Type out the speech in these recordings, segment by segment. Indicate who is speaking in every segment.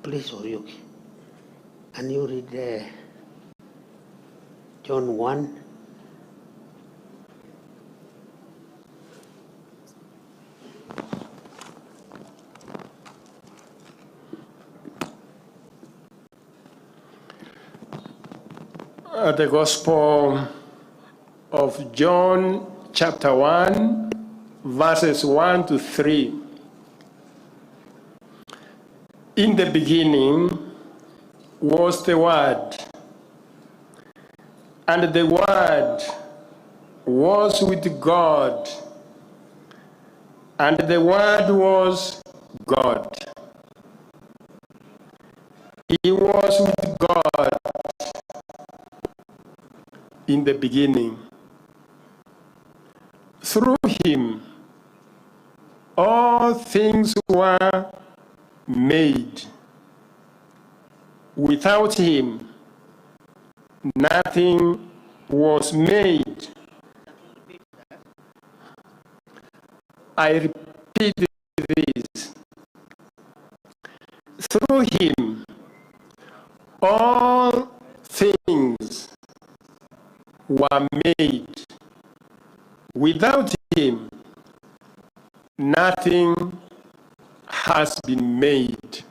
Speaker 1: Please, Oyuki, can you read John 1?
Speaker 2: The Gospel of John, chapter 1, verses 1 to 3. In the beginning was the Word, and the Word was with God, and the Word was God. He was with God in the beginning. Through him, all things were made. Without him, nothing was made. I repeat this. Through him, all things were made. Without him, nothing has been made.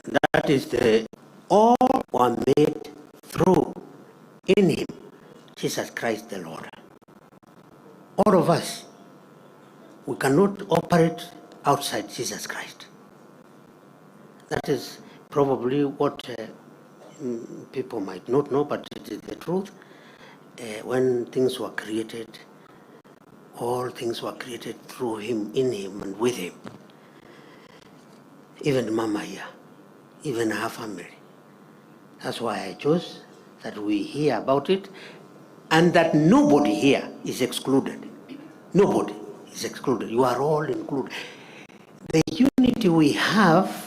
Speaker 1: That is the all were made through in him, Jesus Christ the Lord. All of us, we cannot operate outside Jesus Christ. That is probably what people might not know, but it is the truth. When things were created, all things were created through him, in him, and with him. Even Mama here, even her family. That's why I chose that we hear about it and that nobody here is excluded. Nobody is excluded. You are all included. The unity we have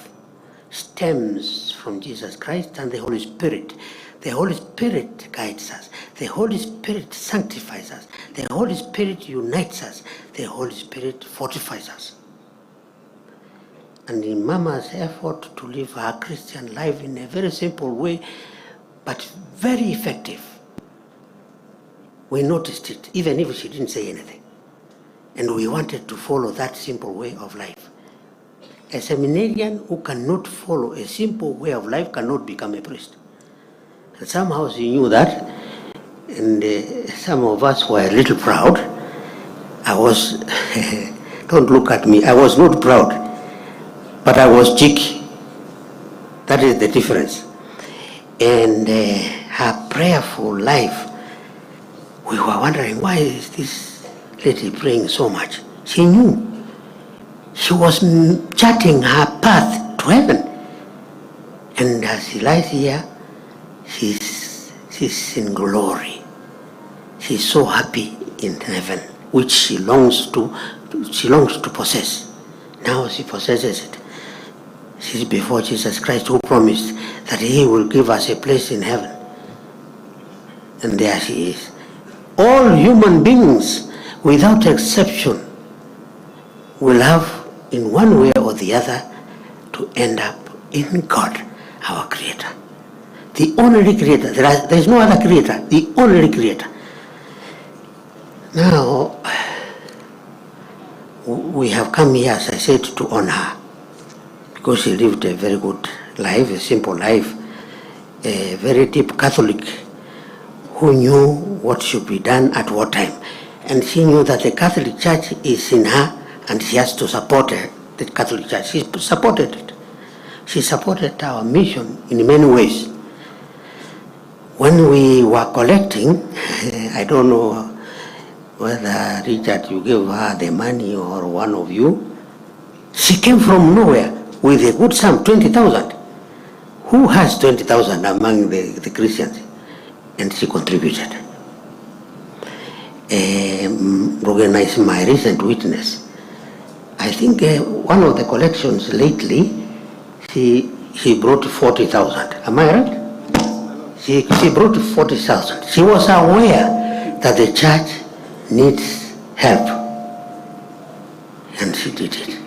Speaker 1: stems from Jesus Christ and the Holy Spirit. The Holy Spirit guides us. The Holy Spirit sanctifies us. The Holy Spirit unites us. The Holy Spirit fortifies us. And in Mama's effort to live her Christian life in a very simple way, but very effective, we noticed it, even if she didn't say anything. And we wanted to follow that simple way of life. A seminarian who cannot follow a simple way of life cannot become a priest. And somehow she knew that, and some of us were a little proud. I was, don't look at me, I was not proud, but I was cheeky. That is the difference. And her prayerful life, we were wondering, why is this lady praying so much? She knew. She was charting her path to heaven. And as she lies here, she's in glory. She's so happy in heaven, which she longs to possess. Now she possesses it. She's before Jesus Christ, who promised that he will give us a place in heaven. And there she is. All human beings, without exception, will have, in one way or the other, to end up in God, our Creator. The only Creator. There is no other Creator. The only Creator. Now, we have come here, as I said, to honor her, because she lived a very good life, a simple life, a very deep Catholic who knew what should be done at what time. And she knew that the Catholic Church is in her, and she has to support her, the Catholic Church. She supported it. She supported our mission in many ways. When we were collecting, I don't know whether Richard, you gave her the money or one of you, she came from nowhere with a good sum, 20,000. Who has 20,000 among the Christians? And she contributed. Rugena is my recent witness. I think one of the collections lately, she brought 40,000. Am I right? She brought 40,000. She was aware that the church needs help. And she did it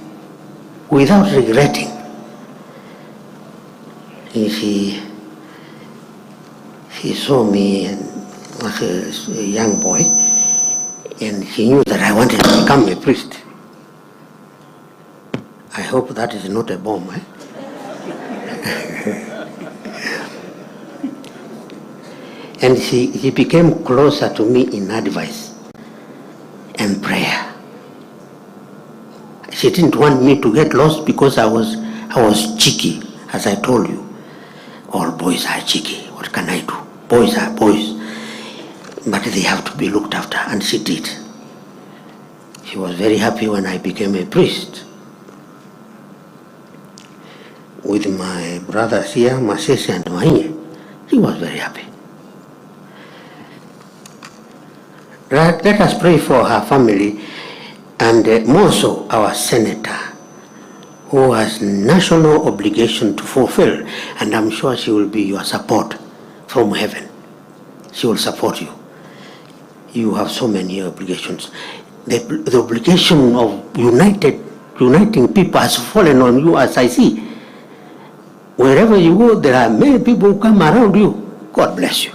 Speaker 1: without regretting. She saw me and was a young boy, and she knew that I wanted to become a priest. I hope that is not a bomb. Eh? And she became closer to me in advice and prayer. She didn't want me to get lost because I was cheeky, as I told you. All boys are cheeky. What can I do? Boys are boys. But they have to be looked after, and she did. She was very happy when I became a priest. With my brothers here, Masese and Mainye, she was very happy. Let us pray for her family and more so our senator, who has national obligation to fulfill, and I'm sure she will be your support from heaven. She will support you. You have so many obligations. The obligation of uniting people has fallen on you, as I see. Wherever you go, there are many people who come around you. God bless you.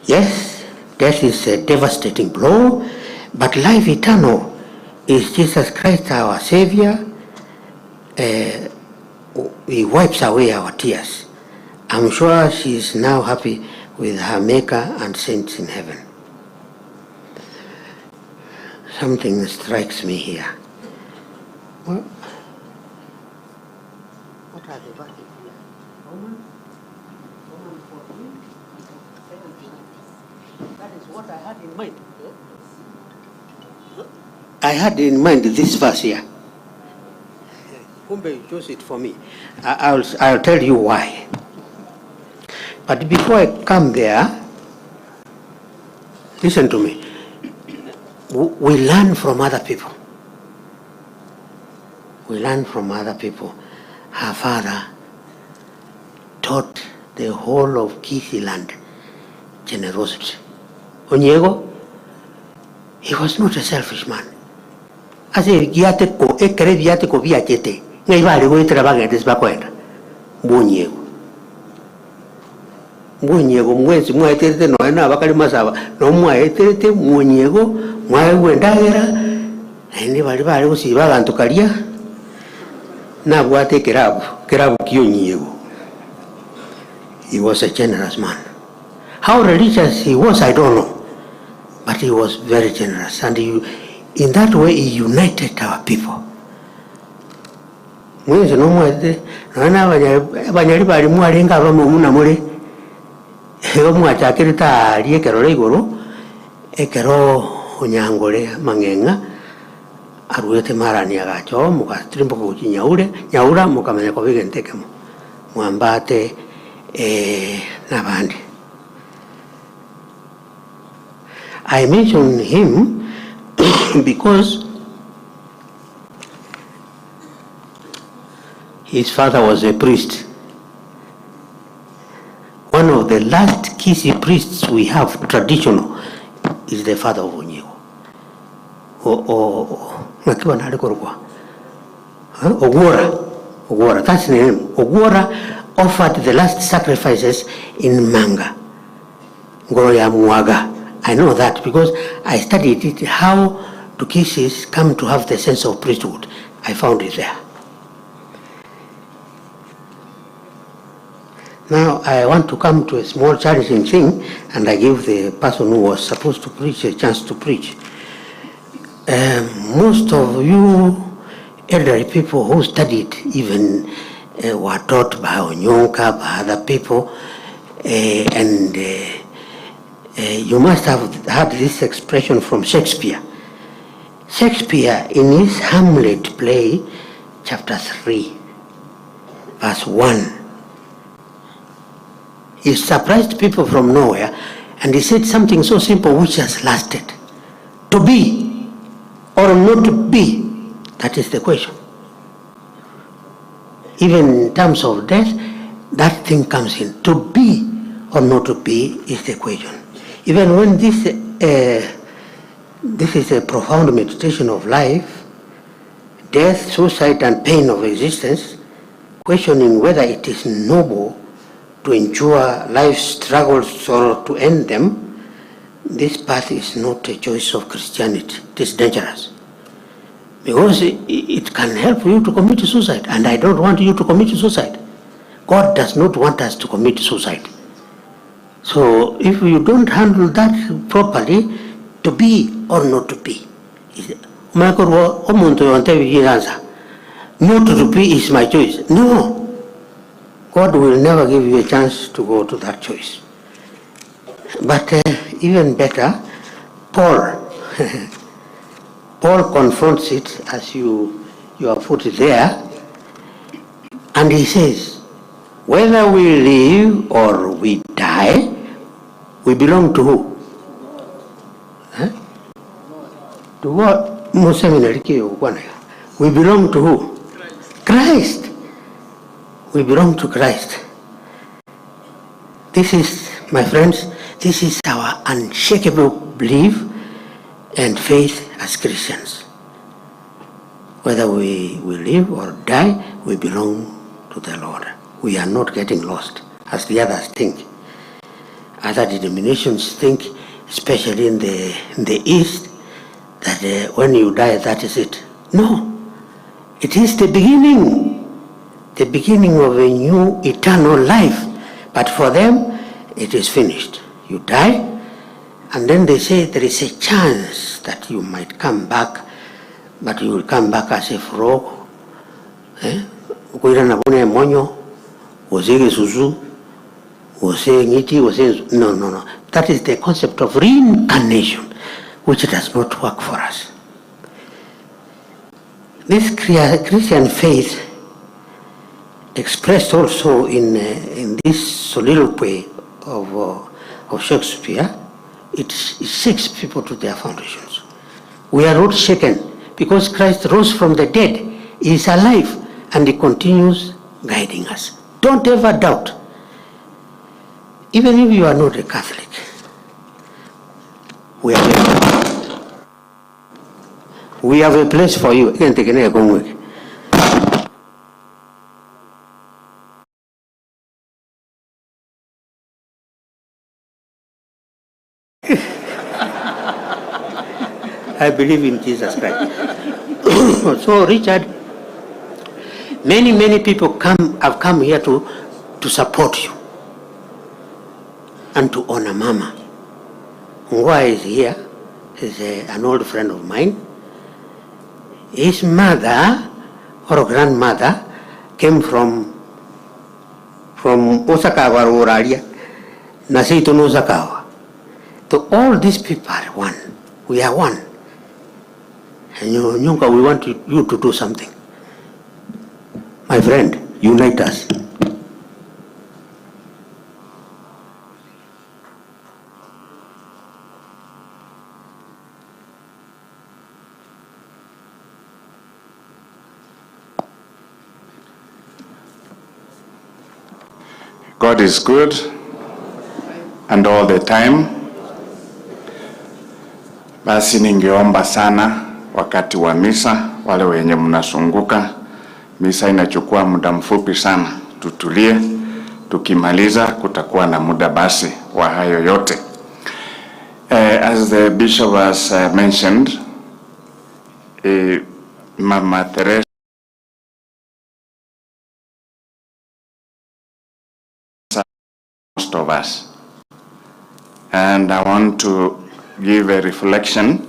Speaker 1: Yes, death is a devastating blow, but life eternal is Jesus Christ, our Savior. He wipes away our tears. I'm sure she is now happy with her Maker and saints in heaven. Something strikes me here. Well, what are the verses here? Romans 14, 17. That is what I had in mind. I had in mind this verse here. Kumbe, you chose it for me. I'll tell you why. But before I come there, listen to me. We learn from other people. We learn from other people. Her father taught the whole of Kisii land generosity. Onyiego, he was not a selfish man. Ase giateko ekere biateko biachete. Ngai bari goitera bagende bakwenda. Bonyiego. Mwonyego mwezi mwaeterete no na bakali masaba no mwaeterete mwonyego mwaewendagera ende bali bali gusiba abantu kalia nabwate kirabu kiyonyiego. He was a generous man. How religious he was, I don't know, but he was very generous, and he, in that way he united our people. Mwezi no mwete na banyali bali mwalenga abamwe mule omwachakire tari ekero igoro ekero onyangore mang'eng'a aruete marani agacho mukatirimboka guchi nyaura mukamenya ko bigentekemo mwambate nabandi. I mention him because his father was a priest. One of the last Kisii priests we have, traditional, is the father of Onyiego. Ogwora, that's the name. Ogwora offered the last sacrifices in Manga, Ngoro ya Mwaga. I know that because I studied it, how do Kisiis come to have the sense of priesthood. I found it there. Now I want to come to a small challenging thing, and I give the person who was supposed to preach a chance to preach. Most of you elderly people who studied, even were taught by Onyonka, by other people, and you must have had this expression from Shakespeare. Shakespeare, in his Hamlet play, chapter 3, verse 1, he surprised people from nowhere, and he said something so simple which has lasted. To be or not to be, that is the question. Even in terms of death, that thing comes in. To be or not to be is the question. Even when this is a profound meditation of life, death, suicide, and pain of existence, questioning whether it is noble to endure life's struggles or to end them, this path is not a choice of Christianity. It is dangerous. Because it can help you to commit suicide, and I don't want you to commit suicide. God does not want us to commit suicide. So if you don't handle that properly, to be or not to be. Not to be is my choice. No. God will never give you a chance to go to that choice. But even better, Paul. Paul confronts it as you have put it there, and he says, whether we live or we die, we belong to who? Huh? To what? We belong to who? Christ. We belong to Christ. This is, my friends, this is our unshakable belief and faith as Christians. Whether we live or die, we belong to the Lord. We are not getting lost, as the others think. Other denominations think, especially in the East, that when you die, that is it. No, it is the beginning of a new eternal life. But for them, it is finished. You die, and then they say there is a chance that you might come back, but you will come back as a frog. Eh? No, no, no. That is the concept of reincarnation, which does not work for us. This Christian faith, expressed also in this soliloquy of Shakespeare, it shakes people to their foundations. We are not shaken because Christ rose from the dead. He is alive and he continues guiding us. Don't ever doubt. Even if you are not a Catholic, we have a place for you. I believe in Jesus Christ. So, Richard, many, many people have come here to support you and to honor Mama. Ngwa is here. He's an old friend of mine. His mother or grandmother came from Osakawa, Uralia, Nasito Osakawa. So all these people are one. We are one. And Nyonka, we want you to do something. My friend, unite us.
Speaker 2: God is good, and all the time. Basi ningeomba sana wakati wa misa, wale wenye mnasunguka, misa inachukua muda mfupi sana, tutulie, tukimaliza kutakuwa na muda basi wa hayo yote. As the bishop has mentioned, Mama Teresa most of us. And I want to give a reflection,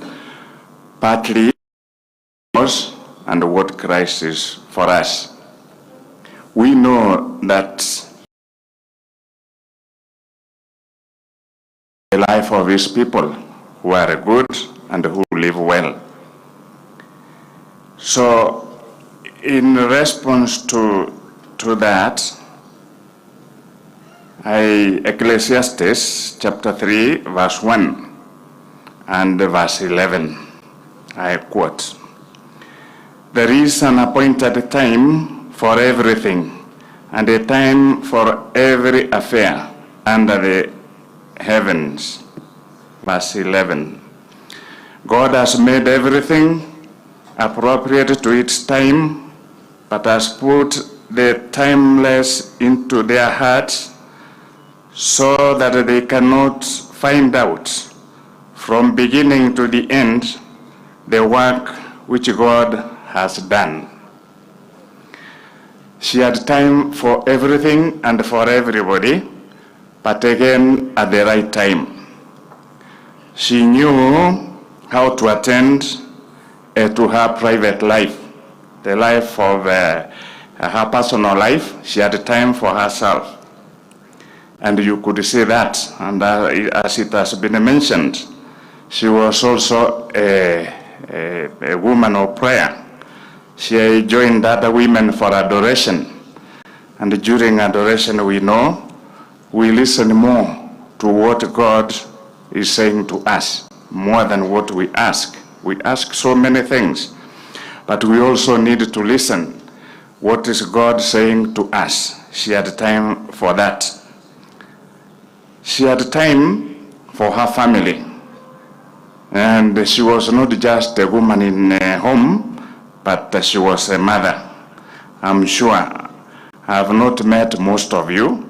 Speaker 2: partly us and what Christ is for us. We know that the life of his people who are good and who live well. So in response to that, Ecclesiastes chapter 3, verse 1 and verse 11, I quote, "There is an appointed time for everything, and a time for every affair under the heavens. Verse 11. God has made everything appropriate to its time, but has put the timeless into their hearts so that they cannot find out from beginning to the end the work which God has done. She had time for everything and for everybody, but again at the right time. She knew how to attend to her private life, the life of her personal life. She had time for herself. And you could see that, and as it has been mentioned, she was also a woman of prayer. She joined other women for adoration. And during adoration, we know we listen more to what God is saying to us, more than what we ask. We ask so many things, but we also need to listen. What is God saying to us? She had time for that. She had time for her family. And she was not just a woman in a home, but she was a mother. I'm sure I have not met most of you,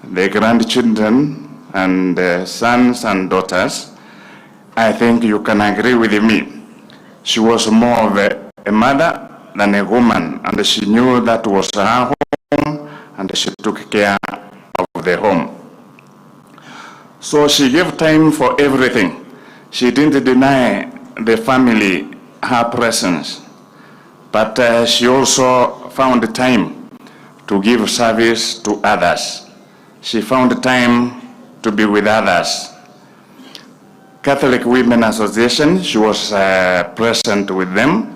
Speaker 2: the grandchildren and the sons and daughters. I think you can agree with me. She was more of a mother than a woman, and she knew that was her home, and she took care of the home. So she gave time for everything. She didn't deny the family her presence, but she also found time to give service to others. She found time to be with others. Catholic Women Association, she was present with them.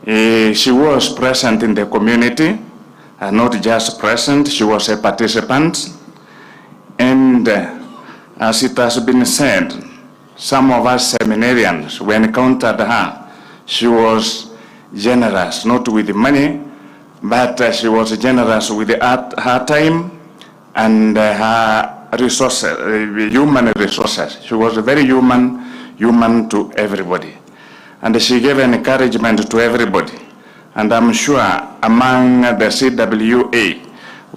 Speaker 2: She was present in the community, and not just present, she was a participant. And as it has been said, some of us seminarians, we encountered her. She was generous, not with money, but she was generous with her time and her resources, human resources. She was very human to everybody. And she gave encouragement to everybody. And I'm sure among the CWA,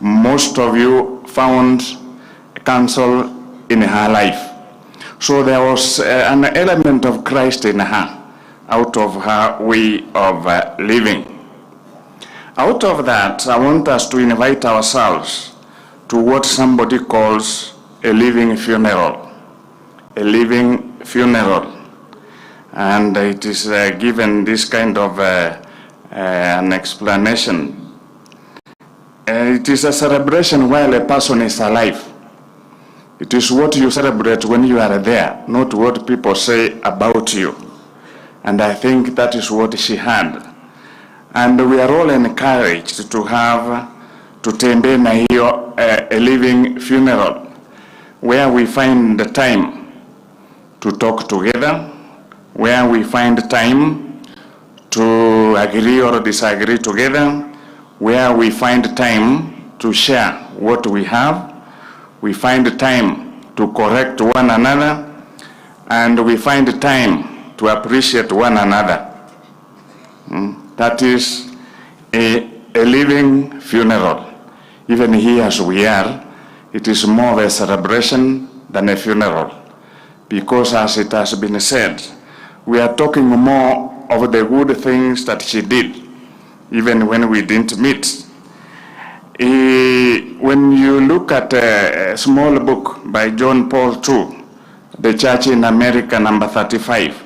Speaker 2: most of you found counsel in her life. So there was an element of Christ in her, out of her way of living. Out of that, I want us to invite ourselves to what somebody calls a living funeral. A living funeral. And it is given this kind of an explanation. It is a celebration while a person is alive. It is what you celebrate when you are there, not what people say about you. And I think that is what she had. And we are all encouraged to have, tutembee na hiyo a living funeral, where we find the time to talk together, where we find time to agree or disagree together, where we find time to share what we have, we find time to correct one another, and we find time to appreciate one another. That is a living funeral. Even here as we are, it is more of a celebration than a funeral. Because as it has been said, we are talking more of the good things that she did, even when we didn't meet. When you look at a small book by John Paul II, The Church in America, number 35,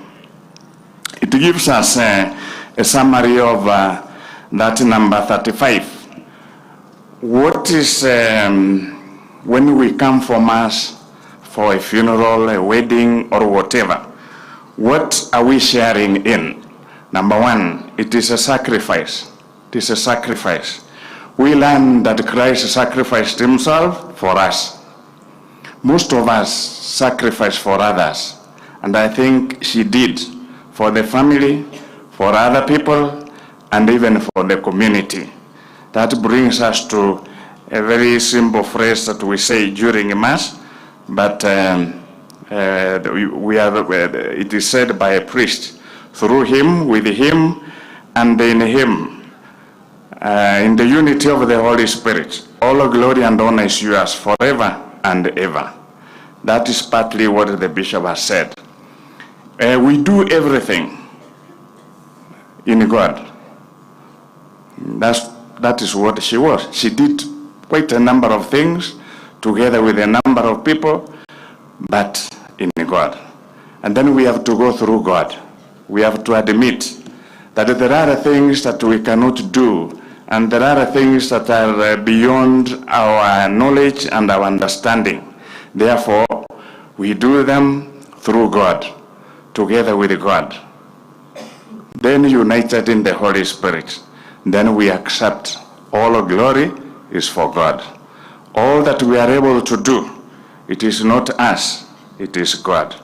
Speaker 2: it gives us a summary of that number 35. What is, when we come for Mass, for a funeral, a wedding, or whatever, what are we sharing in? Number one, it is a sacrifice. It is a sacrifice. We learn that Christ sacrificed himself for us. Most of us sacrifice for others. And I think she did for the family, for other people, and even for the community. That brings us to a very simple phrase that we say during Mass, but it is said by a priest. Through him, with him, and in him, in the unity of the Holy Spirit, all glory and honor is yours forever and ever. That is partly what the bishop has said. We do everything in God. That is what she was. She did quite a number of things together with a number of people, but in God. And then we have to go through God. We have to admit that there are things that we cannot do, and there are things that are beyond our knowledge and our understanding. Therefore, we do them through God, together with God. Then united in the Holy Spirit, then we accept all glory is for God. All that we are able to do, it is not us, it is God.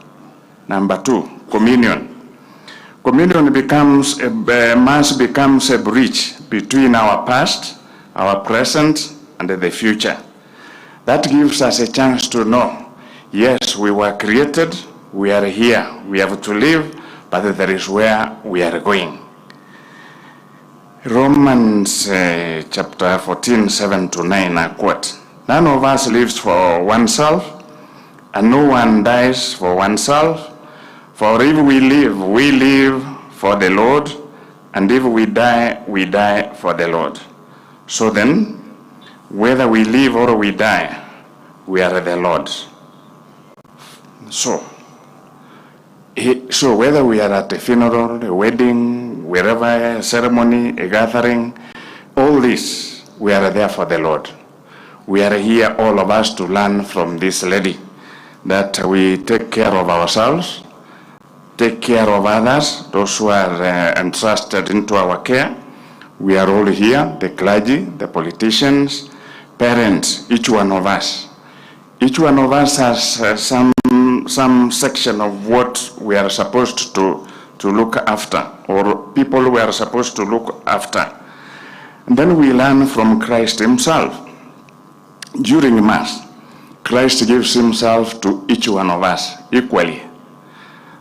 Speaker 2: Number two, communion. Communion becomes, a Mass becomes a bridge between our past, our present, and the future. That gives us a chance to know, yes, we were created, we are here, we have to live, but there is where we are going. Romans chapter 14, 7 to 9, I quote, "None of us lives for oneself, and no one dies for oneself. For if we live, we live for the Lord, and if we die, we die for the Lord. So then, whether we live or we die, we are the Lord's." So whether we are at a funeral, a wedding, wherever, a ceremony, a gathering, all this, we are there for the Lord. We are here, all of us, to learn from this lady that we take care of ourselves, take care of others, those who are entrusted into our care. We are all here, the clergy, the politicians, parents, each one of us. Each one of us has some section of what we are supposed to look after, or people we are supposed to look after. And then we learn from Christ himself. During Mass, Christ gives himself to each one of us equally.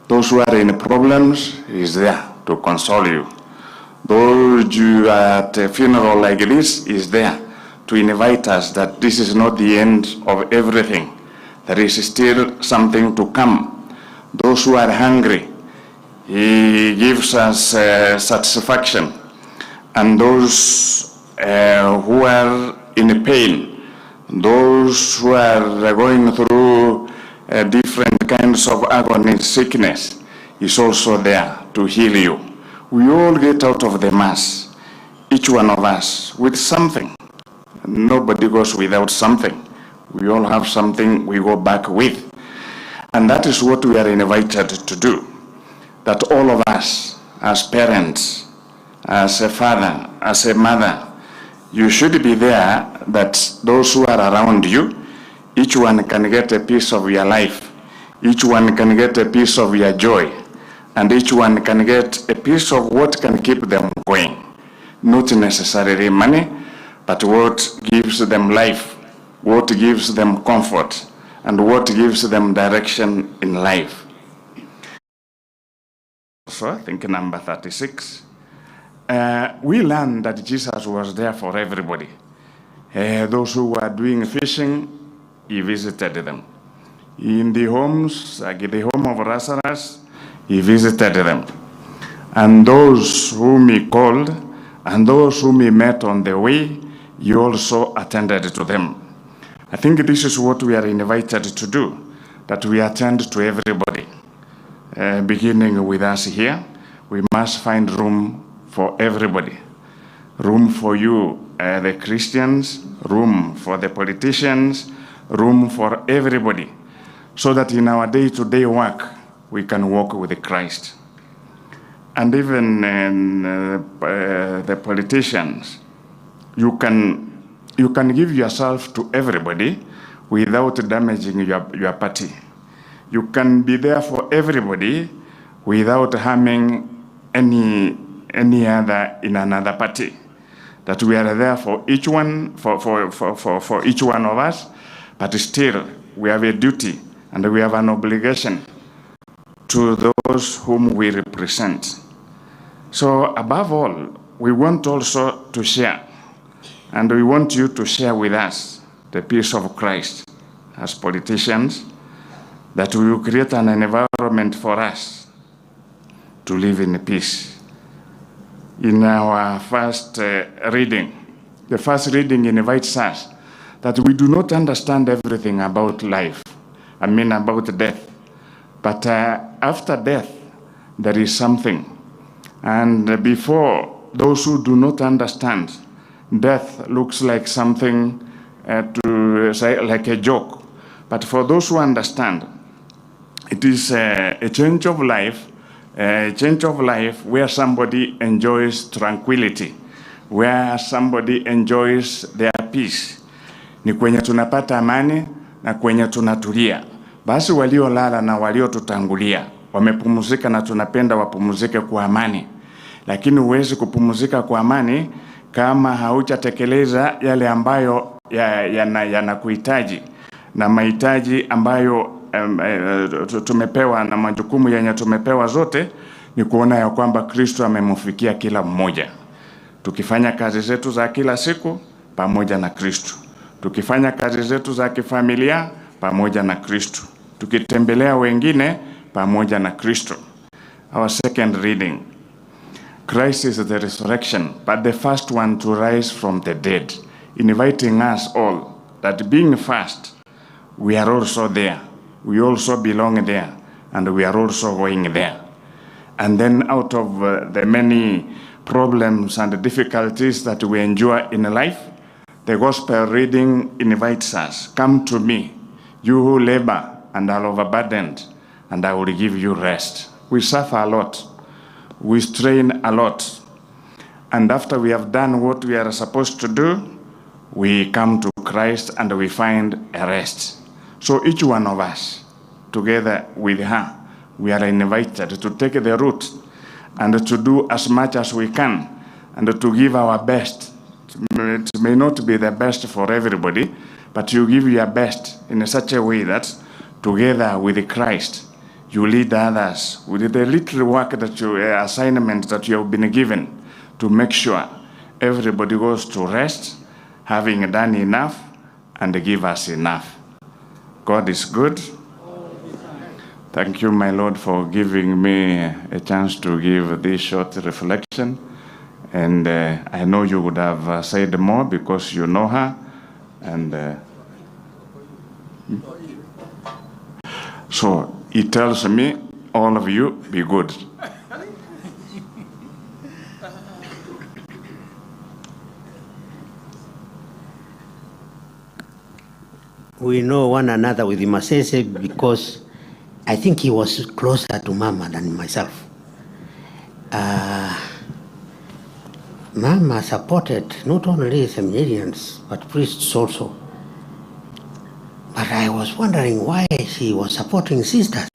Speaker 2: Those who are in problems, he is there to console you. Those who are at a funeral like this, he is there to invite us that this is not the end of everything. There is still something to come. Those who are hungry, he gives us satisfaction. And those who are in pain, those who are going through different kinds of agony, sickness, is also there to heal you. We all get out of the Mass, each one of us, with something. Nobody goes without something. We all have something we go back with. And that is what we are invited to do. That all of us, as parents, as a father, as a mother, you should be there that those who are around you, each one can get a piece of your life, each one can get a piece of your joy, and each one can get a piece of what can keep them going. Not necessarily money, but what gives them life, what gives them comfort, and what gives them direction in life. So I think number 36. We learned that Jesus was there for everybody. Those who were doing fishing, he visited them. In the homes, like the home of Lazarus, he visited them. And those whom he called, and those whom he met on the way, he also attended to them. I think this is what we are invited to do, that we attend to everybody. Beginning with us here, we must find room for everybody. Room for you, the Christians, room for the politicians, room for everybody, so that in our day-to-day work, we can walk with Christ. And even the politicians, you can give yourself to everybody without damaging your party. You can be there for everybody without harming any other in another party. that we are there for each one, for each one of us, but still we have a duty and we have an obligation to those whom we represent. So above all, we want also to share, and we want you to share with us the peace of Christ as politicians, that we will create an environment for us to live in peace. In our first reading, the first reading invites us that we do not understand everything about life, I mean about death. But after death, there is something. And before, those who do not understand, death looks like something to say, like a joke. But for those who understand, it is a change of life, a change of life where somebody enjoys tranquility, where somebody enjoys their peace. Ni kwenye tunapata amani na kwenye tunatulia. Basi waliolala na waliotutangulia wamepumzika, na tunapenda wapumzike kwa amani. Lakini huwezi kupumzika kwa amani kama haujatekeleza yale ambayo yanakuhitaji na mahitaji ambayo tumepewa na majukumu yenye tumepewa zote ni kuona ya kwamba Kristo amemfikia kila mmoja. Tukifanya kazi zetu za kila siku pamoja na Kristo, tukifanya kazi zetu za kifamilia pamoja na Kristo, tukitembelea wengine pamoja na Kristo. Our second reading. Christ is the resurrection, but the first one to rise from the dead, inviting us all that being first, we are also there. We also belong there, and we are also going there. And then out of the many problems and difficulties that we endure in life, the gospel reading invites us, come to me, you who labor and are overburdened, and I will give you rest. We suffer a lot. We strain a lot. And after we have done what we are supposed to do, we come to Christ and we find a rest. So each one of us, together with her, we are invited to take the route and to do as much as we can and to give our best. It may not be the best for everybody, but you give your best in such a way that together with Christ, you lead others with the little work that you, assignment that you have been given, to make sure everybody goes to rest, having done enough, and give us enough. God is good. Thank you, my Lord, for giving me a chance to give this short reflection. And I know you would have said more because you know her. And so he tells me, all of you, be good.
Speaker 1: We know one another with Masese because I think he was closer to Mama than myself. Mama supported not only seminarians, but priests also. But I was wondering why she was supporting sisters.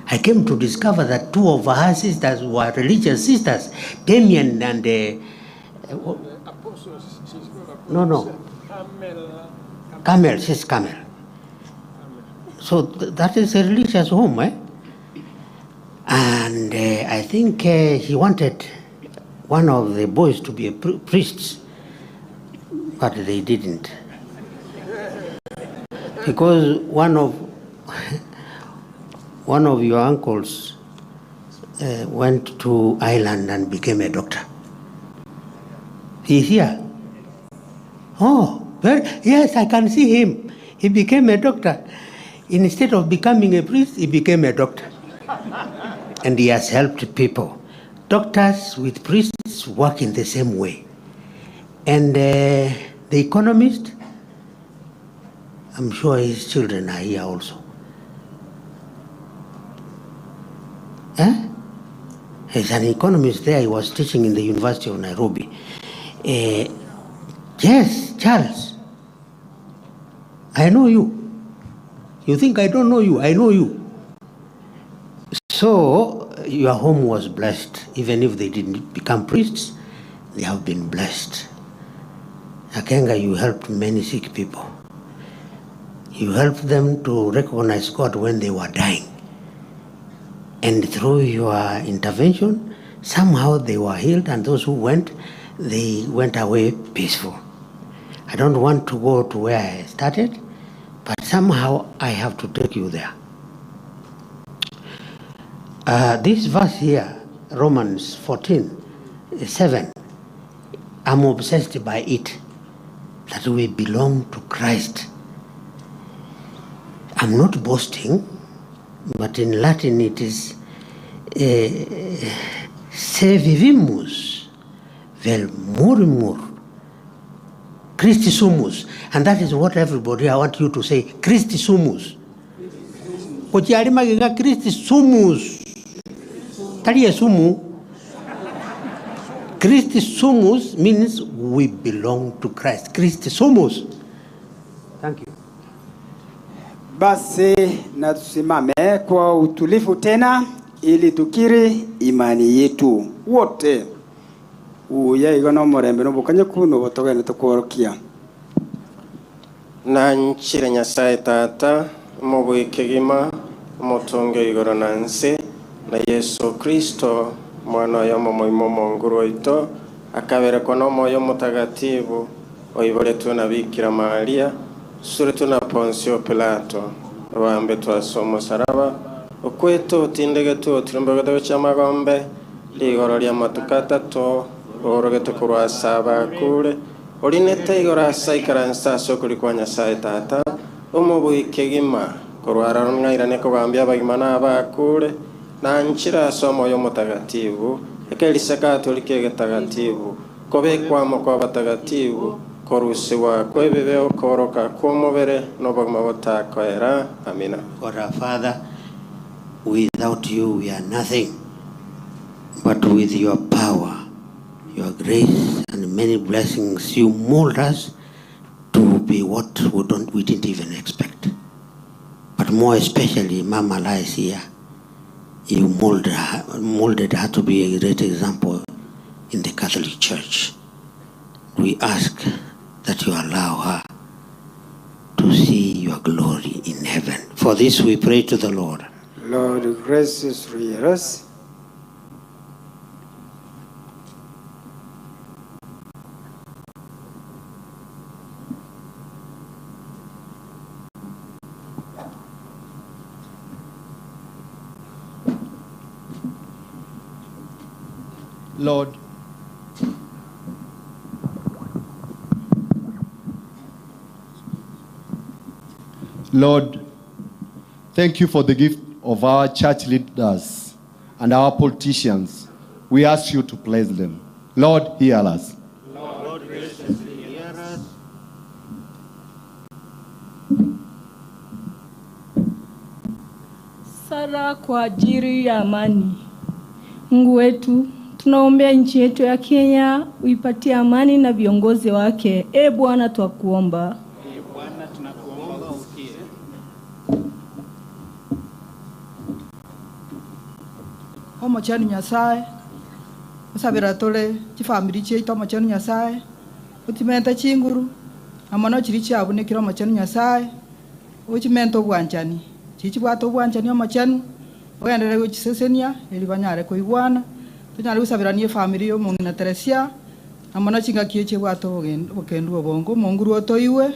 Speaker 1: I came to discover that two of her sisters were religious sisters, Damien and... no. Camel, she's Camel. So that is a religious home, eh? And I think he wanted one of the boys to be a priest, but they didn't. Because one of your uncles went to Ireland and became a doctor. He's here. Oh, well, yes, I can see him. He became a doctor. Instead of becoming a priest, he became a doctor. And he has helped people. Doctors with priests work in the same way. And the economist, I'm sure his children are here also. Eh? He's an economist there. He was teaching in the University of Nairobi. Yes, Charles. I know you. You think I don't know you? I know you. So your home was blessed. Even if they didn't become priests, they have been blessed. Akenga, you helped many sick people. You helped them to recognize God when they were dying. And through your intervention, somehow they were healed, and those who went, they went away peaceful. I don't want to go to where I started, but somehow I have to take you there. This verse here, Romans 14:7, I'm obsessed by it, that we belong to Christ. I'm not boasting, but in Latin it is se vivimus vel morimus Christi sumus. And that is what everybody, I want you to say, Christi sumus. Kochialima giga Christi sumus. Tali sumu. Christi sumus means we belong to Christ. Christi sumus. Thank you.
Speaker 3: Basi na tusimame kwa utulivu tena ili tukiri imani yetu wote. Uya igo no murembe no bukanye kuno botogene tukworokia.
Speaker 4: Na nchire Nyasaye Tata mubwikigima mutunge igoro na nse na Yesu Kristo mwana oyo momoimo monguru oito akaberekwa no moyo mutagatifu oiboretwe na Bikira Maria suretwe na Poncio Pilato rwambe twase omusaraba okwetu otindegetwe otirumbegete ky'amagombe ligoro lya matuka atatu orogete kurwa saba kure orinete igoro asa ikaransa ase okuri kwa Nyasaye Tata omobwikegima korwara ng'airane kogambia abagima na abakure na nchira ase omoyo mutagatifu ekelisa katolika egetagatifu kobekwamo kwa batagatifu korusiwa kwebebe okoroka kwomobere n'obogima botakoera. Amina.
Speaker 1: God our Father, without you we are nothing, but with your power, your grace and many blessings, you mold us to be what we didn't even expect. But more especially Mama lies here. You molded her to be a great example in the Catholic Church. We ask that you allow her to see your glory in heaven. For this we pray to the Lord.
Speaker 3: Lord, graciously hear us.
Speaker 5: Lord, Lord, thank you for the gift of our church leaders and our politicians. We ask you to bless them. Lord, hear us.
Speaker 1: Lord, graciously hear us.
Speaker 6: Sala kwa ajili ya amani. Mungu wetu, tunaombea nchi yetu ya Kenya, uipatie amani na viongozi wake. E Bwana, twakuomba.
Speaker 7: E Bwana, tunakuomba usikie.
Speaker 8: Omochani Nyasaye, osabira tole chifamili chietu omochani Nyasaye, otimenta chinguru, amono chiri chiabunekire omochani Nyasaye, ochimenta obwanchani, chichibwate obwanchani omochani, ogenderere gochisesenia, eri banyare koigwana, tonyare gosabirania efamili ya omong'ina Teresia, amono chingaki echibwate obokendu obongo, omonguru otoiwe.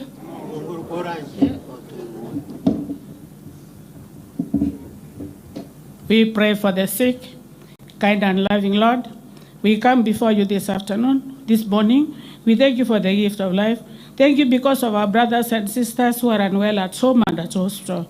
Speaker 7: We pray for the sick, kind and loving Lord. We come before you this afternoon, this morning. We thank you for the gift of life. Thank you because of our brothers and sisters who are unwell at home and at hospital.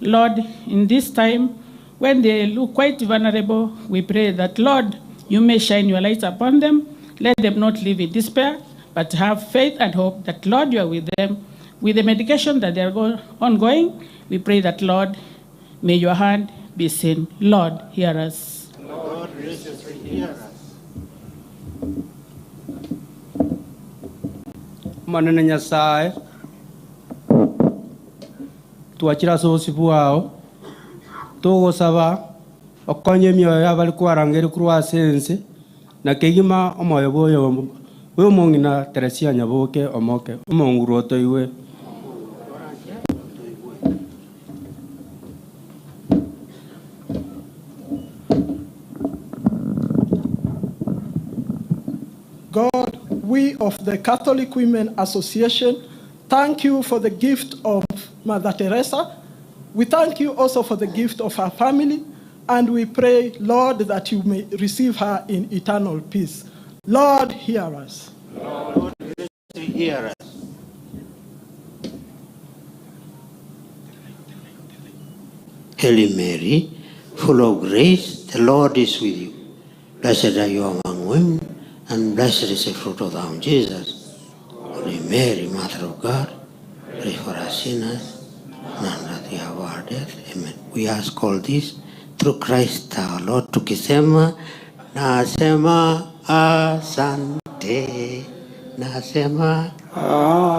Speaker 7: Lord, in this time, when they look quite vulnerable, we pray that, Lord, you may shine your light upon them. Let them not live in despair, but have faith and hope that, Lord, you are with them. With the medication that they are ongoing, we pray that, Lord, may your hand be seen. Lord, hear us.
Speaker 1: Lord, graciously hear us.
Speaker 9: Manene Nyasaye, tuachira sosi bwao, tugosaba okonye mioyo y'abari kwarangeri kurwa sense na kegima omoyo boyo Uyu mong'ina Teresia Nyaboke omoke omonguru otoiwe.
Speaker 10: God, we of the Catholic Women Association thank you for the gift of Mother Teresa. We thank you also for the gift of her family, and we pray, Lord, that you may receive her in eternal peace. Lord, hear us.
Speaker 1: Lord, hear us. Holy Mary, full of grace, the Lord is with you. Blessed are you among women, and blessed is the fruit of thy womb, Jesus. Holy Mary, Mother of God, pray for us sinners, now and at the hour of our death. Amen. We ask all this through Christ our Lord. Tukisema, nasema asante, nasema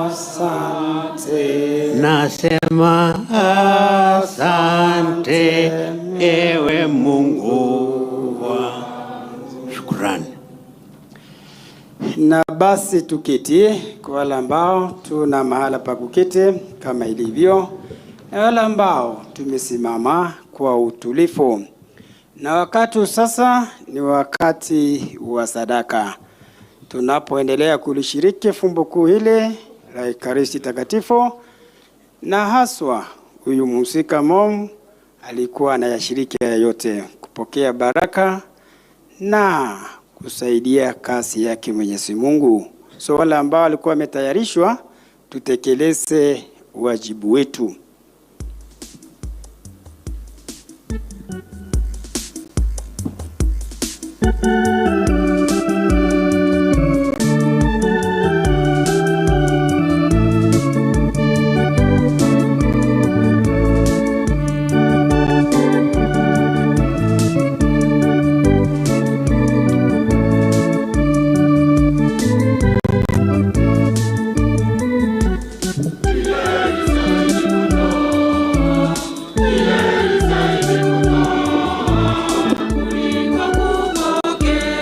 Speaker 3: asante,
Speaker 1: nasema asante, ewe Mungu wa shukrani.
Speaker 3: Na basi tuketi, kwa wale ambao tuna mahala pa kuketi kama ilivyo, na wale ambao tumesimama kwa utulivu. Na wakati sasa ni wakati wa sadaka. Tunapoendelea kulishiriki fumbo kuu hili la Ekaristi Takatifu, na haswa huyu mhusika mom alikuwa anayashiriki haya yote, kupokea baraka na kusaidia kazi yake Mwenyezi Mungu. So wale ambao walikuwa wametayarishwa, tutekeleze wajibu wetu.
Speaker 11: Kuliko kupokea.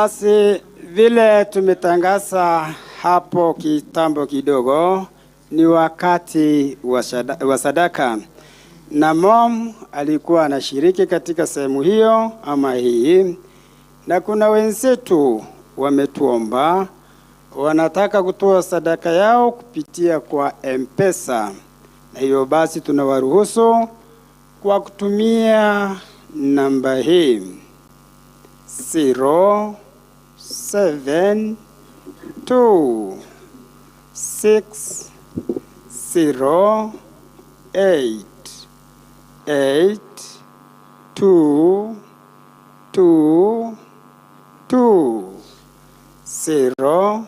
Speaker 3: Basi vile tumetangaza hapo kitambo kidogo, ni wakati wa sadaka, na mom alikuwa anashiriki katika sehemu hiyo ama hii, na kuna wenzetu wametuomba, wanataka kutoa sadaka yao kupitia kwa M-Pesa, na hiyo basi tunawaruhusu kwa kutumia namba hii 0 7 2 6 0 8 8 2 2 2 0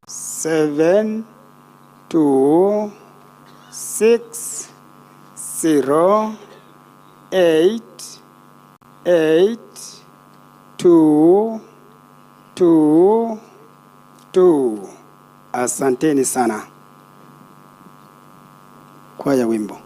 Speaker 3: 7 2 6 0 8 8 2 2 2. Asanteni sana. Kwaya wimbo.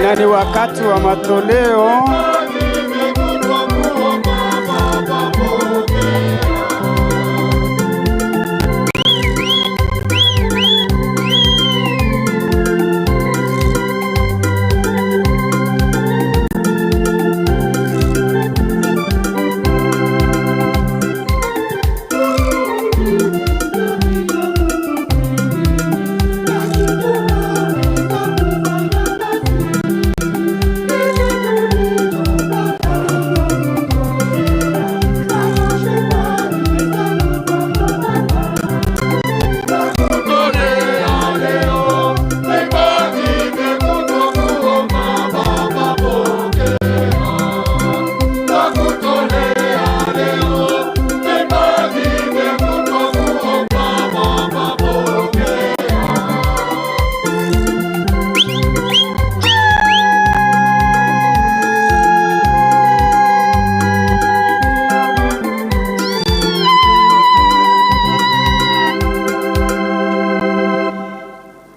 Speaker 3: Na ni wakati wa matoleo.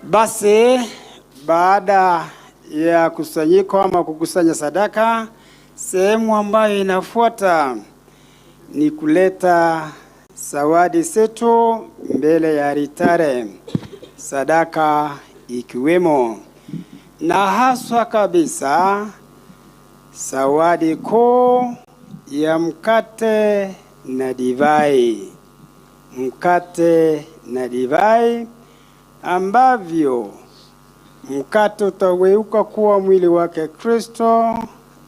Speaker 3: Basi baada ya kusanyiko ama kukusanya sadaka, sehemu ambayo inafuata ni kuleta zawadi zetu mbele ya altare, sadaka ikiwemo na haswa kabisa zawadi kuu ya mkate na divai. Mkate na divai ambavyo mkate utageuka kuwa mwili wake Kristo,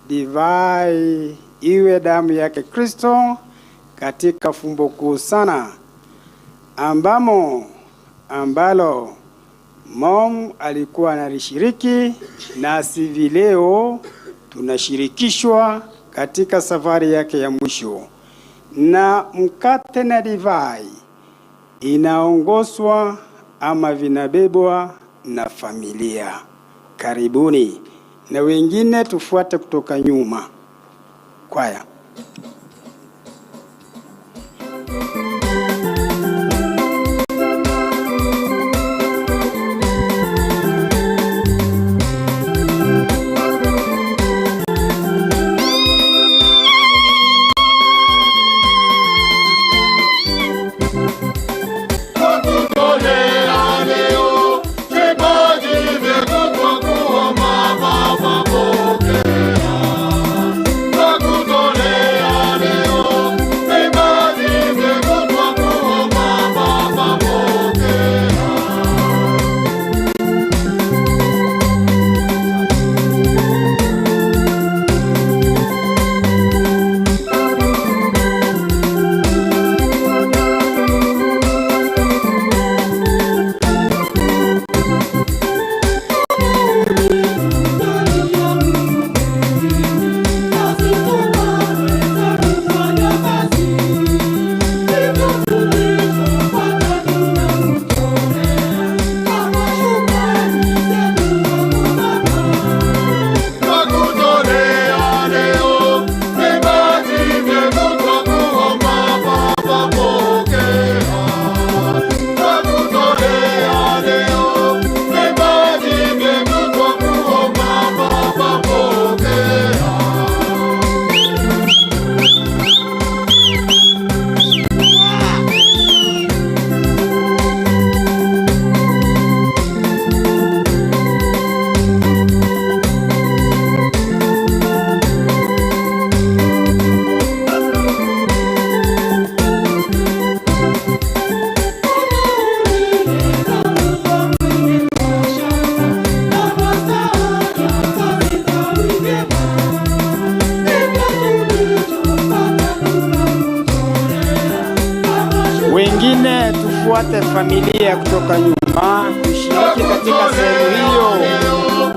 Speaker 3: divai iwe damu yake Kristo, katika fumbo kuu sana ambalo mom alikuwa analishiriki, na sivi leo tunashirikishwa katika safari yake ya mwisho. Na mkate na divai inaongozwa ama vinabebwa na familia. Karibuni, na wengine tufuate kutoka nyuma. Kwaya. Tufuate familia kutoka nyuma kushiriki katika sehemu hiyo.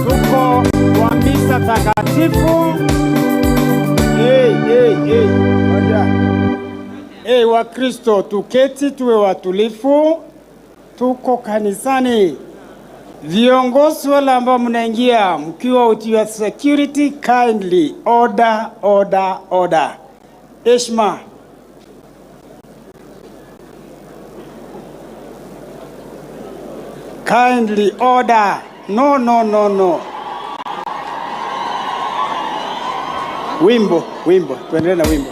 Speaker 3: Tuko kwa misa takatifu. Hey, hey, hey. Ngoja. Hey, Wakristo tuketi tuwe watulifu. Tuko kanisani. Viongozi wale ambao mnaingia mkiwa with your security, kindly order, order, order. Heshima. Kindly order. No, no, no, no. Wimbo, wimbo. Tuendelee na wimbo.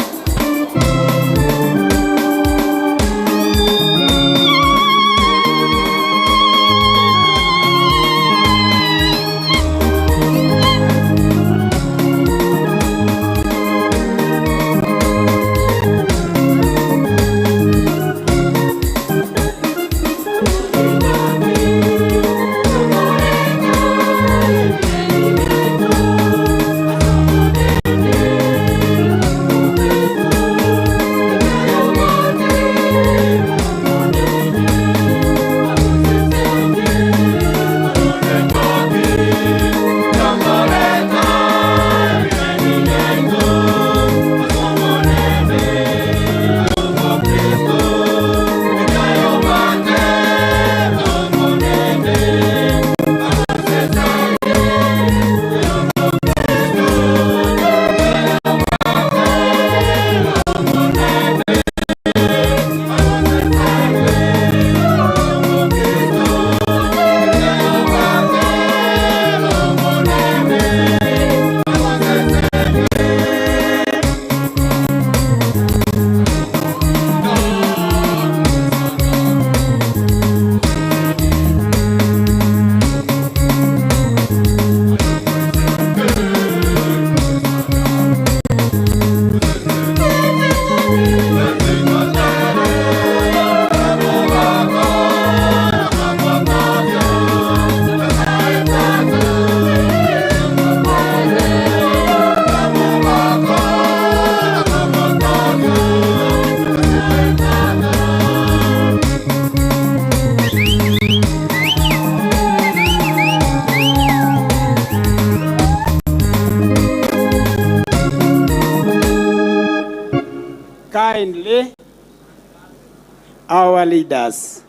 Speaker 3: Our leaders.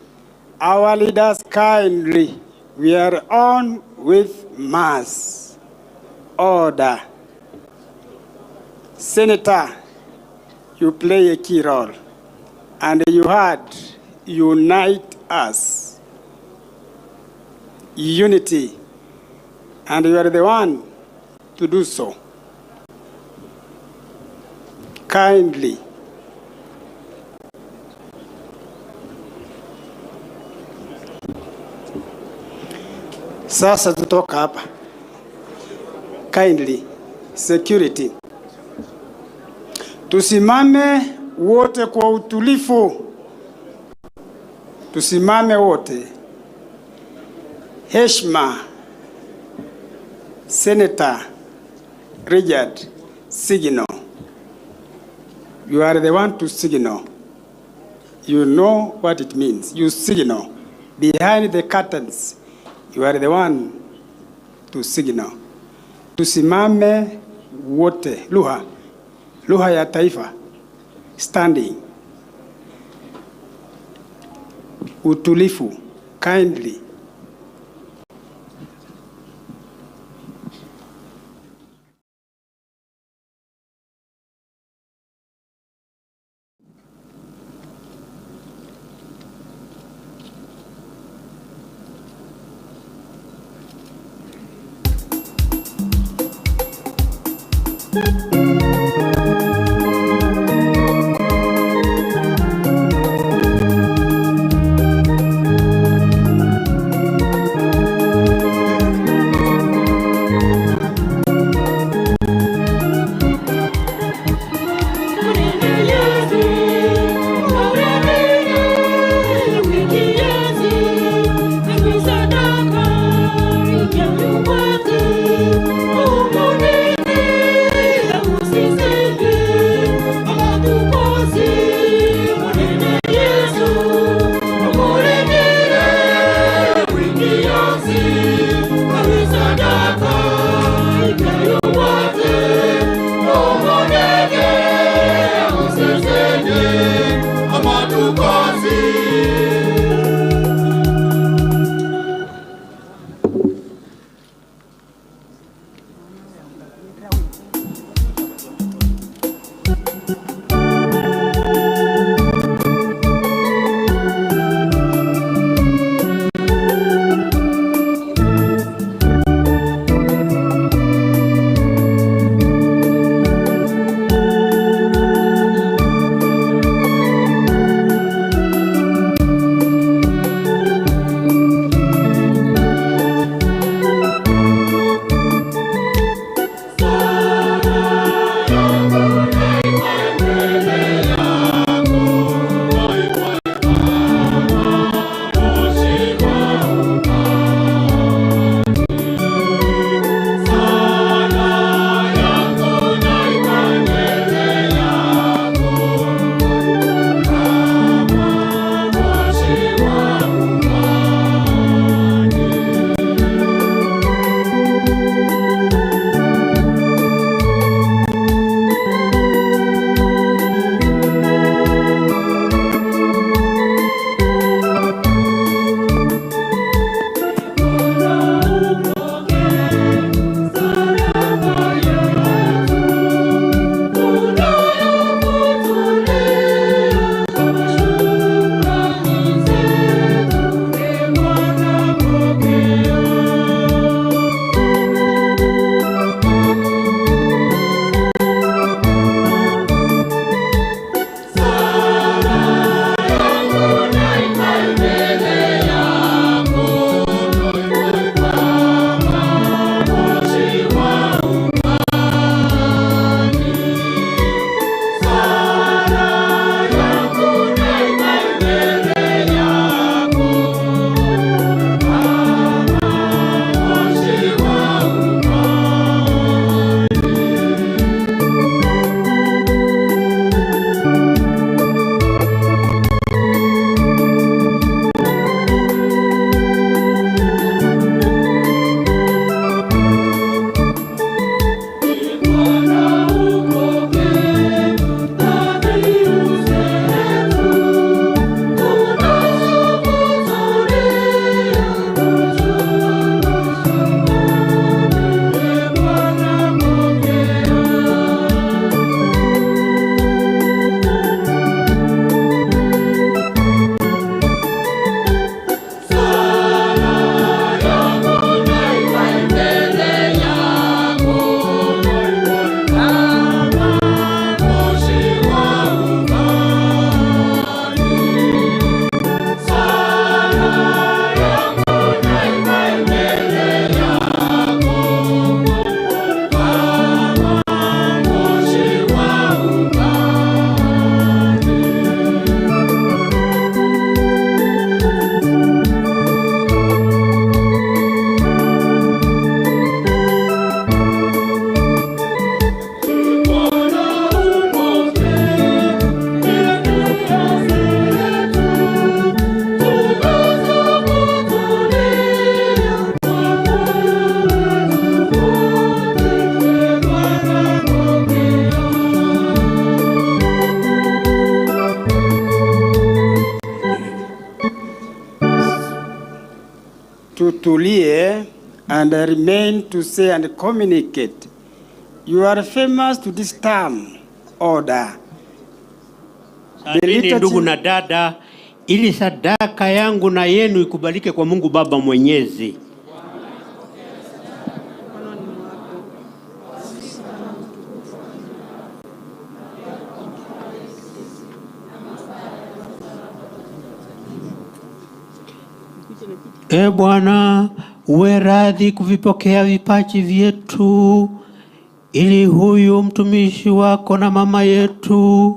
Speaker 3: Our leaders, kindly, we are on with mass. Order. Senator, you play a key role, and you had unite us. Unity, and you are the one to do so. Kindly. Sasa tutoka hapa. Kindly, security. Tusimame wote kwa utulivu. Tusimame wote. Heshima. Senator Richard signal. You are the one to signal. You know what it means. You signal. Behind the curtains, you are the one to signal. Tusimame wote. Lugha. Lugha ya taifa. Standing. Utulivu. Kindly. Tutulie and remain to say and communicate. You are famous to this term, order. The
Speaker 1: Salini ndugu
Speaker 3: liturgy-
Speaker 1: na dada, ili sadaka yangu na yenu ikubalike kwa Mungu Baba Mwenyezi. E Bwana, uwe radhi kuvipokea vipaji vyetu, ili huyu mtumishi wako na mama yetu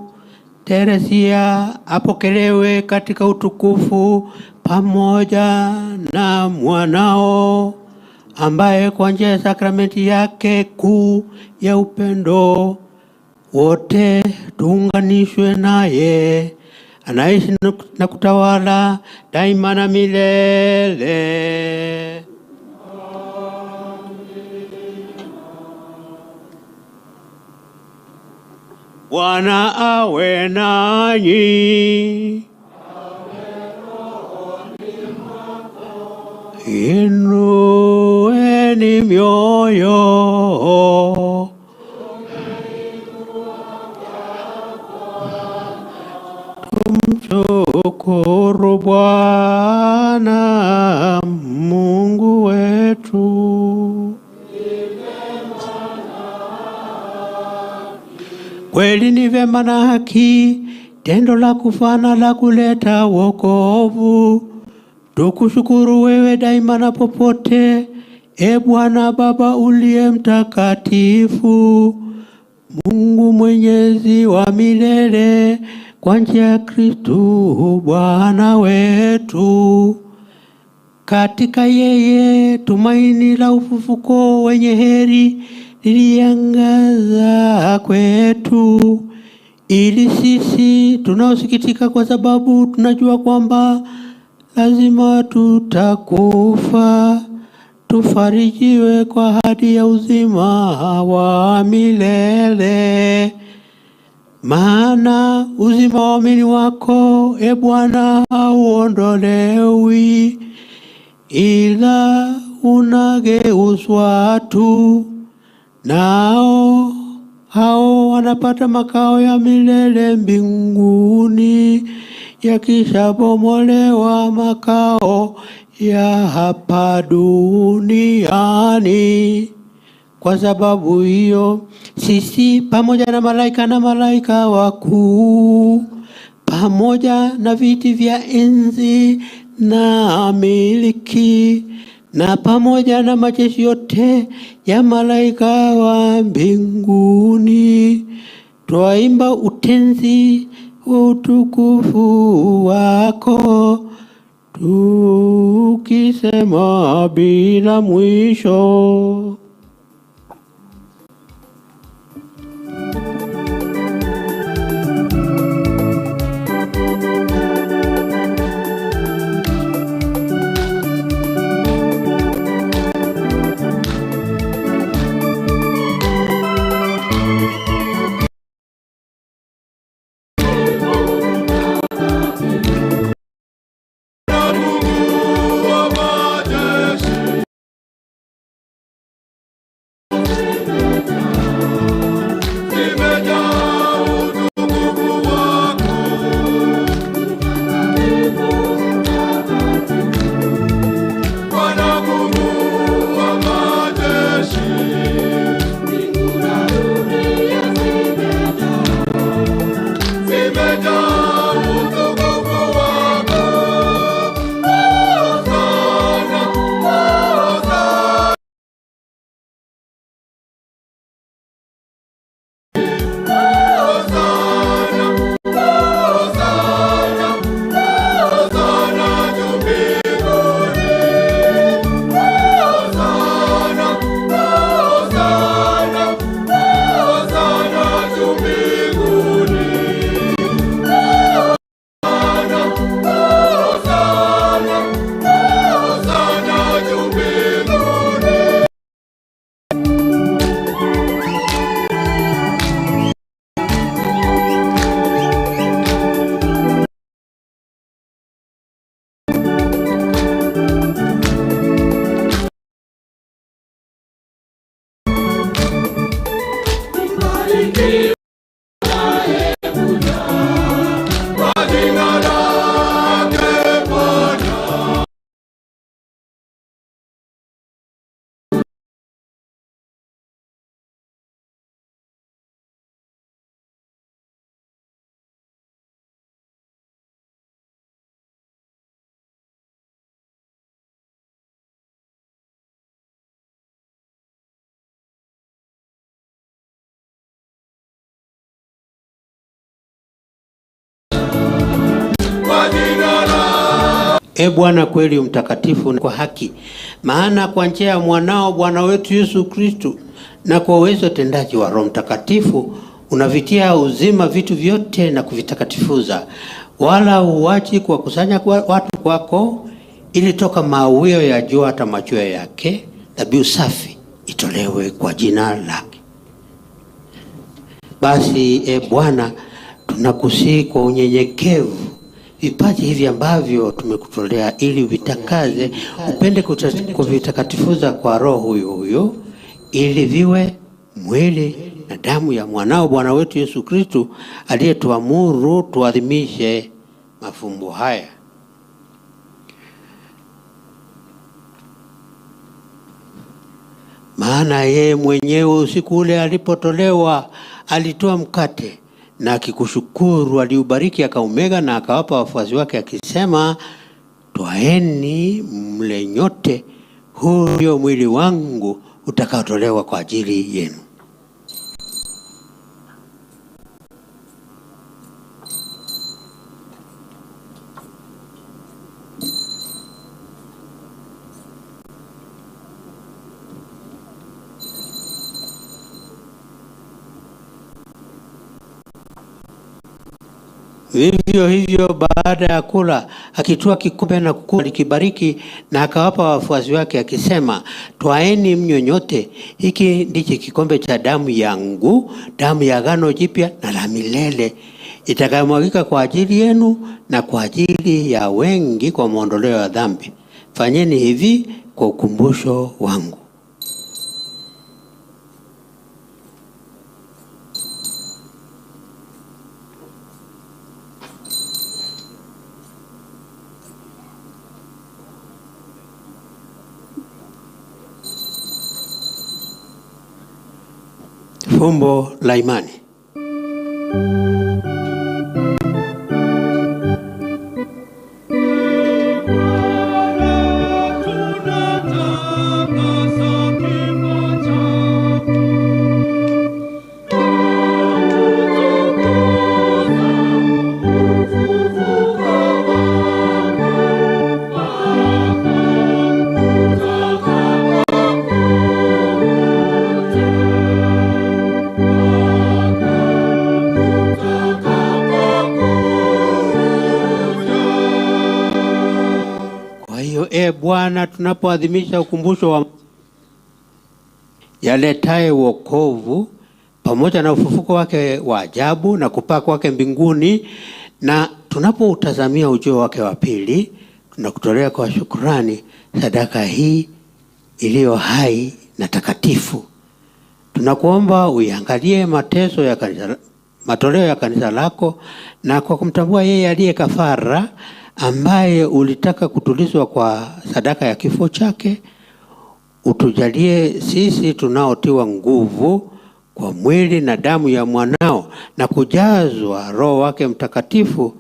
Speaker 1: Teresia apokelewe katika utukufu pamoja na mwanao ambaye kwa njia ya sakramenti yake kuu ya upendo wote tuunganishwe naye, anaishi na kutawala daima na milele. Bwana awe nanyi. Inueni mioyo. Tumshukuru Bwana Mungu wetu. Kweli ni vema na haki, tendo la kufana la kuleta wokovu. Tukushukuru wewe daima na popote, e Bwana Baba uliye mtakatifu, Mungu mwenyezi wa milele, kwa njia ya Kristu Bwana wetu. Katika yeye tumaini la ufufuko wenye heri liliangaza kwetu, ili sisi tunaosikitika kwa sababu tunajua kwamba lazima tutakufa, tufarijiwe kwa ahadi ya uzima wa milele. Maana uzima wa waamini wako, e Bwana, hauondolewi, ila unageuzwa tu, nao hao wanapata makao ya milele mbinguni, yakishabomolewa makao ya hapa duniani. Kwa sababu hiyo sisi pamoja na malaika na malaika wakuu, pamoja na viti vya enzi na miliki, na pamoja na majeshi yote ya malaika wa mbinguni, twaimba utenzi wa utukufu wako, tukisema bila mwisho. E Bwana, kweli mtakatifu kwa haki, maana kwa njia ya mwanao Bwana wetu Yesu Kristo na kwa uwezo tendaji wa Roho Mtakatifu unavitia uzima vitu vyote na kuvitakatifuza, wala huachi kuwakusanya watu kwako, ili toka mawio ya jua hata machweo yake dhabihu safi itolewe kwa jina lake. Basi e Bwana, tunakusihi kwa unyenyekevu vipaji hivi ambavyo tumekutolea, ili vitakaze, upende kuvitakatifuza kwa Roho huyo huyo, ili viwe mwili na damu ya mwanao Bwana wetu Yesu Kristo, aliyetuamuru tuadhimishe mafumbo haya. Maana yeye mwenyewe usiku ule alipotolewa, alitoa mkate na akikushukuru aliubariki, akaumega na akawapa wafuasi wake akisema, twaeni mle nyote, huu ndio mwili wangu utakaotolewa kwa ajili yenu. Vivyo hivyo baada ya kula, akitwaa kikombe na kukibariki na akawapa wafuasi wake akisema, twaeni mnywe nyote, hiki ndichi kikombe cha damu yangu, damu ya agano jipya na la milele, itakayomwagika kwa ajili yenu na kwa ajili ya wengi kwa maondoleo ya dhambi. Fanyeni hivi kwa ukumbusho wangu. Fumbo la imani. Bwana, tunapoadhimisha ukumbusho wa yaletaye wokovu pamoja na ufufuko wake wa ajabu na kupaa kwake mbinguni, na tunapoutazamia ujio wake wa pili, tunakutolea kwa shukrani sadaka hii iliyo hai na takatifu. Tunakuomba uiangalie mateso ya kanisa, matoleo ya kanisa lako, na kwa kumtambua yeye aliye kafara ambaye ulitaka kutulizwa kwa sadaka ya kifo chake, utujalie sisi tunaotiwa nguvu kwa mwili na damu ya mwanao na kujazwa Roho wake Mtakatifu,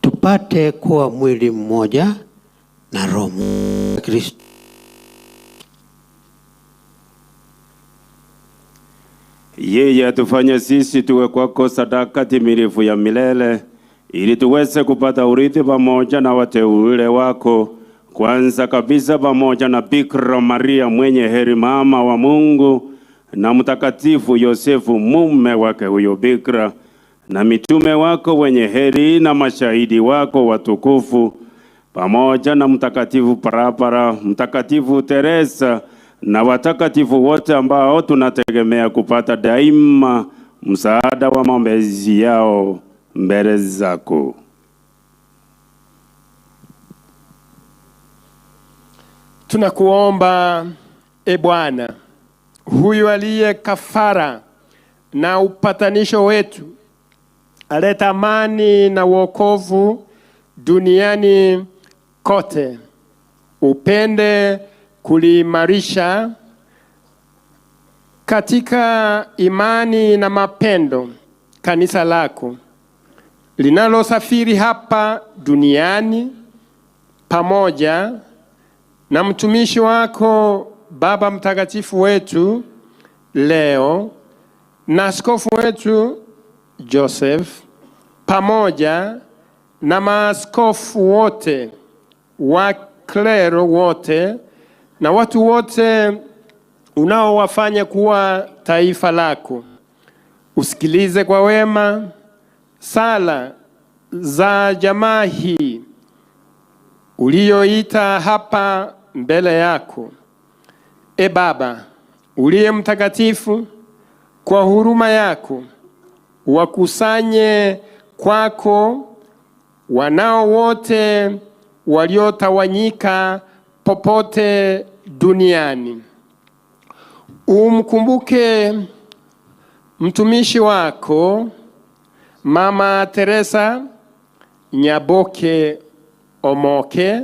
Speaker 1: tupate kuwa mwili mmoja na Roho Kristo.
Speaker 9: Yeye atufanye sisi tuwe kwako sadaka timilifu ya milele, ili tuweze kupata urithi pamoja na wateule wako, kwanza kabisa pamoja na Bikira Maria mwenye heri, mama wa Mungu, na Mtakatifu Yosefu mume wake huyo Bikira, na mitume wako wenye heri na mashahidi wako watukufu, pamoja na Mtakatifu Parapara, Mtakatifu Teresa na watakatifu wote ambao tunategemea kupata daima msaada wa maombezi yao mbele zako.
Speaker 4: Tunakuomba e Bwana, huyu aliye kafara na upatanisho wetu, aleta amani na wokovu duniani kote, upende kuliimarisha katika imani na mapendo kanisa lako linalosafiri hapa duniani, pamoja na mtumishi wako Baba Mtakatifu wetu Leo na askofu wetu Joseph, pamoja na maaskofu wote waklero wote na watu wote unaowafanya kuwa taifa lako. Usikilize kwa wema sala za jamaa hii uliyoita hapa mbele yako. E Baba uliye mtakatifu, kwa huruma yako wakusanye kwako wanao wote waliotawanyika popote duniani. Umkumbuke mtumishi wako Mama Teresa Nyaboke Omoke,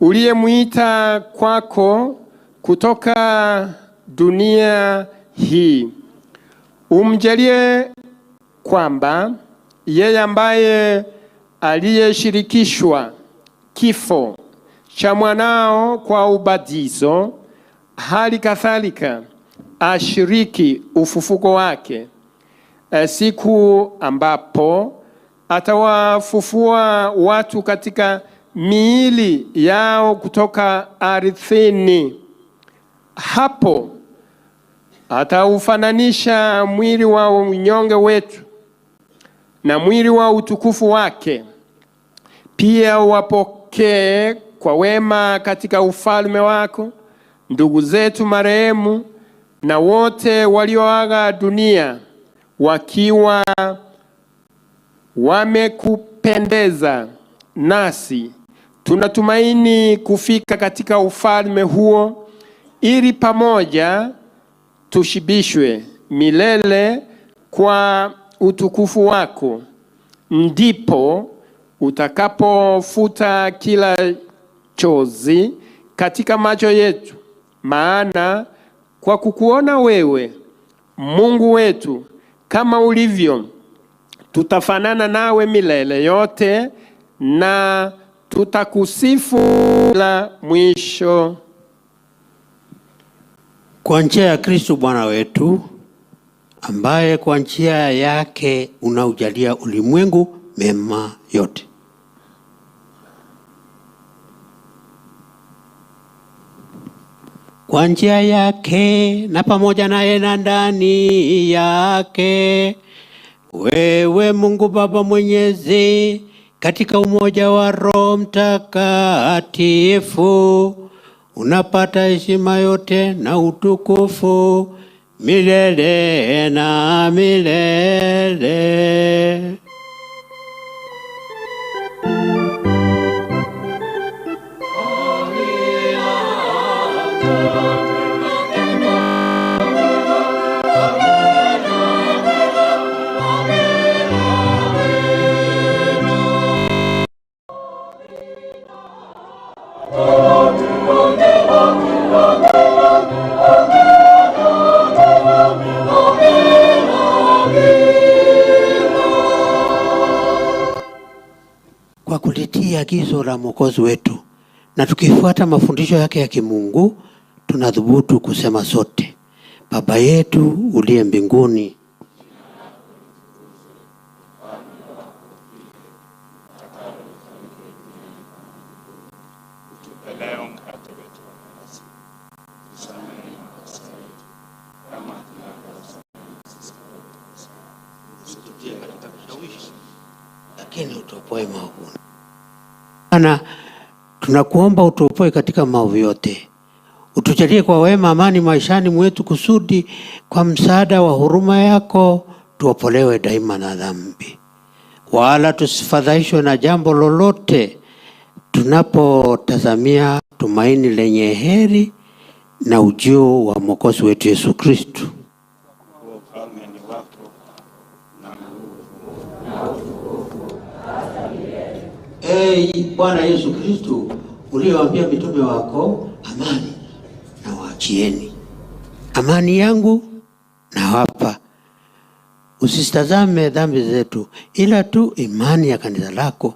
Speaker 4: uliyemuita kwako kutoka dunia hii. Umjalie kwamba yeye ambaye aliyeshirikishwa kifo cha mwanao kwa ubatizo, hali kadhalika ashiriki ufufuko wake siku ambapo atawafufua watu katika miili yao kutoka ardhini. Hapo ataufananisha mwili wa unyonge wetu na mwili wa utukufu wake. Pia wapokee kwa wema katika ufalme wako ndugu zetu marehemu na wote walioaga dunia wakiwa wamekupendeza, nasi tunatumaini kufika katika ufalme huo, ili pamoja tushibishwe milele kwa utukufu wako. Ndipo utakapofuta kila chozi katika macho yetu, maana kwa kukuona wewe Mungu wetu kama ulivyo, tutafanana nawe milele yote na tutakusifu la mwisho.
Speaker 1: Kwa njia ya Kristo Bwana wetu, ambaye kwa njia yake unaujalia ulimwengu mema yote. Kwa njia yake na pamoja naye na ndani yake, wewe Mungu Baba Mwenyezi, katika umoja wa Roho Mtakatifu, unapata heshima yote na utukufu milele na milele. Kwa kulitii agizo la Mwokozi wetu na tukifuata mafundisho yake ya kimungu, tunathubutu kusema sote: Baba yetu uliye mbinguni, lakini utuopoe maovuni. Bwana, tunakuomba utuopoe katika maovu yote, utujalie kwa wema amani maishani mwetu, kusudi kwa msaada wa huruma yako tuopolewe daima na dhambi, wala tusifadhaishwe na jambo lolote, tunapotazamia tumaini lenye heri na ujio wa Mwokozi wetu Yesu Kristo. Ee Bwana Yesu Kristo, uliyewaambia mitume wako, amani nawaachieni, amani yangu nawapa, usitazame dhambi zetu, ila tu imani ya kanisa lako.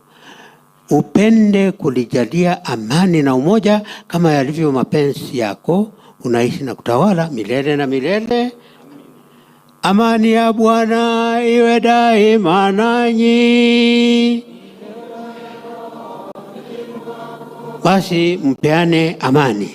Speaker 1: Upende kulijalia amani na umoja kama yalivyo mapenzi yako, unaishi na kutawala milele na milele. Amani ya Bwana iwe daima nanyi. Basi mpeane amani.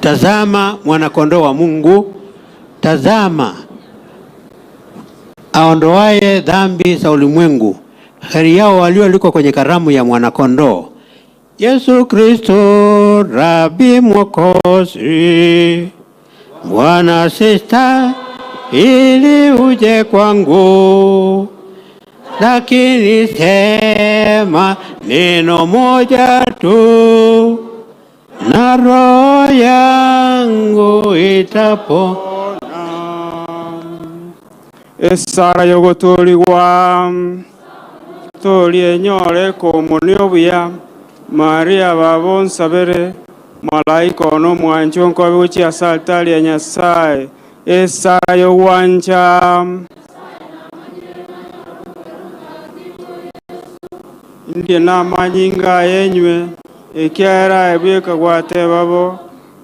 Speaker 1: Tazama mwanakondoo wa Mungu, tazama aondoaye dhambi za ulimwengu. Heri yao walioalikwa kwenye karamu ya mwanakondoo. Yesu Kristo Rabi Mwokozi, Bwana sista ili uje kwangu, lakini sema neno moja tu na roho yangu itapona.
Speaker 9: Esara yogotoligwa tolie nyore komunio buya Maria babonsabere malaika ono mwancho nkobe gochia ase altari ya Nyasaye. Esara yogwancha ndie namanyinga yenywe ekiara ebweka gwate babo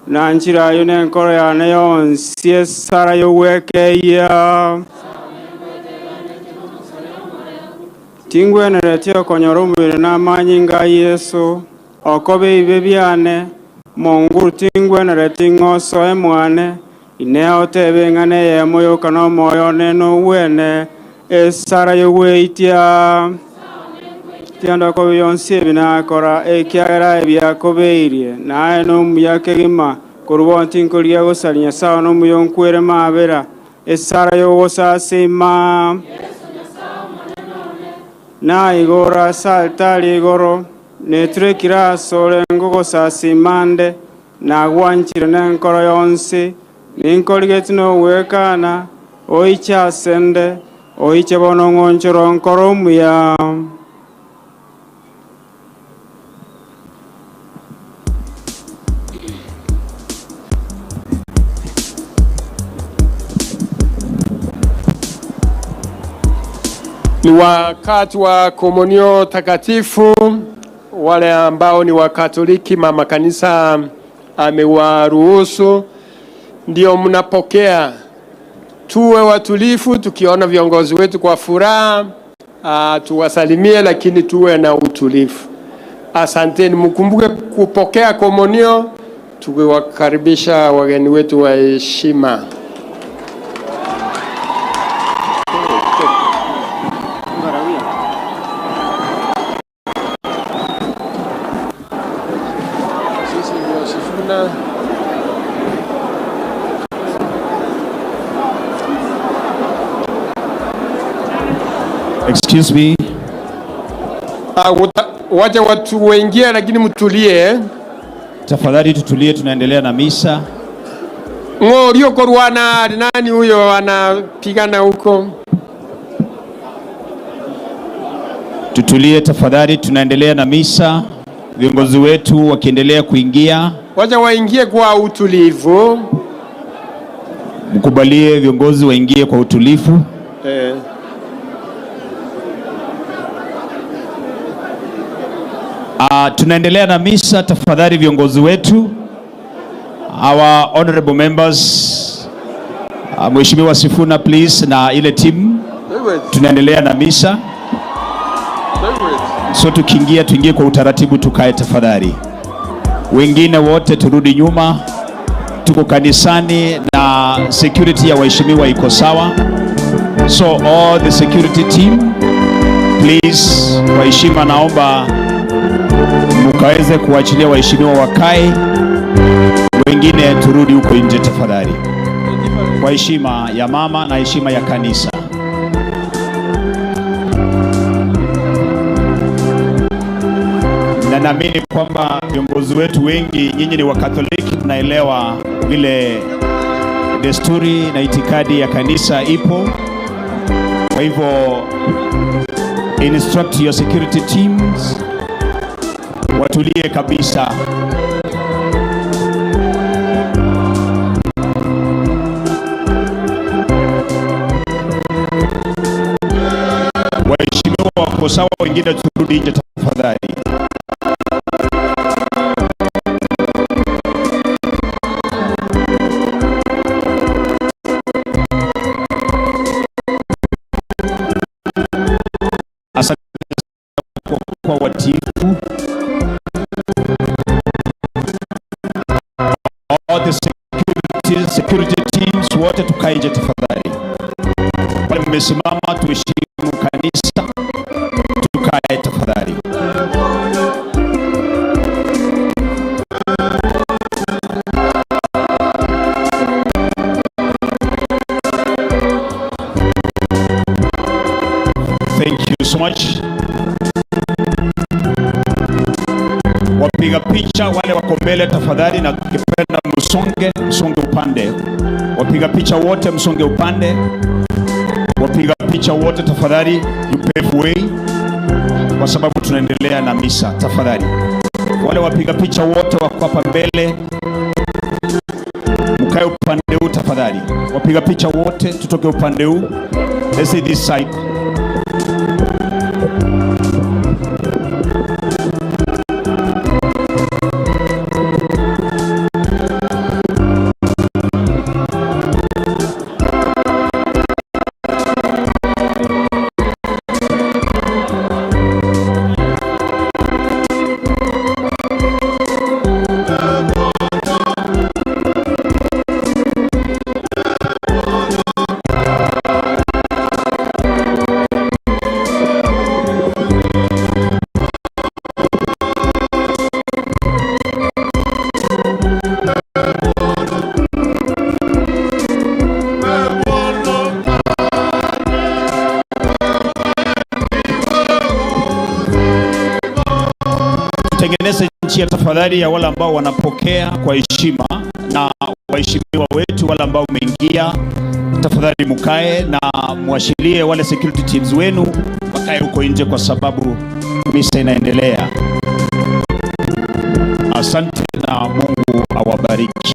Speaker 9: na nchira yo nenkoro yane yonsi. Esara yogwekeia tingweneretie okonyora omobere namanyinga Yesu okobe ibe biane monguru tingweneretie ng'oso emwane ineo tebe ng'ane yemo yoka nomoyo one nowene. Esara yogweitia tianda kobe yonsi ebinakora ekiagera ebiakobeirie naye nomuya kegima korubo ntinkoria gosari Nyasaye nomuya nkwere mabera. Esara yogosasima na igoro ase altari igoro neturekire ase orengo gosasimande nagwanchire nenkoro yonsi ninkorigeti nogwekana oiche asende oiche bono ng'onchoro nkoro omuya.
Speaker 11: Ni wakati wa komunio takatifu. Wale ambao ni Wakatoliki, mama kanisa amewaruhusu, ndio mnapokea. Tuwe watulifu, tukiona viongozi wetu kwa furaha, tuwasalimie, lakini tuwe na utulifu. Asanteni, mkumbuke kupokea komunio, tukiwakaribisha wageni wetu wa heshima. Sifuna.
Speaker 12: Excuse me.
Speaker 11: Wacha watu waingie, lakini mtulie.
Speaker 12: Tafadhali tutulie, tunaendelea na misa.
Speaker 11: Ng'orio korwana nani huyo anapigana huko?
Speaker 12: Tutulie tafadhali, tunaendelea na misa. Viongozi wetu wakiendelea kuingia,
Speaker 11: Wacha waingie kwa utulivu.
Speaker 12: Mkubalie viongozi waingie kwa utulivu. Tunaendelea na misa, tafadhali viongozi wetu, our honorable members, Mheshimiwa Sifuna please, na ile team, tunaendelea na misa. So tukiingia, tuingie kwa utaratibu, tukae tafadhali. Wengine wote turudi nyuma. Tuko kanisani na security ya waheshimiwa iko sawa. So all the security team please, kwa heshima naomba mkaweze kuachilia waheshimiwa wakae, wengine turudi huko nje tafadhali, kwa heshima ya mama na heshima ya kanisa. Na naamini kwamba viongozi wetu wengi, nyinyi ni Wakatoliki, mnaelewa vile desturi na itikadi ya kanisa ipo. Kwa hivyo instruct your security teams watulie kabisa. Waheshimiwa wako sawa, wengine turudi nje tafadhali. Asante kwa watiifu. All the security teams wote tukae nje tafadhali. Wale mmesimama, tuheshimu kanisa, tukae tafadhali. Thank you so much. Wapiga picha wale wako mbele tafadhali, na tukipenda msonge upande. Wapiga picha wote msonge upande. Wapiga picha wote tafadhali, you pave way, kwa sababu tunaendelea na misa tafadhali. Wale wapiga picha wote wako hapa mbele, mkae upande huu tafadhali. Wapiga picha wote tutoke upande huu. Let's see this side. Tengeneze njia tafadhali ya wale ambao wanapokea kwa heshima, na waheshimiwa wetu wale ambao umeingia tafadhali mkae na muashirie wale security teams wenu wakae huko nje, kwa sababu misa inaendelea. Asante na Mungu awabariki.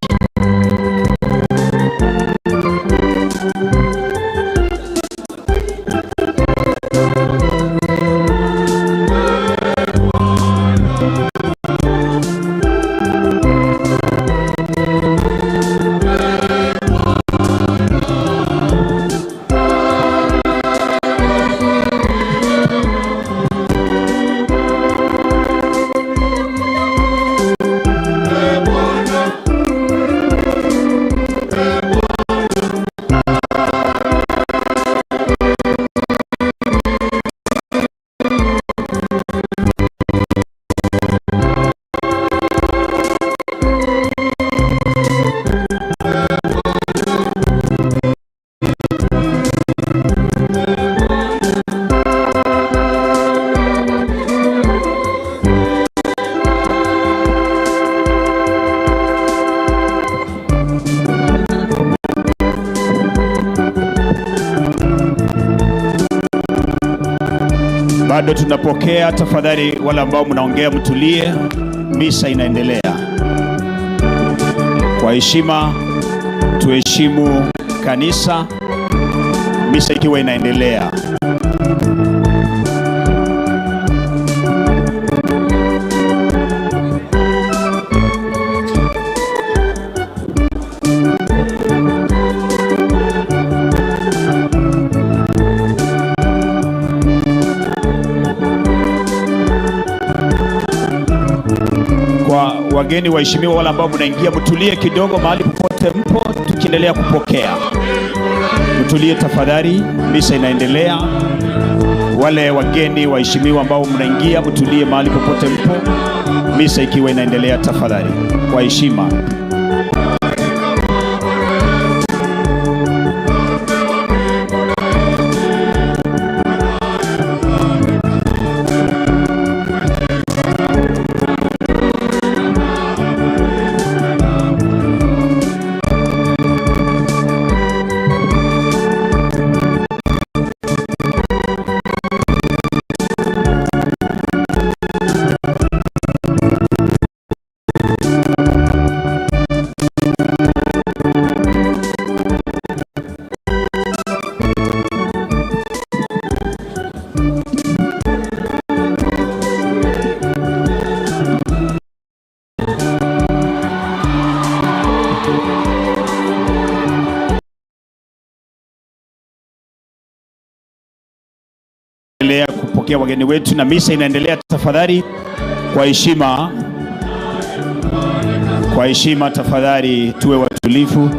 Speaker 12: Bado tunapokea, tafadhali wale ambao mnaongea mtulie, misa inaendelea. Kwa heshima tuheshimu kanisa, misa ikiwa inaendelea. Kwa wageni waheshimiwa, wale ambao mnaingia, mtulie kidogo mahali popote mpo, tukiendelea kupokea. Mtulie tafadhali, misa inaendelea. Wale wageni waheshimiwa ambao mnaingia, mtulie mahali popote mpo, misa ikiwa inaendelea tafadhali, kwa heshima. Kupokea wageni wetu na misa inaendelea tafadhali, kwa heshima, kwa heshima tafadhali tuwe watulivu.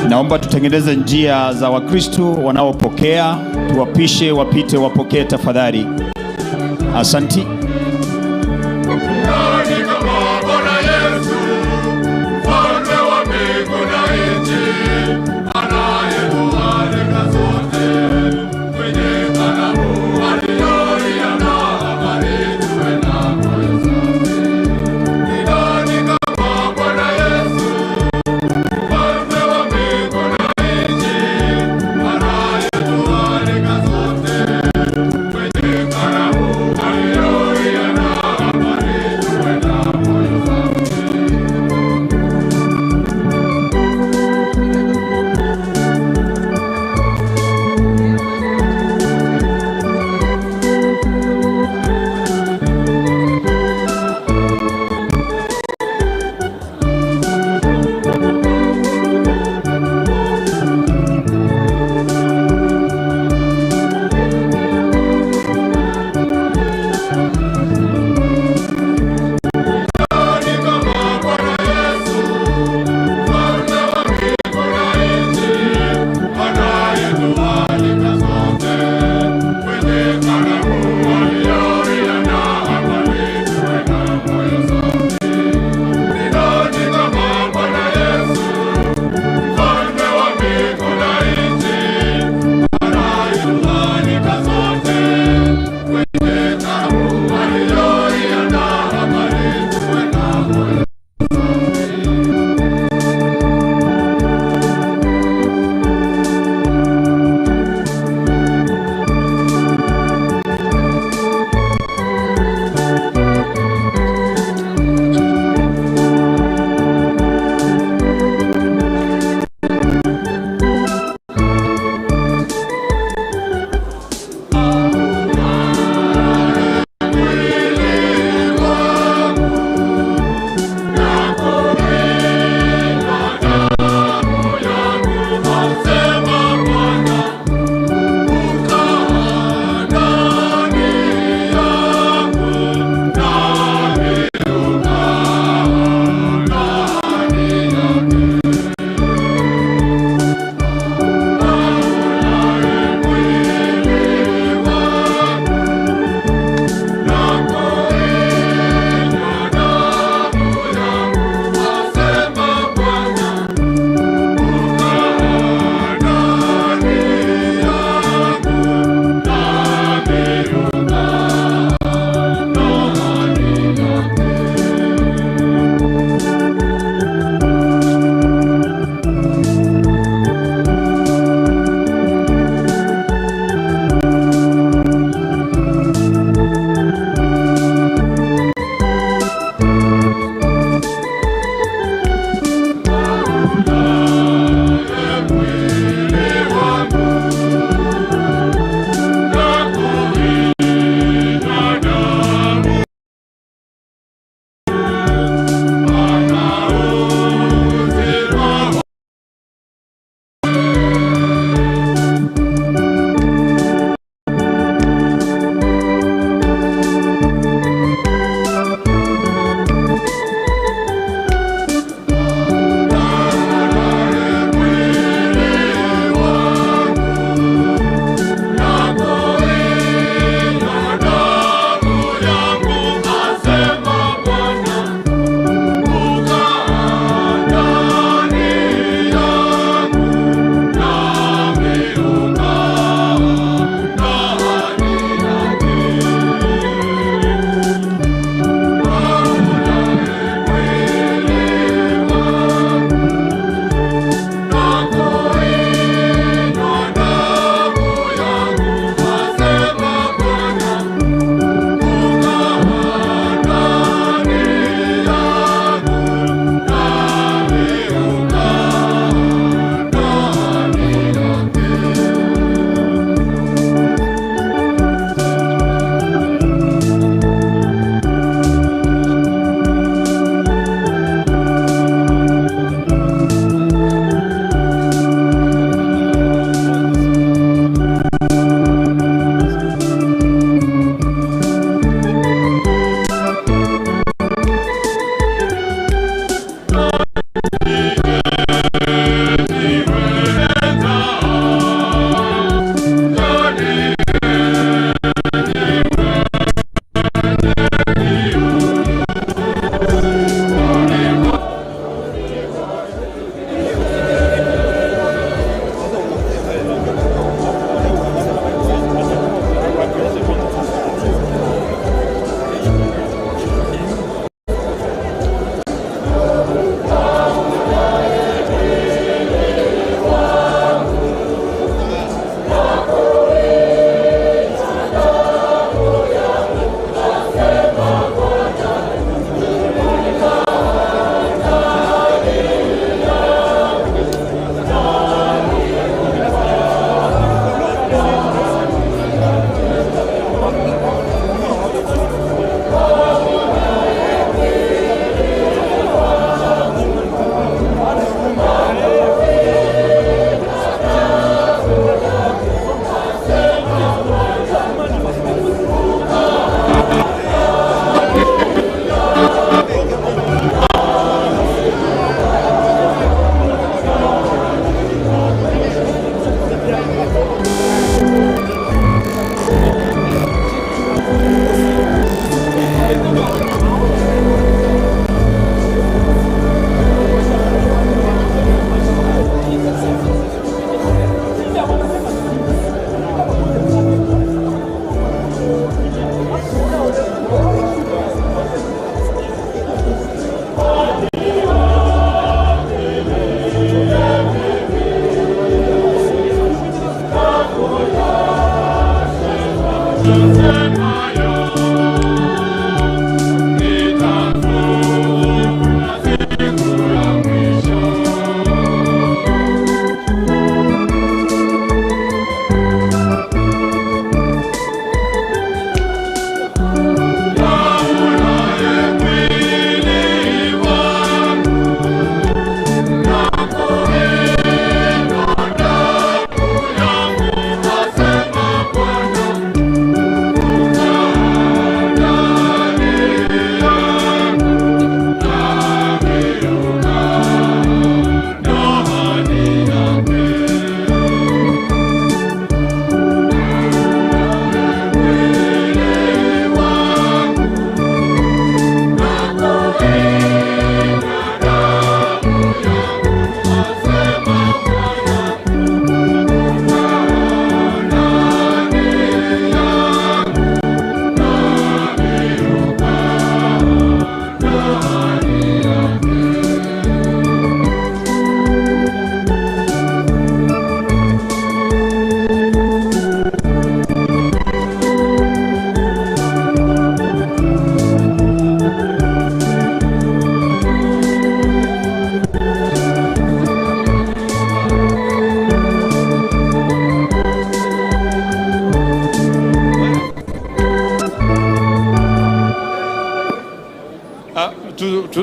Speaker 12: Naomba tutengeneze njia za Wakristo wanaopokea, tuwapishe wapite wapokee tafadhali. Asanti.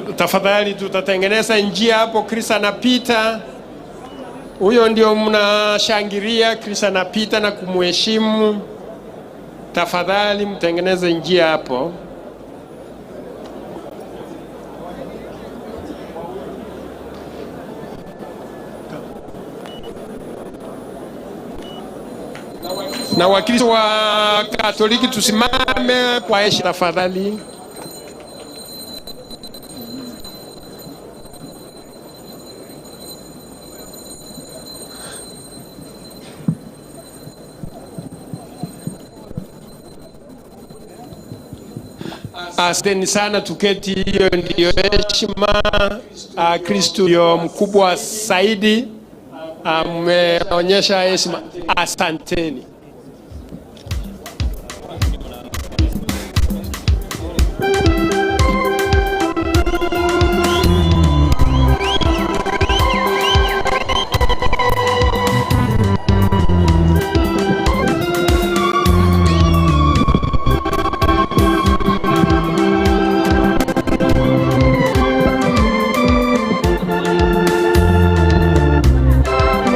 Speaker 11: Tafadhali tutatengeneza njia hapo, Chris anapita. Huyo ndio mnashangilia, Chris anapita na kumheshimu. Tafadhali mtengeneze njia hapo. Na Wakristo wa Katoliki tusimame kwa heshima tafadhali. Asanteni sana, tuketi. Hiyo ndiyo heshima. Kristo ndio mkubwa zaidi, ameonyesha heshima. Asanteni.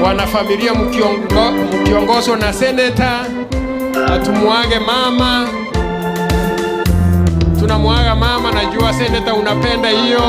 Speaker 11: Wanafamilia mkiongozwa na seneta, atumuage mama, tunamuaga mama. Najua seneta unapenda hiyo.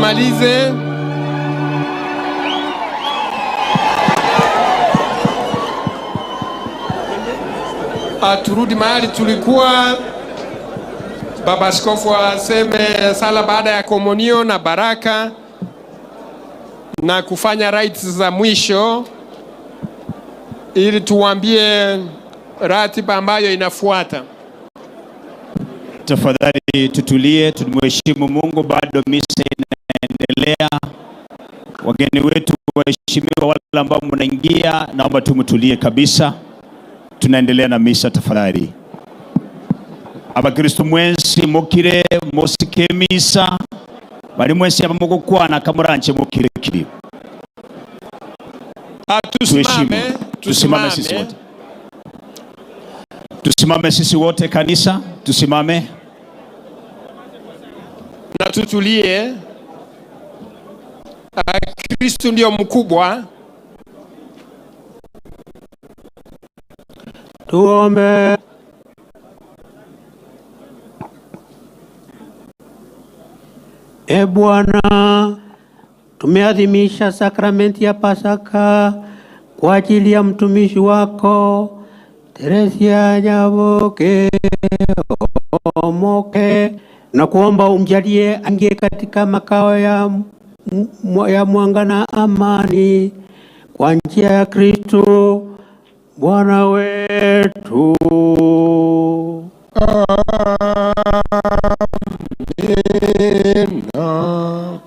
Speaker 11: amalize. Turudi mahali tulikuwa. Baba Askofu aseme sala baada ya komunio na baraka na kufanya rites za mwisho ili tuambie ratiba ambayo inafuata.
Speaker 12: Tafadhali tutulie, tumheshimu Mungu, bado misa inaendelea. Wageni wetu waheshimiwa, wale ambao mnaingia, naomba tumtulie kabisa. Tunaendelea na misa tafadhali. Abakristo mwensi mukire musike misa, bali mwensi abamugukwana kamuranche mukire kiri.
Speaker 11: Tusimame,
Speaker 12: tusimame sisi wote. Tusimame sisi wote kanisa, tusimame
Speaker 11: na tutulie. Kristo ndio mkubwa.
Speaker 1: Tuombe. E Bwana, tumeadhimisha sakramenti ya Pasaka kwa ajili ya mtumishi wako Teresia Nyaboke Omoke, na kuomba umjalie aingie katika makao ya mwanga na amani kwa njia ya Kristo Bwana wetu.
Speaker 11: Amina.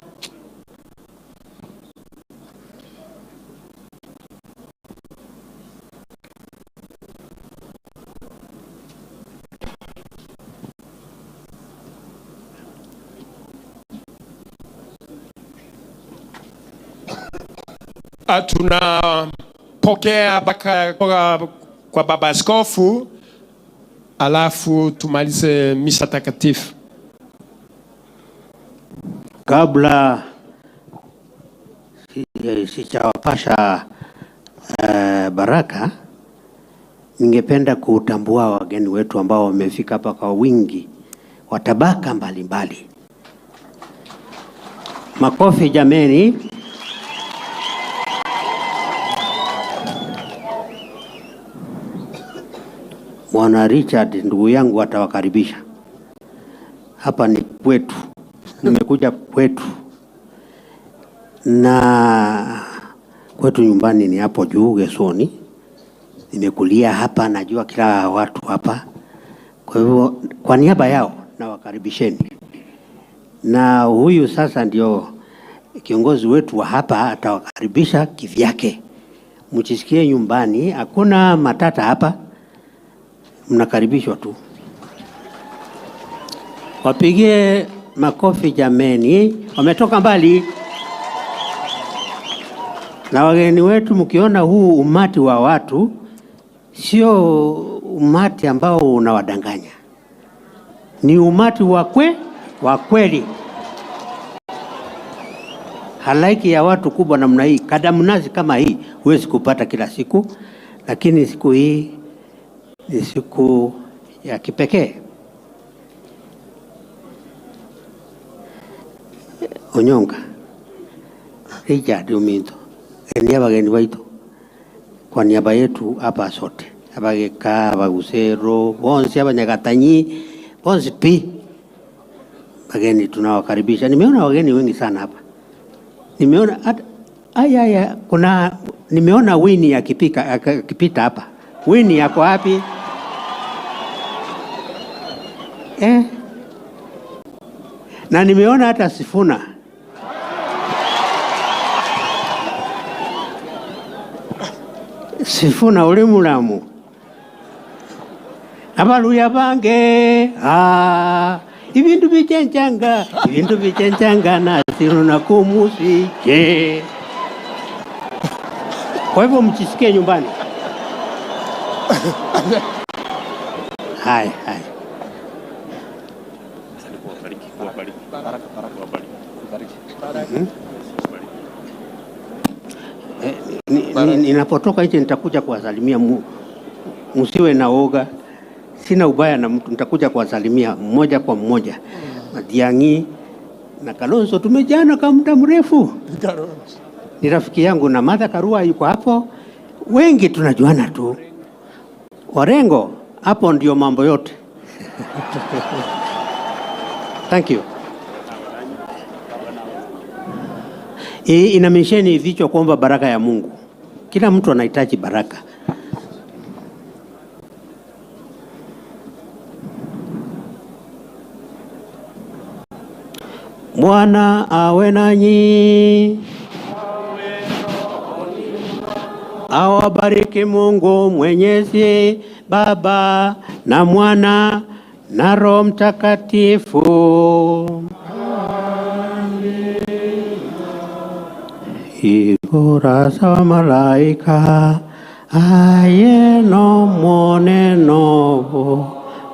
Speaker 11: Tunapokea baraka kwa Baba Askofu, alafu tumalize misa takatifu.
Speaker 1: Kabla sijawapasha baraka, ningependa kutambua wageni wetu ambao wamefika hapa kwa wingi wa tabaka mbalimbali. Makofi jameni. Bwana Richard ndugu yangu atawakaribisha. Hapa ni kwetu, nimekuja kwetu, na kwetu nyumbani ni hapo juu Gesoni. Nimekulia hapa, najua kila watu hapa. Kwa hivyo kwa niaba yao nawakaribisheni. Na huyu sasa ndio kiongozi wetu wa hapa, atawakaribisha kivyake. Mjisikie nyumbani, hakuna matata hapa. Mnakaribishwa tu. Wapigie makofi jameni, wametoka mbali. Na wageni wetu, mkiona huu umati wa watu, sio umati ambao unawadanganya. Ni umati wa kweli. Halaiki ya watu kubwa namna hii, kadamnazi kama hii, huwezi kupata kila siku, lakini siku hii ni siku ya kipekee. Onyonga Richard Ominto, enia bageni baitu kwa niaba yetu hapa sote, abageka, abagusero bonse, abanyagatanyi bonse pi bageni tunawakaribisha. Nimeona wageni wengi sana hapa. Nimeona aya kuna nimeona Winnie akipita hapa. Winnie yako wapi? Na nimeona hata Sifuna. Sifuna uli mulamu. Abaluya bange ibintu bichenchanga, ibintu bichenchanga na siruna kumusike. Kwa hivyo mchisikie nyumbani. Hai hai. Ninapotoka nje nitakuja kuwasalimia, msiwe na woga. Sina ubaya na mtu, nitakuja kuwasalimia mmoja kwa mmoja. Matiang'i, Na Kalonzo tumejuana kwa muda mrefu, ni rafiki yangu, na Martha Karua yuko hapo, wengi tunajuana tu. Orengo, hapo ndio mambo yote. Thank you. Inamisheni vichwa kuomba baraka ya Mungu. Kila mtu anahitaji baraka. Bwana awe nanyi. Awabariki Mungu Mwenyezi, Baba na Mwana na Roho Mtakatifu. Ibora sa malaika aye no moneno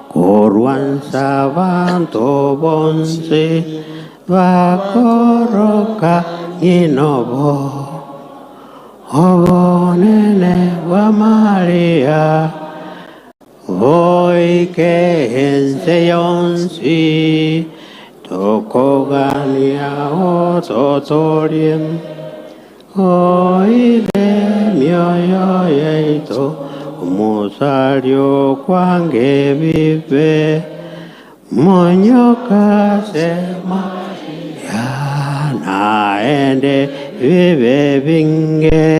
Speaker 1: korwansa banto bonse bakoroka nginobo obonene bwa Maria oike ense yonsi tokogania ototoriem oile mioyo yeito musalio kwange bibe monyoka sema naende bibe binge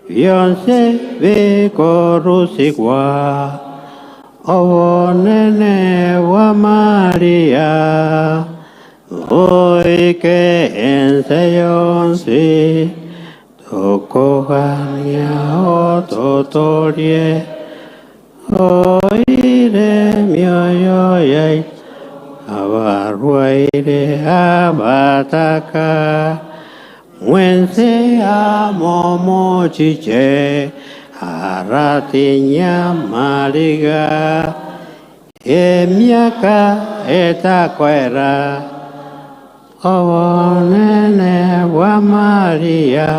Speaker 1: byonse bikorusigwa obonene bwa Maria oike ense yonsi tokogania ototorie oire mioyo yaitu abarwaire abataka mwense amomochiche aratinya maliga emiaka etakwera obonene bwa Maria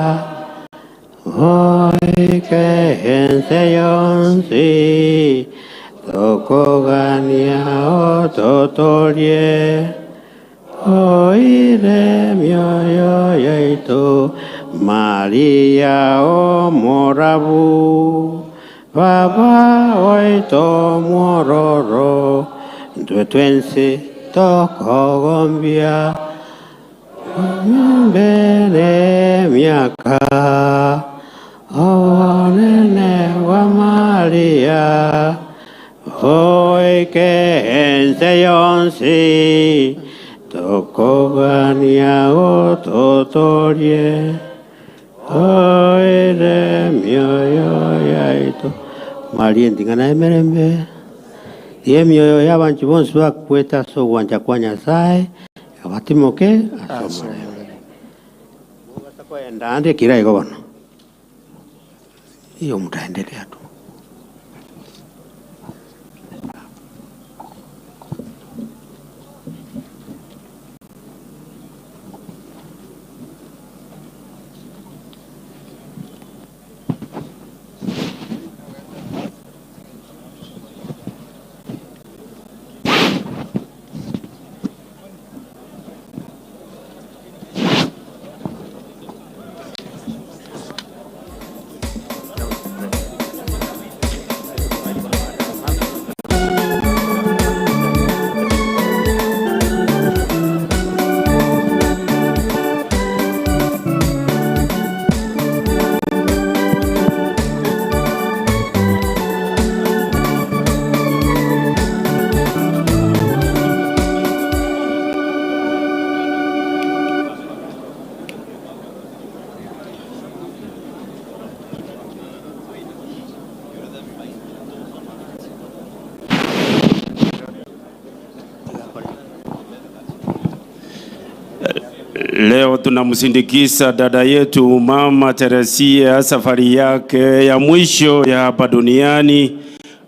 Speaker 1: oike ense yonsi tokogania ototorie oire mioyo yaitu Maria omorabu Baba oito mwororo ntwe twensi tokogombia mbele miaka obonene bwa Maria oike ense yonsi tokogania ototorie oire mioyo yaitu Maria ndingana emerembe ye mioyo y'abantu bonsi bakweta so gwanja kwa Nyasaye abatimoke asomore batakwenda ande kira iko bono iyo mutaendelea tu.
Speaker 9: Leo tunamsindikiza dada yetu Mama Teresia safari yake ya mwisho ya hapa duniani.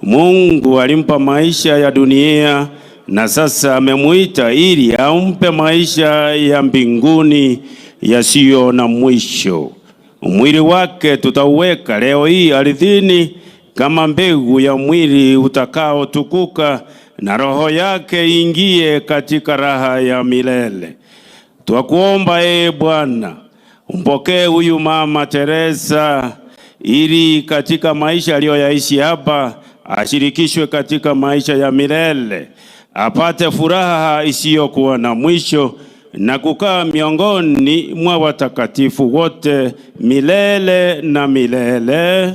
Speaker 9: Mungu alimpa maisha ya dunia na sasa amemuita ili ampe maisha ya mbinguni yasiyo na mwisho. Mwili wake tutauweka leo hii ardhini kama mbegu ya mwili utakaotukuka na roho yake ingie katika raha ya milele. Twakuomba ee Bwana, umpokee huyu Mama Teresa ili katika maisha aliyoyaishi hapa ashirikishwe katika maisha ya milele, apate furaha isiyokuwa na mwisho na kukaa miongoni mwa watakatifu wote milele na milele.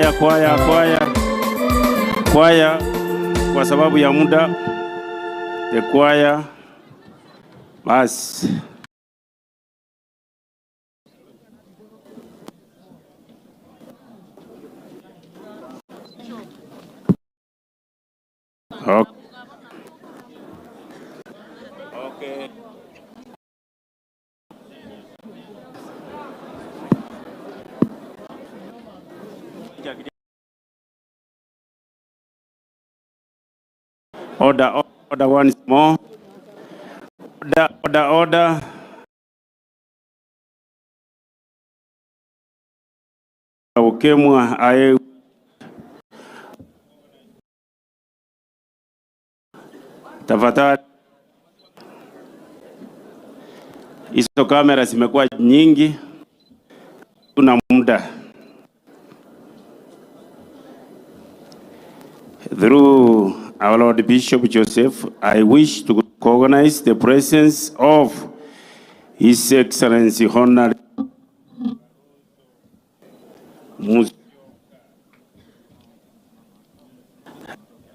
Speaker 9: Ya kwaya, kwaya, kwaya, kwa sababu ya muda, the choir, basi. Okay. Order, order once more. Order, order, order. Ukemwa aye. Tafadhali, hizo kamera zimekuwa nyingi, tuna muda. Through our Lord Bishop Joseph, I wish to recognize the presence of His Excellency Honorable Mus.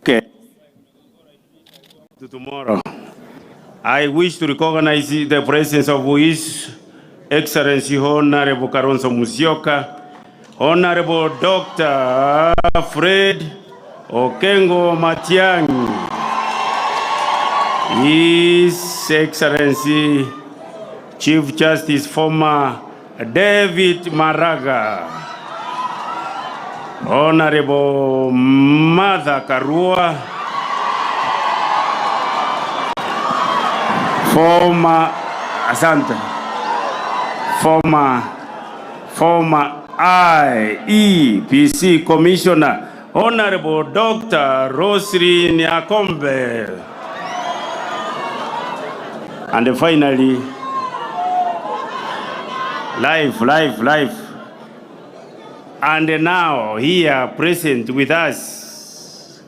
Speaker 9: Okay. To tomorrow. I wish to recognize the presence of His Excellency Honorable Kalonzo Musyoka, Honorable Dr. Fred Okengo Matiang'i, His Excellency Chief Justice former David Maraga, Honorable Martha Karua, former, asante, former IEBC Commissioner, Honorable Dr. Roselyn Nyakombe. And finally, life, life, life. And now, here present with us,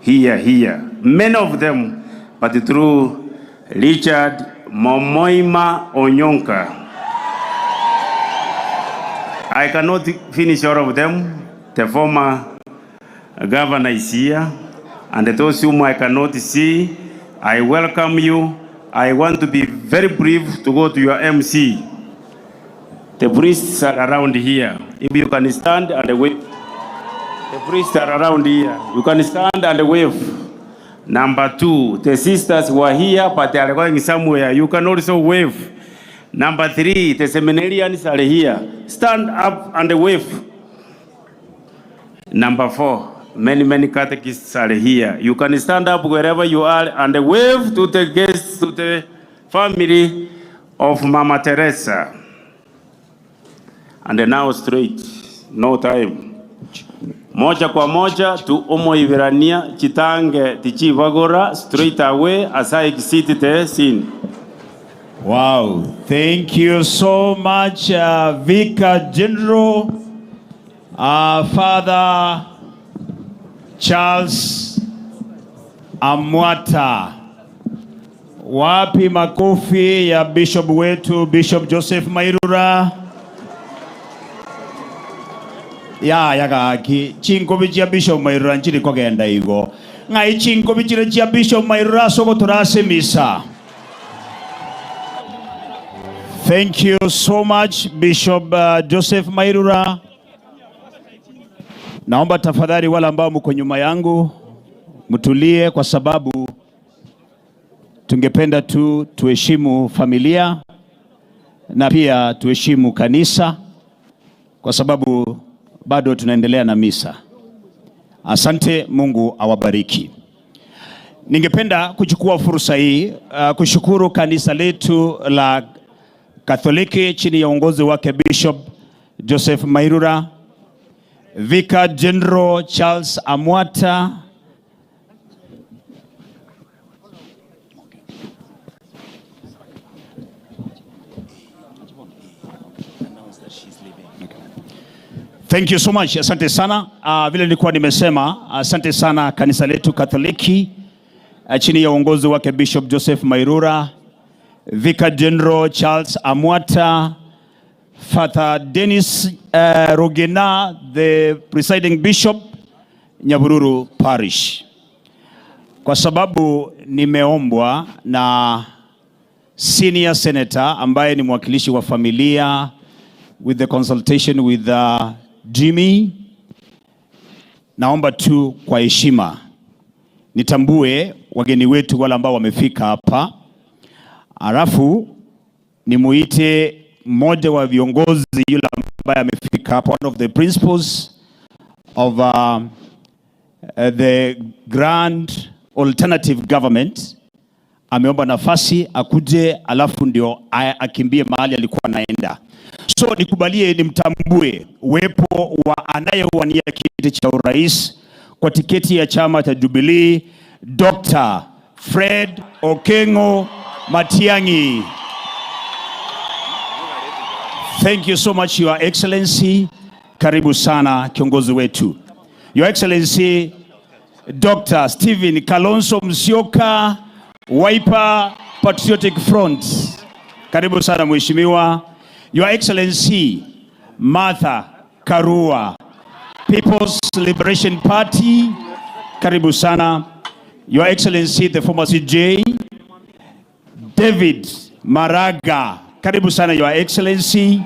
Speaker 9: here, here, many of them, but through Richard Momoima Onyonka. I cannot finish all of them. The former governor is here, and those whom I cannot see, I welcome you. I want to be very brief to go to your MC. The priests are around here. If you can stand and wave. The priests are around here. You can stand and wave. Number two, the sisters were here, but they are going somewhere. You can also wave. Number three, the seminarians are here. Stand up and wave. Number four, many, many catechists are here. You can stand up wherever you are and wave to the guests, to the family of Mama Teresa. And now straight, no time. Moja kwa moja tu Omoiberania Chitange Tichivagora straight away as I exit the scene.
Speaker 12: Wow, thank you so much, Vicar General, Father Charles Amwata. Wapi makofi ya Bishop wetu, Bishop Joseph Mairura? Ya yagaki chinkobi chia Bishop Mairura nchiri kogenda igo ngai chinkobi chire chia Bishop Mairura soko turase misa. Thank you so much Bishop Joseph Mairura. Naomba tafadhali wale ambao mko nyuma yangu mtulie, kwa sababu tungependa tu tuheshimu familia na pia tuheshimu kanisa, kwa sababu bado tunaendelea na misa. Asante, Mungu awabariki. Ningependa kuchukua fursa hii kushukuru kanisa letu la Katoliki chini ya uongozi wake Bishop Joseph Mairura, Vicar General Charles Amwata, Thank you so much. Asante sana. Vile nilikuwa nimesema, asante sana kanisa letu Katoliki chini ya uongozi wake Bishop Joseph Mairura, Vicar General Charles Amwata, Father Dennis Rogena, the presiding bishop, Nyabururu Parish. Kwa sababu nimeombwa na senior senator ambaye ni mwakilishi wa familia with the consultation with Jimmy, naomba tu kwa heshima nitambue wageni wetu wale ambao wamefika hapa, alafu nimuite mmoja wa viongozi yule ambaye amefika hapa, one of the principals of the Grand Alternative Government ameomba nafasi akuje, alafu ndio akimbie mahali alikuwa anaenda. So nikubalie nimtambue uwepo wa anayewania kiti cha urais kwa tiketi ya chama cha Jubilee, Dr. Fred Okengo Matiang'i. Thank you so much, Your Excellency. Karibu sana kiongozi wetu. Your Excellency Dr. Stephen Kalonzo Musyoka, Wiper Patriotic Front. Karibu sana mheshimiwa. Your Excellency Martha Karua, People's Liberation Party. Karibu sana. Your Excellency the former CJ David Maraga. Karibu sana, Your Excellency.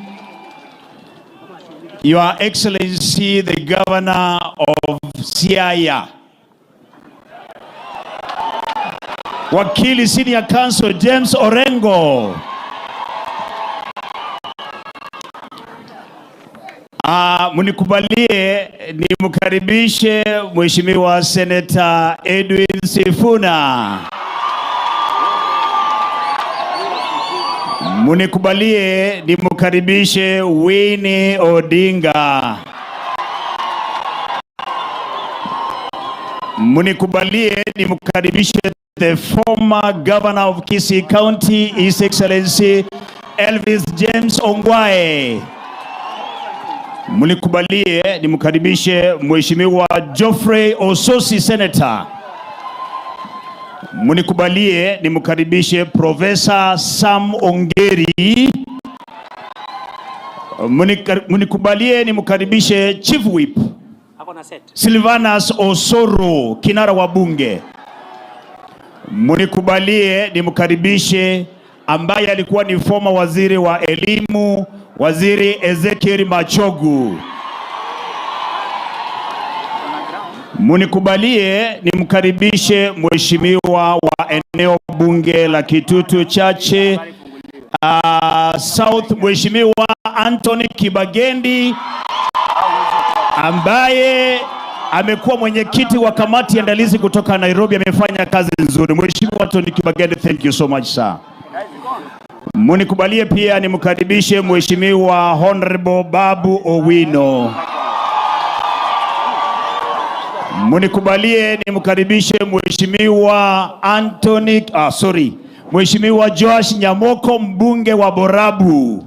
Speaker 12: Your Excellency the Governor of Siaya, Wakili Senior Counsel James Orengo. Mnikubalie nimkaribishe Mheshimiwa Senator Edwin Sifuna. Munikubalie nimkaribishe Winnie Odinga. Munikubalie nimkaribishe the former governor of Kisii County, His Excellency Elvis James Ongwae. Munikubalie nimkaribishe Mheshimiwa Geoffrey Osotsi, Senator. Munikubalie nimkaribishe Professor Sam Ongeri. Munikubalie nimkaribishe Chief Whip Silvanus Osoro, kinara wa bunge. Munikubalie nimkaribishe ambaye alikuwa ni former waziri wa elimu, Waziri Ezekiel Machogu. Munikubalie nimkaribishe mheshimiwa wa eneo bunge la Kitutu Chache South, Mheshimiwa Anthony Kibagendi ambaye amekuwa mwenyekiti wa kamati ya andalizi kutoka Nairobi. Amefanya kazi nzuri. Mheshimiwa Anthony Kibagendi, thank you so much, sir. Munikubalie pia nimkaribishe Mheshimiwa Honorable Babu Owino. Munikubalie nimkaribishe Mheshimiwa Anthony, Mheshimiwa Joash Nyamoko, mbunge wa Borabu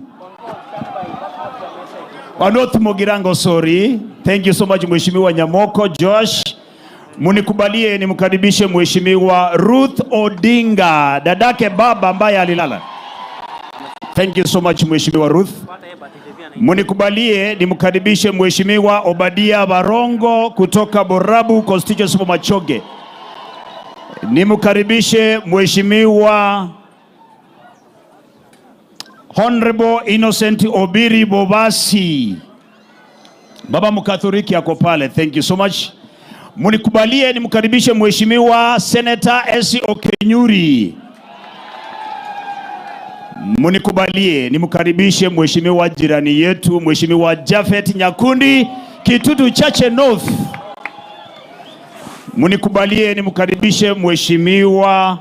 Speaker 12: wa North Mugirango, sorry. Thank you so much Mheshimiwa Nyamoko Josh. Munikubalie nimkaribishe Mheshimiwa Ruth Odinga, dadake baba ambaye alilala. Thank you so much Mheshimiwa Ruth. Munikubalie nimkaribishe Mheshimiwa Obadia Barongo kutoka Borabu constituency of Machoge. Nimkaribishe Mheshimiwa Honorable Innocent Obiri Bobasi, baba Mkatholiki ako pale. Thank you so much. Munikubalie nimkaribishe Mheshimiwa Senator Esi Okenyuri. Munikubalie nimkaribishe Mheshimiwa jirani yetu Mheshimiwa Jafet Nyakundi, Kitutu Chache North. Munikubalie nimkaribishe Mheshimiwa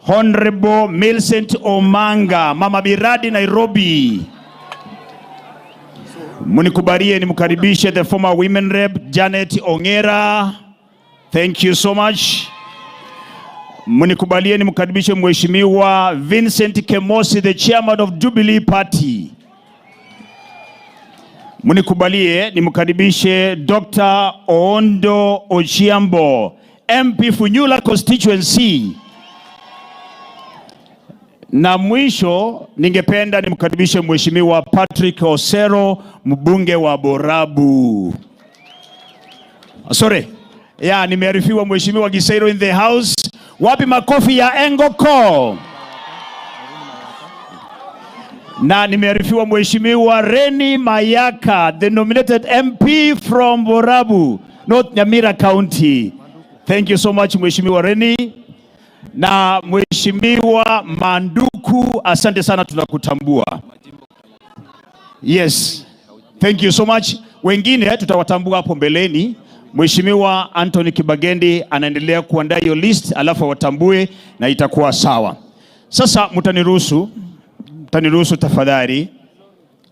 Speaker 12: Honorable Millicent Omanga, Mama Miradi Nairobi. Munikubalie nimkaribishe the former women rep Janet Ongera. Thank you so much. Munikubalie nimkaribishe Mheshimiwa Vincent Kemosi, the chairman of Jubilee Party. Munikubalie nimkaribishe Dr. Oondo Ochiambo, MP Funyula constituency. Na mwisho ningependa nimkaribishe Mheshimiwa Patrick Osero, mbunge wa Borabu. Sorry. Ya, nimearifiwa Mheshimiwa Gisairo in the house. Wapi makofi ya Engoko? Na nimearifiwa Mheshimiwa Reni Mayaka, the nominated MP from Borabu, North Nyamira County. Thank you so much Mheshimiwa Reni. Na Mheshimiwa Manduku, asante sana, tunakutambua. Yes, thank you so much. Wengine tutawatambua hapo mbeleni. Mheshimiwa Anthony Kibagendi anaendelea kuandaa hiyo list, alafu awatambue na itakuwa sawa. Sasa mtaniruhusu tafadhali,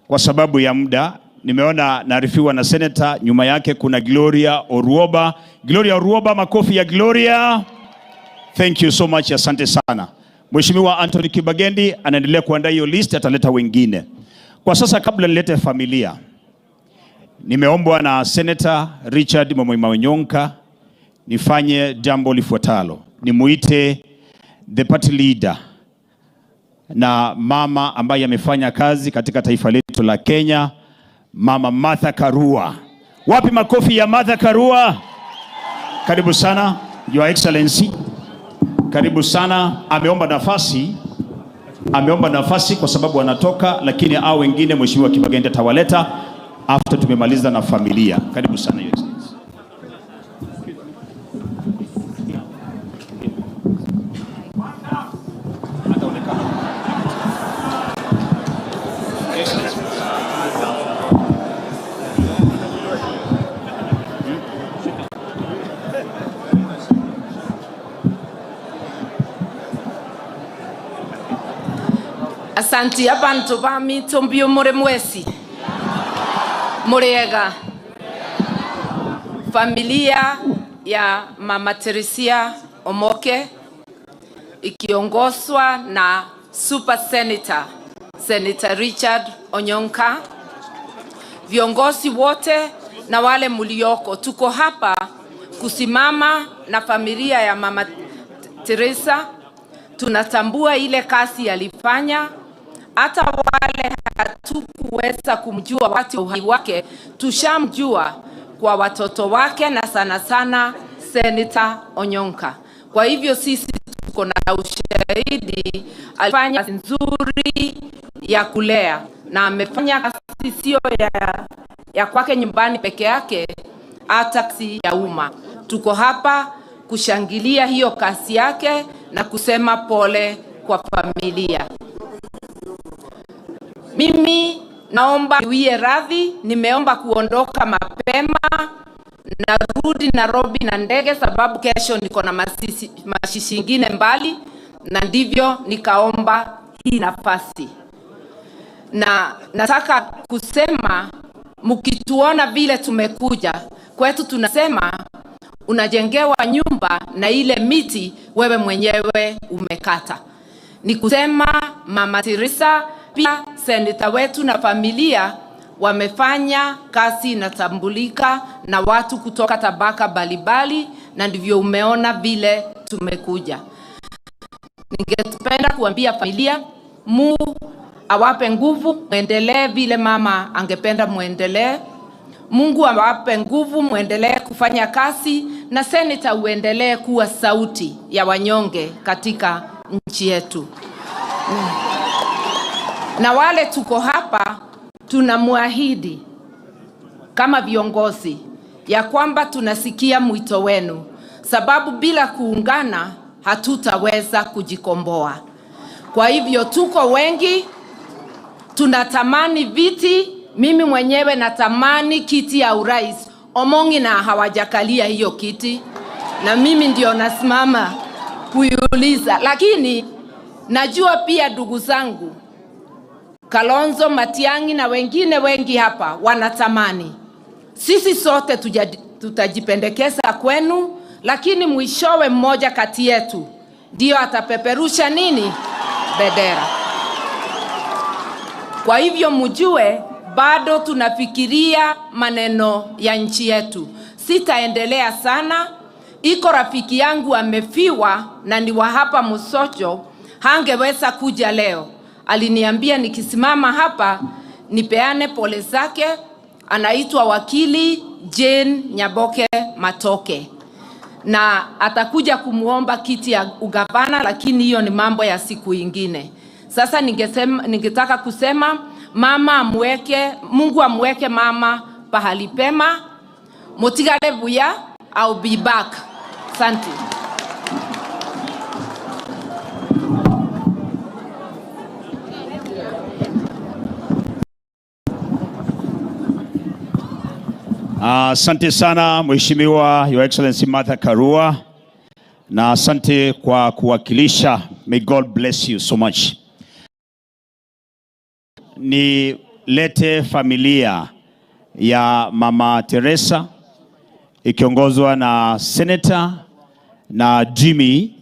Speaker 12: kwa sababu ya muda. Nimeona naarifiwa na senator, nyuma yake kuna Gloria Oruoba. Gloria Oruoba, makofi ya Gloria. Thank you so much, asante sana. Mheshimiwa Anthony Kibagendi anaendelea kuandaa hiyo list, ataleta wengine. Kwa sasa, kabla nilete familia, nimeombwa na Senator Richard Momoima Onyonka nifanye jambo lifuatalo. Nimuite the party leader na mama ambaye amefanya kazi katika taifa letu la Kenya, Mama Martha Karua. Wapi makofi ya Martha Karua? Karibu sana Your Excellency. Karibu sana. Ameomba nafasi kwa sababu anatoka, lakini hao wengine Mheshimiwa Kibagendi atawaleta after tumemaliza na familia. Karibu sana Your Excellency.
Speaker 13: Asanti abantu ba mitombio muri mwesi muriega. Familia ya Mama Teresia Omoke ikiongozwa na Super Senator, Senator Richard Onyonka, viongozi wote na wale mulioko, tuko hapa kusimama na familia ya Mama Teresa. Tunatambua ile kazi alifanya, hata wale hatukuweza kumjua wakati wa uhai wake, tushamjua kwa watoto wake na sana sana Senator Onyonka. Kwa hivyo sisi tuko na ushahidi, alifanya kazi nzuri ya kulea na amefanya kazi sio ya kwake nyumbani peke yake, hata kazi ya umma. Tuko hapa kushangilia hiyo kazi yake na kusema pole kwa familia. Mimi naomba niwie radhi, nimeomba kuondoka mapema, narudi Nairobi na ndege sababu kesho niko na mashishi ingine mbali, na ndivyo nikaomba hii nafasi. Na nataka kusema mkituona vile tumekuja kwetu, tunasema unajengewa nyumba na ile miti wewe mwenyewe umekata. Ni kusema Mama Teresa pia seneta wetu na familia wamefanya kazi inatambulika na watu kutoka tabaka mbalimbali, na ndivyo umeona vile tumekuja. Ningependa kuambia familia, Mungu awape nguvu, muendelee vile mama angependa muendelee. Mungu awape nguvu, muendelee kufanya kazi, na seneta uendelee kuwa sauti ya wanyonge katika nchi yetu. Na wale tuko hapa tunamuahidi kama viongozi ya kwamba tunasikia mwito wenu, sababu bila kuungana hatutaweza kujikomboa. Kwa hivyo tuko wengi, tunatamani viti. Mimi mwenyewe natamani kiti ya urais. Omongi na hawajakalia hiyo kiti. Na mimi ndio nasimama kuiuliza, lakini najua pia ndugu zangu Kalonzo, Matiang'i na wengine wengi hapa wanatamani sisi sote tutajipendekeza kwenu, lakini mwishowe mmoja kati yetu ndio atapeperusha nini? Bendera. Kwa hivyo mjue bado tunafikiria maneno ya nchi yetu. Sitaendelea sana. Iko rafiki yangu amefiwa na ni wa hapa Mosocho, hangeweza kuja leo. Aliniambia nikisimama hapa nipeane pole zake. Anaitwa Wakili Jane Nyaboke Matoke, na atakuja kumuomba kiti ya ugavana, lakini hiyo ni mambo ya siku ingine. Sasa ningetaka kusema mama amweke, Mungu amweke mama pahali pema. Mutigare buya, I'll be back. Asante.
Speaker 12: Asante sana Mheshimiwa Your Excellency Martha Karua, na asante kwa kuwakilisha. May God bless you so much. Nilete familia ya Mama Teresa ikiongozwa na Senator na Jimmy.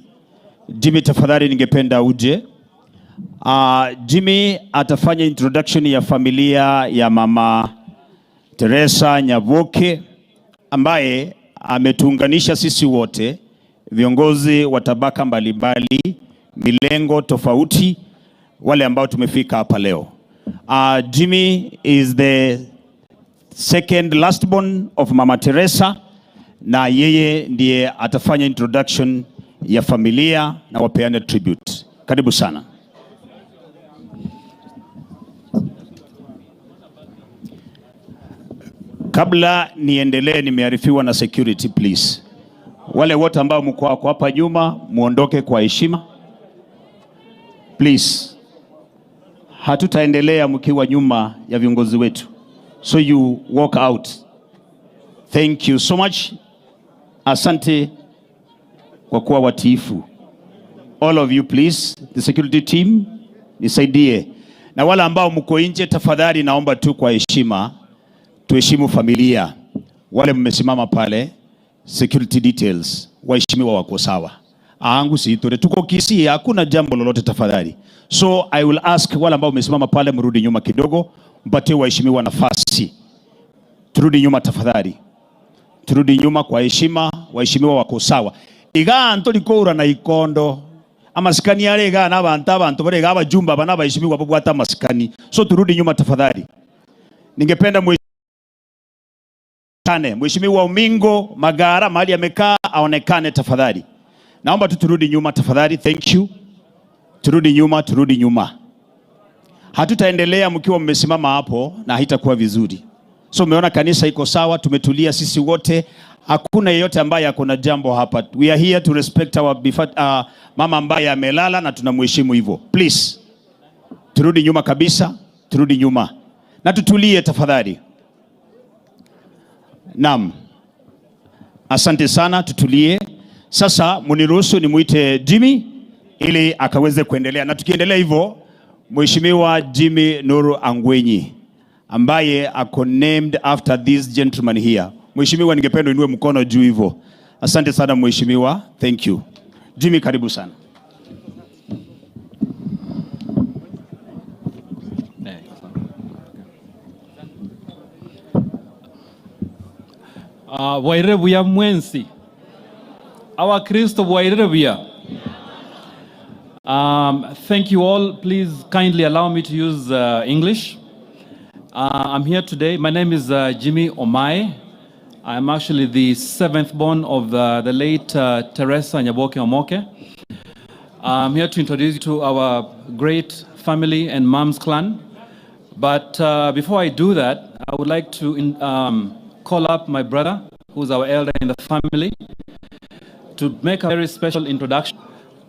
Speaker 12: Jimmy, tafadhali ningependa uje. Jimmy atafanya introduction ya familia ya Mama Teresa Nyaboke ambaye ametuunganisha sisi wote viongozi wa tabaka mbalimbali, milengo tofauti, wale ambao tumefika hapa leo. Jimmy is the second last born of Mama Teresa, na yeye ndiye atafanya introduction ya familia na wapeane tribute. Karibu sana. Kabla niendelee, nimearifiwa na security, please. Wale wote ambao mko hapa nyuma muondoke kwa heshima. Please. Hatutaendelea mkiwa nyuma ya viongozi wetu. So you walk out. Thank you so much. Asante kwa kuwa watiifu. All of you please, the security team nisaidie. Na wale ambao mko nje tafadhali naomba tu kwa heshima tuheshimu familia. Wale mmesimama pale, security details, waheshimiwa wako sawa. Angu si tore tuko Kisii, hakuna jambo lolote tafadhali. So I will ask wale ambao mmesimama pale mrudi nyuma kidogo, mpatie waheshimiwa nafasi. Turudi nyuma tafadhali. Turudi nyuma kwa heshima, waheshimiwa wako sawa. Iga ntolikora na ikondo. Amasikani yale iga na abantu abantu bale iga abajumba bana baheshimiwa babwata amasikani. So turudi nyuma tafadhali. Ningependa Mheshimiwa Omingo Magara mahali amekaa aonekane tafadhali. Naomba tu turudi nyuma tafadhali. Thank you. Turudi nyuma, turudi nyuma. Hatutaendelea mkiwa mmesimama hapo na haitakuwa vizuri. So umeona kanisa iko sawa, tumetulia sisi wote. Hakuna yeyote ambaye akona jambo hapa. We are here to respect our mama ambaye amelala na tunamheshimu hivyo. Please. Turudi nyuma kabisa, turudi nyuma. Na tutulie tafadhali. Naam. Asante sana, tutulie. Sasa muniruhusu nimuite Jimmy ili akaweze kuendelea. Na tukiendelea hivyo, Mheshimiwa Jimmy Nuru Angwenyi ambaye ako named after this gentleman here. Mheshimiwa, ningependa uinue mkono juu hivyo. Asante sana Mheshimiwa, thank you. Jimmy, karibu sana.
Speaker 14: Bwairebuya mwensi. Our Kristo bwairebuya. Thank you all. Please kindly allow me to use English. I'm here today. My name is Jimmy Omae. I'm actually the seventh born of the late Teresa Nyaboke Omoke. I'm here to introduce you to our great family and mom's clan. But before I do that, I would like to call up my brother, who's our elder in the family, to make a very special introduction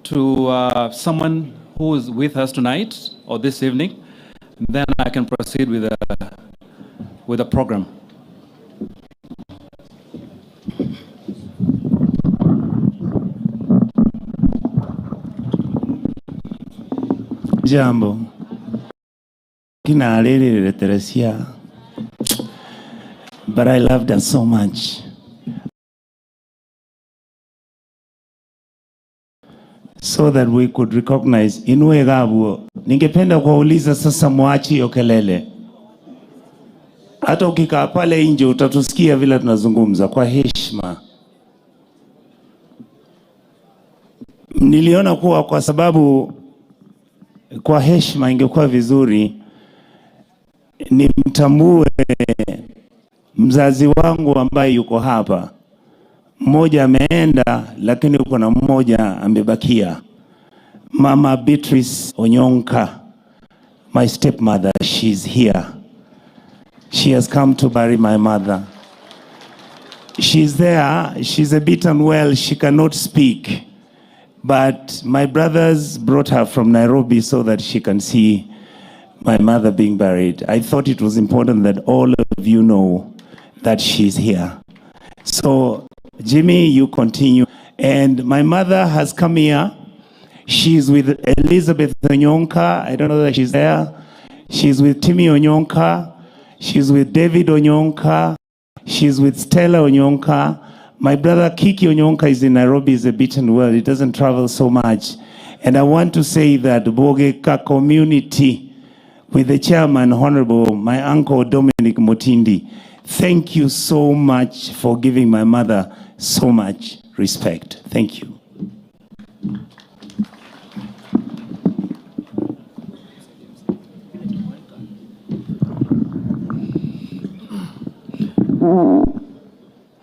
Speaker 14: to someone who is with us tonight or this evening. Then I can proceed with the program.
Speaker 15: Jambo. Kinalelele Teresia. But I loved her so much. So that we could recognize Inue Gabuo. Ningependa kuwauliza sasa, mwache hiyo kelele. Hata ukikaa pale nje utatusikia vile tunazungumza kwa heshima. Niliona kuwa kwa sababu kwa heshima ingekuwa vizuri nimtambue mzazi wangu ambaye yuko hapa. Mmoja ameenda, lakini kuna mmoja amebakia. Mama Beatrice Onyonka, my stepmother, she's here. She has come to bury my mother. She's there. She's a bit unwell. She cannot speak. But my brothers brought her from Nairobi so that she can see my mother being buried. I thought it was important that all of you know that she's here. So, Jimmy, you continue. And my mother has come here. She's with Elizabeth Onyonka. I don't know that she's there. She's with Timmy Onyonka. She's with David Onyonka. She's with Stella Onyonka. My brother Kiki Onyonka is in Nairobi, is a bit unwell. He doesn't travel so much. And I want to say that Bogeka community, with the chairman, Honorable, my uncle Dominic Motindi, thank you so much for giving my mother so much respect. Thank you.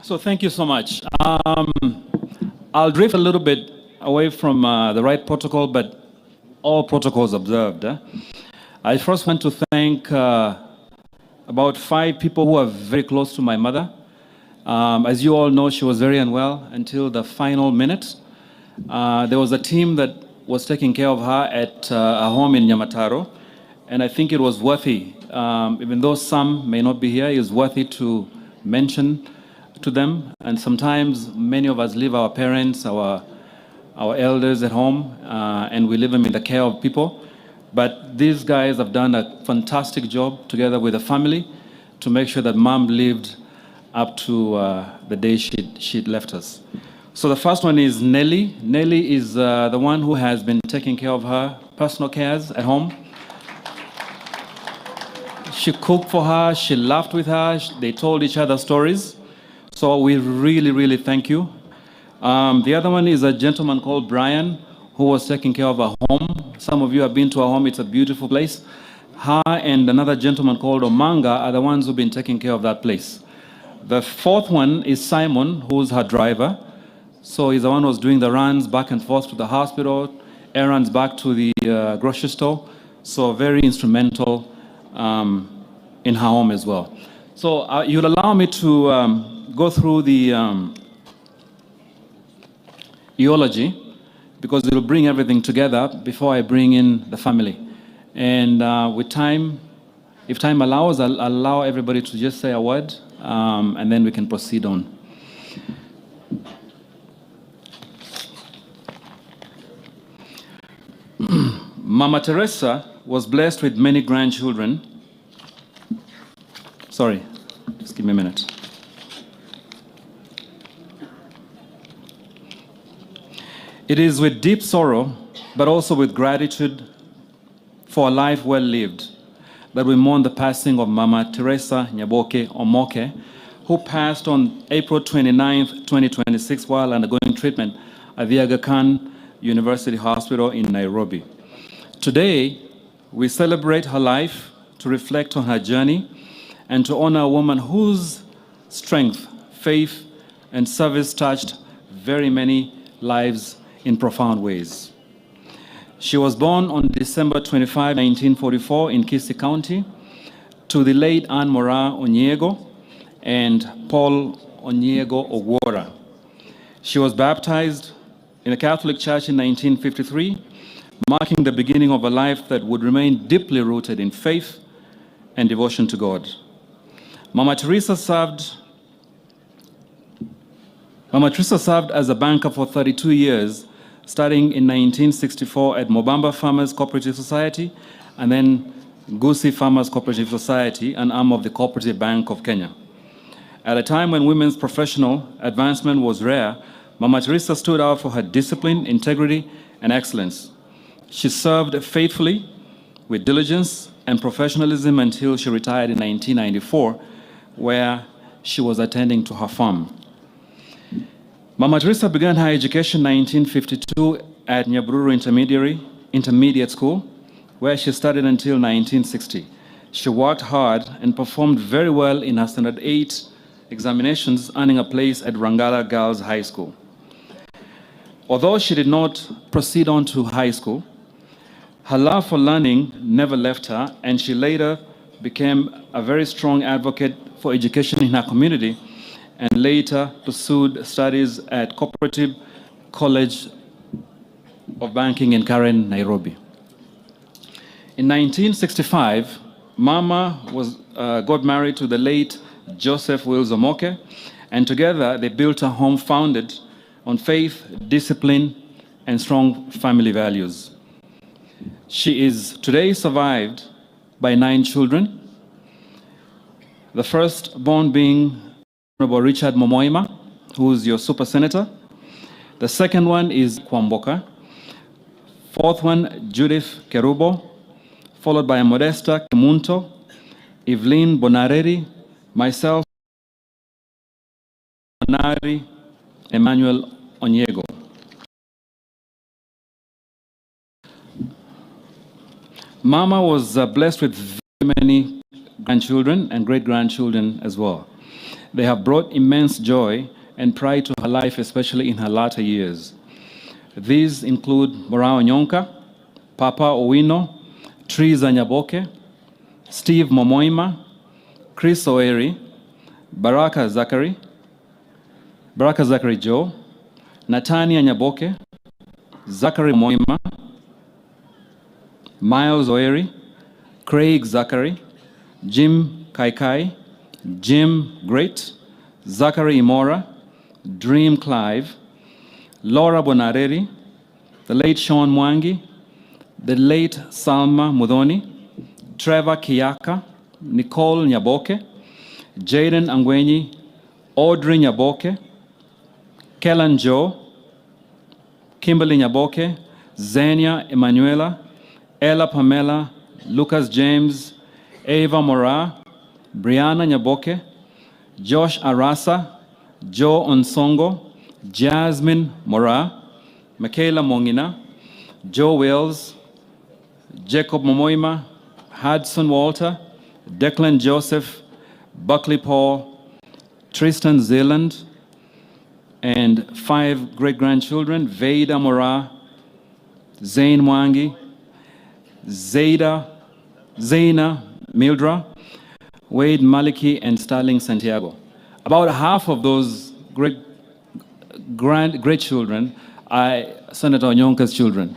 Speaker 14: So thank you so much. I'll drift a little bit away from the right protocol, but all protocols observed. I first want to thank about 5 people who are very close to my mother. As you all know, she was very unwell until the final minute. There was a team that was taking care of her at a home in Nyamataro, and I think it was worthy, even though some may not be here, it is worthy to mention to them. And sometimes many of us leave our parents, our elders at home, and we leave them in the care of people. But these guys have done a fantastic job together with the family to make sure that mom lived up to the day she'd left us. So the first one is Nelly. Nelly is the one who has been taking care of her personal cares at home. She cooked for her, she laughed with her, they told each other stories. So we really, really thank you. The other one is a gentleman called Brian, who was taking care of her home. Some of you have been to her home, it's a beautiful place. Her and another gentleman called Omanga are the ones who've been taking care of that place. The fourth one is Simon, who's her driver. So he's the one who's doing the runs back and forth to the hospital, errands back to the grocery store. So very instrumental in her home as well. So you'll allow me to go through the eulogy, because it will bring everything together before I bring in the family. And with time, if time allows, I'll allow everybody to just say a word, and then we can proceed on. Mama Teresa was blessed with many grandchildren. Sorry, just give me a minute. It is with deep sorrow, but also with gratitude for a life well lived, that we mourn the passing of Mama Teresa Nyaboke Omoke, who passed on April 29th, 2026, while undergoing treatment at the Aga Khan University Hospital in Nairobi. Today, we celebrate her life to reflect on her journey and to honor a woman whose strength, faith, and service touched very many lives in profound ways. She was born on December 25, 1944 in Kisii County to the late Anne Mora Onyego and Paul Onyego Ogwora. She was baptized in a Catholic church in 1953, marking the beginning of a life that would remain deeply rooted in faith and devotion to God. Mama Teresa served as a banker for 32 years starting in 1964 at Mobamba Farmers Cooperative Society and then Gusii Farmers Cooperative Society, an arm of the Cooperative Bank of Kenya. At a time when women's professional advancement was rare, Mama Teresa stood out for her discipline, integrity, and excellence. She served faithfully with diligence and professionalism until she retired in 1994, where she was attending to her farm. Mama Teresa began her education in 1952 at Nyabururu Intermediate School, where she studied until 1960. She worked hard and performed very well in her Standard 8 examinations, earning a place at Rangala Girls High School. Although she did not proceed on to high school, her love for learning never left her, and she later became a very strong advocate for education in her community and later pursued studies at Cooperative College of Banking in Karen, Nairobi. In 1965, Mama got married to the late Joseph Wills Omoke, and together they built a home founded on faith, discipline, and strong family values. She is today survived by 9 children, the first born being Honorable Richard Momoima, who is your super senator. The second one is Kwamboka. Fourth one, Judith Kerubo, followed by Modesta Kemunto, Evelyn Bonareri, myself, Bonari, Emmanuel Onyego. Mama was blessed with very many grandchildren and great-grandchildren as well. They have brought immense joy and pride to her life, especially in her latter years. These include Morao Nyonka, Papa Owino, Triza Nyaboke, Steve Momoima, Chris Oeri, Baraka Zachary, Baraka Zachary Joe, Natania Nyaboke, Zachary Momoima, Miles Oeri, Craig Zachary, Jim Kaikai, Jim Great, Zachary Imora, Dream Clive, Laura Bonareri, the late Sean Mwangi, the late Salma Mudhoni, Trevor Kiyaka, Nicole Nyaboke, Jaden Angwenyi, Audrey Nyaboke, Kellan Joe, Kimberly Nyaboke, Xenia Emanuela, Ella Pamela, Lucas James, Ava Mora, Brianna Nyaboke, Josh Arasa, Joe Onsongo, Jasmine Mora, Michaela Mongina, Joe Wills, Jacob Momoima, Hudson Walter, Declan Joseph, Buckley Paul, Tristan Zealand, and 5 great-grandchildren, Veda Mora, Zane Mwangi, Zaina Mildra, Wade Maliki, and Starling Santiago. About half of those great-children are Senator Onyonka's children.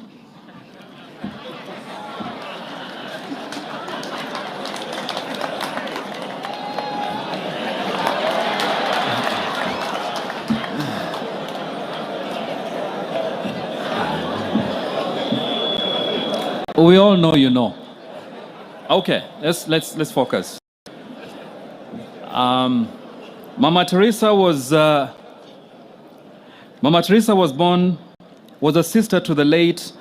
Speaker 14: We all know you know. Okay, let's focus. Mama Teresa was Mama Teresa was born, was a sister to the late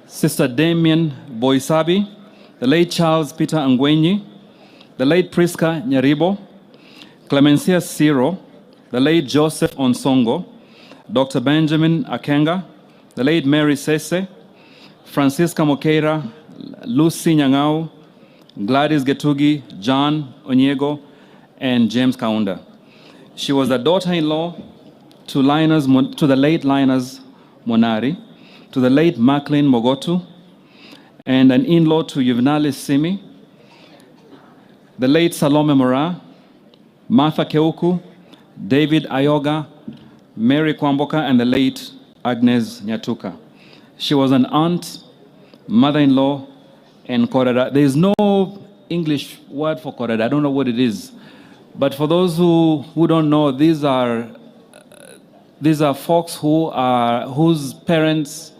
Speaker 14: Sister Damien Boisabi, the late Charles Peter Angwenyi, the late Priska Nyaribo, Clemencia Siro, the late Joseph Onsongo, Dr. Benjamin Akenga, the late Mary Sese, Francisca Mokeira, Lucy Nyang'au, Gladys Getugi, John Onyego, and James Kaunda. She was the daughter-in-law to the late Linus Monari, to the late Maclean Mogotu, and an in-law to Juvenalis Simi, the late Salome Mora, Martha Keuku, David Ayoga, Mary Kwamboka, and the late Agnes Nyatuka. She was an aunt, mother-in-law, and korera. There is no English word for korera. I don't know what it is. But for those who don't know, these are These are folks whose parents,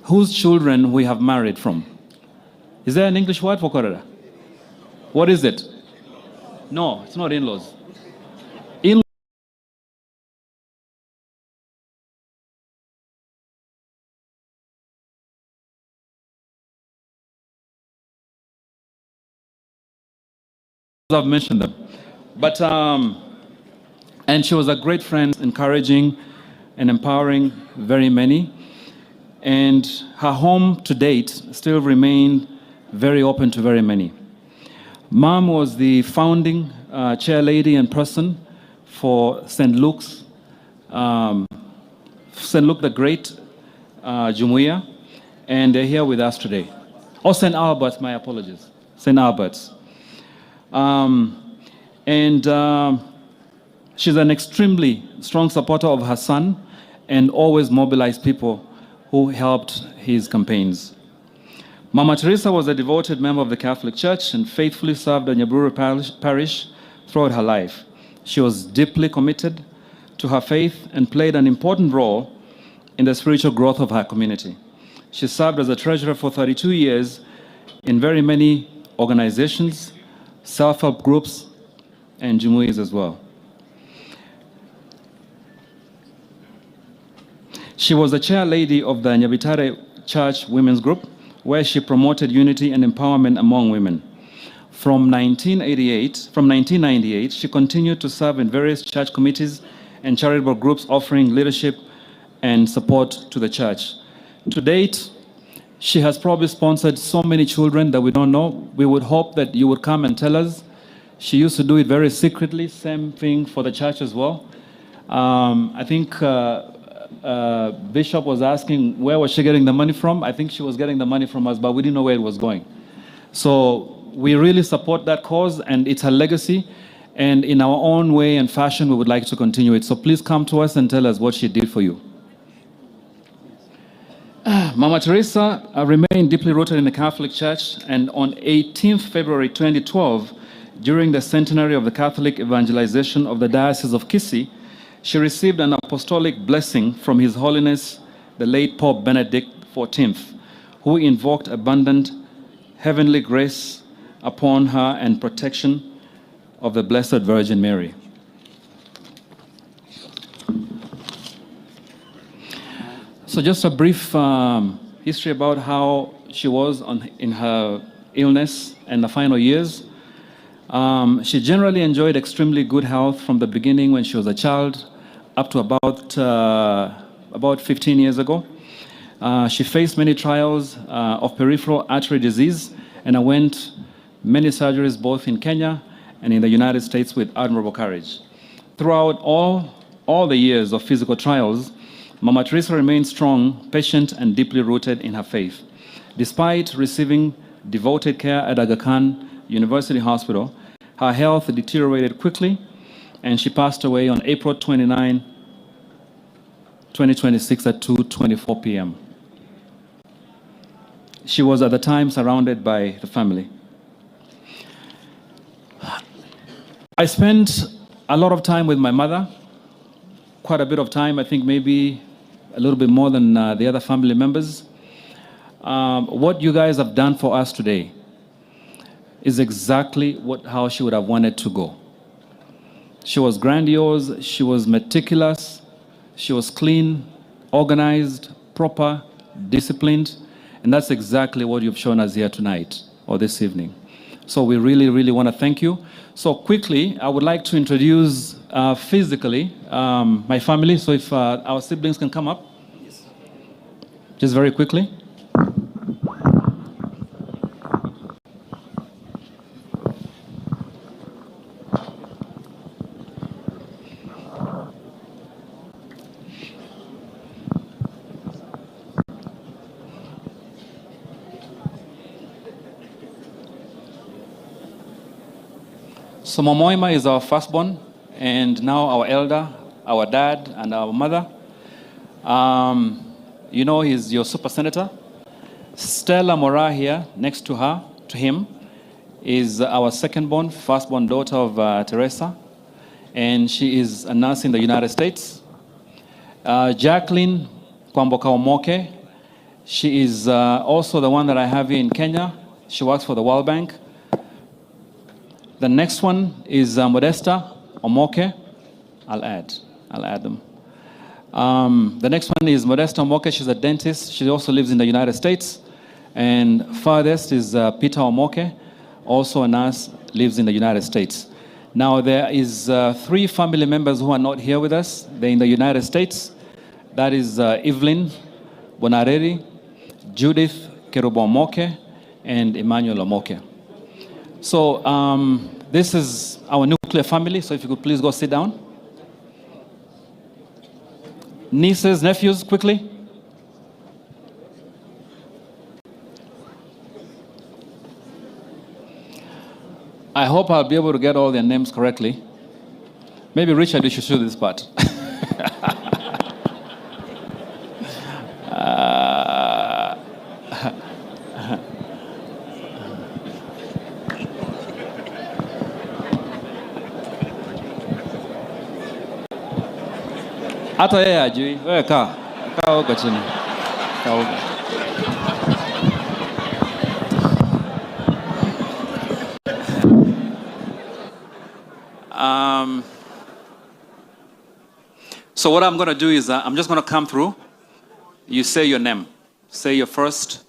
Speaker 14: whose children we have married from. Is there an English word for korera? What is it? No, it's not in-laws. In-laws I've mentioned them. But and she was a great friend, encouraging and empowering very many. And her home to date still remained very open to very many. Mom was the founding chair lady and person for St. Luke's, St. Luke the Great Jumuiya, and they're here with us today. Oh, St. Albert's, my apologies. St. Albert's. And she's an extremely strong supporter of her son and always mobilized people who helped his campaigns. Mama Teresa was a devoted member of the Catholic Church and faithfully served the Nyabururu Parish throughout her life. She was deeply committed to her faith and played an important role in the spiritual growth of her community. She served as a treasurer for 32 years in very many organizations, self-help groups, and jumuiyas as well. She was the chair lady of the Nyabitare Church Women's Group, where she promoted unity and empowerment among women. From 1998, she continued to serve in various church committees and charitable groups offering leadership and support to the church. To date, she has probably sponsored so many children that we don't know. We would hope that you would come and tell us. She used to do it very secretly, same thing for the church as well. I think Bishop was asking where was she getting the money from. I think she was getting the money from us, but we didn't know where it was going. So we really support that cause, and it's her legacy. And in our own way and fashion, we would like to continue it. So please come to us and tell us what she did for you. Mama Teresa remained deeply rooted in the Catholic Church, and on 18th February 2012, during the centenary of the Catholic evangelization of the Diocese of Kisii, she received an apostolic blessing from His Holiness, the late Pope Benedict XIV, who invoked abundant heavenly grace upon her and protection of the Blessed Virgin Mary. So just a brief history about how she was in her illness and the final years. She generally enjoyed extremely good health from the beginning when she was a child up to about 15 years ago. She faced many trials of peripheral artery disease and underwent many surgeries both in Kenya and in the United States with admirable courage. Throughout all the years of physical trials, Mama Teresa remained strong, patient, and deeply rooted in her faith. Despite receiving devoted care at Aga Khan University Hospital, her health deteriorated quickly, and she passed away on April 29, 2026 at 2:24 p.m. She was at the time surrounded by the family. I spent a lot of time with my mother, quite a bit of time, I think maybe a little bit more than the other family members. What you guys have done for us today is exactly how she would have wanted to go. She was grandiose, she was meticulous, she was clean, organized, proper, disciplined, and that's exactly what you've shown us here tonight or this evening. So we really, really want to thank you. So quickly, I would like to introduce physically my family. So if our siblings can come up, just very quickly. So Momoima is our firstborn, and now our elder, our dad, and our mother. You know he's your super senator. Stella Mora here, next to her, to him, is our second-born, firstborn daughter of Teresa, and she is a nurse in the United States. Jacqueline Kwamboka Omoke. She is also the one that I have here in Kenya. She works for the World Bank. The next one is Modesta Omoke. I'll add them. The next one is Modesta Omoke. She's a dentist. She also lives in the United States. And farthest is Peter Omoke, also a nurse, lives in the United States. Now, there is 3 family members who are not here with us. They're in the United States. That is Evelyn Bonareri, Judith Kerubo Omoke, and Emmanuel Omoke. So this is our nuclear family, so if you could please go sit down. Nieces, nephews, quickly. I hope I'll be able to get all their names correctly. Maybe Richard, you should show this part. Hata yeye ajui. Wewe kaa. Kaa huko chini. Kaa huko. So what I'm going to do is I'm just going to come through. You say your name. Say your first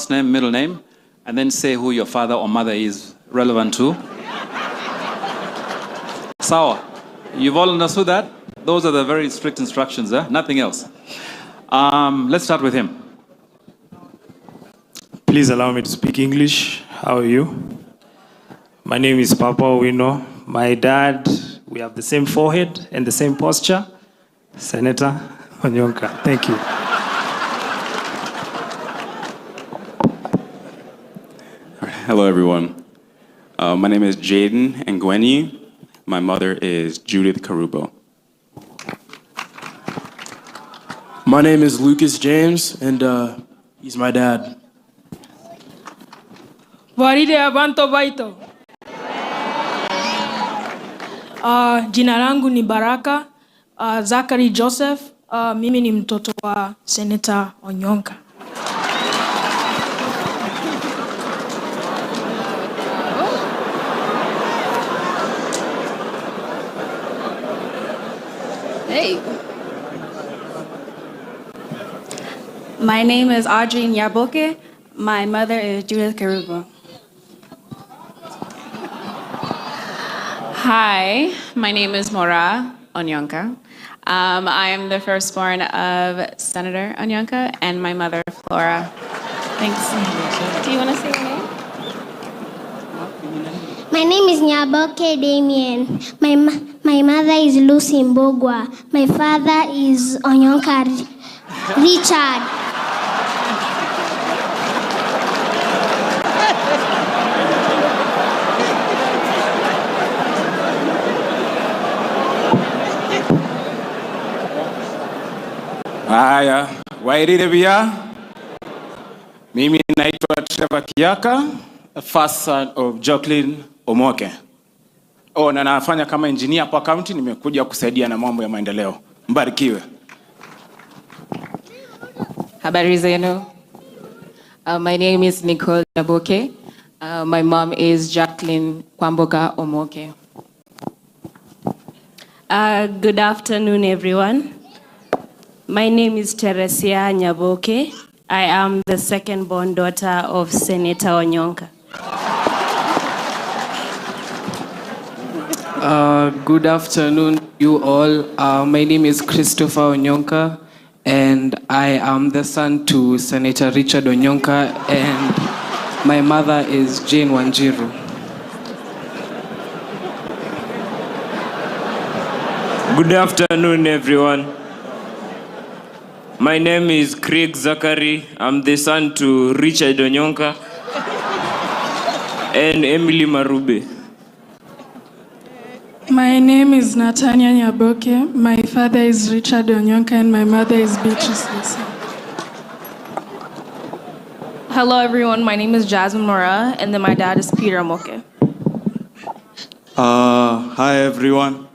Speaker 14: name, middle name, and then say who your father or mother is relevant to. Sawa. You've all understood that? Those are the very strict instructions, eh? Nothing else. Let's start with him.
Speaker 16: Please allow me to speak English. How are you? My name is Papa Owino. My dad, we have the same forehead and the same posture. Senator Onyonka, thank you.
Speaker 17: Hello, everyone. My name is Jaden Ngwenyi. My mother is Judith Kerubo.
Speaker 18: My name is Lucas James, and he's my dad.
Speaker 6: Waride abantu baito. Jina langu ni Baraka, Zachary Joseph. Mimi ni mtoto wa Senator Onyonka.
Speaker 19: Hey. My name is Audrey Nyaboke. My mother is Judith Kerubo.
Speaker 20: Hi, my name is Mora Onyonka. I am the firstborn of Senator Onyonka and my mother, Flora. Thanks. Do you want to say your name?
Speaker 21: My name is Nyaboke Damien. My mother is Lucy Mbogwa. My father is Onyonka Richard.
Speaker 22: Haya, wairire bia. Mimi naitwa Trevor Kiaka, first son of Jacqueline Omoke. Oh, na nafanya kama engineer hapa county, nimekuja kusaidia na mambo ya maendeleo. Mbarikiwe.
Speaker 23: Habari zenu. My name is Nicole Nyaboke. My mom is Jacqueline Kwamboka Omoke.
Speaker 24: Good afternoon, everyone. My name is Teresia Nyaboke. I am the second-born daughter of Senator Onyonka.
Speaker 25: Good afternoon, you all. My name is Christopher Onyonka, and I am the son to Senator Richard Onyonka, and my mother is Jane Wanjiru.
Speaker 26: Good afternoon, everyone. My name is Craig Zachary. I'm the son to Richard Onyonka and Emily Marube.
Speaker 27: My name is Natania Nyaboke. My father is Richard Onyonka and my mother is Beatrice Lisa.
Speaker 28: Hello, everyone. My name is Jasmine Mora, and then my dad is Peter Omoke.
Speaker 29: Hi, everyone.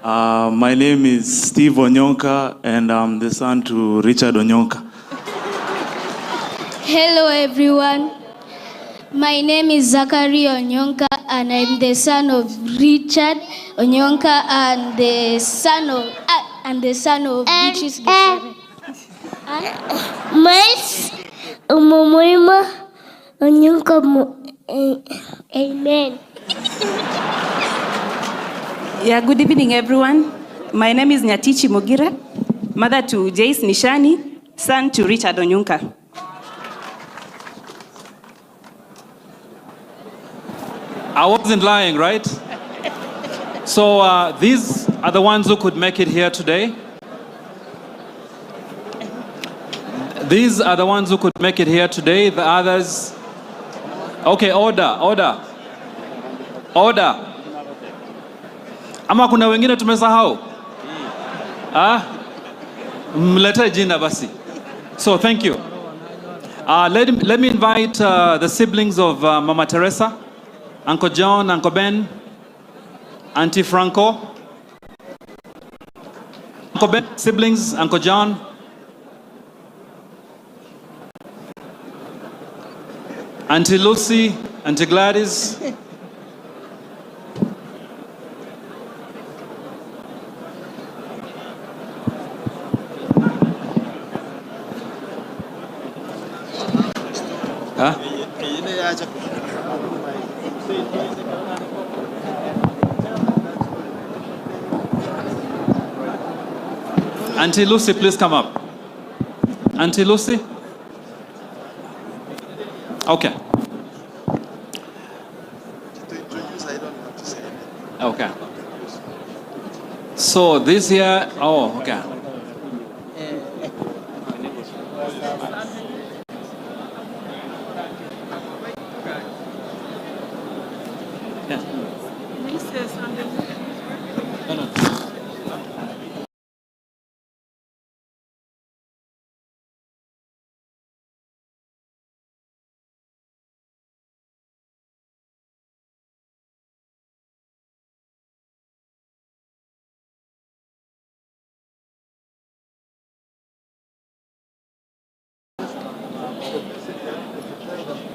Speaker 2: My name is Steve Onyonka, and I'm the son to Richard Onyonka.
Speaker 21: Hello, everyone. My name is Zachary Onyonka, and I'm the son of Richard Onyonka and the son of Beatrice Gesare.
Speaker 3: Mais Momoima Onyonka. Amen.
Speaker 23: Yeah, good evening, everyone. My name is Nyatichi Mogire, mother to Jace Nishani, son to Richard Onyonka.
Speaker 14: I wasn't lying, right? So these are the ones who could make it here today. These are the ones who could make it here today. The others... Okay, order, order. Order. Ama kuna wengine tumesahau? Ah? Mlete jina basi. So thank you. Let me invite the siblings of Mama Teresa, Uncle John, Uncle Ben, Auntie Franco. Uncle Ben, siblings, Uncle John. Auntie Lucy, Auntie Gladys. Huh? Auntie Lucy, please come up. Auntie Lucy? Okay. Okay. So this here, oh, okay. Yeah. No.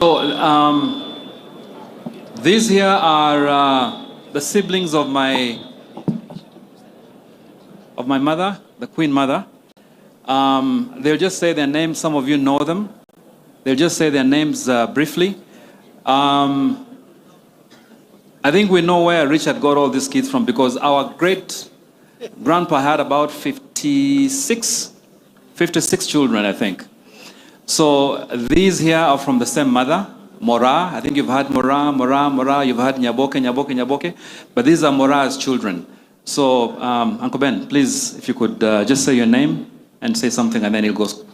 Speaker 14: So, these here are the siblings of my mother, the Queen Mother. They'll just say their names. Some of you know them. They'll just say their names briefly. I think we know where Richard got all these kids from, because our great grandpa had about 56 children, I think. So these here are from the same mother, Mora. I think you've had Mora, Mora, Mora. You've had Nyaboke, Nyaboke, Nyaboke. But these are Mora's children. So, Uncle Ben, please, if you could just say your name and say something, and then it goes.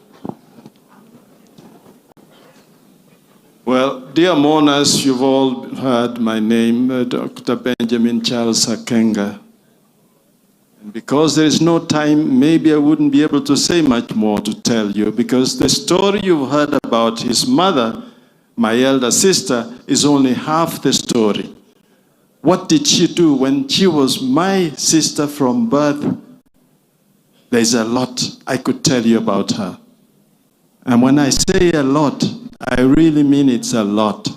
Speaker 4: Well, dear mourners, you've all heard my name, Dr. Benjamin Charles Akenga. And because there is no time, maybe I wouldn't be able to say much more to tell you, because the story you've heard about his mother, my elder sister, is only half the story. What did she do when she was my sister from birth? There's a lot I could tell you about her. And when I say a lot, I really mean it's a lot.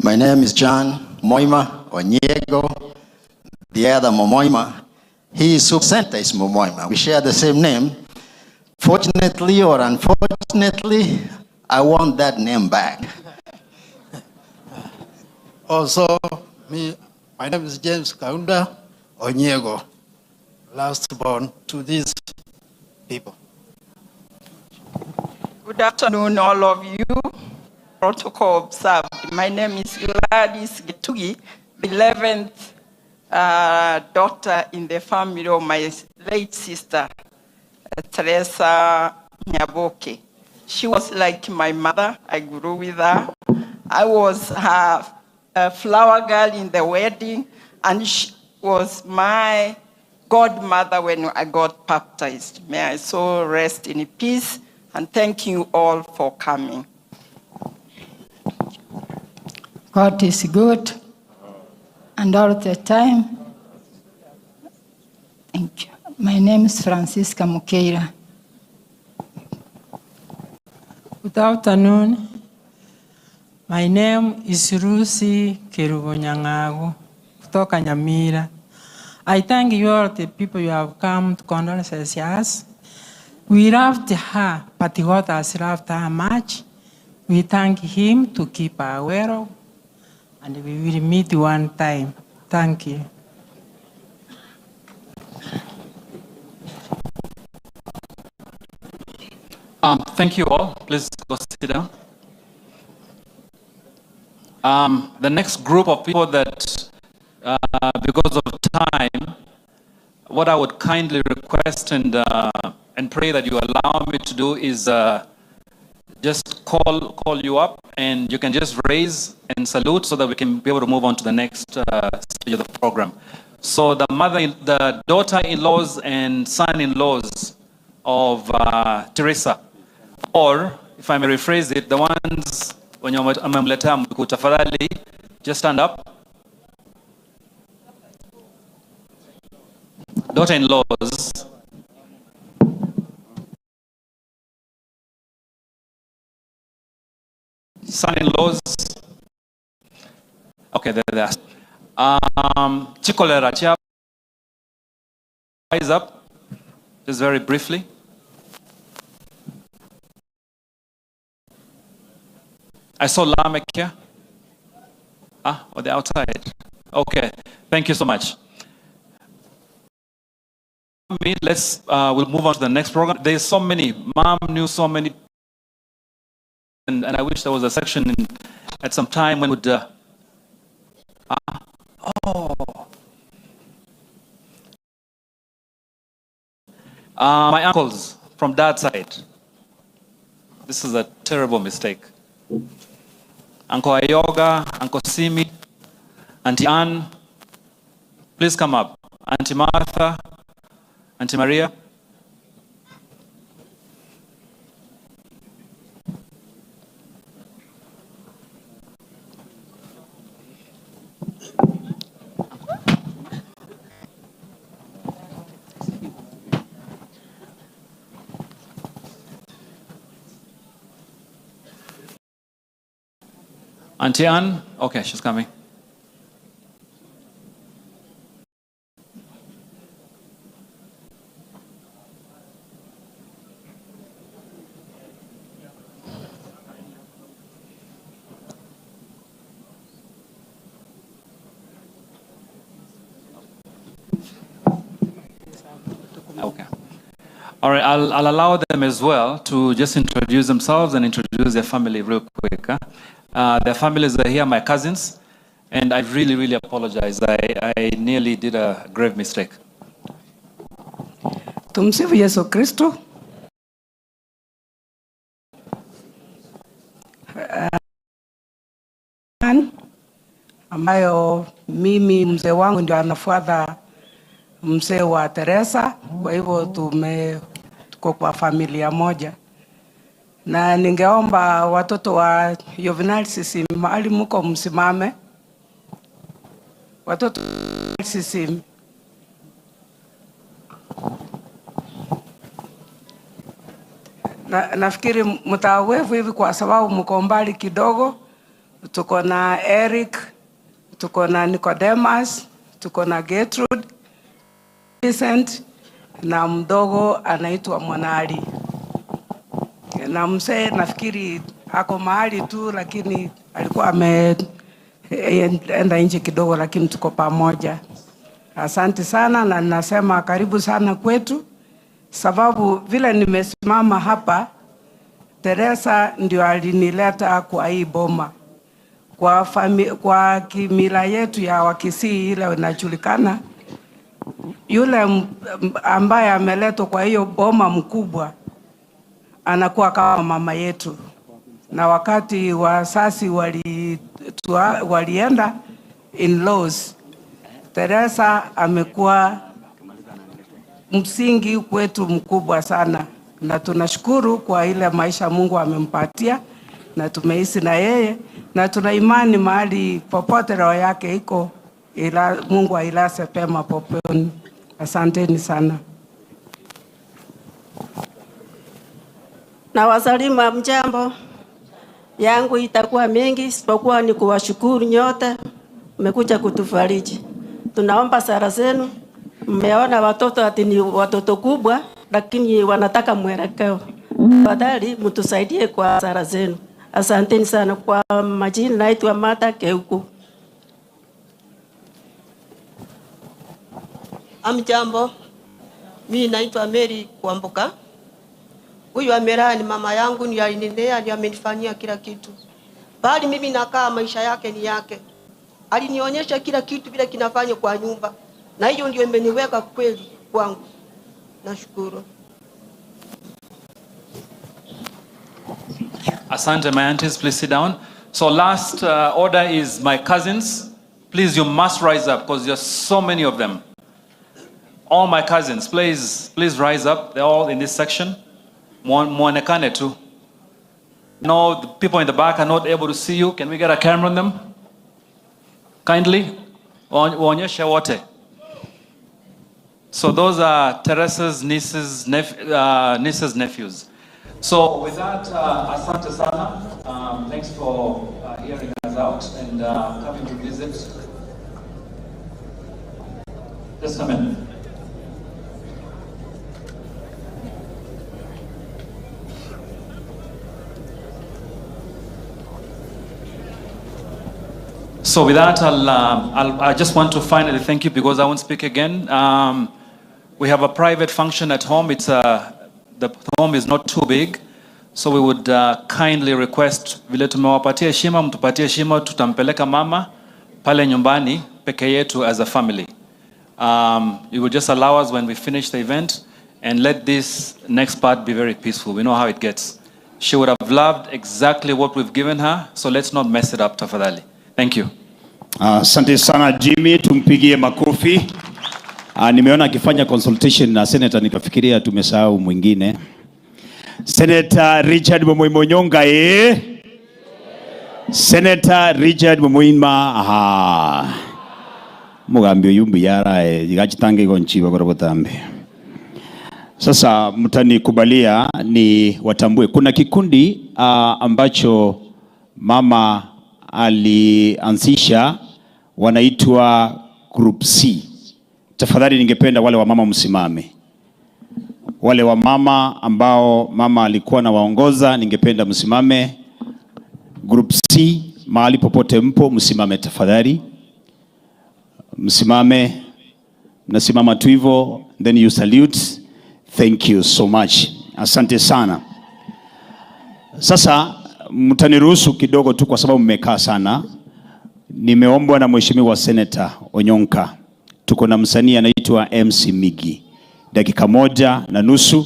Speaker 5: My name is John Moima Onyego, the other Momoima. He is center is Momoima. We share the same name. Fortunately or unfortunately, I want that name back.
Speaker 7: Also, me, my name is James Kaunda Onyego, last born to these people.
Speaker 8: Good afternoon, all of you. Protocol observed. My name is Gladys Gitugi, the 11th daughter in the family of my late sister, Teresa Nyaboke. She was like my mother. I grew with her. I was her flower girl in the wedding, and she was my godmother when I got baptized. May I so rest in peace, and thank you all for coming.
Speaker 10: God is good
Speaker 1: And all the time. Thank you. My name is Francisca Mukeira.
Speaker 9: Good afternoon. My name is Lucy Kerubo kutoka Nyamira. I thank you all the people you have come to condolence us. We loved her, but God has loved her much. We thank him to keep her well, and we will meet one time. Thank you.
Speaker 14: Thank you all. Please go sit down. The next group of people that, because of time, what I would kindly request and pray that you allow me to do is just call you up, and you can just raise and salute so that we can be able to move on to the next stage of the program. So the mother, the daughter-in-laws and son-in-laws of Teresa, or if I may rephrase it, the ones wenye wamemletea mjukuu, tafadhali just stand up. Daughter-in-laws. Son-in-laws. Okay, there they are. Chikolera, Chia, rise up, just very briefly. I saw Lamek here. Ah, or the outside. Okay, thank you so much. Let's we'll move on to the next program. There's so many. Mom knew so many, and I wish there was a section at some time when would. My uncles from dad's side. This is a terrible mistake. Uncle Ayoga, Uncle Simi, Auntie Ann, please come up. Auntie Martha, Auntie Maria. Auntie Ann, okay, she's coming. Okay. All right, I'll allow them as well to just introduce themselves and introduce their family real quick. Huh? Their families are here, my cousins, and I really, really apologize. I nearly did a grave mistake.
Speaker 10: Tumsifu Yesu Kristo. Ambayo mimi mzee wangu ndio anafuata mzee wa Teresa, kwa hivyo tuko kwa familia moja. Na ningeomba watoto wa Juvenile CCM mahali mko msimame. Watoto wa CCM. Nafikiri mtawevu hivi kwa sababu mko mbali kidogo. Tuko na Eric, tuko na Nicodemus, tuko na Gertrude, Vincent na mdogo anaitwa Mwanali. Na mzee nafikiri ako mahali tu, lakini alikuwa ameenda nje kidogo, lakini tuko pamoja. Asante sana, na nasema karibu sana kwetu, sababu vile nimesimama hapa, Teresa ndio alinileta kwa hii boma. Kwa kimila yetu ya Wakisii ile inajulikana, yule ambaye ameletwa kwa hiyo boma mkubwa anakuwa kama mama yetu. Na wakati wasasi walienda in-laws, Teresa amekuwa msingi kwetu mkubwa sana, na tunashukuru kwa ile maisha Mungu amempatia, na tumeishi na yeye, na tuna imani mahali popote roho yake iko Mungu ailase pema poponi. Asanteni sana.
Speaker 6: Na wasalimu mjambo. Yangu itakuwa mingi isipokuwa ni kuwashukuru nyote mmekuja kutufariji. Tunaomba sala zenu. Mmeona watoto ati ni watoto kubwa lakini wanataka mwelekeo. Tafadhali mtusaidie kwa sala zenu. Asanteni sana. Kwa majina naitwa Martha Keuku.
Speaker 11: Amjambo. Mimi naitwa Mary Kwamboka. Huyu amelala ni mama yangu, ni alinilea, ni amenifanyia kila kitu. Bali mimi nakaa maisha yake ni yake. Alinionyesha kila kitu vile kinafanywa kwa nyumba. Na hiyo ndio imeniweka kweli kwangu. Nashukuru.
Speaker 14: Asante, my aunties, please sit down. So last order is my cousins. Please, you must rise up because there are so many of them. All my cousins, please, please rise up. They're all in this section. Muonekane tu. No, the people in the back are not able to see you. Can we get a camera on them? Kindly. Waonyeshe wote. So those are Teresa's nieces, nieces, nephews. So with that, asante sana. Thanks for hearing us out and coming to visit. Just a minute. So with that, I just want to finally thank you because I won't speak again. We have a private function at home. It's the home is not too big, so we would kindly request vile tumewapatia heshima, mtupatie heshima, tutampeleka mama pale nyumbani peke yetu as a family. You will just allow us when we finish the event and let this next part be very peaceful. We know how it gets. She would have loved exactly what we've given her, so let's not mess it up, tafadhali. Thank you.
Speaker 12: Asante sana Jimmy, tumpigie makofi. Nimeona akifanya consultation na senator nikafikiria tumesahau mwingine. Senator Richard Momoima Onyonka, eh? Senator Richard Momoima, aha. Mugambi uyu mbiyara igachitange igonchi bagoro botambe. Sasa mtanikubalia ni watambue kuna kikundi ambacho mama alianzisha, wanaitwa Group C. Tafadhali ningependa wale wa mama msimame. Wale wa mama ambao mama alikuwa anawaongoza, ningependa msimame. Group C, mahali popote mpo, msimame tafadhali. Msimame, mnasimama tu hivyo, then you salute. Thank you so much. Asante sana. Sasa mtaniruhusu kidogo tu kwa sababu mmekaa sana. Nimeombwa na Mheshimiwa Senator Onyonka. Tuko na msanii anaitwa MC Migi. Dakika 1.5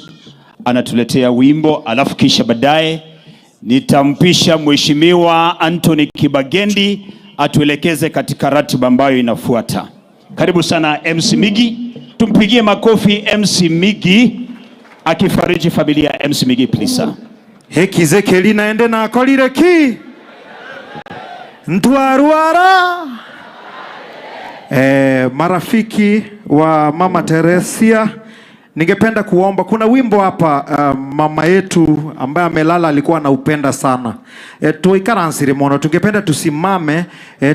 Speaker 12: anatuletea wimbo, alafu kisha baadaye nitampisha Mheshimiwa Anthony Kibagendi atuelekeze katika ratiba ambayo inafuata. Karibu sana MC Migi. Tumpigie makofi MC Migi akifariji familia ya MC Migi, please sir.
Speaker 13: Hekizekeli naende na akolire ki ntwaruara. Marafiki wa Mama Teresia, ningependa kuomba, kuna wimbo hapa mama yetu ambaye amelala alikuwa anaupenda sana. Tuikaransire mono, tungependa tusimame,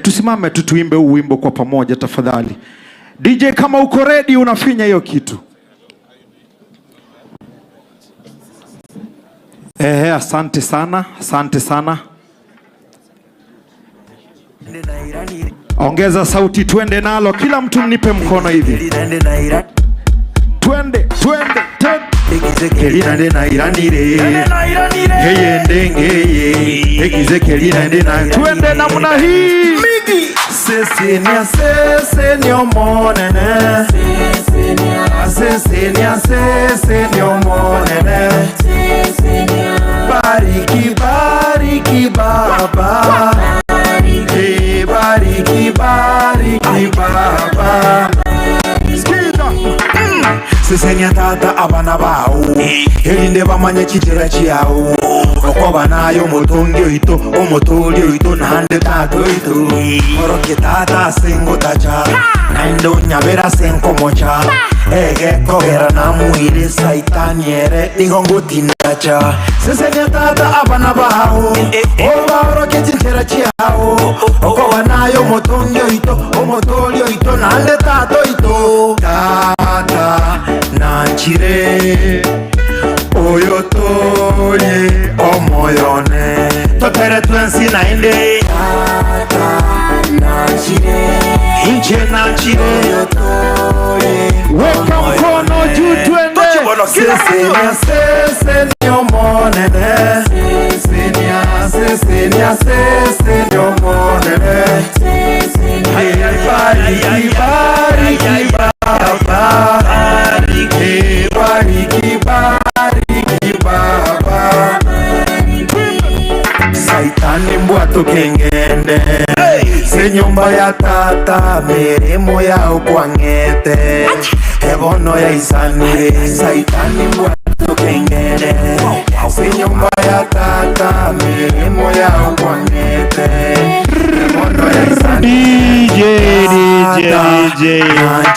Speaker 13: tusimame tu tuimbe huu wimbo kwa pamoja tafadhali. DJ kama uko ready unafinya hiyo kitu. Asante sana, asante sana. Ongeza sauti, twende nalo. Kila mtu mnipe mkono hivi. Twende, twende, twende. Twende namna hii. Sesenia, sesenia monene. Sesenia, sesenia monene. Bariki, bariki baba. Bariki, bariki baba. Sesenia tata abana bao. Elinde ba
Speaker 15: Omanye chijira chiao Okoba nayo mutungi oito Omotoli oito nande tato oito Oroke tata sengo tacha Naindo nyabera senko mocha Ege kogera na muire saitaniere Nigongo tinacha Sesenya tata abana bao Oba oroke chinchera chiao Okoba nayo mutungi oito Omotoli oito nande tato oito Tata nanchire Oyo toye omoyone Totere twensi na inde Tata nanchire Inche nanchire Oyo toye
Speaker 13: Weka mkono juu twende.
Speaker 15: Sesenia sesenia omonene Sesenia sesenia sesenia omonene Bariki bariki baba Bariki bariki bariki baba Saitani mbwatu kengende Senyumba ya tata mirimo ya ukwangete Ebono ya isanire Saitani mbwatu kengende Senyumba ya tata mirimo ya ukwangete Ebono ya isanire
Speaker 12: DJ DJ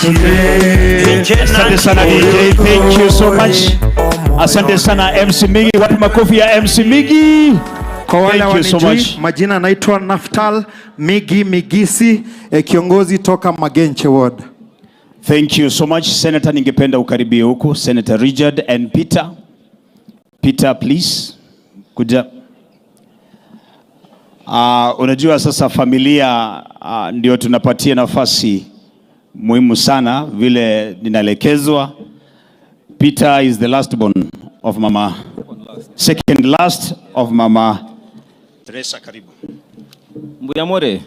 Speaker 12: DJ. Asante sana DJ, thank you so much. Asante sana MC Migi, wapi makofi ya MC Migi?
Speaker 13: Kwa wale
Speaker 12: Thank you so
Speaker 13: wanijui,
Speaker 12: much.
Speaker 13: majina naitwa Naftal Migi Migisi, kiongozi toka Magenche Ward.
Speaker 12: Thank you so much. Senator, ningependa ukaribie huku. Senator Richard and Peter. Peter, please. Kuja. Unajua sasa familia ndio tunapatia nafasi muhimu sana vile ninaelekezwa. Peter is the last born of Mama, second last of Mama Teresa. Karibu.
Speaker 14: Mbuyamore,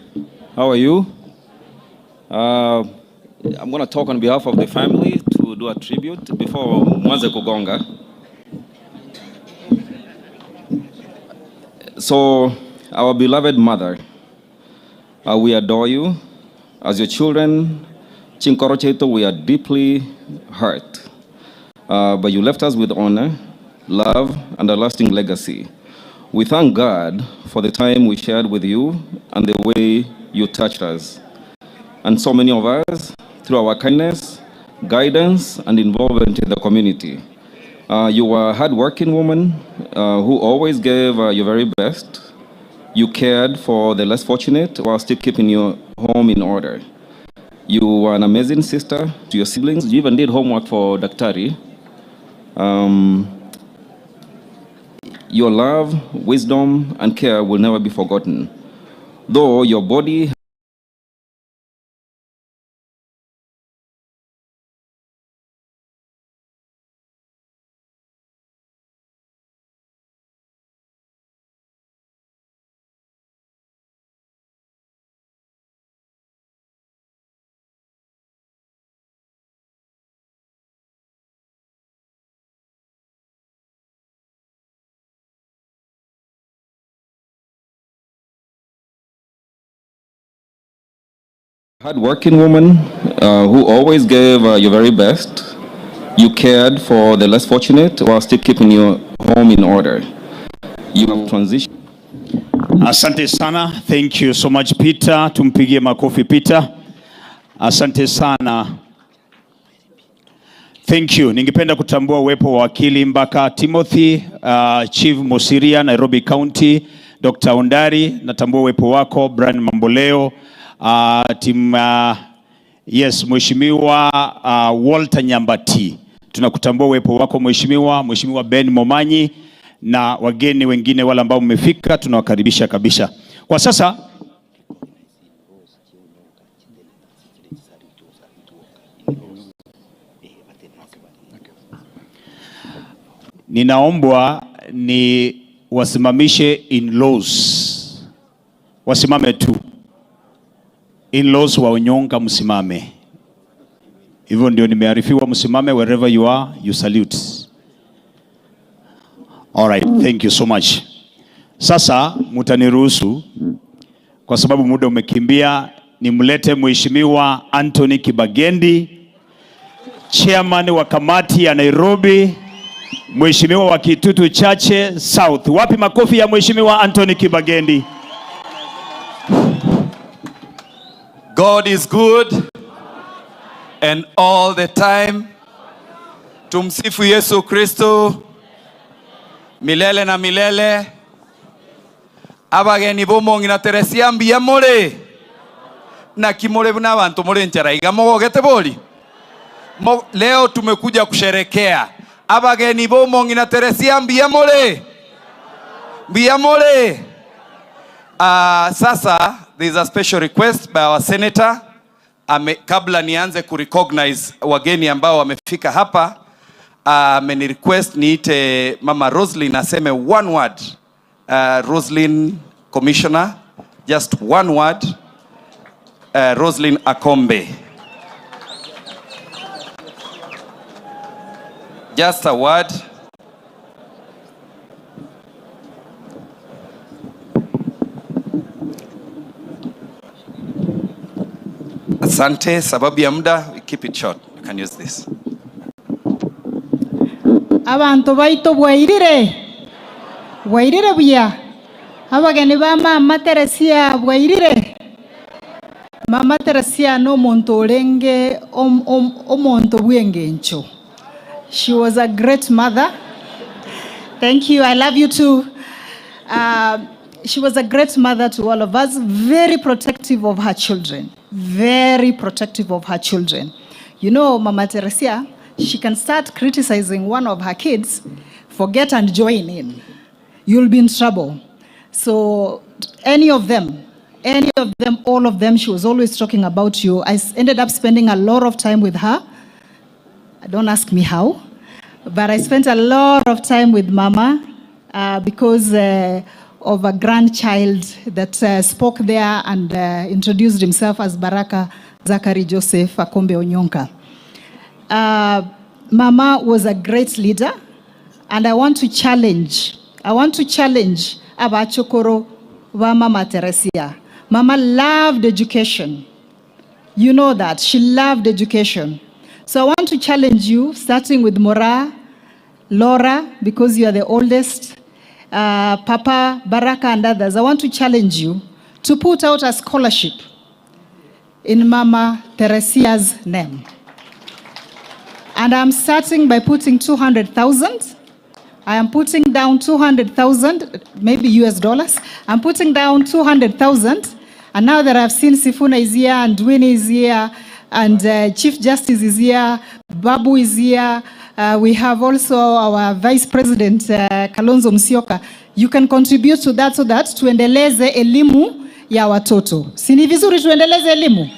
Speaker 14: how are you? I'm going to talk on behalf of the family to do a tribute before mwanze kugonga. So, our beloved mother, we adore you. As your children, Chinkorocheto, we are deeply hurt. But you left us with honor, love, and a lasting legacy. We thank God for the time we shared with you and the way you touched us. And so many of us, through our kindness, guidance, and involvement in the community. You were a hardworking woman who always gave your very best. You cared for the less fortunate while still keeping your home in order. You were an amazing sister to your siblings. You even did homework for Daktari. Your love, wisdom, and care will never be forgotten. Though your body hardworking woman who always gave your very best. You cared for the less fortunate while still keeping your home in order. You have transitioned.
Speaker 12: Asante sana. Thank you so much Peter. Tumpigie makofi Peter. Asante sana. Thank you. Ningependa kutambua uwepo wa wakili Mbaka Timothy, Chief Mosiria, Nairobi County, Dr. Ondari, natambua uwepo wako, Brian Mamboleo, team, yes, Mheshimiwa Walter Nyambati. Tunakutambua uwepo wako Mheshimiwa, Mheshimiwa Ben Momanyi na wageni wengine wale ambao mmefika, tunawakaribisha kabisa. Kwa sasa ninaombwa ni wasimamishe in-laws. Wasimame tu. In-laws wa Onyonka msimame. Hivyo ndio nimearifiwa, msimame wherever you are, you salute. All right, thank you so much. Sasa mutaniruhusu kwa sababu muda umekimbia, nimlete Mheshimiwa Anthony Kibagendi, chairman wa kamati ya Nairobi, Mheshimiwa wa Kitutu Chache South. Wapi makofi ya Mheshimiwa Anthony Kibagendi?
Speaker 16: God is good and all the time. Tumsifu Yesu Kristo milele na milele. Abageni bomong'ina Teresia mbuya more naki more buna abantu more nchara iga mogogete bori. Leo tumekuja kusherekea abageni bomong'ina Teresia mbuya more, mbuya more. Sasa there is a special request by our senator. Kabla nianze kurecognize wageni ambao wamefika hapa, ameni request niite Mama Roslyn aseme one word. Roslyn Commissioner, just one word. Roslyn Akombe. Just a word. Asante, sababu ya muda, we keep it short. You can use this.
Speaker 17: Abantu baito bwairire. Bwairire buya. Abageni ba Mama Teresia bwairire. Mama Teresia no muntu orenge omuntu bwengencho. She was a great mother. Thank you. I love you too. She was a great mother to all of us, very protective of her children. Very protective of her children. You know, Mama Teresia, she can start criticizing one of her kids, forget and join in. You'll be in trouble. So any of them, all of them, she was always talking about you. I ended up spending a lot of time with her. Don't ask me how, but I spent a lot of time with Mama because of a grandchild that spoke there and introduced himself as Baraka Zachary Joseph Akombe Onyonka. Mama was a great leader, and I want to challenge Abachokoro wa Mama Teresia. Mama loved education. You know that. She loved education. So I want to challenge you, starting with Mora, Laura, because you are the oldest, Papa, Baraka, and others. I want to challenge you to put out a scholarship in Mama Teresia's name. And I'm starting by putting 200,000. I am putting down 200,000, maybe US dollars. I'm putting down 200,000. And now that I've seen Sifuna is here and Winnie is here, and Chief Justice is here, Babu is here. We have also our Vice President, Kalonzo Musyoka. You can contribute to that so that tuendeleze elimu ya watoto. Si ni vizuri tuendeleze elimu?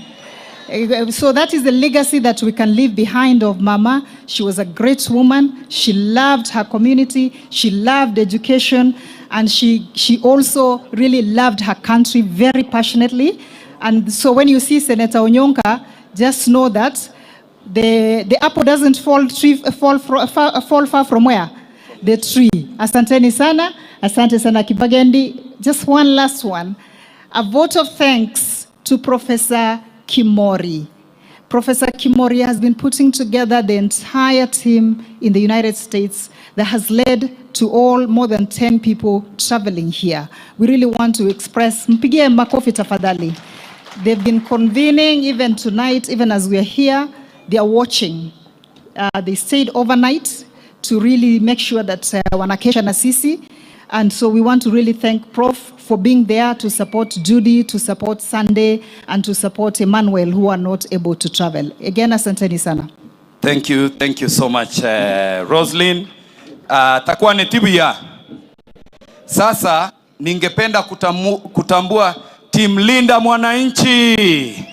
Speaker 17: So that is the legacy that we can leave behind of Mama. She was a great woman. She loved her community. She loved education. And she also really loved her country very passionately. And so when you see Senator Onyonka, just know that the apple doesn't fall far from where? The tree. Asanteni sana. Asante sana Kibagendi. Just one last one. A vote of thanks to Professor Kimori. Professor Kimori has been putting together the entire team in the United States that has led to all more than 10 people traveling here. We really want to express, mpigie makofi tafadhali. They've been convening even tonight, even as we are here, they are watching. They stayed overnight to really make sure that wanakesha na sisi. And so we want to really thank Prof for being there to support Judy, to support Sunday, and to support Emmanuel, who are not able to travel. Again, asanteni sana.
Speaker 16: Thank you so much, Roslyn. Takuwa ni tibu ya. Sasa, ningependa kutambua Team Linda Mwananchi.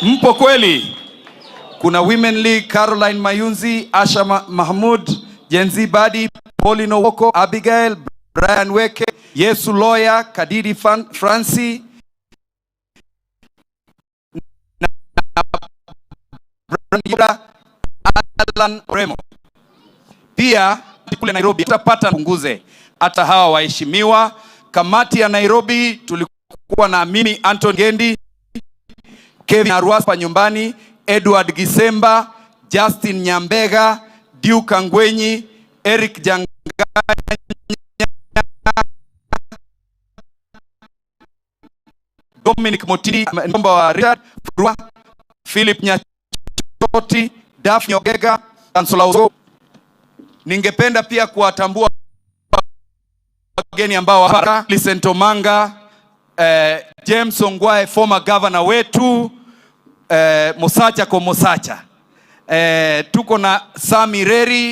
Speaker 16: Mpo kweli? Kuna Women League, Caroline Mayunzi, Asha Mahmud, Jenzi Badi, Paulino Woko, Abigail, Brian Weke, Yesu Lawyer, Kadidi Franci, Alan Remo. Pia kule Nairobi tutapata punguze hata hawa waheshimiwa. Kamati ya Nairobi tulikuwa na mimi Anton Gendi, Kevin Arwaspa nyumbani, Edward Gisemba, Justin Nyambega, Duke Angwenyi, Eric Janganya, Dominic Motini, mjomba wa Richard Furua, Philip Nyachoti, Daphne Ogega, Kansula Ozo. Ningependa pia kuwatambua wageni ambao hapa, Millicent Omanga, James Ongwae, former governor wetu, Mosacha kwa Mosacha. Tuko na Sami Reri,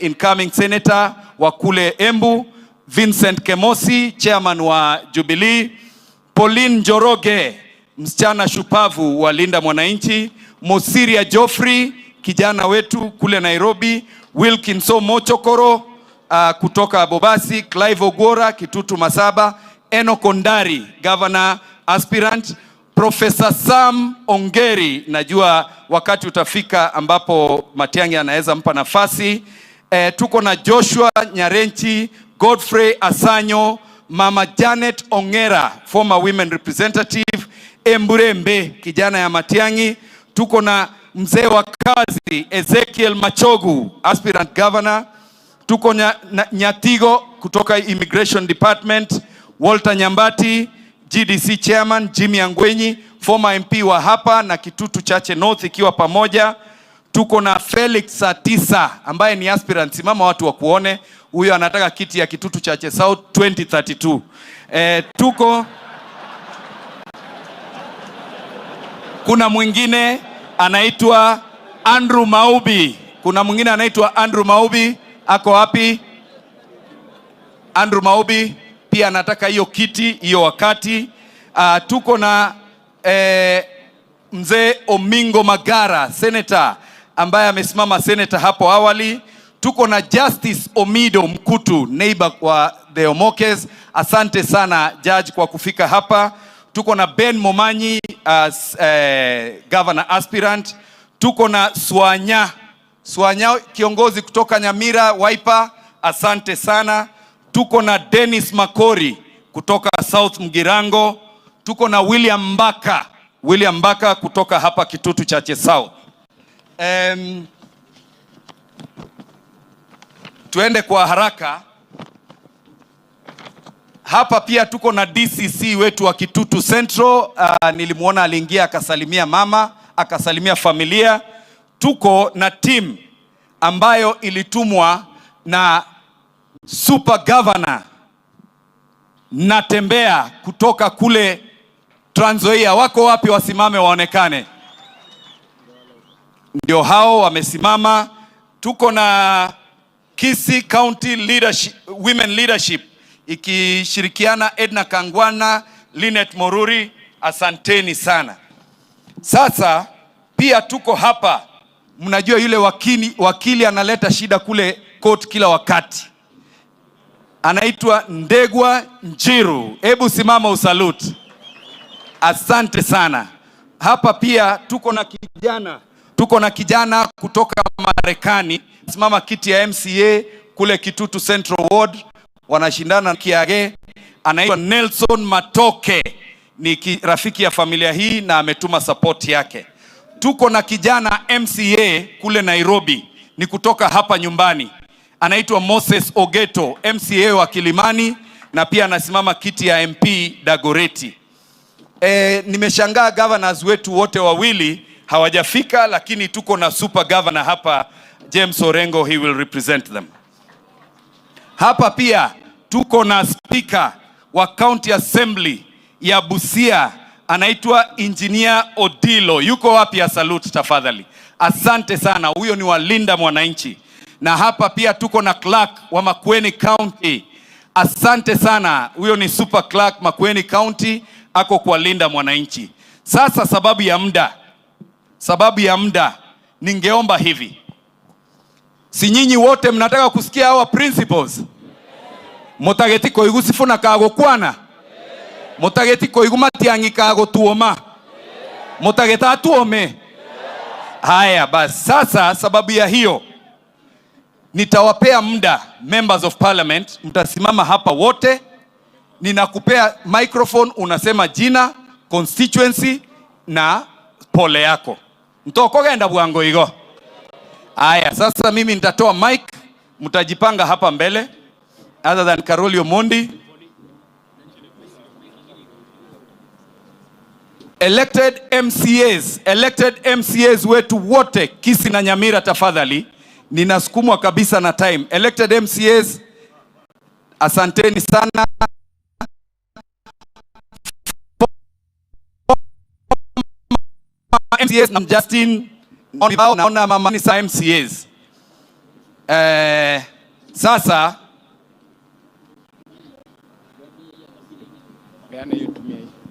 Speaker 16: incoming senator wa kule Embu, Vincent Kemosi, chairman wa Jubilee, Pauline Njoroge, msichana shupavu wa Linda Mwananchi, Mosiria Geoffrey, kijana wetu kule Nairobi, Wilkinson Mochokoro kutoka Bobasi, Clive Ogora, Kitutu Masaba, Eno Kondari, governor aspirant, Professor Sam Ongeri, najua wakati utafika ambapo Matiang'i anaweza mpa nafasi. Tuko na Joshua Nyarenchi, Godfrey Asanyo, Mama Janet Ongera, former women representative, Emburembe, kijana ya Matiang'i. Tuko na mzee wa kazi Ezekiel Machogu, aspirant governor. Tuko na Nyatigo kutoka Immigration Department, Walter Nyambati, GDC chairman, Jimmy Angwenyi, former MP wa hapa na Kitutu Chache North ikiwa pamoja. Tuko na Felix Satisa ambaye ni aspirant, simama watu wakuone. Huyo anataka kiti ya Kitutu Chache South 2032. Tuko kuna mwingine anaitwa Andrew Maubi. Kuna mwingine anaitwa Andrew Maubi, ako wapi? Andrew Maubi pia anataka hiyo kiti hiyo wakati. Tuko na mzee Omingo Magara, senator ambaye amesimama senator hapo awali. Tuko na Justice Omido Mkutu, neighbor wa the Omokes. Asante sana judge kwa kufika hapa. Tuko na Ben Momanyi as governor aspirant. Tuko na Swanya Swanya, kiongozi kutoka Nyamira Wiper, asante sana. Tuko na Dennis Makori kutoka South Mgirango. Tuko na William Mbaka, William Mbaka kutoka hapa Kitutu Chache South. Tuende kwa haraka. Hapa pia tuko na DCC wetu wa Kitutu Central. Nilimuona aliingia akasalimia mama, akasalimia familia. Tuko na team ambayo ilitumwa na Super Governor Natembea kutoka kule Trans Nzoia. Wako wapi? Wasimame waonekane. Ndio hao wamesimama. Tuko na Kisii County Leadership, Women Leadership ikishirikiana Edna Kangwana, Linet Moruri, asanteni sana. Sasa pia tuko hapa, mnajua yule wakili analeta shida kule court kila wakati, anaitwa Ndegwa Njiru. Hebu simama usalute. Asante sana. Hapa pia tuko na kijana kutoka Marekani, simama kiti ya MCA kule Kitutu Central Ward, wanashindana Kiage, anaitwa Nelson Matoke, ni rafiki ya familia hii na ametuma support yake. Tuko na kijana MCA kule Nairobi, ni kutoka hapa nyumbani, anaitwa Moses Ogeto, MCA wa Kilimani na pia anasimama kiti ya MP Dagoreti. Nimeshangaa governors wetu wote wawili hawajafika, lakini tuko na super governor hapa James Orengo, he will represent them. Hapa pia tuko na speaker wa County Assembly ya Busia, anaitwa Engineer Odilo. Yuko wapi? Ya salute tafadhali. Asante sana, huyo ni walinda mwananchi. Na hapa pia tuko na clerk wa Makueni County. Asante sana, huyo ni super clerk Makueni County, ako kwa linda mwananchi. Sasa sababu ya muda, ningeomba hivi, si nyinyi wote mnataka kusikia hawa principles? Mutageti koigu Sifuna kagukwana, mutageti koigu Matiang'i kagutuoma, mutageta atuome. Haya basi, sasa sababu ya hiyo nitawapea muda members of parliament, mtasimama hapa wote, ninakupea microphone, unasema jina, constituency na pole yako. Mtokogenda bwango igo. Haya, sasa mimi nitatoa mic, Mtajipanga hapa mbele. Other than Caroli Omondi. Elected MCAs, elected MCAs wetu wote Kisii na Nyamira tafadhali. Ninasukumwa kabisa na time. Elected MCAs, asanteni sana. MCAs na Justin, naona mama ni sa MCAs. Sasa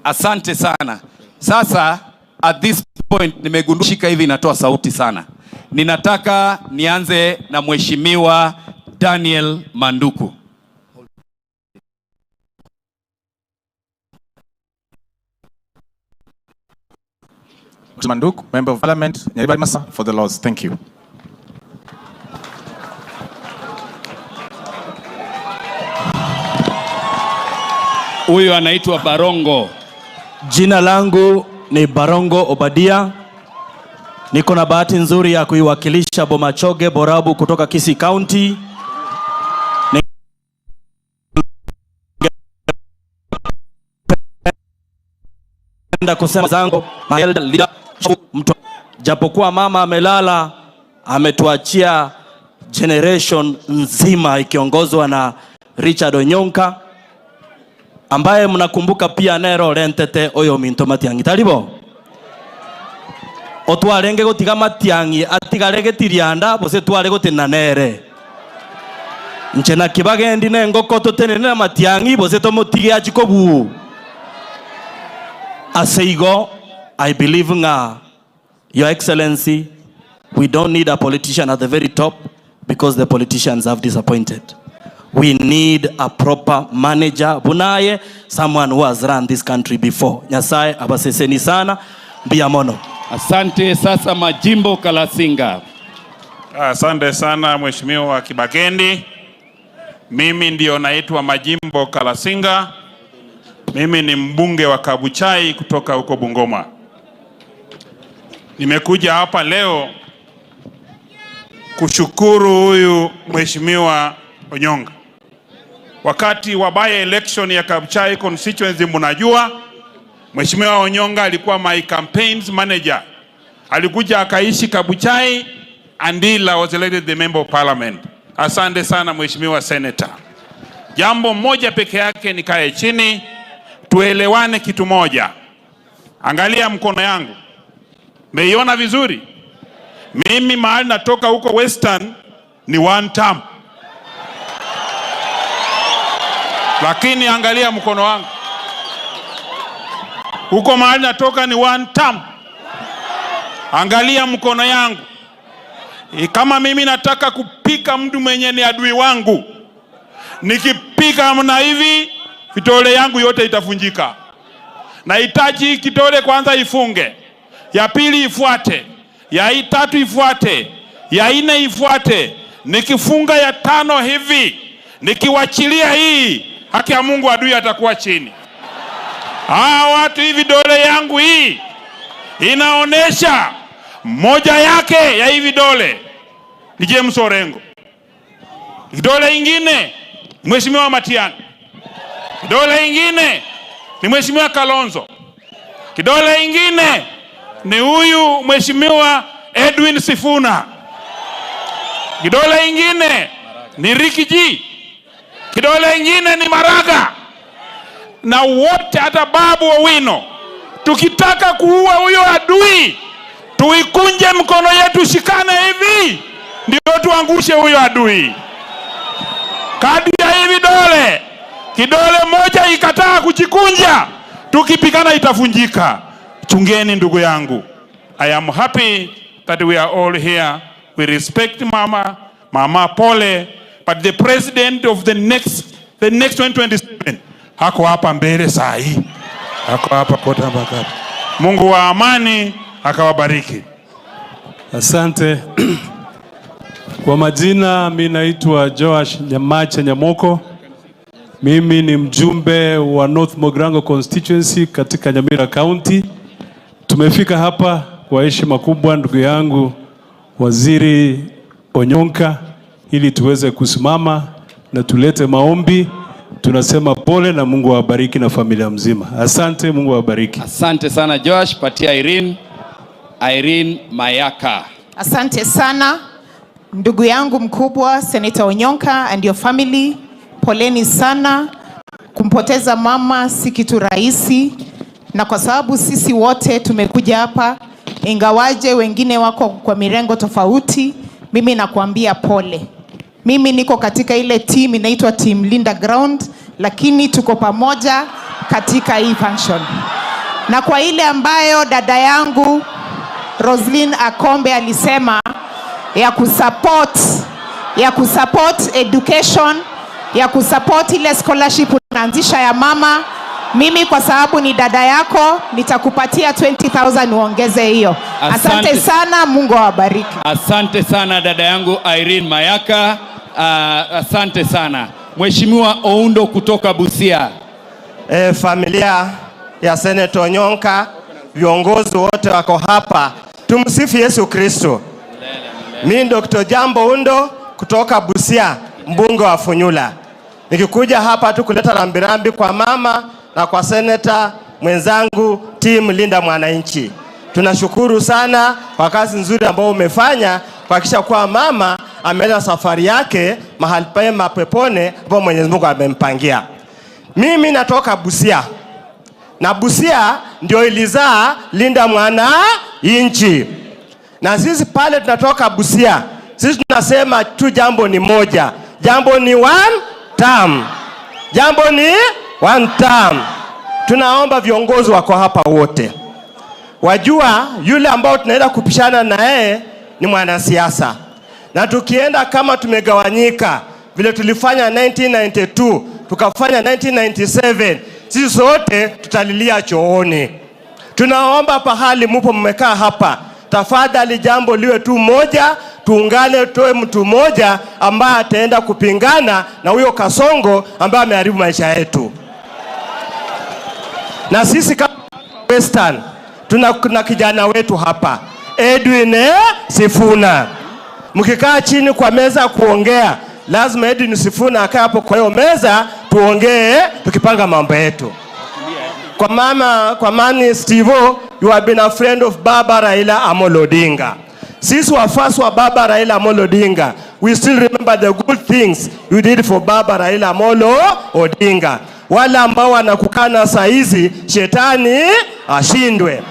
Speaker 16: asante sana. Sasa at this point nimegundua shika hivi inatoa sauti sana. Ninataka nianze na Mheshimiwa Daniel Manduku.
Speaker 18: Manduku, Member of Parliament, Nyaribari Masa, for the laws. Thank you.
Speaker 16: Huyu anaitwa Barongo.
Speaker 19: Jina langu ni Barongo Obadia. Niko na bahati nzuri ya kuiwakilisha Bomachoge Borabu kutoka Kisii County. Ningependa kusema zangu, japokuwa mama amelala, ametuachia generation nzima ikiongozwa na Richard Onyonka, ambaye mnakumbuka pia nero rentete oyo minto Matiang'i taribo otwarenge gutiga Matiang'i atigare getirianda bose tware gutina nere nche na kibagendi ne ngoko tutenene na Matiang'i bose tomutige achikobu aseigo. I believe nga Your Excellency, we don't need a politician at the very top because the politicians have disappointed. We need a proper manager, bunaye, someone who has run this country before. Nyasaye abaseseni sana, mbiamono.
Speaker 16: Asante. Sasa Majimbo Kalasinga.
Speaker 20: Asante sana Mheshimiwa Kibagendi. Mimi ndio naitwa Majimbo Kalasinga. Mimi ni mbunge wa Kabuchai kutoka huko Bungoma. Nimekuja hapa leo kushukuru huyu Mheshimiwa Onyonka. Wakati wa by election ya Kabuchai constituency, mnajua Mheshimiwa Onyonka alikuwa my campaigns manager. Alikuja akaishi Kabuchai until I was elected the member of parliament. Asante sana Mheshimiwa Senator. Jambo moja peke yake, nikae chini tuelewane kitu moja. Angalia mkono yangu. Meiona vizuri? Mimi mahali natoka huko Western ni one term. Lakini angalia mkono wangu. Huko mahali natoka ni one term. Angalia mkono yangu. Kama mimi nataka kupika mtu mwenye ni adui wangu, nikipika mna hivi, vitole yangu yote itafunjika. Nahitaji kitole kwanza ifunge, ya pili ifuate, ya tatu ifuate, ya nne ifuate. Nikifunga ya tano hivi, nikiwachilia hii, haki ya Mungu adui atakuwa chini. Hawa watu hivi dole yangu hii inaonesha moja yake ya hivi dole ni James Orengo, kidole ingine Mheshimiwa Matiang'i, kidole ingine ni Mheshimiwa Kalonzo, kidole ingine ni huyu Mheshimiwa Edwin Sifuna, kidole ingine ni Ricky G, kidole ingine ni Maraga, na wote hata Babu Owino. Tukitaka kuua huyo adui, tuikunje mkono yetu, shikane hivi, ndio tuangushe huyo adui. Kadi ya hivi dole, kidole moja ikataa kujikunja, tukipigana itafunjika. Chungeni ndugu yangu. I am happy that we are all here. We respect mama, mama pole, but the president of the next 2027 hako hapa mbele saa hii. Hako hapa kota mpaka. Mungu wa amani akawabariki.
Speaker 22: Asante. Kwa majina mimi naitwa Joash Nyamache Nyamoko. Mimi ni mjumbe wa North Mogrango constituency katika Nyamira County. Tumefika hapa kwa heshima kubwa, ndugu yangu Waziri Onyonka, ili tuweze kusimama na tulete maombi. Tunasema pole na Mungu awabariki na familia mzima. Asante, Mungu awabariki.
Speaker 16: Asante sana Joash, patia Irene. Irene Mayaka.
Speaker 2: Asante sana ndugu yangu mkubwa Senator Onyonka and your family, poleni sana. Kumpoteza mama si kitu rahisi, na kwa sababu sisi wote tumekuja hapa, ingawaje wengine wako kwa mirengo tofauti, mimi nakuambia pole. Mimi niko katika ile team inaitwa Team Linda Ground, lakini tuko pamoja katika hii function. Na kwa ile ambayo dada yangu Roslyn Akombe alisema ya kusupport education, ya kusupport ile scholarship unaanzisha ya mama, mimi kwa sababu ni dada yako nitakupatia 20,000 uongeze hiyo. Asante,
Speaker 16: Asante.
Speaker 2: Sana, Mungu awabariki.
Speaker 16: Asante sana dada yangu Irene Mayaka. Asante sana. Mheshimiwa Oundo kutoka Busia.
Speaker 3: Familia ya Senator Onyonka, viongozi wote wako hapa. Tumsifu Yesu Kristo. Mimi Dr. Jambo Oundo kutoka Busia, mbunge wa Funyula. Nikikuja hapa tu kuleta rambirambi kwa mama na kwa seneta mwenzangu team Linda Mwananchi. Tunashukuru sana kwa kazi nzuri ambayo umefanya kuhakikisha kuwa mama ameenda safari yake mahali pema peponi ambapo Mwenyezi Mungu amempangia. Mimi natoka Busia na Busia ndio ilizaa Linda Mwananchi, na sisi pale tunatoka Busia, sisi tunasema tu jambo ni moja, jambo ni one term, jambo ni one term. Tunaomba viongozi wako hapa wote wajua, yule ambao tunaenda kupishana na yeye ni mwanasiasa, na tukienda kama tumegawanyika vile tulifanya 1992 tukafanya 1997, sisi sote tutalilia chooni. Tunaomba pahali mupo mmekaa hapa, tafadhali jambo liwe tu moja, tuungane, tutoe mtu mmoja ambaye ataenda kupingana na huyo Kasongo ambaye ameharibu maisha yetu. Na sisi kama Western tuna kuna kijana wetu hapa Edwin Sifuna. Mkikaa chini kwa meza kuongea, lazima Edwin Sifuna akae hapo kwa hiyo meza, tuongee tukipanga mambo yetu. Kwa mama, kwa mani Stevo, you have been a friend of Baba Raila Amolo Odinga. Sisi wafuasi wa Baba Raila Amolo Odinga, we still remember the good things you did for Baba Raila Amolo Odinga. Wale ambao wanakukana saa hizi, shetani ashindwe.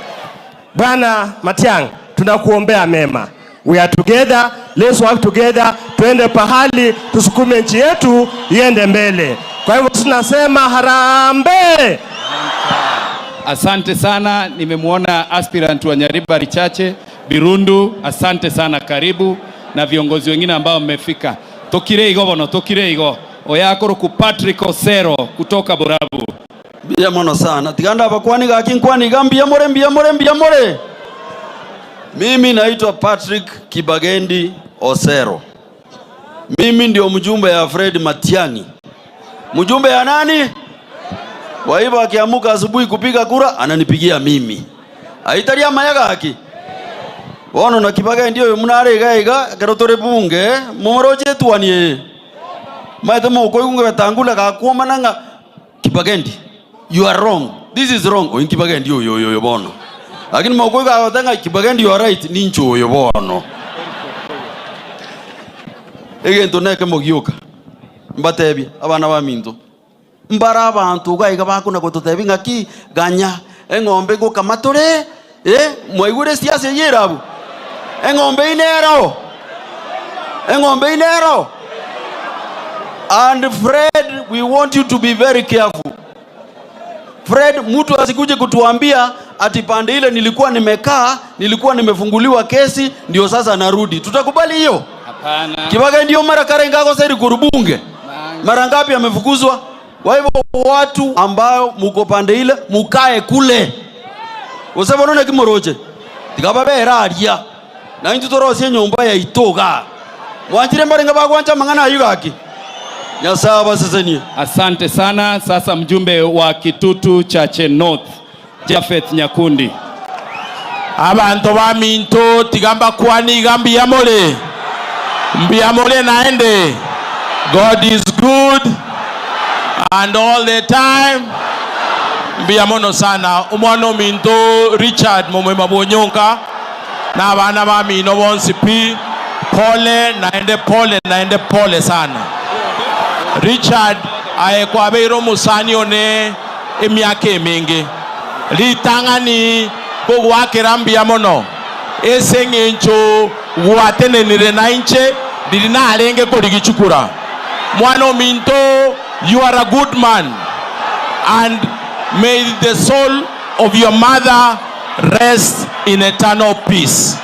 Speaker 3: Bwana Matiang'i, tunakuombea mema. We are together, let's work together, tuende pahali tusukume nchi yetu iende mbele. Kwa hivyo tunasema harambee.
Speaker 16: Asante sana, nimemwona aspirant wa Nyaribari Chache Birundu, asante sana, karibu na viongozi wengine ambao mmefika. Tokire igo bono, tokire igo oyakoroku Patrick Osero kutoka Borabu.
Speaker 21: Mbia mono sana tiganda abakwani gaki nkwani mbia more mbia more mbia more. Mimi naitwa Patrick Kibagendi Osero. Mimi ndio mjumbe ya Fred Matiang'i. Mjumbe ya nani? Kwa hivyo akiamuka asubuhi kupiga kura ananipigia mimi. Aitaria mayaga haki. Bono na Kibagendi oyo munare iga iga kero tore bunge mumoroche tuanie. Maete mo betangula gakuoma nanga Kibagendi. You are wrong. This is wrong. Oyo Kibagendi oyo oyo bono. Lakini mokoiga gotenga Kibagendi you are right nincho oyo bono. Egento neke mogioka. Mbatebia abana ba minto. Mbara abantu gaiga bakuna gototebi ngaki ganya eng'ombe gokamatore mwaigure siasa yerabu. Eng'ombe inero. Eng'ombe inero. And Fred, we want you to be very careful. Fred, mtu asikuje kutuambia ati pande ile nilikuwa nimekaa, nilikuwa nimefunguliwa kesi, ndio sasa narudi. Tutakubali hiyo?
Speaker 16: Hapana.
Speaker 21: Kibaga ndio mara karenga kwa sasa kurubunge. Mara ngapi amefukuzwa? Kwa hivyo watu ambao muko pande ile mukae kule. Usaba none kimoroche. Tikababera aria. Na intu torosie nyumba ya itoga. Mwanjire mbarenga bagwancha mangana ayugaki. Nyasaye basesenie.
Speaker 16: Asante sana. Sasa mjumbe wa Kitutu Chache North, Jafeth Nyakundi.
Speaker 24: Abantu ba minto tigamba kwani gambi ya more.
Speaker 4: Mbiamole naende. God is good and all the time. Mbiamono sana omwana ominto Richard Momwema Bwonyonka na abana bamino bonsi pi pole naende pole naende pole sana. Richard aye kwabeire omusani one emiaka eminge ritang'ani kogwakera mbuya mono ase eng'encho gwatenenire na inche riri narenge korigichukura. Mwana ominto, you are a good man, and may the soul of your mother rest in eternal peace.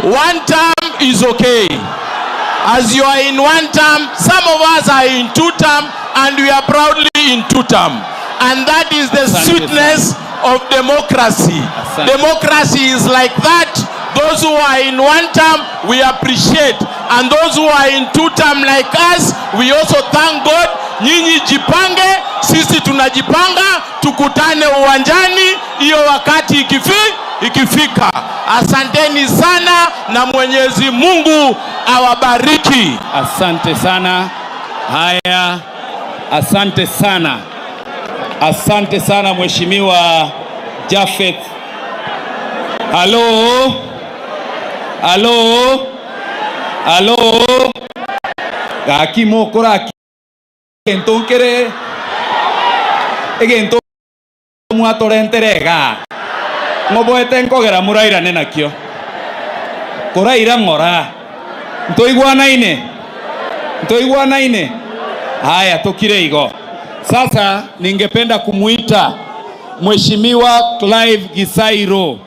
Speaker 4: One term is okay. As you are in one term, some of us are in two term, and we are proudly in two term. And that is the
Speaker 5: Asante
Speaker 4: sweetness of democracy.
Speaker 5: Asante.
Speaker 4: Democracy is like that. Those who are in one term, we appreciate. And those who are in two term like us, we also thank God. Nyinyi jipange, sisi tunajipanga, tukutane uwanjani hiyo wakati ikifika. Asanteni sana na Mwenyezi Mungu awabariki.
Speaker 5: Asante sana. Haya, asante sana. Asante sana Mheshimiwa Japheth. Halo? Halo? Halo? Gaki mokora gento nkere egento mwatorenterega ng'oboete nkogera murairane nakio koraira ng'ora ntoigwanaine ntoigwanaine. Haya, tokire igo. Sasa ningependa kumuita Mheshimiwa Clive Gisairo.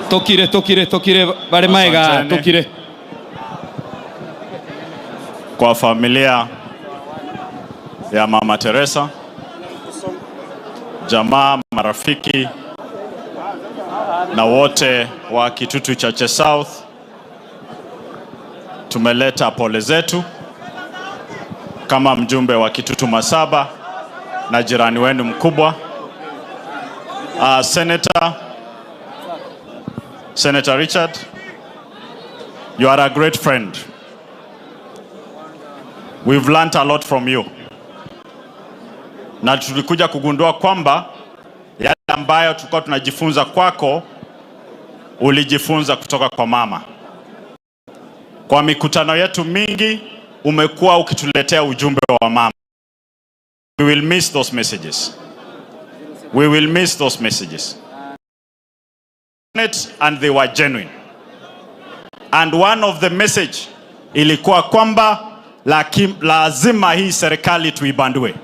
Speaker 5: Tokire, tokire, tokire, bare maega,
Speaker 12: Asanteni.
Speaker 5: tokire.
Speaker 12: Kwa familia ya Mama Teresa, jamaa, marafiki na wote wa Kitutu Chache South, tumeleta pole zetu kama mjumbe wa Kitutu Masaba na jirani wenu mkubwa. Senator Richard, you are a great friend. We've learned a lot from you. Na tulikuja kugundua kwamba yale ambayo tulikuwa tunajifunza kwako, ulijifunza kutoka kwa mama. Kwa mikutano yetu mingi, umekuwa ukituletea ujumbe wa mama. We will miss those messages. We will miss those messages. And they were genuine. And one of the message ilikuwa kwamba lazima hii serikali tuibandue.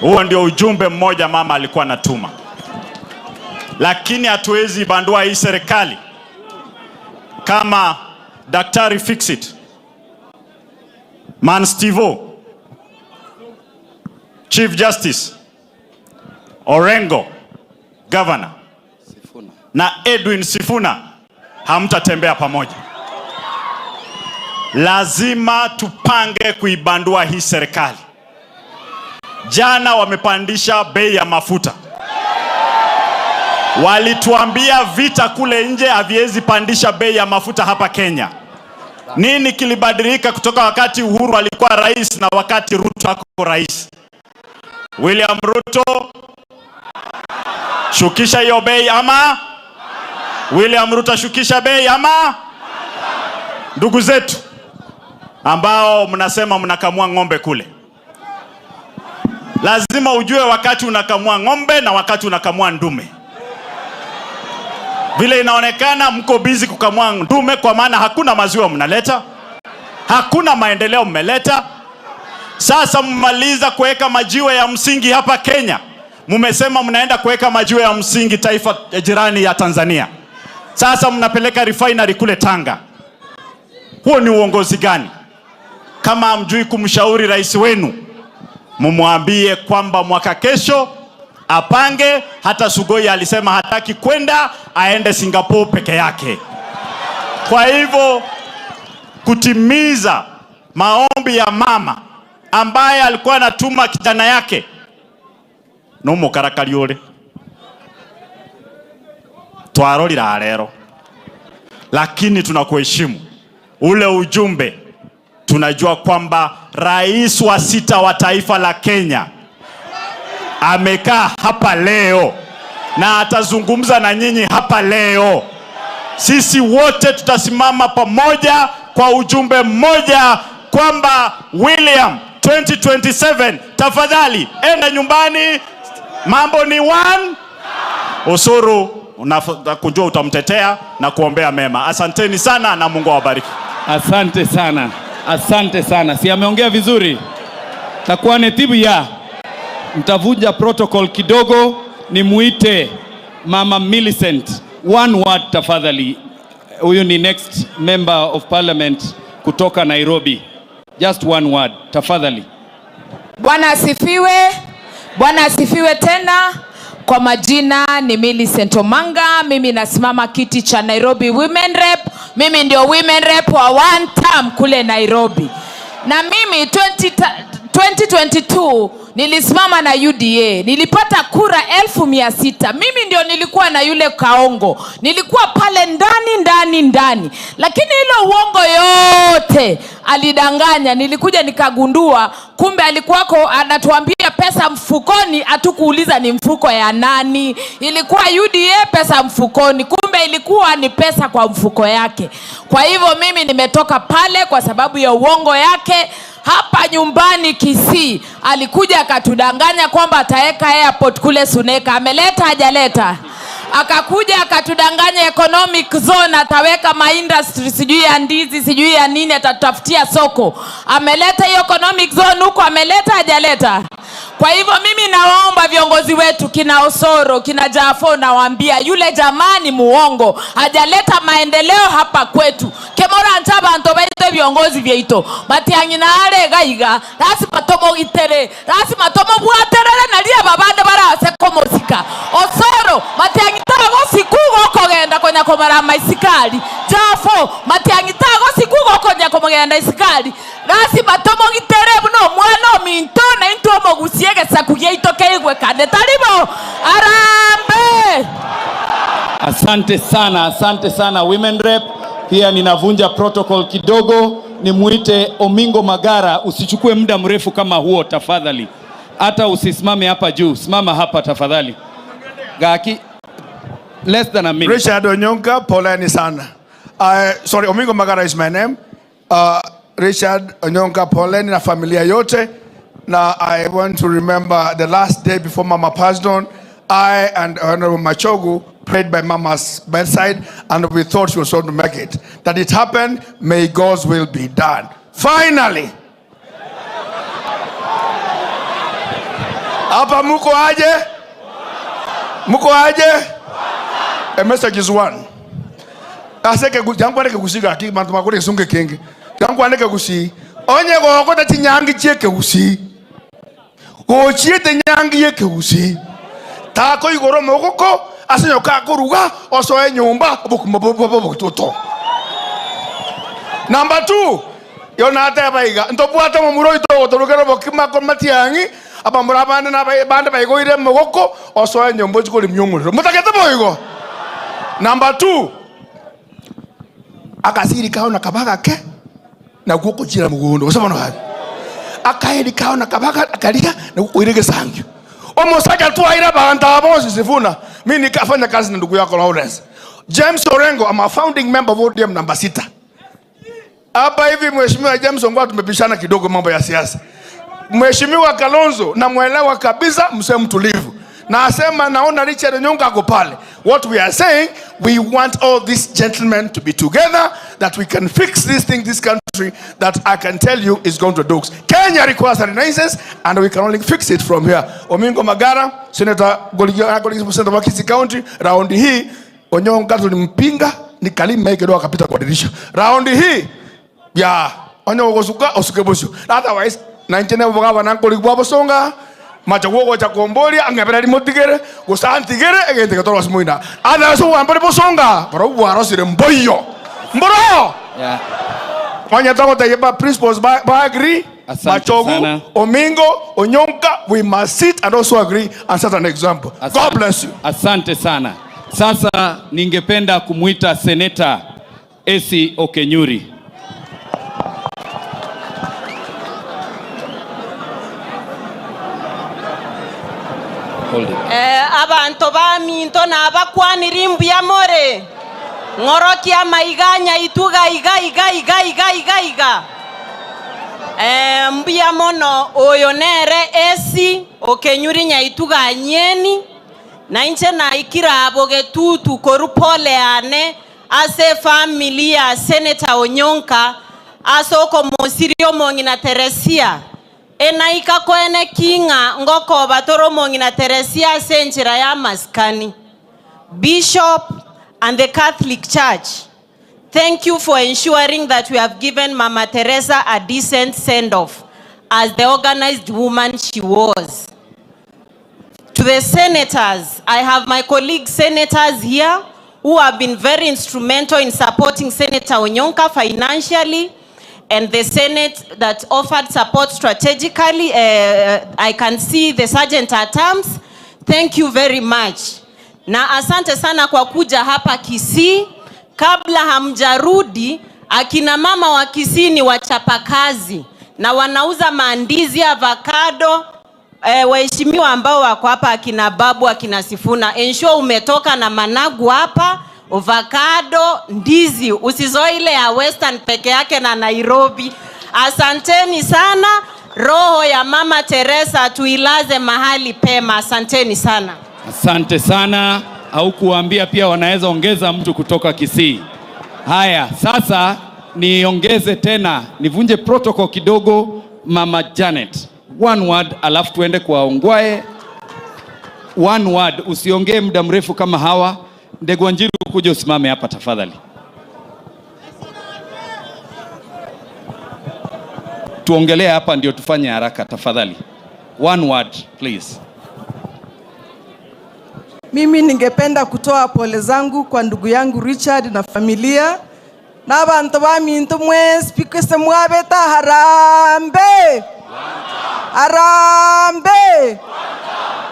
Speaker 12: Huo ndio ujumbe mmoja mama alikuwa anatuma. Lakini hatuwezi bandua hii serikali kama Daktari Fixit, Man Stivo, Chief Justice, Orengo, Governor,
Speaker 16: Sifuna,
Speaker 12: na Edwin Sifuna hamtatembea pamoja. Lazima tupange kuibandua hii serikali. Jana wamepandisha bei ya mafuta. Walituambia vita kule nje haviwezi pandisha bei ya mafuta hapa Kenya. Nini kilibadilika kutoka wakati Uhuru alikuwa rais na wakati Ruto ako rais? William Ruto, shukisha hiyo bei ama? William Ruto, shukisha bei ama? Ndugu zetu ambao mnasema mnakamua ng'ombe kule, lazima ujue wakati unakamua ng'ombe na wakati unakamua ndume. Vile inaonekana mko busy kukamua ndume, kwa maana hakuna maziwa mnaleta, hakuna maendeleo mmeleta. Sasa mmaliza kuweka majiwe ya msingi hapa Kenya, mmesema mnaenda kuweka majiwe ya msingi taifa jirani ya Tanzania. Sasa mnapeleka refinery kule Tanga. Huo ni uongozi gani? Kama hamjui kumshauri rais wenu, mumwambie kwamba mwaka kesho apange. Hata Sugoi alisema hataki kwenda, aende Singapore peke yake. Kwa hivyo kutimiza
Speaker 7: Maombi ya mama ambaye alikuwa anatuma kijana yake no mukarakari uri twarorira rero, lakini tunakuheshimu. Ule ujumbe tunajua kwamba rais wa sita wa taifa la Kenya amekaa hapa leo na atazungumza na nyinyi hapa leo. Sisi wote tutasimama pamoja kwa ujumbe mmoja kwamba William 2027 tafadhali enda nyumbani, mambo ni one. Usuru unakujua utamtetea na kuombea mema. Asanteni sana na Mungu awabariki.
Speaker 5: Asante sana, asante sana. Si ameongea vizuri? Takuwa netibu ya mtavunja protocol kidogo, nimuite Mama Millicent. One word tafadhali. Huyu ni next member of parliament kutoka Nairobi. Just one word tafadhali.
Speaker 8: Bwana asifiwe. Bwana asifiwe tena. Kwa majina ni Millicent Omanga, mimi nasimama kiti cha Nairobi Women Rep. Mimi ndio Women Rep wa one term kule Nairobi. Na mimi 2022 nilisimama na UDA, nilipata kura 600,000. Mimi ndio nilikuwa na yule Kaongo, nilikuwa pale ndani ndani ndani, lakini ile uongo yote alidanganya. Nilikuja nikagundua kumbe alikuwako anatuambia pesa mfukoni, hatukuuliza ni mfuko ya nani. Ilikuwa UDA pesa mfukoni, kumbe ilikuwa ni pesa kwa mfuko yake. Kwa hivyo mimi nimetoka pale kwa sababu ya uongo yake. Hapa nyumbani Kisii alikuja akatudanganya kwamba ataweka airport kule Suneka. Ameleta hajaleta? Akakuja akatudanganya economic zone ataweka maindustry sijui ya ndizi sijui ya nini, atatutafutia soko. Ameleta hiyo economic zone huko, ameleta hajaleta? Kwa hivyo mimi nawaomba viongozi wetu kina Osoro, kina Jafo, nawaambia yule jamaa ni muongo, hajaleta maendeleo hapa kwetu. Kemora ntaba ntobaite viongozi vyeito matiang'i nare gaiga lazima tomogitere, lazima tomobwaterere naria babande barase komosika. Osoro matiang'i tagosiku gokogenda konya komara maisikari. Jafo matiang'i tagosiku gokonya komogenda isikari. Lazima tomogitere buno mwana ominto na into omogusie gesaku gieito keigwekane taribo arambe.
Speaker 5: Asante sana, asante sana Women Rep. Pia ninavunja protocol kidogo, nimuite Omingo Magara. Usichukue muda mrefu kama huo tafadhali, hata usisimame hapa juu, simama hapa tafadhali. Gaki, less than a minute.
Speaker 23: Richard Onyonka, poleni sana. Sorry, Omingo Magara is my name. Richard Onyonka, poleni na familia yote. Now, I want to remember the last day before Mama passed on, I and Honorable Machogu prayed by Mama's bedside, and we thought she was going to make it. That it happened, may God's will be done. Finally! Hapa muko aje? Muko aje? A message is one. Aseke jangu aneke kusiga ki bantu makore sunge kenge. Jangu aneke kusi. Onye gokota chinyangi chieke kusi. Gochiete nyangi yeke kusi. Tako igoro mogoko asenyoka kuruga osoe nyumba bukumabobobobototo. Number 2, yona ateba iga ntobwata mumuro ito gotorukero bokima ko matiangi abamura bande na bande baigoire mogoko osoe nyumba chikori myongorero. Mutakete boigo. Number 2, akasiri kao na kabaga ke na guoko jira mugondo osema no habi. Akaeri kao na kabaga akalika na guko sangyo. Omosaja tu aira banta bonsi sifuna. Mimi nikafanya kazi na ndugu yako Lawrence. James Orengo, I'm a founding member of ODM number 6. Hapa hivi Mheshimiwa James Orengo tumepishana kidogo mambo ya siasa. Mheshimiwa Kalonzo namuelewa kabisa, msee mtulivu. Na asema naona Richard Onyonka ako pale. What we are saying, we want all these gentlemen to be together, that we can fix this thing, this country, that I can tell you is going to dogs. Kenya requires a renaissance, and we can only fix it from here. Omingo Magara, Senator Goligisa, Senator wa Kisii County, round hii, Onyonka tulimpinga, nikalima hiki kidogo akapita kwa dirisha. Round hii, ya, Onyonka usuka, usuke bosho. Otherwise, na nchene mboga na nkoli kwa bosonga, machaguo cha komboria angepera limotigere gusantigere egente ketoro simuina ana so wambere bosonga bro warosire mboyo mboro.
Speaker 5: Yeah.
Speaker 23: Onye togotebia ba principals ba agree.
Speaker 5: Asante
Speaker 23: Machogu,
Speaker 5: sana.
Speaker 23: Omingo, Onyonka, we must sit and also agree and set an example. God bless you.
Speaker 5: Asante sana. Sasa ningependa kumuita Seneta Esi Okenyuri. Hold it.
Speaker 1: Abantu ba minto na abakwaniri mbuya more ng'orokia maiganya ituga iga iga iga iga iga iga. Mbuya mono oyo nere Esi Okenyuri nyaituga nyeni na inche na ikirabo getutu koru pole ane ase familia Senator Onyonka asoko mosirio mong'ina Teresia enaika kwene kinga ngoko batoro mong'ina Teresia ase enchera ya maskani. Bishop and the Catholic Church, thank you for ensuring that we have given Mama Teresa a decent send-off as the organized woman she was. To the senators, I have my colleague senators here who have been very instrumental in supporting Senator Onyonka financially, and the Senate that offered support strategically. I can see the Sergeant at Arms. Thank you very much. Na asante sana kwa kuja hapa Kisii. Kabla hamjarudi, akina mama wa Kisii ni wachapakazi na wanauza mandizi, avocado. Waheshimiwa ambao wako hapa, akina Babu, akina Sifuna, ensure umetoka na managu hapa, avocado, ndizi, usizoe ile ya Western peke yake na Nairobi. Asanteni sana. Roho ya Mama Teresa tuilaze mahali pema. Asanteni sana.
Speaker 5: Asante sana. Haukuambia pia wanaweza ongeza mtu kutoka Kisii. Haya, sasa niongeze tena, nivunje protocol kidogo. Mama Janet, one word, alafu tuende kwa Ongwae. One word, usiongee muda mrefu kama hawa. Ndegwa Njiru, kuja usimame hapa tafadhali. Tuongelee hapa ndio tufanye haraka tafadhali. One word please.
Speaker 9: Mimi ningependa kutoa pole zangu kwa ndugu yangu Richard na familia na abantu ba mintu mwesi pikese mwabeta harambe. Harambe.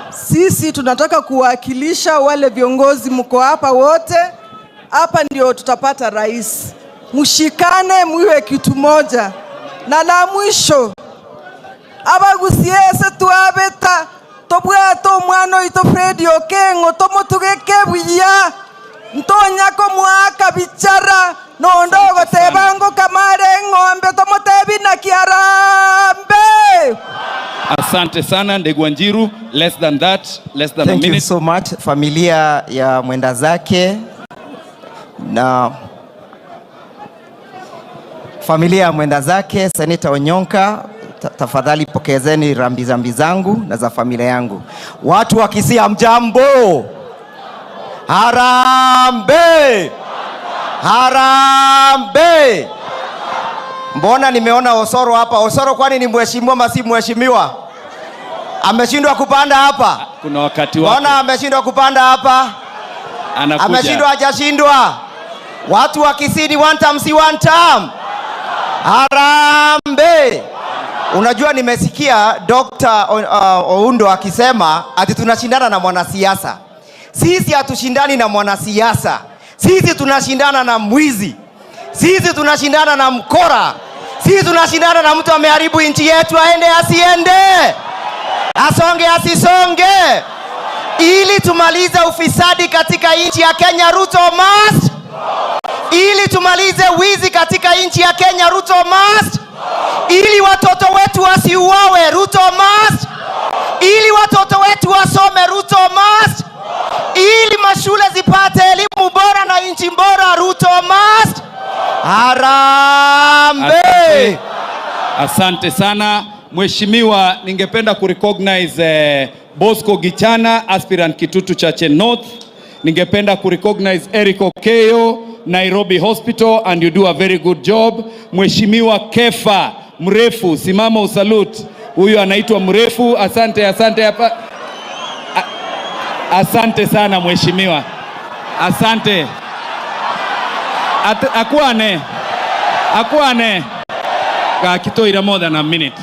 Speaker 9: Sisi tunataka kuwakilisha wale viongozi mko hapa wote. Hapa ndio tutapata rais. Mshikane muwe kitu moja. Na la mwisho, abagusiese tuabeta tobwato omwana oito Fred Okengo tomotugeke buya ntonyako mwaka bichara nondogo tebango kamare ng'ombe tomotebi na kiarambe.
Speaker 5: Asante sana Ndegwa Njiru. Less than that, less than a
Speaker 10: Thank you
Speaker 5: minute.
Speaker 10: so much familia ya mwenda zake na familia ya mwenda zake Senator Onyonka, tafadhali pokezeni rambirambi zangu na za familia yangu. Watu wa Kisii hamjambo? Harambe! Harambe! Mbona nimeona Osoro hapa? Osoro kwani ni mheshimiwa ama si mheshimiwa? Ameshindwa kupanda hapa?
Speaker 5: Kuna wakati wake.
Speaker 10: Mbona ameshindwa kupanda hapa?
Speaker 5: Anakuja.
Speaker 10: Ameshindwa, hajashindwa? Watu wa Kisii ni one term, si one term. Harambe! Unajua nimesikia Dr. Oundo akisema ati tunashindana na mwanasiasa. Sisi hatushindani na mwanasiasa. Sisi tunashindana na mwizi. Sisi tunashindana na mkora. Sisi tunashindana na mtu ameharibu nchi yetu, aende asiende, asonge asisonge. Ili tumalize ufisadi katika nchi ya Kenya, Ruto must. Ili tumalize wizi katika nchi ya Kenya, Ruto must. Ili watoto wetu wasiuawe, Ruto must. Ili watoto wetu wasome, Ruto must. Ili mashule zipate elimu bora na nchi bora, Ruto must. Harambee!
Speaker 5: Asante. Asante sana Mheshimiwa, ningependa kurecognize Bosco Gichana, aspirant Kitutu Chache North. Ningependa kurecognize Eric Okeyo, Nairobi Hospital, and you do a very good job. Mheshimiwa Kefa Mrefu, simama usalute. Huyu anaitwa Mrefu. Asante, asante hapa. Asante sana mheshimiwa. Asante. Akuane. Akwane gakitoira more than a minute.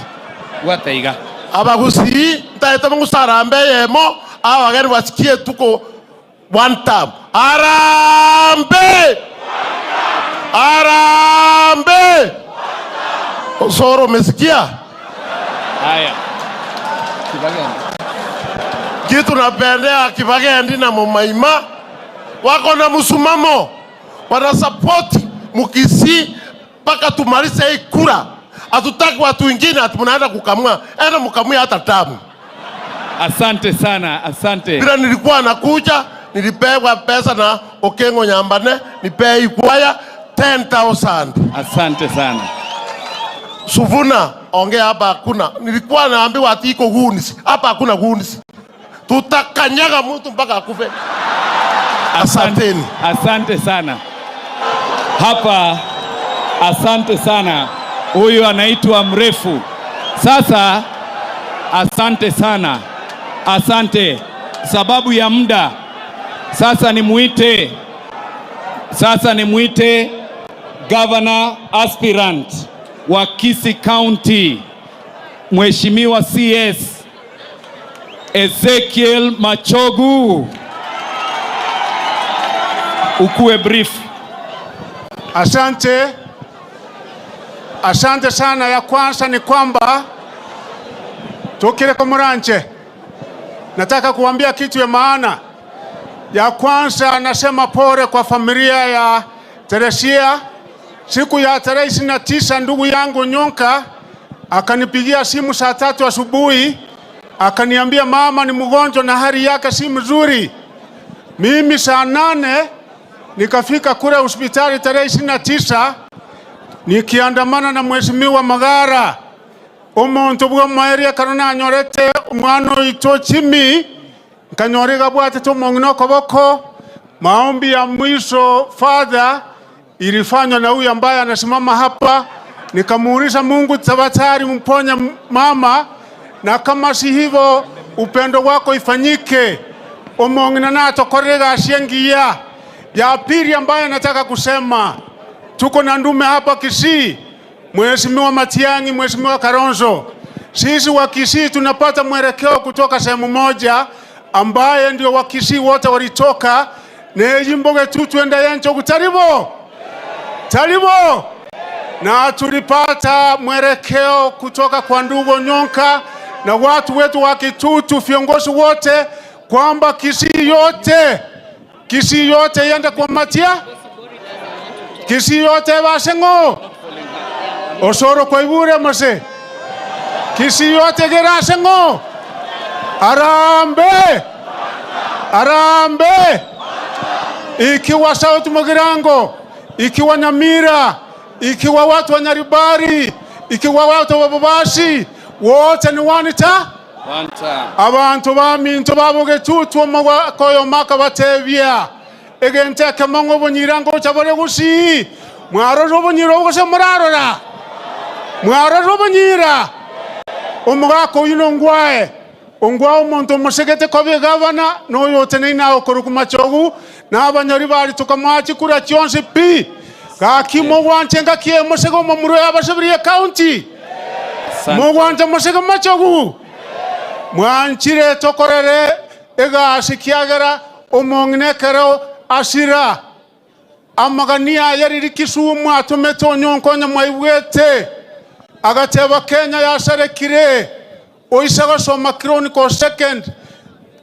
Speaker 5: Gwateiga.
Speaker 6: Abagusii ntaete mugusarambe yemo abageni basikie tuko one time. Arambe! Arambe! Osoro, umesikia?
Speaker 5: Haya.
Speaker 6: Kitu napendea Kibagendi na Mumaima wako na msumamo, wanasupport Mukisii mpaka tumalize hii kura. Hatutaki watu wengine ati mnaenda kukamua, enda mkamue hata tamu.
Speaker 5: Asante sana, asante.
Speaker 6: Bila nilikuwa nakuja, nilipewa pesa na Okengo Nyambane, nipee ikwaya 10,000.
Speaker 5: Asante sana.
Speaker 6: Suvuna, ongea hapa hakuna. Nilikuwa naambiwa ati iko goons. Hapa hakuna goons. Tutakanyaga mtu mpaka akufe. Asanteni.
Speaker 5: Asante sana. Hapa asante sana. Huyu anaitwa Mrefu. Sasa asante sana. Asante. Sababu ya muda. Sasa nimuite. Sasa nimuite Governor aspirant wa Kisii County, Mheshimiwa CS Ezekiel Machogu. Ukuwe brief.
Speaker 11: Asante. Asante sana. Ya kwanza ni kwamba tukire Komuranche, nataka kuambia kitu ya maana. Ya kwanza nasema pole kwa familia ya Teresia. Siku ya tarehe 29 ndugu yangu Nyonka akanipigia simu saa 3 asubuhi, akaniambia mama ni mgonjwa na hali yake si mzuri. Mimi saa 8 nikafika kule hospitali tarehe 29 nikiandamana na Mheshimiwa Magara. Omuntu bwa mwaeria karona anyorete omwana oito chimi nkanyorega bwate tomong'ina okoboko. Maombi ya mwisho father ilifanywa na huyu ambaye anasimama hapa. Nikamuuliza Mungu tafadhali mponye mama, na kama si hivyo upendo wako ifanyike. Omong'ina natokorega ashengia. Ya pili ambaye nataka kusema, tuko na ndume hapa Kisii, Mheshimiwa Matiang'i, Mheshimiwa Kalonzo. Sisi wa Kisii tunapata mwelekeo kutoka sehemu moja ambaye ndio wa Kisii wote walitoka. Nejimboge tu twende yencho kutaribo. Taribo. Na tulipata mwelekeo kutoka kwa ndugu Nyonka na watu wetu wa Kitutu, viongozi wote, kwamba Kisii yote yende kwa Matia, Kisii yote basengo Osoro kwa ibure mase, Kisii yote gerasengo. Arambe, arambe. Ikiwa South Mugirango, ikiwa Nyamira, ikiwa watu wa Nyaribari, ikiwa watu wa Bobasi, wote ni wanita abantu baminto babogetutu omokoyo maka batebia egente ekemongo obonyirango chabore gusii mwarora obonyira obogose murarora mwarora obonyira omogaka oyu nongwae ongwae omonto omosegete kobe gavana noyo oteneine agokorwa machogu na abanyori bari tukamwachi kura chionsi pi gaki mogwanche ngaki emosege omomuro yabasebirie county mogwanche mosege machogu mwanchire tokorere egasi kiagera omong'inekero asira amagania yariri Kisumu atumete onyonkonya mwaibwete agateba Kenya yasarekire oise gosoma Chronicle second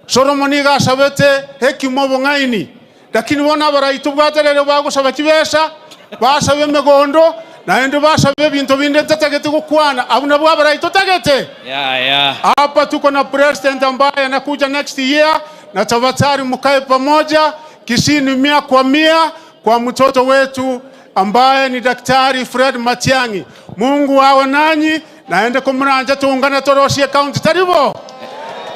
Speaker 11: Solomon gasabete hekima obong'aini lakini bona abaraitu bwaterere bagosaba chibesa basabe emigondo naende basabe ebinto binde ntatagete gokwana abo nabwo abaraitu tagete. Hapa tuko na president ambaye anakuja next year na tafadhali mkae pamoja. Kisii ni 100 kwa 100 kwa mtoto wetu ambaye ni Daktari Fred Matiang'i. Mungu awe nanyi naende kumuranja tuungane torosie county taribo.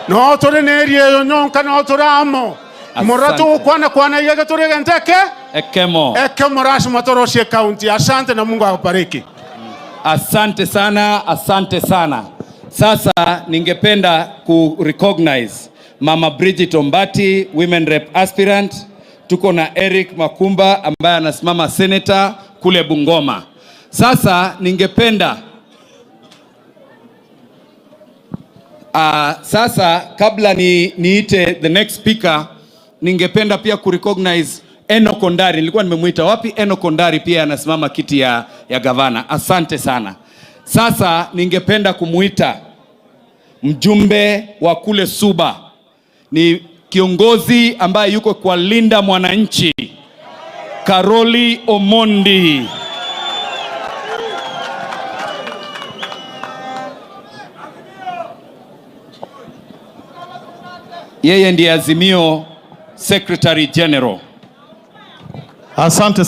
Speaker 11: No tore nerie yo nyonka no toramo. Muratu kwana kwana yega tore ngenteke.
Speaker 5: Ekemo.
Speaker 11: Ekemo rasmi torosie county. Asante na Mungu akubariki.
Speaker 5: Asante sana, asante sana. Sasa ningependa ku recognize Mama Bridget Ombati, Women Rep Aspirant. Tuko na Eric Makumba ambaye anasimama senator kule Bungoma. Sasa ningependa sasa kabla niite the next speaker, ningependa pia kurecognize Eno Kondari. Nilikuwa nimemuita wapi? Eno Kondari pia anasimama kiti ya gavana. Asante sana. Sasa ningependa kumuita mjumbe wa kule Suba, ni kiongozi ambaye yuko kwa Linda Mwananchi, Karoli Omondi. Yeye ndiye Azimio Secretary General.
Speaker 13: Asante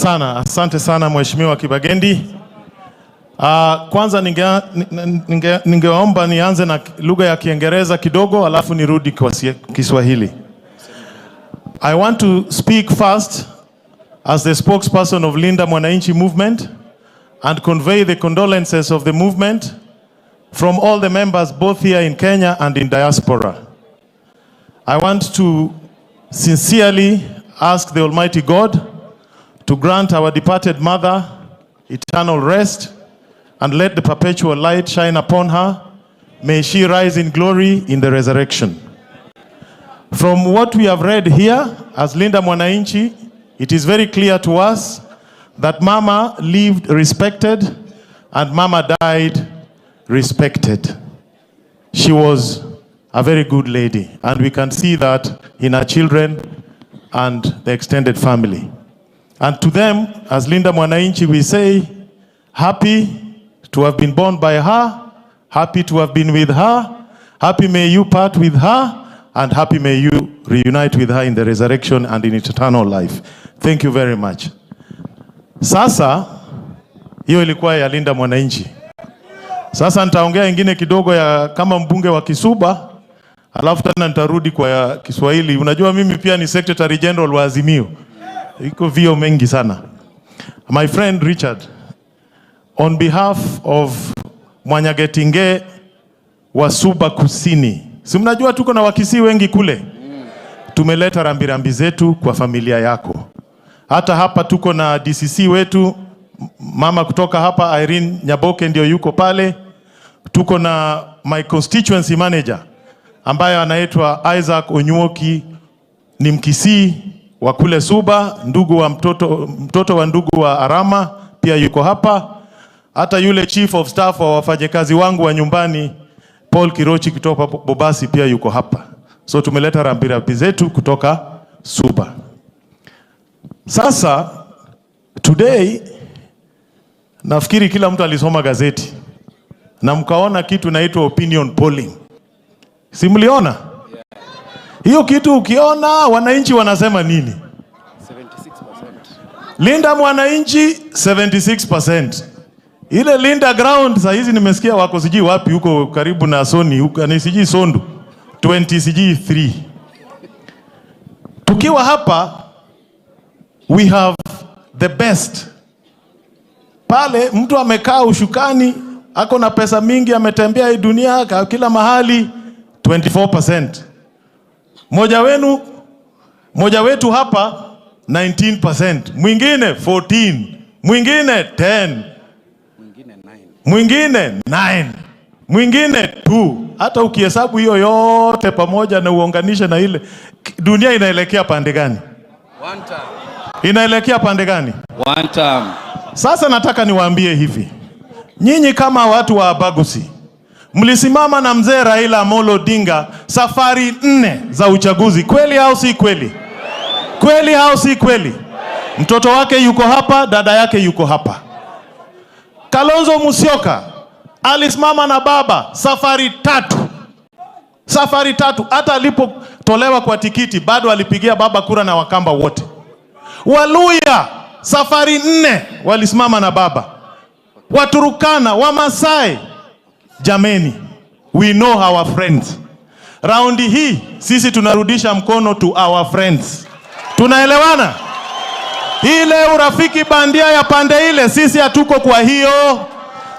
Speaker 13: sana Mheshimiwa Kibagendi. Kwanza ningeomba nianze na lugha ya Kiingereza kidogo alafu nirudi kwa Kiswahili. I want to speak first as the spokesperson of Linda Mwananchi movement and convey the condolences of the movement from all the members both here in Kenya and in diaspora. I want to sincerely ask the Almighty God to grant our departed mother eternal rest and let the perpetual light shine upon her. May she rise in glory in the resurrection. From what we have read here, as Linda Mwananchi, it is very clear to us that Mama lived respected and Mama died respected. She was a very good lady, and we can see that in her children and the extended family. And to them, as Linda Mwananchi, we say, happy to have been born by her, happy to have been with her, happy may you part with her, and happy may you reunite with her in the resurrection and in eternal life. Thank you very much. Sasa, hiyo ilikuwa ya Linda Mwananchi. Sasa nitaongea ingine kidogo ya kama mbunge wa Kisuba, alafu tena nitarudi kwa Kiswahili. Unajua mimi pia ni Secretary General wa Azimio. Iko vio mengi sana. My friend Richard, on behalf of Mwanyagetinge wa Suba Kusini, si mnajua tuko na Wakisii wengi kule. Tumeleta rambirambi zetu kwa familia yako. Hata hapa tuko na DCC wetu, mama kutoka hapa Irene Nyaboke ndio yuko pale. Tuko na my constituency manager ambaye anaitwa Isaac Onyuoki, ni Mkisii wa kule Suba, ndugu wa mtoto wa ndugu wa Arama pia yuko hapa. Hata yule chief of staff wa wafanyakazi wangu wa nyumbani Paul Kirochi kutoka Bobasi pia yuko hapa. So tumeleta rambirambi zetu kutoka Suba. Sasa today nafikiri kila mtu alisoma gazeti na mkaona kitu inaitwa opinion polling. Si mliona? Hiyo kitu ukiona wananchi wanasema nini?
Speaker 5: 76%.
Speaker 13: Linda Mwananchi 76%. Ile Linda Ground saa hizi nimesikia wako sijui wapi huko karibu na Sony huko, ni sijui Sondu 20 sijui 3. Tukiwa hapa we have the best. Pale mtu amekaa ushukani, ako na pesa mingi, ametembea hii dunia kila mahali, 24%. Moja wetu hapa 19%, mwingine 14, mwingine 10, mwingine 9, mwingine 2. Hata ukihesabu hiyo yote pamoja na uunganishe na ile, dunia inaelekea pande gani?
Speaker 5: One time.
Speaker 13: Inaelekea pande gani?
Speaker 5: One time.
Speaker 13: Sasa nataka niwaambie hivi. Nyinyi kama watu wa Abagusi mlisimama na mzee Raila Amolo Odinga safari 4 za uchaguzi, kweli au si kweli? Kweli au si kweli? Mtoto wake yuko hapa, dada yake yuko hapa. Kalonzo Musyoka alisimama na baba safari 3. Safari 3, hata alipotolewa kwa tikiti bado alipigia baba kura na Wakamba wote. Waluya safari 4 walisimama na baba. Waturukana, Wamasai, jameni, we know our friends. Raundi hii sisi tunarudisha mkono to our friends. Tunaelewana? Ile urafiki bandia ya pande ile sisi hatuko kwa hiyo,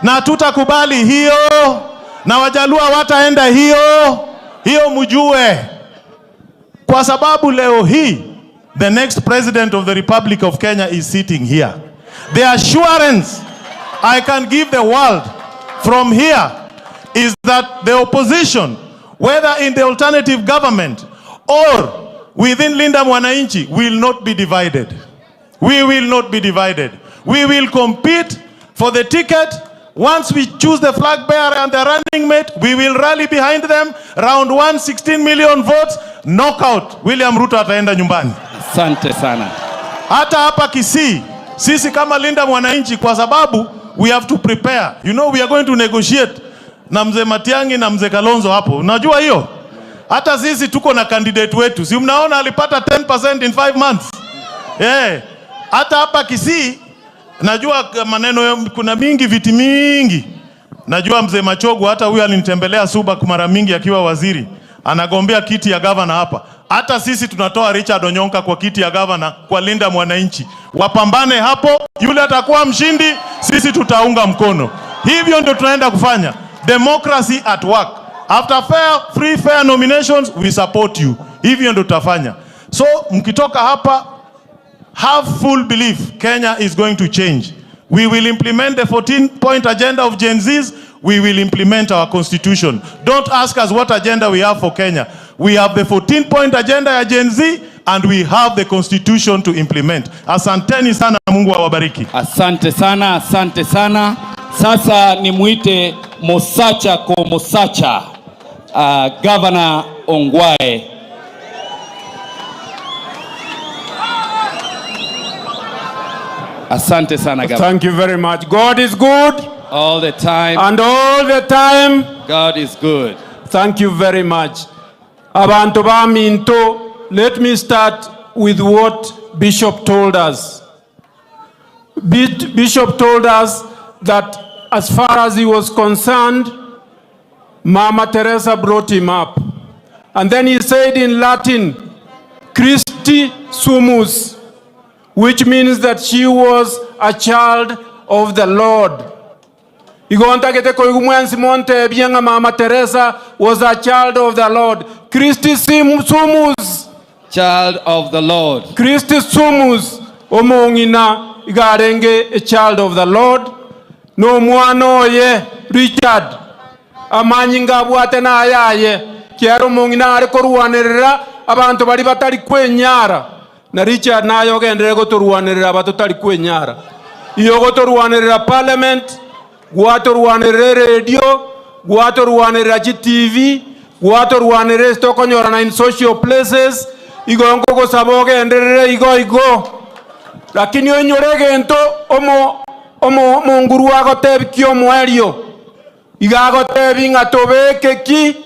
Speaker 13: na tutakubali hiyo, na Wajaluo wataenda hiyo hiyo, mjue. Kwa sababu leo hii the next president of the Republic of Kenya is sitting here. The assurance I can give the world from here is that the opposition, whether in the alternative government or within Linda Mwananchi, will not be divided. We will not be divided. We will compete for the ticket. Once we choose the flag bearer and the running mate, we will rally behind them. Round one, 16 million votes, knockout. William Ruto ataenda nyumbani.
Speaker 5: Asante sana.
Speaker 13: Hata hapa Kisii, sisi kama Linda Mwananchi, kwa sababu we have to prepare. We are going to negotiate na mzee Matiang'i na mzee Kalonzo hapo. Unajua hiyo? Hata sisi tuko na candidate wetu. Si mnaona alipata 10% in 5 months? Yeah. Hata hapa Kisii najua maneno kuna mingi, viti mingi. Najua mzee Machogu, hata huyu alinitembelea Suba mara mingi akiwa waziri, anagombea kiti ya gavana hapa. Hata sisi tunatoa Richard Onyonka kwa kiti ya gavana kwa Linda Mwananchi. Wapambane hapo, yule atakuwa mshindi, sisi tutaunga mkono. Hivyo ndio tunaenda kufanya. Democracy at work. After fair, free, fair nominations, we support you. Hivyo ndio tutafanya. So mkitoka hapa, have full belief Kenya is going to change. We will implement the 14-point agenda of Gen Zs. We will implement our constitution. Don't ask us what agenda we have for Kenya. We have the 14-point agenda ya Gen Z and we have the constitution to implement. Asanteni sana, Mungu awabariki.
Speaker 5: Asante sana, asante sana. Sasa nimuite Mosacha ko Mosacha, Governor Ongwae. Asante sana, Governor.
Speaker 14: Thank you very much. God is good.
Speaker 5: All the time.
Speaker 14: And all the time.
Speaker 5: God is good.
Speaker 14: Thank you very much. Abantu ba Minto, let me start with what Bishop told us. Bishop told us that as far as he was concerned, Mama Teresa brought him up. And then he said in Latin, Christi sumus, which means that she was a child of the Lord. Mama Teresa was a child of the Lord. Christi sumus.
Speaker 5: Child of the Lord.
Speaker 14: Christi sumus. Omongina igarenge a child of the Lord. No mwana oye Richard. Amanyinga bwate na ayaye. Kiaro mongina are koruanerera abantu bari batari kwenyara. Na Richard nayo gendere gotoruanerera abatutari kwenyara. Iyo gotoruanerera parliament, gwatoruanerera radio, gwatoruanerera TV, gwatoruanerera stokonyorana in social places, igo nkogosaba ogenderere igo igo. Lakini onyore gento omo omo monguru agotebi ki omwerio. Iga agotebi ng'a tobeke ki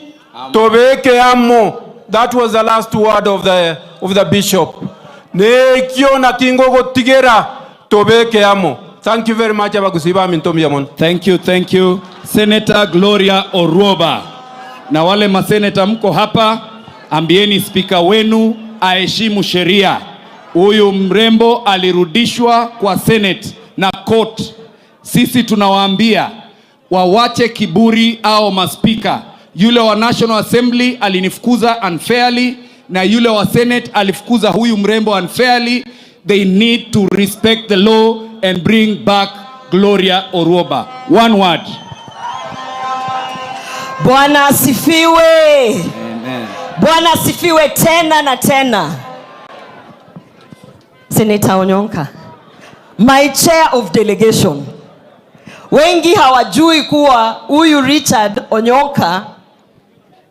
Speaker 14: tobeke amo. That was the last word of the bishop. Nekio na kingo gotigera tobeke amo. Thank you very much, abagusiba mintomi yamon.
Speaker 5: Thank you, thank you. Senator Gloria Orwoba. Na wale maseneta mko hapa, ambieni speaker wenu aheshimu sheria. Huyu mrembo alirudishwa kwa Senate na court. Sisi tunawaambia wawache kiburi au maspika. Yule wa National Assembly alinifukuza unfairly, na yule wa Senate alifukuza huyu mrembo unfairly. They need to respect the law and bring back Gloria Orwoba. One word.
Speaker 1: Bwana asifiwe.
Speaker 5: Amen.
Speaker 1: Bwana asifiwe tena na tena. Senator Onyonka, my chair of delegation. Wengi hawajui kuwa huyu Richard Onyonka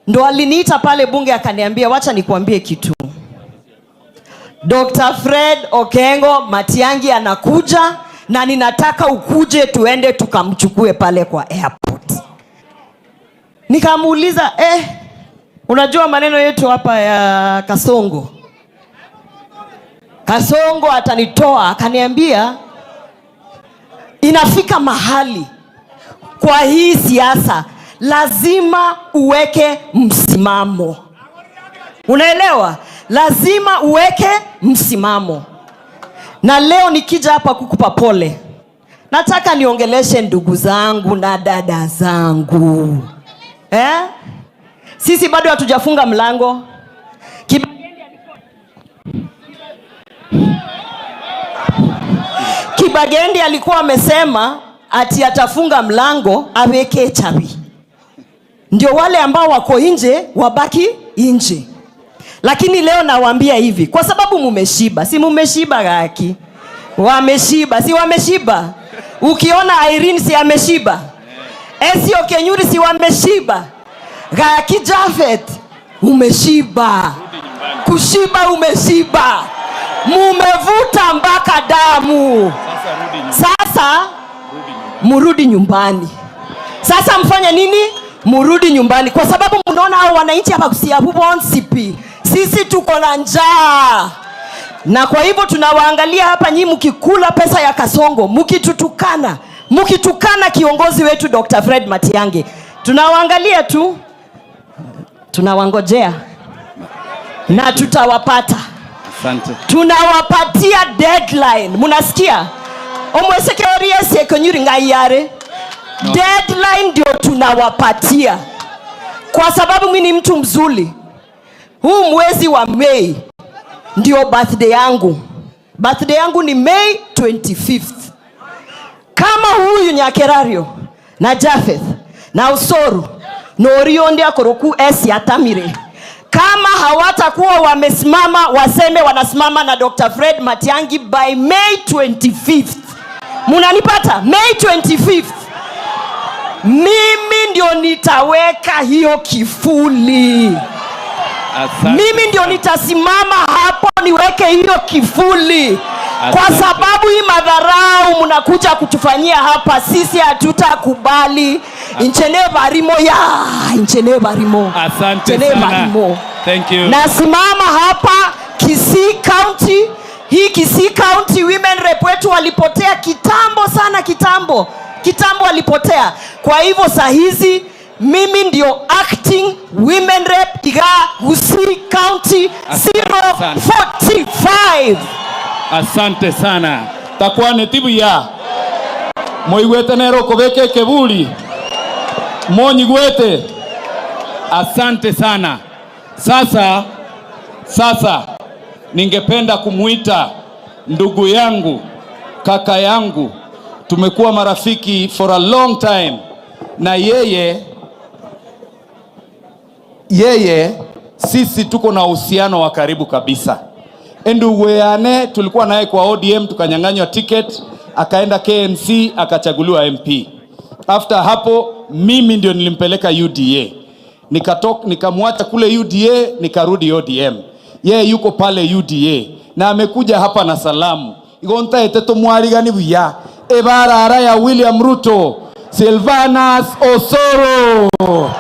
Speaker 1: ndo aliniita pale bunge akaniambia, wacha nikuambie kitu. Dr. Fred Okengo Matiang'i anakuja na ninataka ukuje tuende tukamchukue pale kwa airport. Nikamuuliza, unajua maneno yetu hapa ya Kasongo. Kasongo atanitoa. Akaniambia inafika mahali kwa hii siasa lazima uweke msimamo. Unaelewa? Lazima uweke msimamo. Na leo nikija hapa kukupa pole, nataka niongeleshe ndugu zangu na dada zangu. Sisi bado hatujafunga mlango. Kibagendi alikuwa amesema
Speaker 15: ati atafunga mlango aweke chabi, ndio wale ambao wako nje wabaki nje. Lakini leo nawaambia hivi, kwa sababu mumeshiba, si mumeshiba gaki? Wameshiba, si wameshiba? Ukiona Irene si ameshiba, Esio Kenyuri si wameshiba, Gaki Jafet umeshiba, kushiba umeshiba, mumevuta mpaka damu. Sasa murudi nyumbani. Sasa mfanye nini? Murudi nyumbani, kwa sababu mnaona hao wananchi hapa kusiabubonsipi, sisi tuko na njaa, na kwa hivyo tunawaangalia hapa nyinyi mkikula pesa ya Kasongo, mkitutukana, mkitukana kiongozi wetu Dr. Fred Matiang'i, tunawaangalia tu, tunawangojea na tutawapata.
Speaker 5: Asante.
Speaker 15: Tunawapatia deadline, munasikia? Omwesekeorie konyuri ngaiare.
Speaker 5: No.
Speaker 15: Deadline ndio tunawapatia, kwa sababu mimi ni mtu mzuri. Huu mwezi wa Mei ndio birthday yangu. Birthday yangu ni May 25th. Kama huyu Nyakerario na Jafeth na Usoru na Orionde akoroku esi atamire, kama hawatakuwa wamesimama waseme wanasimama na Dr. Fred Matiang'i by May 25th, munanipata? May 25th mimi ndio nitaweka hiyo kifuli.
Speaker 5: Asante.
Speaker 15: Mimi ndio nitasimama hapo niweke hiyo kifuli, kwa
Speaker 5: Asante.
Speaker 15: sababu hii madharau mnakuja kutufanyia hapa, sisi hatutakubali. Inchene barimo ya inchene barimo.
Speaker 5: Asante
Speaker 15: Inchene
Speaker 5: sana.
Speaker 15: barimo.
Speaker 5: Thank you.
Speaker 15: Nasimama hapa Kisii County. Hii Kisii County women rep wetu walipotea kitambo sana, kitambo kitambo walipotea. Kwa hivyo saa hizi mimi ndio acting women rep iga Kisii County
Speaker 5: Asante sana.
Speaker 15: 045.
Speaker 5: Asante sana. Takwane tibu ya moigwete nero kobeke kebuli monyigwete. Asante sana. Sasa ningependa kumuita ndugu yangu, kaka yangu, tumekuwa marafiki for a long time, na yeye sisi tuko na uhusiano wa karibu kabisa. Nduguane tulikuwa naye kwa ODM tukanyang'anywa ticket, akaenda KNC akachaguliwa MP. After hapo mimi ndio nilimpeleka UDA. Nikamwacha kule UDA nikarudi ODM. Yeye yuko pale UDA na amekuja hapa na salamu. Igonta eteto mwarigani buya. Ebarara ya William Ruto, Silvanus Osoro.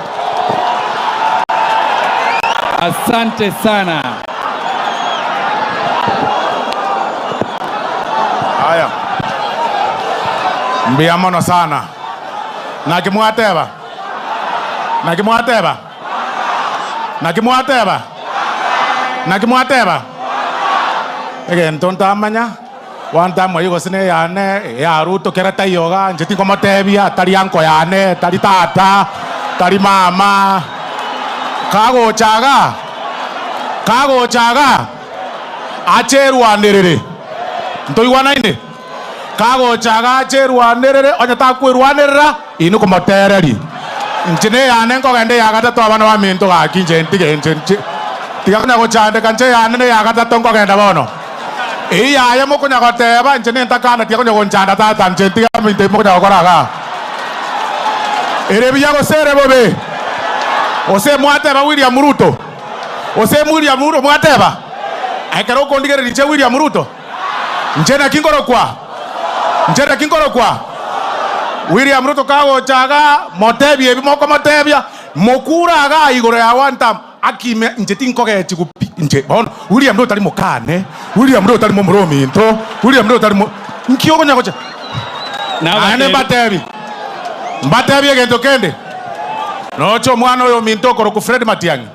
Speaker 5: Asante sana.
Speaker 17: Haya. Mbia mono sana. Nakimwateba. Nakimwateba. Nakimwateba. Nakimwateba. Again, tontamanya. One time yugo sine yane ya Ruto kera tayoga nje tinkomotebia tari anko yane tari tata tari mama kagochaga kagochaga acherwanirire ntoigwanaine kagochaga acherwanirire onye takwirwanirira inu komotereri nchine yane nkogende ya gatatu abana ba minto gaki nche ntige nche nche tiga konya gochandeka nche yane ne ya gatatu nkogenda bono iya ya mokonya goteba nche nentakana tiga konya gonchanda tata nche ntiga minto mokonya gokoraga ere biya gosere bobe ose mwateba William Ruto ose William Ruto mwateba ekero okondigereri nche William Ruto nche nakingorokwa nche nakingorokwa William Ruto kagochaga motebia ebi moko motebia mokuraga igoro ya one time akime nche tinkogechi gupi nche bono William Ruto tari mokane William Ruto tari momorominto William Ruto tari nkiogonya gocha naane mbatebi mbatebi egento kende nocho mwana oyo minto koroku Fred Matiang'i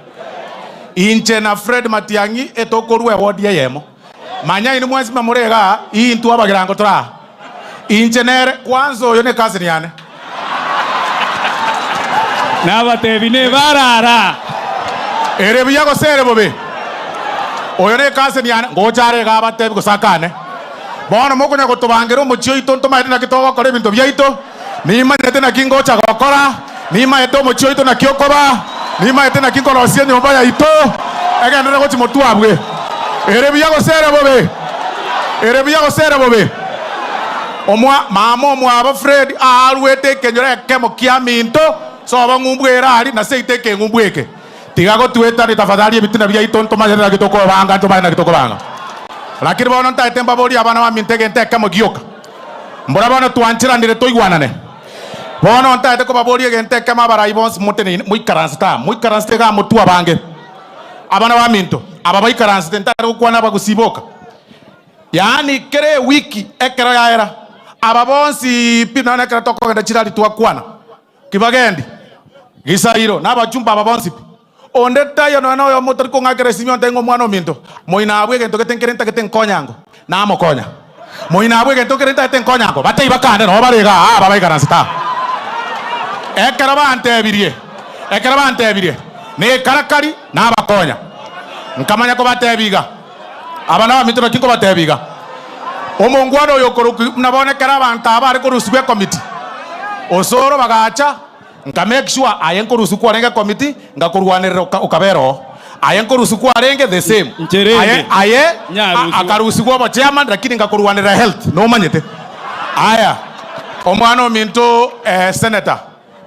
Speaker 17: inche na Fred Matiang'i etokorwa ewodi eyemo manya ini mwensi mamurega intu abagirango tora inche nere kwanza oyo ne cousin yane
Speaker 5: nabatebi ne barara
Speaker 17: ere buya gosere bobe oyo ne cousin yane ngochare ga batebi gosakane Bono mokonya gotobangera omochie oito ntomaete naki togokora ebinto biaito. Nimanyete naki ngocha gokora, nimaete omochie oito naki okoba, nimaete naki nkorosia enyomba yaito, egenderere gochia motwe abwe. Ere buya gose ere bobe? Ere buya gose ere bobe? Omwa mama omwabo Fred aarwete ekenyoro ekemo kia minto, sobo ng'umbu ere aria, na seito ekeng'umbu eke. Tiga gotwetania tafadhali ebitina biaito ntomanyete naki tokobanga, ntomanyete naki tokobanga. Lakini bono ntaete mbaborie abana baminto egento ekemo gioka. Mbora bono twancheranire toigwanane. Bono ntaete kobaboria egento ekemo abarai bonsi moteneine moikaransete aa, moikaransete igaa motwe abange. Abana baminto, aba baikaransete ntare gokwana abagusii boka. Yaani kera ewiki ekero yaera, aba bonsi pi nonya ekero tokogenda chirari twakwana, kibagendi, Gisairo, na abachumba aba bonsi pi. Onde taiyo nonya noyomo otari kong'akera esimi ontebie ng'a omwana ominto, moino abwo egento gete nkere ntagete nkonyango, namokonya. Moino abwo egento nkere ntagete nkonyango, batebie bakande nabo bare igaa aa aba baikaransete aa. Ekero bantebirie, ekero bantebirie, nekarakari, nabakonya. Nkamanya kobatebia iga, Aba nabaminto naki nkobatebia iga, Omongwana oyo okorokwa buna bono ekero abanto aba bare korusigwa ekomiti, osoro bagacha, Nka make sure aye nkorusia kwarenge committee ngakorwanerera okabera oo. Aye nkorusia kwarenge the same.
Speaker 5: Ncherende.
Speaker 17: Aye aye
Speaker 5: Nyarusigwa.
Speaker 17: akarusigwa obo chairman lakini ngakorwanerera health nomanyete. Aya omwana ominto senator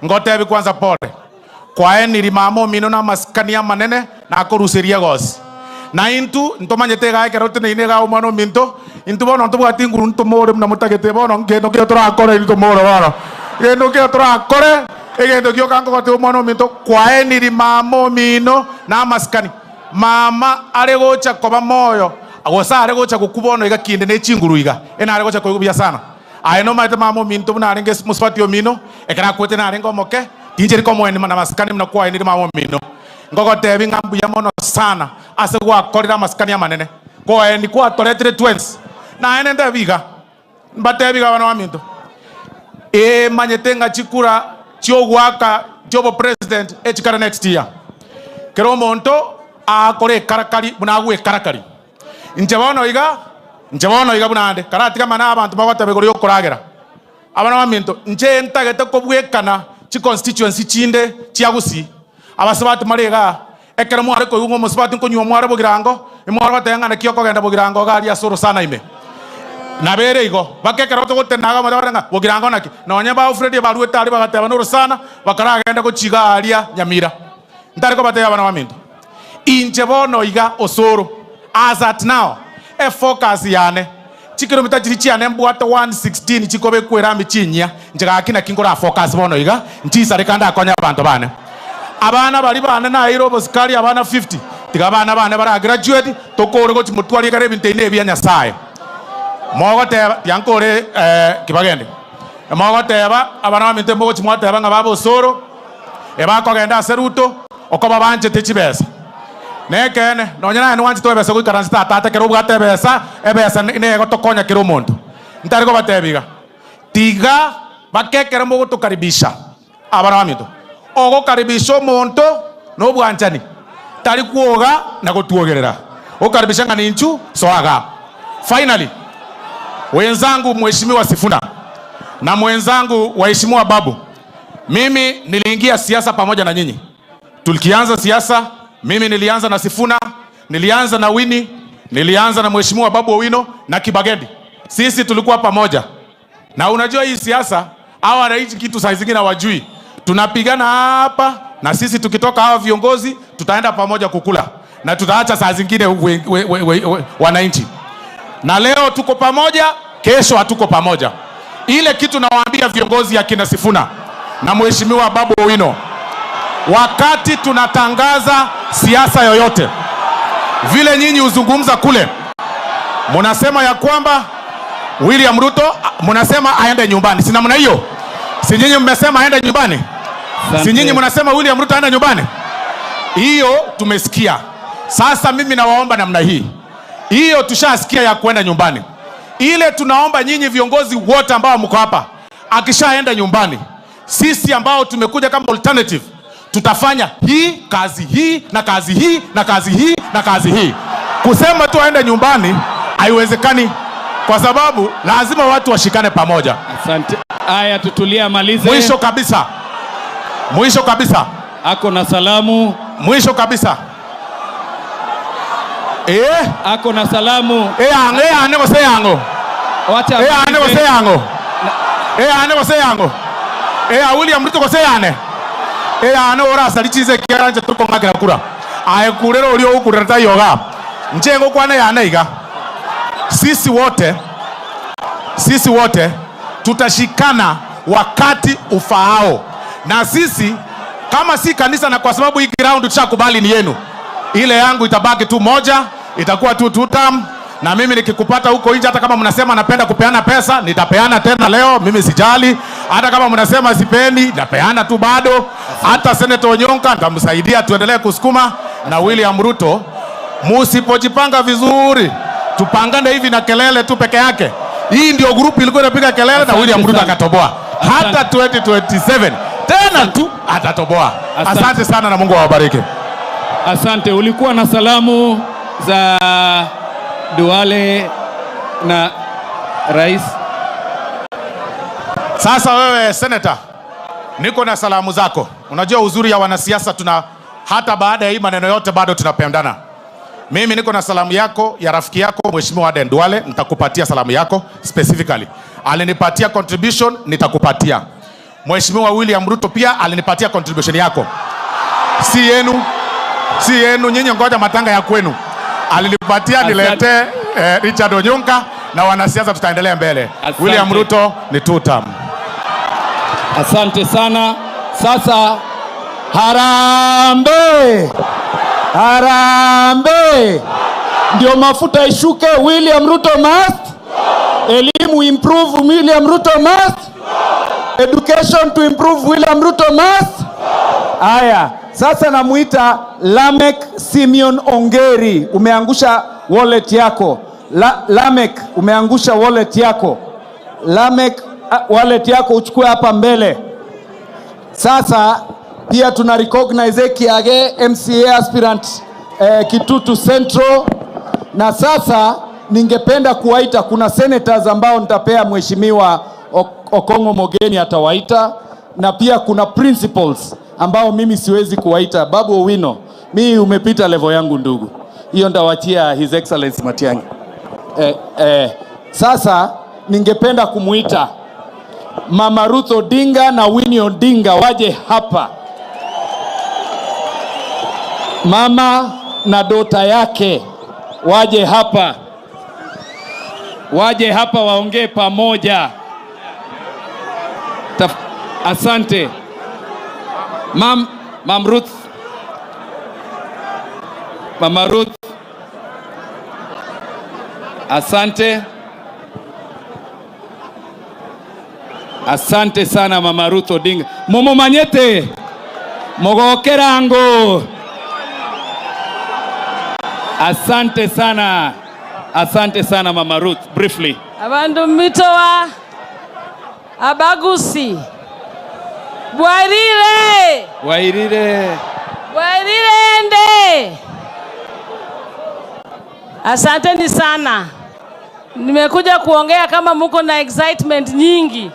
Speaker 17: ngotebi kwanza pole. Kwaeniri mama omino na amasikani amanene nakoruseria egosi. Na intwe ntomanyete igaa ekero toteneine igaa omwana ominto, intwe bono ntobwati nguru ntomore buna motagete bono ngento ki torakore intwe tomore bono. Gento ki torakore, egento gioka nkogotebia omwana ominto, kwaeniri mama omino na amasikani. Mama are gocha koba moyo, gose are gocha gokwa bono iga kinde ne chinguru iga, enare gocha koigwa buya sana. Aye nomanyete mama ominto buna arenge mosubati omino, ekero akwete narenge omoke, tincheri komoenima namasikani buna kwaenire mama omino. Ngogotebi ng'a mbuya mono sana ase gwakorire amasikani amanene, koeni kwatoretire twensi. Naende ntebi iga, mbatebi iga abana baminto, ee manyete ng'a chikura chi'ogoaka chi'obopresident echikare next year. Kera omonto aakore ekarakari buna agwekarakari. Inche bono iga, inche bono iga buna ande, karatiga amang'ana abanto bagoteba igoro y'okoragera. Abana baminto, inche ntagete kobwekana chiconstituency chinde chia Gusii. Abasubati more igaa, ekero mware koigwa ng'a omosubati nkonywa omware bogirango, imware goteba ng'a naki okogenda bogirango iga aria ase orosana ime. Nabo ere igo, mpaka ekero togotenena iga mote ng'a bogirango naki. Nonye ba Alfred baruete aria bagateba norosana, bakaragenda gochia iga aria Nyamira. Ntari kobatebia abana baminto, inche bono iga osoro, as at now, efocus yane, chikilomita chiria chiane mbwate 116 chikobekwa erami chinyia, inche gaki naki nkora focus bono iga, nchisareka ndakonye abanto bane. Abana baria bane naeire obosikari abana 50, tiga abana bane bara graduate, tokore gochia motware ekero ebinto ebi nebia Nyasaye. Mogoteba, tiga nkore kibagende, mogoteba abana baminto mogochia mwateba ng'a baba osoro, Ebakogenda ase Ruto okoba banchete chibesa. Nekeene, nonya naye nwanchete ebesa goikaransa tata ekero obwate ebesa, ebesa negotokonya kera omonto. Ntari kobatebia iga, tiga bake ekero mogotokaribisha abana baminto. Ogokaribisha omonto nobwanchani, tari kwoga na gotwogerera. Ogokaribisha ng'a ninchu, soa igaa. Finally, wenzangu Mheshimiwa Sifuna na mwenzangu waheshimiwa Babu, Mimi niliingia siasa pamoja na nyinyi. Tulikianza siasa, mimi nilianza na Sifuna, nilianza na Winnie, nilianza na Mheshimiwa Babu Owino na Kibagendi. Sisi tulikuwa pamoja. Na unajua hii siasa, hawa wananchi kitu saa zingine hawajui. Tunapigana hapa na sisi tukitoka hawa viongozi tutaenda pamoja kukula na tutaacha saa zingine wananchi. Na leo tuko pamoja, kesho hatuko pamoja. Ile kitu nawaambia viongozi akina Sifuna na Mheshimiwa Babu Owino, wakati tunatangaza siasa yoyote, vile nyinyi huzungumza kule, munasema ya kwamba William Ruto munasema aende nyumbani, si namna hiyo? Si nyinyi mmesema aende nyumbani? Si nyinyi mnasema William Ruto aende nyumbani? Hiyo tumesikia. Sasa mimi nawaomba namna hii, hiyo tushasikia ya kuenda nyumbani. Ile tunaomba nyinyi viongozi wote ambao mko hapa, akishaenda nyumbani, sisi ambao tumekuja kama alternative tutafanya hii kazi hii na kazi hii na kazi hii na kazi hii. Kusema tu aende nyumbani haiwezekani. Kwa sababu lazima watu washikane pamoja.
Speaker 5: Asante. Aya, tutulie amalize.
Speaker 17: Mwisho kabisa. Mwisho kabisa.
Speaker 5: Ako na salamu.
Speaker 17: Mwisho kabisa.
Speaker 5: Ako na salamu.
Speaker 17: Ane gose yango.
Speaker 5: Wacha
Speaker 17: Ane gose yango. Ane gose yango. William Ruto gose yane. Ane ora salichize kiaranje tuko ngakira kura. Aye kurero ulio ukureta yoga. Njengo kwane yane iga. Sisi wote tutashikana wakati ufaao. Na sisi kama si kanisa, na kwa sababu hii ground tushakubali ni yenu, ile yangu itabaki tu moja, itakuwa tu two term. Na mimi nikikupata huko nje, hata kama mnasema napenda kupeana pesa, nitapeana tena leo, mimi sijali. Hata kama mnasema sipendi, napeana tu bado. Hata Senator Onyonka nitamsaidia, tuendelee kusukuma. Na William Ruto, musipojipanga vizuri, tupangane hivi na kelele tu peke yake. Hii ndio group ilikuwa inapiga kelele na William Ruto akatoboa. Hata 2027 tena tu atatoboa. Asante sana na Mungu awabariki.
Speaker 5: Asante. Ulikuwa na salamu za Duale na Rais.
Speaker 17: Sasa wewe Senator, niko na salamu zako. Unajua uzuri ya wanasiasa, tuna hata baada ya hii maneno yote bado tunapendana. Mimi niko na salamu yako ya rafiki yako Mheshimiwa Aden Duale, nitakupatia salamu yako specifically. Alinipatia contribution, nitakupatia. Mheshimiwa William Ruto pia alinipatia contribution yako. Si yenu, si yenu, nyinyi ngoja matanga ya kwenu. Alinipatia nilete Richard Onyonka na wanasiasa tutaendelea mbele.
Speaker 5: Asante.
Speaker 17: William Ruto ni two term.
Speaker 5: Asante sana. Sasa harambee.
Speaker 14: Harambee. Ndio mafuta ishuke, William Ruto must. Elimu improve, William Ruto must. Education to improve, William Ruto must. Aya, sasa namuita Lamek Simeon Ongeri. Umeangusha wallet yako. Lamek, umeangusha wallet yako. Lamek, wallet yako uchukue hapa mbele. Sasa pia tuna recognize Kiage MCA aspirant Kitutu Central. Na sasa ningependa kuwaita, kuna senators ambao nitapea Mheshimiwa Okongo Mogeni atawaita, na pia kuna principals ambao mimi siwezi kuwaita. Babu Owino, mimi umepita level yangu ndugu, hiyo ndawachia His Excellency Matiang'i. Sasa ningependa kumuita Mama Ruth Odinga na Winnie Odinga waje hapa. Mama na dota yake waje hapa.
Speaker 5: Waje hapa waongee pamoja. Asante. Mam Ruth. Mama Ruth. Asante. Asante sana Mama Ruth Odinga. Momo manyete. Mogokerango. Asante sana. Asante sana Mama Ruth. Briefly.
Speaker 18: Abandu mitowa abagusi. Bwarire.
Speaker 5: Wairire.
Speaker 18: Bwarire ende. Asanteni sana. Nimekuja kuongea kama muko na excitement nyingi.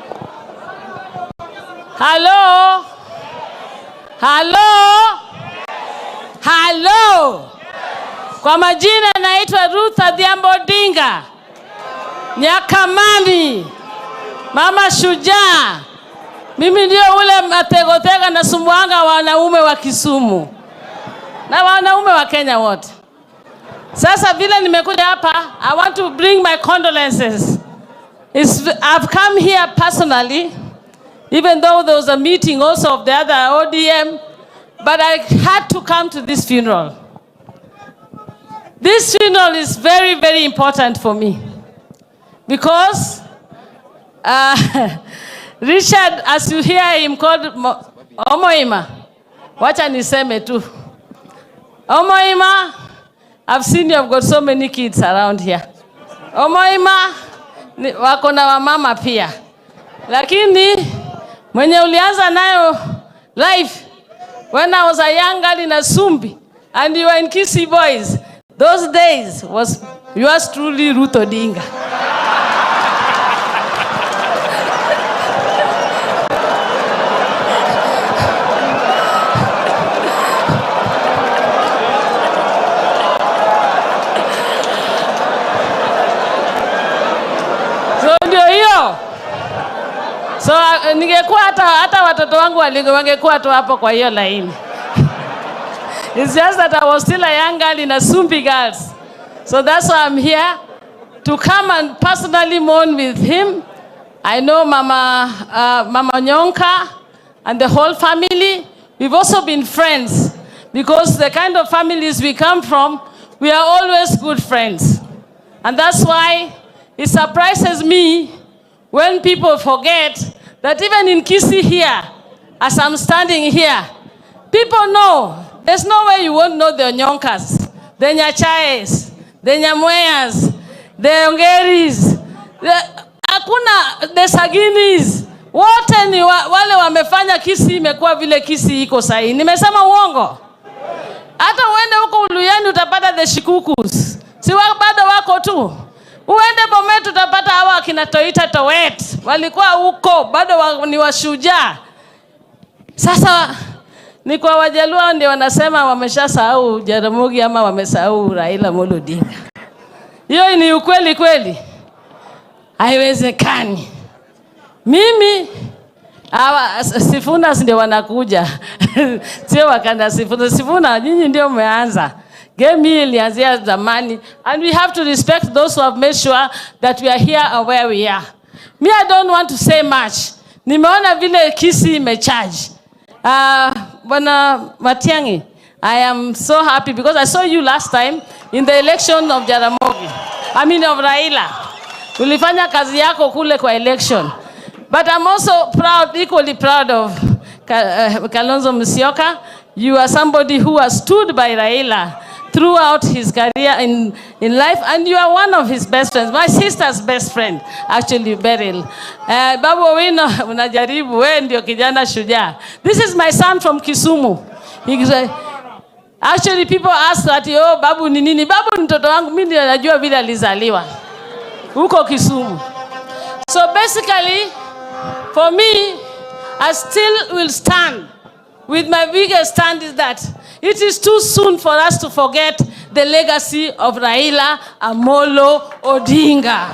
Speaker 18: Hello. Hello. Hello. Kwa majina naitwa Ruth Adhiambo Odinga. Nyakamani. Mama shujaa. Mimi ndio ule mategotega na sumbuanga wanaume wa Kisumu na wanaume wa Kenya wote. Sasa vile nimekuja hapa, I want to bring my condolences. I've come here personally, even though there was a meeting also of the other ODM, but I had to come to this funeral. This funeral is very, very important for me because Richard, as you hear him called Omoima, wacha niseme tu. Omoima, I've seen you have got so many kids around here. Omoima, wako na wamama pia. Lakini, mwenye ulianza nayo life, when I was a young girl in Asumbi, and you were in Kisii Boys, those days was yours truly, Ruth Odinga. So ningekuwa hata watoto wangu wangekuwa tu hapo kwa hiyo laini. It's just that I was still a young girl in a Sumbi Girls. So that's why I'm here, to come and personally mourn with him. I know Mama Onyonka and the whole family. We've also been friends because the kind of families we come from, we are always good friends. And that's why it surprises me when people forget that even in Kisii here, as I'm standing here, people know. There's no way you won't know the Onyonkas, the Nyachaes, the Nyamweyas, the Ongeris, hakuna the Saginis. Wote ni wale wamefanya Kisii imekuwa vile Kisii iko sahi. Nimesema uongo? Hata uende huko Uluyani utapata the Shikukus. Si bado wako tu. Uende Bomet utapata hawa akina Toita Towet. Walikuwa huko bado ni washujaa. Sasa ni kwa Wajaluo ndio wanasema wameshasahau Jaramogi ama wamesahau Raila Amolo Odinga. Hiyo ni ukweli kweli? Haiwezekani. Mimi hawa Sifuna ndio wanakuja. Sio wakanda Sifuna. Sifuna nyinyi ndio mmeanza. Game hii ilianzia zamani, and we have to respect those who have made sure that we are here and where we are. Me, I don't want to say much. Nimeona vile Kisii imecharge. Bwana Matiang'i, I am so happy because I saw you last time in the election of Jaramogi. I mean of Raila. Ulifanya kazi yako kule kwa election. But I'm also proud, equally proud of Kalonzo Musyoka. You are somebody who has stood by Raila throughout his career in life, and you are one of his best friends, my sister's best friend, actually, Beryl. Babu Owino, unajaribu, wewe ndio kijana shujaa. This is my son from Kisumu. Actually, people ask that, oh, Babu ni nini? Babu ni mtoto wangu, mimi ndio najua vile alizaliwa huko Kisumu. So basically, for me, I still will stand with my biggest stand is that it is too soon for us to forget the legacy of Raila Amolo Odinga.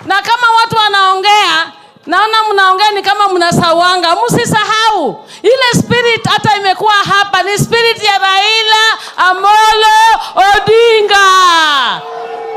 Speaker 18: Na kama watu wanaongea, naona mnaongea ni kama mnasawanga. Msisahau ile spirit hata imekuwa hapa ni spirit ya Raila Amolo Odinga.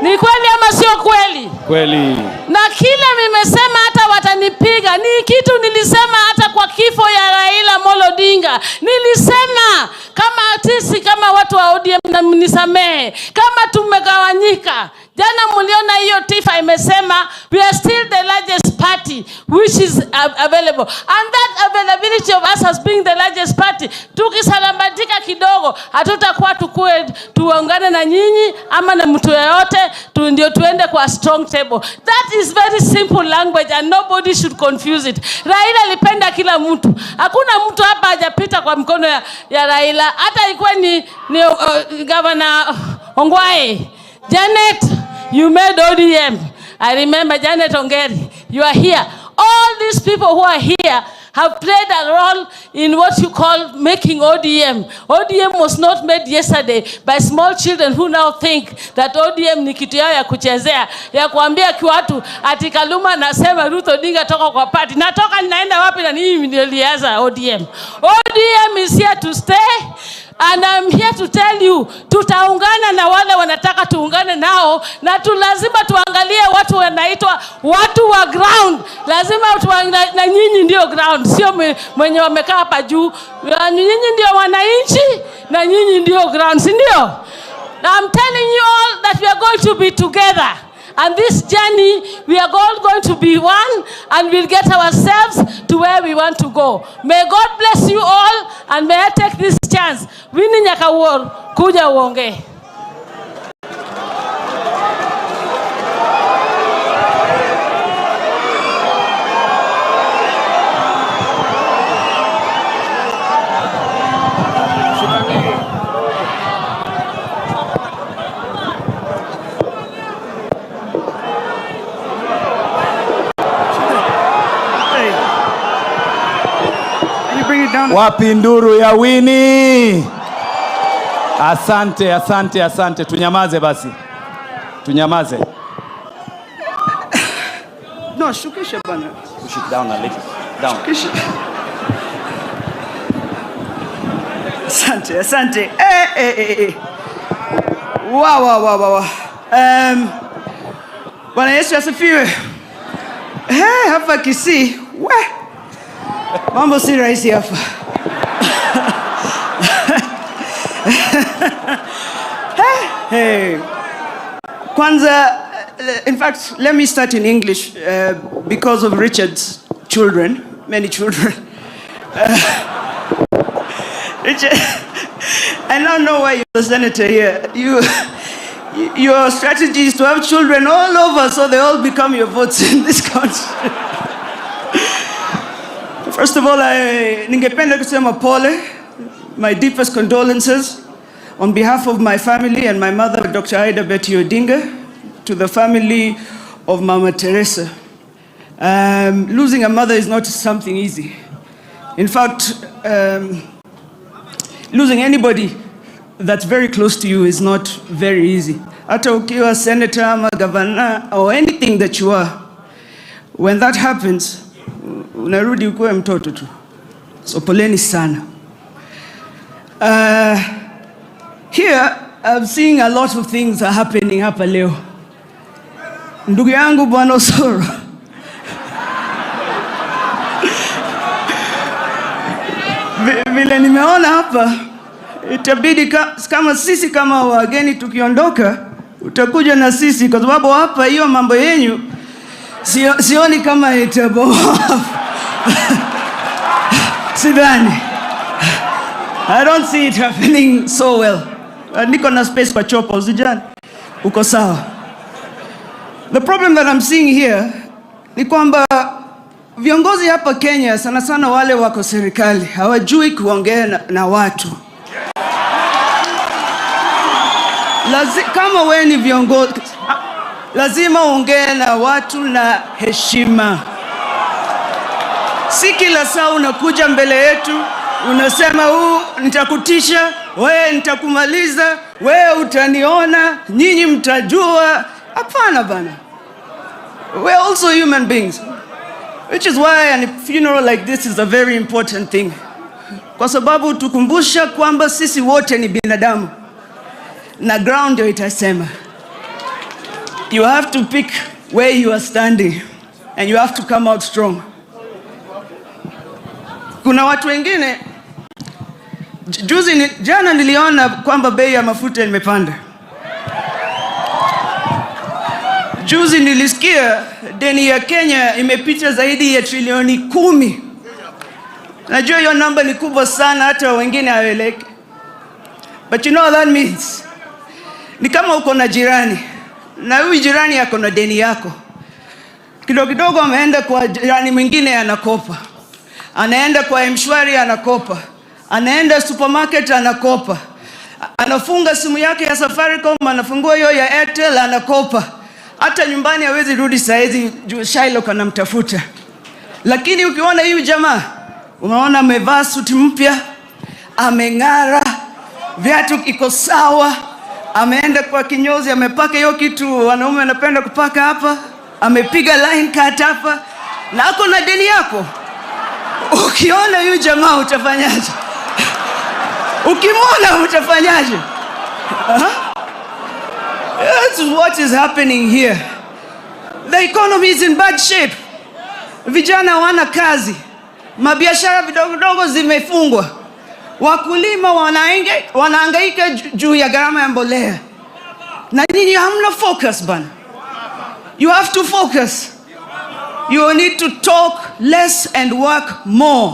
Speaker 18: Ni kweli ama sio kweli?
Speaker 5: Kweli.
Speaker 18: Na kile nimesema hata watanipiga, ni kitu nilisema hata kwa kifo ya Raila Amolo Odinga. Nilisema kama sisi kama watu wa ODM, na mnisamehe kama tumegawanyika. Jana mliona hiyo TIFA imesema we are still the largest party which is available. And that availability of us as being the largest party, tukisalambatika kidogo hatutakuwa tukue tuungane na nyinyi ama na mtu yeyote, ndio tuende kwa strong table. That is very simple language and nobody should confuse it. Raila alipenda kila mtu. Hakuna mtu hapa hajapita kwa mkono ya Raila. Hata ilikuwa ni Governor Ongwae. Janet, you made ODM. I remember Janet Ongeri, you are here. All these people who are here have played a role in what you call making ODM. ODM was not made yesterday by small children who now think that ODM ni kitu yao ya kuchezea, ya kuambia kwa watu ati Kaluma nasema Ruth Odinga toka kwa party. Natoka ninaenda wapi na mimi ndio nilianza ODM. ODM is here to stay. And I'm here to tell you, tutaungana na wale wanataka tuungane nao, na tu lazima tuangalie watu wanaitwa watu wa ground. Lazima na nyinyi ndio ground, sio mwenye wamekaa hapa juu. Nyinyi ndio wananchi na nyinyi ndio ground, si ndio? I'm telling you all that we are going to be together. And this journey, we are all going to be one, and we'll get ourselves to where we want to go. May God bless you all, and may I take this chance. Winnie Nyakawuor, kuja uongee.
Speaker 5: Wapi nduru ya Winnie? Asante, asante, asante. Tunyamaze basi. Tunyamaze.
Speaker 19: No, shukisha bana.
Speaker 16: Push it down a little. Down.
Speaker 19: Asante, asante. Eh, eh, eh, eh. Wa, wa, wa, wa, wa. Bwana Yesu asifiwe. Eh, hapa Kisii, we. Mambo si rahisi hapa. Hey. Kwanza, in fact, let me start in English because of Richard's children, many children. Richard, I now know why you're the senator here. Your strategy is to have children all over so they all become your votes in this country. First of all, ningependa kusema pole, my deepest condolences on behalf of my family and my mother, Dr. Ida Betty Odinga, to the family of Mama Teresa. Losing a mother is not something easy. In fact, losing anybody that's very close to you is not very easy. Hata ukiwa senator ama governor or anything that you are, when that happens, unarudi ukuwe mtoto tu. So poleni sana. Here, I'm seeing a lot of things are happening hapa leo. Ndugu yangu Bwana Osoro. Vile nimeona hapa, itabidi kama sisi kama wageni tukiondoka, utakuja na sisi kwa sababu hapa hiyo mambo yenyu sioni kama itabomoa. Sidhani. I don't see it happening so well. Niko na space kwa chopa, usijali. Uko sawa. The problem that I'm seeing here ni kwamba viongozi hapa Kenya sana sana wale wako serikali hawajui kuongea na watu. Kama wewe ni viongozi, lazima uongee na watu na heshima. Si kila saa unakuja mbele yetu unasema huu nitakutisha, wewe nitakumaliza, wewe utaniona, nyinyi mtajua. Hapana bana. We're also human beings. Which is why a funeral like this is a very important thing. Kwa sababu tukumbusha kwamba sisi wote ni binadamu. Na ground ndio itasema. You have to pick where you are standing and you have to come out strong. Kuna watu wengine jana niliona kwamba bei ya mafuta imepanda. Juzi nilisikia deni ya Kenya imepita zaidi ya trilioni 10. Najua hiyo namba ni kubwa sana hata wengine hawaeleweki. But you know what that means? Ni kama uko na jirani na huyu jirani ako na deni yako. Kidogo kidogo ameenda kwa jirani mwingine anakopa. Anaenda kwa M-Shwari anakopa. Anaenda supermarket anakopa. Anafunga simu yake ya Safaricom, anafungua hiyo ya Airtel anakopa. Hata nyumbani hawezi rudi saa hizi juu Shylock anamtafuta. Lakini ukiona huyu jamaa, unaona amevaa suti mpya, ameng'ara, viatu iko sawa, ameenda kwa kinyozi, amepaka hiyo kitu wanaume wanapenda kupaka hapa, amepiga line cut hapa, na ako na deni yako. Ukiona huyu jamaa utafanyaje? Ukimwona utafanyaje? Huh? That's what is happening here. The economy is in bad shape. Vijana hawana kazi. Mabiashara vidogo vidogo zimefungwa. Wakulima wanahangaika juu ya gharama ya mbolea. Na nyinyi hamna focus bana. You have to focus. You need to talk less and work more.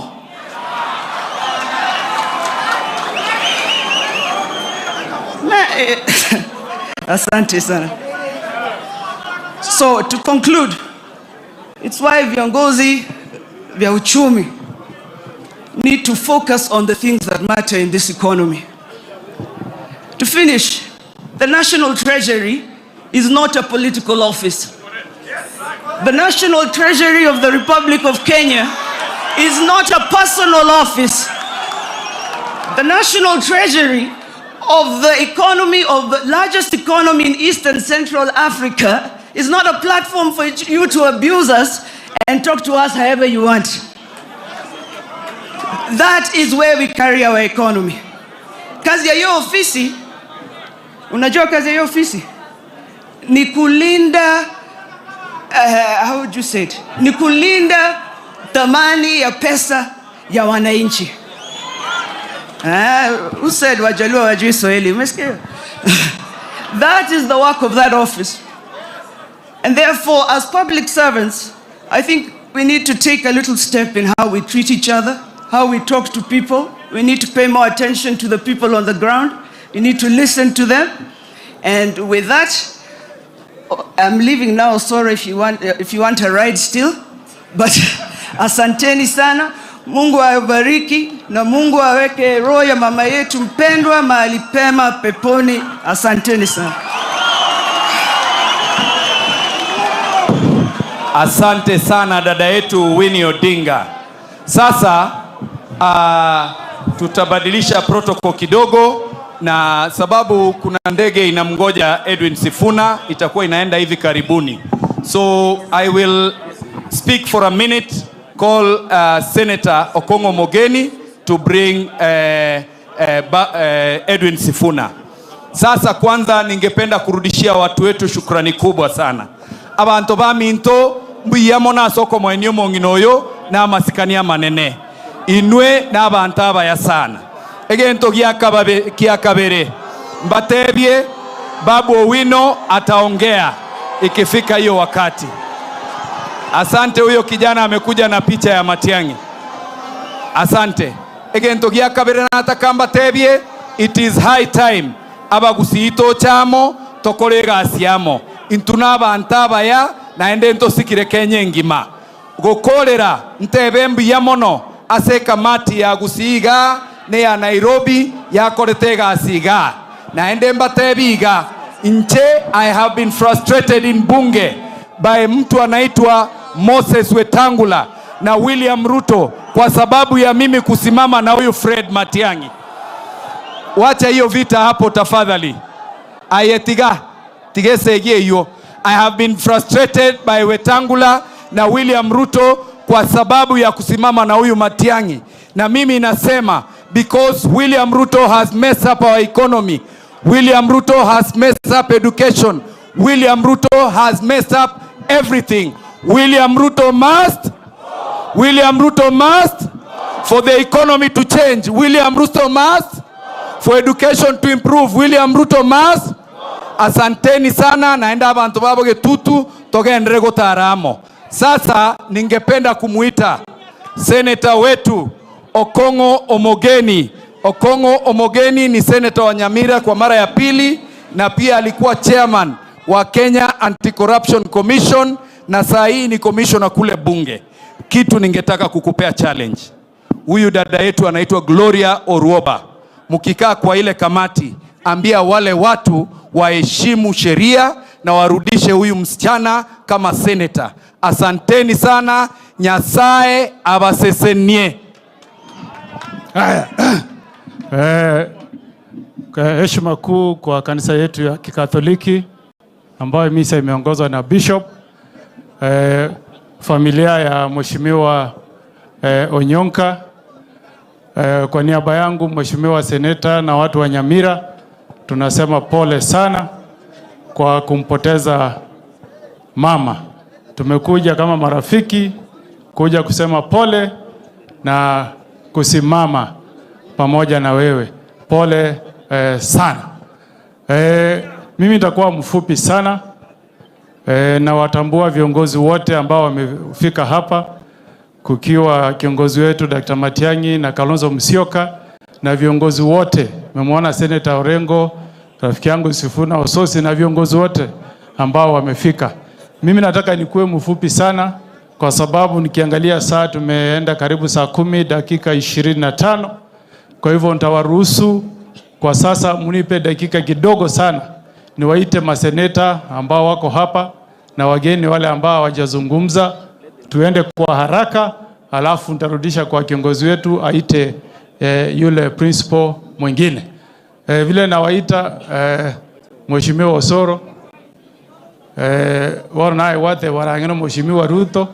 Speaker 19: Asante sana. So to conclude, it's why viongozi vya uchumi need to focus on the things that matter in this economy. To finish, the National Treasury is not a political office. The National Treasury of the Republic of Kenya is not a personal office. The National Treasury of the economy of the largest economy in East and Central Africa is not a platform for you to abuse us and talk to us however you want. That is where we carry our economy. Kazi ya hiyo ofisi, unajua kazi ya hiyo ofisi ni kulinda, how would you say it? Ni kulinda thamani ya pesa ya wananchi. Who said Wajaluo hawajui Swahili? Umesikia? That is the work of that office. And therefore, as public servants, I think we need to take a little step in how we treat each other, how we talk to people. We need to pay more attention to the people on the ground. We need to listen to them. And with that, I'm leaving now. Sorry if you want a ride still. But asanteni sana. Mungu awabariki na Mungu aweke roho ya mama yetu mpendwa mahali pema peponi. Asanteni sana.
Speaker 16: Asante sana dada yetu Winnie Odinga. Sasa tutabadilisha protocol kidogo, na sababu kuna ndege inamgoja Edwin Sifuna, itakuwa inaenda hivi karibuni. So I will speak for a minute, call Senator Okongo Mogeni to bring Edwin Sifuna. Sasa kwanza ningependa kurudishia watu wetu shukrani kubwa sana. Abantu baminto mbuyamo nasoko mwenye mong'ina oyo n'amasikani manene inwe n'abantu abaya sana egento gia kabere mbatebye Babu Owino ataongea ikifika hiyo wakati. Asante, huyo kijana amekuja na picha ya Matiang'i. Asante. Egento gia kabere nataka mbatebye, it is high time abagusiito chamo tokore egasi amo intu n'abantu abaya naende ntosikire Kenya engima gukorera ntebe mbuya mono ase kamati ya gusiiga ne ya Nairobi yakorete egasi iga naende mbatebi iga nche. I have been frustrated in bunge by mtu anaitwa Moses Wetangula na William Ruto kwa sababu ya mimi kusimama na huyu Fred Matiang'i. Wacha hiyo vita hapo tafadhali. Ayetiga tigesegie hiyo. I have been frustrated by Wetangula na William Ruto kwa sababu ya kusimama na huyu Matiang'i, na mimi nasema because William Ruto has messed up our economy, William Ruto has messed up education, William Ruto has messed up everything. William Ruto must, William Ruto must, for the economy to change, William Ruto must, for education to improve, William Ruto must. Asanteni sana, naenda abantu babo getutu togendere gotaramo. Sasa ningependa kumuita seneta wetu Okongo Omogeni. Okongo Omogeni ni seneta wa Nyamira kwa mara ya pili, na pia alikuwa chairman wa Kenya Anti-Corruption Commission na saa hii ni commissioner kule bunge. Kitu ningetaka kukupea challenge. Huyu dada yetu anaitwa Gloria Orwoba. Mkikaa kwa ile kamati, ambia wale watu waheshimu sheria na warudishe huyu msichana kama senator. Asanteni sana, Nyasaye abasesenie.
Speaker 11: Haya. Kwa heshima kuu kwa kanisa yetu ya Kikatoliki ambayo misa imeongozwa na Bishop, familia ya Mheshimiwa Onyonka, kwa niaba yangu Mheshimiwa Seneta na watu wa Nyamira tunasema pole sana kwa kumpoteza mama. Tumekuja kama marafiki kuja kusema pole na kusimama pamoja na wewe. Pole sana. Mimi nitakuwa mfupi sana. Na watambua viongozi wote ambao wamefika hapa, kukiwa kiongozi wetu Dr. Matiang'i na Kalonzo Musyoka na viongozi wote. Nimemwona Senator Orengo, rafiki yangu Sifuna Ososi na viongozi wote ambao wamefika. Mimi nataka nikuwe mfupi sana kwa sababu nikiangalia saa tumeenda karibu saa 10:25. Kwa hivyo nitawaruhusu kwa sasa mnipe dakika kidogo sana niwaite maseneta ambao wako hapa na wageni wale ambao hawajazungumza, tuende kwa haraka, alafu nitarudisha kwa kiongozi wetu aite yule principal mwingine. Vile nawaita Mheshimiwa Osoro, bono naye gwate barang'ina Mheshimiwa Ruto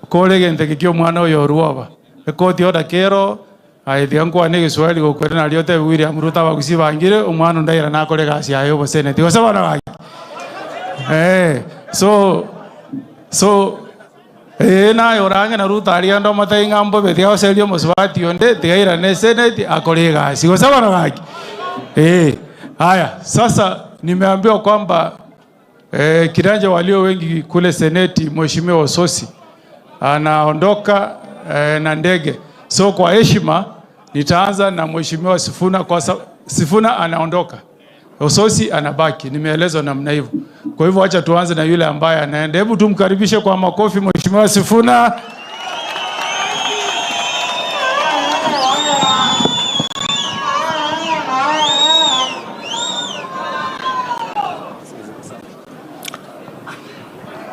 Speaker 11: kore gente kikio omwana oyo orwoba ekoti oda kero.
Speaker 14: Aye tiga nkwane egeswahili gokwera nario otebe William Ruto abagusie bangire omwana onde aira nakore egasi yaye oboseneti gose bono gaki. So so naye orange na Ruto aria ande omotebi ng'a mbobe tiga goseria omosubati onde tiga airane eseneti akore egasi gose bono gaki. Haya sasa nimeambiwa kwamba kiranja walio wengi kule seneti Mheshimiwa Osotsi anaondoka na ndege. So kwa heshima nitaanza na Mheshimiwa Sifuna kwa Sifuna anaondoka. Osotsi anabaki. Nimeelezwa namna hivyo. Kwa hivyo acha tuanze na yule ambaye anaenda. Hebu tumkaribishe kwa makofi Mheshimiwa Sifuna.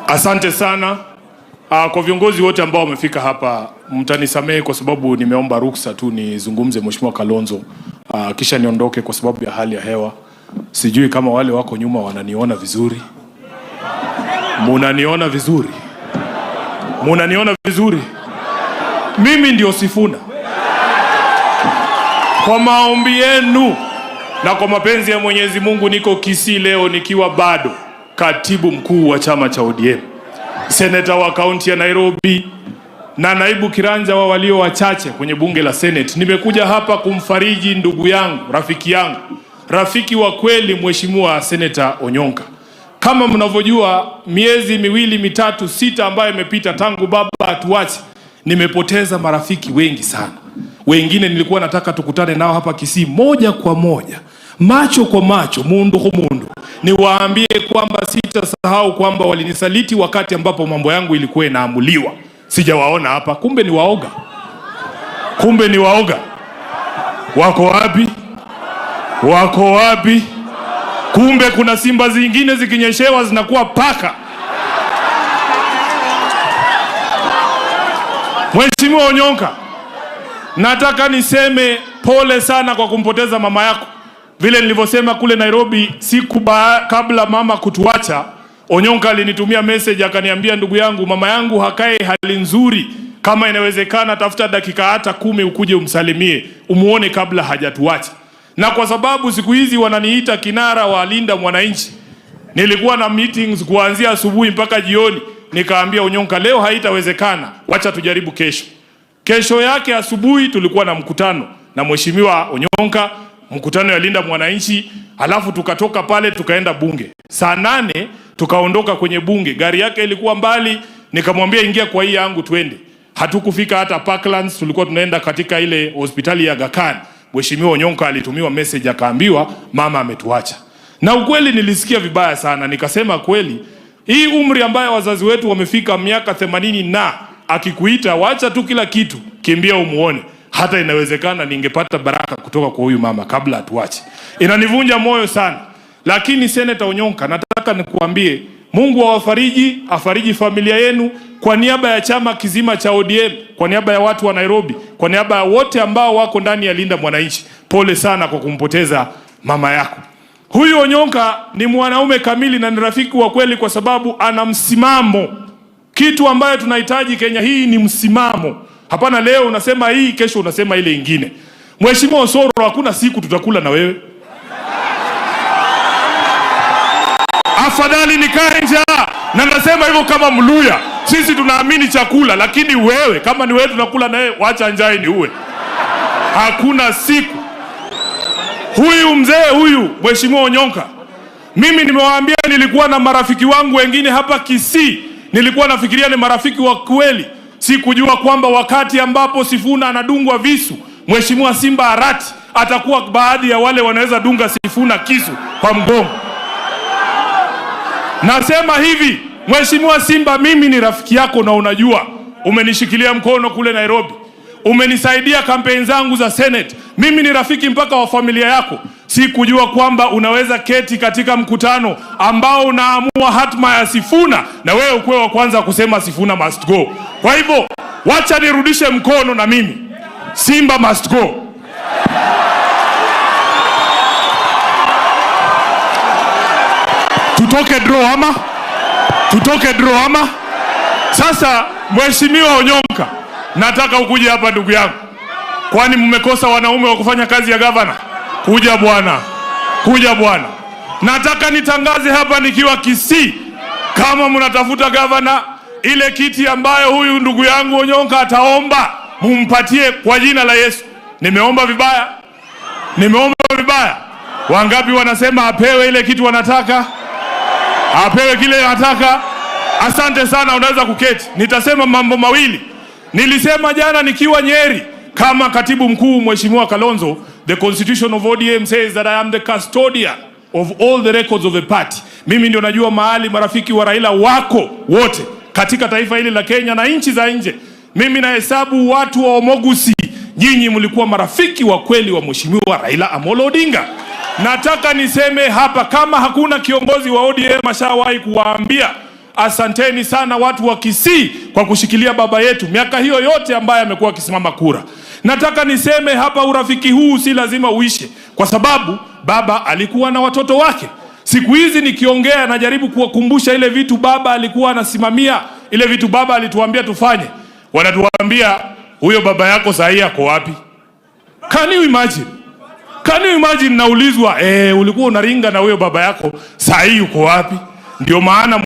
Speaker 2: Asante sana. Kwa viongozi wote ambao wamefika hapa, mtanisamehe kwa sababu nimeomba ruksa tu nizungumze Mheshimiwa Kalonzo, kisha niondoke kwa sababu ya hali ya hewa. Sijui kama wale wako nyuma wananiona vizuri. Munaniona vizuri? Munaniona vizuri? Mimi ndio Sifuna. Kwa maombi yenu na kwa mapenzi ya Mwenyezi Mungu niko Kisii leo nikiwa bado katibu mkuu wa chama cha ODM, seneta wa kaunti ya Nairobi na naibu kiranja wa walio wachache kwenye bunge la Senate. Nimekuja hapa kumfariji ndugu yangu, rafiki yangu, rafiki wa kweli Mheshimiwa Seneta Onyonka. Kama mnavyojua, miezi miwili mitatu sita ambayo imepita tangu baba atuache, nimepoteza marafiki wengi sana. Wengine nilikuwa nataka tukutane nao hapa Kisii moja kwa moja, macho kwa macho, mundu kwa mundu, niwaambie kwamba sitasahau kwamba walinisaliti wakati ambapo mambo yangu ilikuwa inaamuliwa. Sijawaona hapa, kumbe ni waoga. Kumbe ni waoga. Wako wapi? Wako wapi? Kumbe kuna simba zingine zikinyeshewa zinakuwa paka. Mheshimiwa Onyonka, nataka niseme pole sana kwa kumpoteza mama yako. Vile nilivyosema kule Nairobi siku kabla mama kutuacha, Onyonka alinitumia message akaniambia, ndugu yangu, mama yangu hakae hali nzuri, kama inawezekana tafuta dakika hata 10 ukuje umsalimie, umuone kabla hajatuacha. Na kwa sababu siku hizi wananiita kinara wa Linda Mwananchi, nilikuwa na meetings kuanzia asubuhi mpaka jioni, nikaambia Onyonka leo haitawezekana, wacha tujaribu kesho. Kesho yake asubuhi tulikuwa na mkutano na Mheshimiwa Onyonka, mkutano ya Linda Mwananchi, alafu tukatoka pale tukaenda bunge. Saa 8 tukaondoka kwenye bunge, gari yake ilikuwa mbali, nikamwambia ingia kwa hii yangu twende. Hatukufika hata Parklands, tulikuwa tunaenda katika ile hospitali ya Aga Khan. Mheshimiwa Onyonka alitumiwa message akaambiwa mama ametuacha. Na ukweli nilisikia vibaya sana, nikasema kweli hii umri ambayo wazazi wetu wamefika miaka 80 na akikuita wacha tu kila kitu, kimbia umuone. Hata inawezekana ningepata baraka kutoka kwa huyu mama kabla atuache. Inanivunja moyo sana. Lakini Senator Onyonka, nataka nikuambie Mungu awafariji, afariji familia yenu. Kwa niaba ya chama kizima cha ODM, kwa niaba ya watu wa Nairobi, kwa niaba ya wote ambao wako ndani ya Linda Mwananchi, pole sana kwa kumpoteza mama yako. Huyu Onyonka ni mwanaume kamili na ni rafiki wa kweli kwa sababu ana msimamo. Kitu ambayo tunahitaji Kenya hii ni msimamo. Hapana leo unasema hii, kesho unasema ile ingine. Mheshimiwa Osoro, hakuna siku tutakula na wewe. Afadhali nikae njaa. Na nasema hivyo kama Mluya. Sisi tunaamini chakula, lakini wewe kama ni wewe tunakula na wewe, wacha njaa iniue. Hakuna siku. Huyu mzee huyu Mheshimiwa Onyonka, mimi nimewaambia nilikuwa na marafiki wangu wengine hapa Kisii, nilikuwa nafikiria ni marafiki wa kweli. Sikujua kwamba wakati ambapo Sifuna anadungwa visu, Mheshimiwa Simba Arati atakuwa baadhi ya wale wanaweza dunga Sifuna kisu kwa mgongo. Nasema hivi, Mheshimiwa Simba, mimi ni rafiki yako na unajua umenishikilia mkono kule Nairobi, umenisaidia kampeni zangu za Senate. Mimi ni rafiki mpaka wa familia yako. Sikujua kwamba unaweza keti katika mkutano ambao unaamua hatma ya Sifuna na wewe ukuwe wa kwanza kusema Sifuna must go. Kwa hivyo wacha nirudishe mkono na mimi, Simba must go. Tutoke draw ama? Tutoke draw ama? Sasa Mheshimiwa Onyonka, nataka ukuje hapa ndugu yangu. Kwani mmekosa wanaume wa kufanya kazi ya gavana? Kuja bwana, kuja bwana. Nataka nitangaze hapa nikiwa Kisii, kama mnatafuta gavana, ile kiti ambayo huyu ndugu yangu Onyonka ataomba, mumpatie kwa jina la Yesu. Nimeomba vibaya? Nimeomba vibaya? Wangapi wanasema apewe ile kitu wanataka? Apewe kile anataka? Asante sana, unaweza kuketi. Nitasema mambo mawili. Nilisema jana nikiwa Nyeri kama katibu mkuu Mheshimiwa Kalonzo, the constitution of ODM says that I am the custodian of all the records of the party. Mimi ndio najua mahali marafiki wa Raila wako wote katika taifa hili la Kenya na nchi za nje. Mimi nahesabu watu wa Omogusi, nyinyi mlikuwa marafiki wa kweli wa Mheshimiwa Raila Amolo Odinga. Nataka niseme hapa, kama hakuna kiongozi wa ODM ashawahi kuwaambia asanteni sana watu wa Kisii kwa kushikilia baba yetu miaka hiyo yote ambaye amekuwa akisimama kura. Nataka niseme hapa, urafiki huu si lazima uishe, kwa sababu baba alikuwa na watoto wake. Siku hizi nikiongea, najaribu kuwakumbusha ile vitu baba alikuwa anasimamia, ile vitu baba alituambia tufanye. Wanatuambia huyo baba yako sahi ako wapi? Can you imagine? Can you imagine? Naulizwa, ulikuwa unaringa na huyo baba yako, sahi yuko wapi? Ndio maana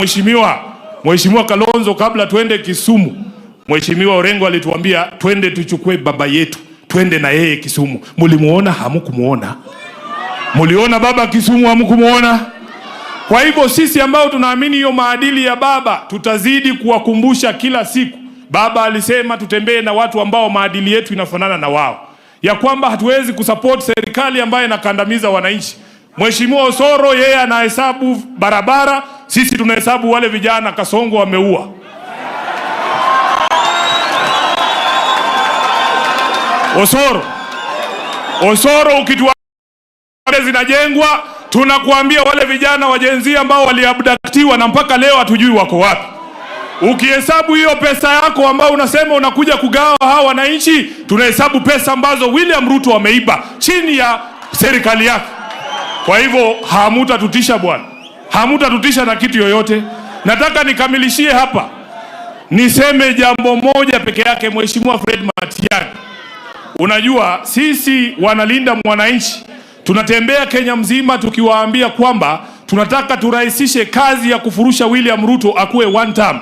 Speaker 2: Mheshimiwa Kalonzo, kabla twende Kisumu, Mheshimiwa Orengo alituambia twende tuchukue baba yetu, twende na yeye Kisumu. Mulimuona? Hamukumuona? Muliona baba Kisumu? Hamukumuona? Kwa hivyo sisi ambao tunaamini hiyo maadili ya baba tutazidi kuwakumbusha kila siku. Baba alisema tutembee na watu ambao maadili yetu inafanana na wao, ya kwamba hatuwezi kusupport serikali ambayo inakandamiza wananchi. Mheshimiwa Osoro yeye anahesabu barabara, sisi tunahesabu wale vijana Kasongo wameua. Osoro ukituambia zinajengwa, tunakuambia wale vijana wa Gen Z ambao waliabductiwa na mpaka leo hatujui wako wapi. Ukihesabu hiyo pesa yako ambayo unasema unakuja kugawa hawa wananchi, tunahesabu pesa ambazo William Ruto ameiba chini ya serikali yake. Kwa hivyo hamutatutisha bwana, hamutatutisha na kitu yoyote. Nataka nikamilishie hapa, niseme jambo moja peke yake. Mheshimiwa Fred Matiang'i, unajua sisi wanalinda mwananchi tunatembea Kenya mzima tukiwaambia kwamba tunataka turahisishe kazi ya kufurusha William Ruto akuwe one term.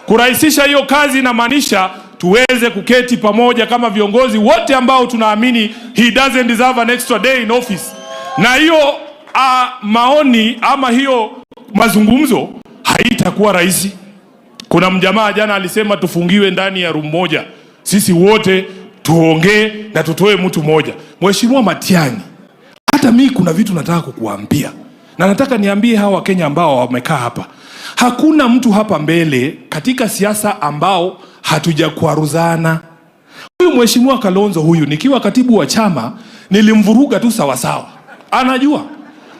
Speaker 2: Kurahisisha hiyo kazi inamaanisha tuweze kuketi pamoja kama viongozi wote ambao tunaamini he doesn't deserve an extra day in office. Na hiyo maoni ama hiyo mazungumzo haitakuwa rahisi. Kuna mjamaa jana alisema tufungiwe ndani ya room moja, sisi wote tuongee na tutoe mtu moja. Mheshimiwa Matiang'i, hata mi kuna vitu nataka kukuambia, na nataka niambie hawa Wakenya ambao wamekaa hapa. Hakuna mtu hapa mbele katika siasa ambao hatujakwaruzana. Huyu Mheshimiwa Kalonzo huyu, nikiwa katibu wa chama nilimvuruga tu sawasawa, anajua.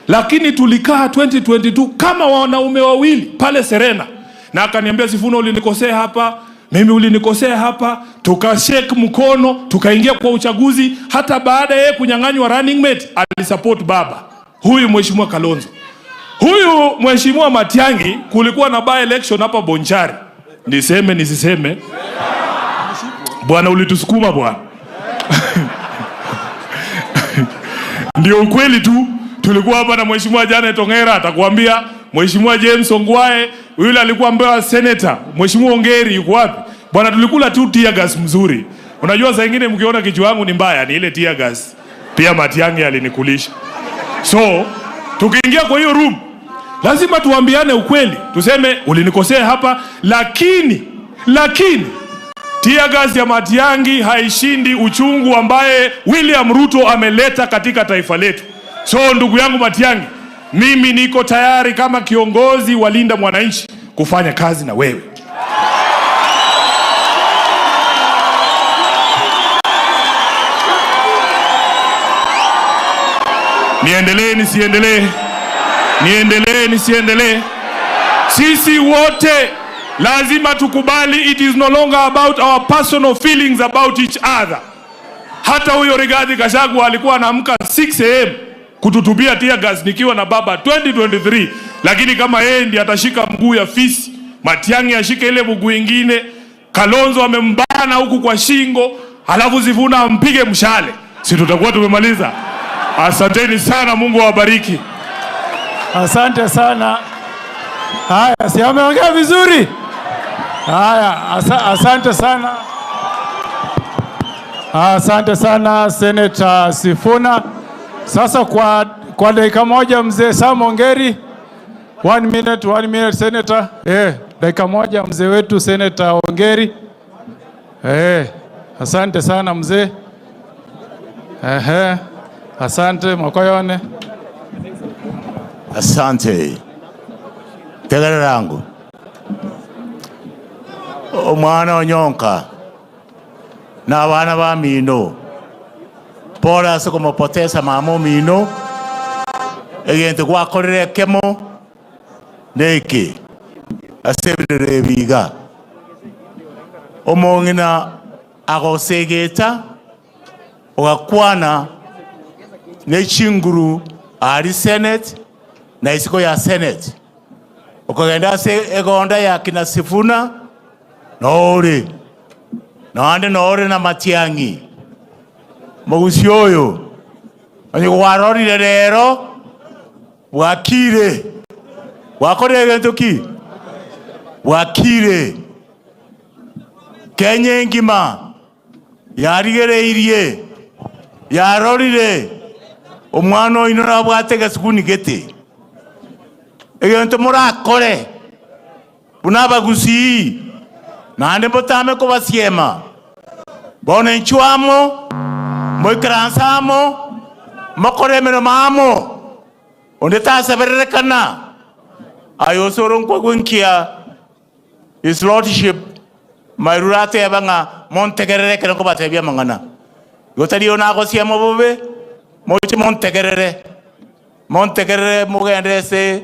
Speaker 2: Lakini tulikaa 2022 kama wanaume wawili pale Serena, na akaniambia Sifuna, ulinikosea hapa, mimi ulinikosea hapa, tukashake mkono, tukaingia kwa uchaguzi. Hata baada yeye kunyang'anywa running mate alisupport baba huyu Mheshimiwa Kalonzo. Huyu Mheshimiwa Matiang'i, kulikuwa na by election hapa Bonchari, niseme nisiseme? Bwana, ulitusukuma bwana. Ndio ukweli tu. Tulikuwa hapa na Mheshimiwa Janet Ongera atakwambia, Mheshimiwa James Ongwae yule alikuwa ambaye senator, Mheshimiwa Ongeri yuko wapi? Bwana, tulikula tu tear gas mzuri. Unajua saa nyingine mkiona kichwa yangu ni mbaya, ni ile tear gas. Pia Matiang'i alinikulisha. So, tukiingia kwa hiyo room, lazima tuambiane ukweli. Tuseme ulinikosea hapa, lakini tear gas ya Matiang'i haishindi uchungu ambaye William Ruto ameleta katika taifa letu. So ndugu yangu Matiang'i, mimi niko tayari kama kiongozi wa Linda Mwananchi kufanya kazi na wewe. Niendelee nisiendelee? Niendelee nisiendelee? Sisi wote lazima tukubali it is no longer about our personal feelings about each other. Hata huyo Rigathi Gachagua alikuwa anaamka 6 am kututubia tear gas nikiwa na baba 2023, lakini kama yeye ndiye atashika mguu ya fisi, Matiang'i ashike ile mguu ingine, Kalonzo amembana huku kwa shingo, halafu Sifuna ampige mshale, si tutakuwa tumemaliza? Asanteni sana, Mungu awabariki.
Speaker 14: Asante sana. Haya, si ameongea vizuri? Haya, asante sana. Asante sana, Senator Sifuna. Sasa kwa dakika moja, mzee Sam Ongeri. One minute, one minute, Senator. Dakika moja, mzee wetu Senator Ongeri. Asante sana, mzee. Ehe, asante Makoyone.
Speaker 3: Asante. Tegererangu. Omwana Onyonka na abana ba mino, pole ase komopoteza mama omino. Egento gwakorire ekemo neke ase ebirero ebiga omong'ina agosegeta ogakwana nechinguru ari Senate na isiko ya Senate okagenda ase egonda ya kina Sifuna nore naande nore na Matiang'i mogusi oyo onye gwarorire rero bwakire wakorire egento ki bwakire. Kenya engima yarigereirie yarorire omwana oino nabwate gesukuni gete egento morakore buna abagusii naende mbotame kobasiema bono enchwamo moikaransamo mokore emeremo amo onde tasebererekana ayo osoro nkwagwenkia His Lordship Mairura ateba ng'a montegerere ekero nkobatebia amang'ana igo tari oyo nagosiema obobe moche montegerere montegerere mogende ase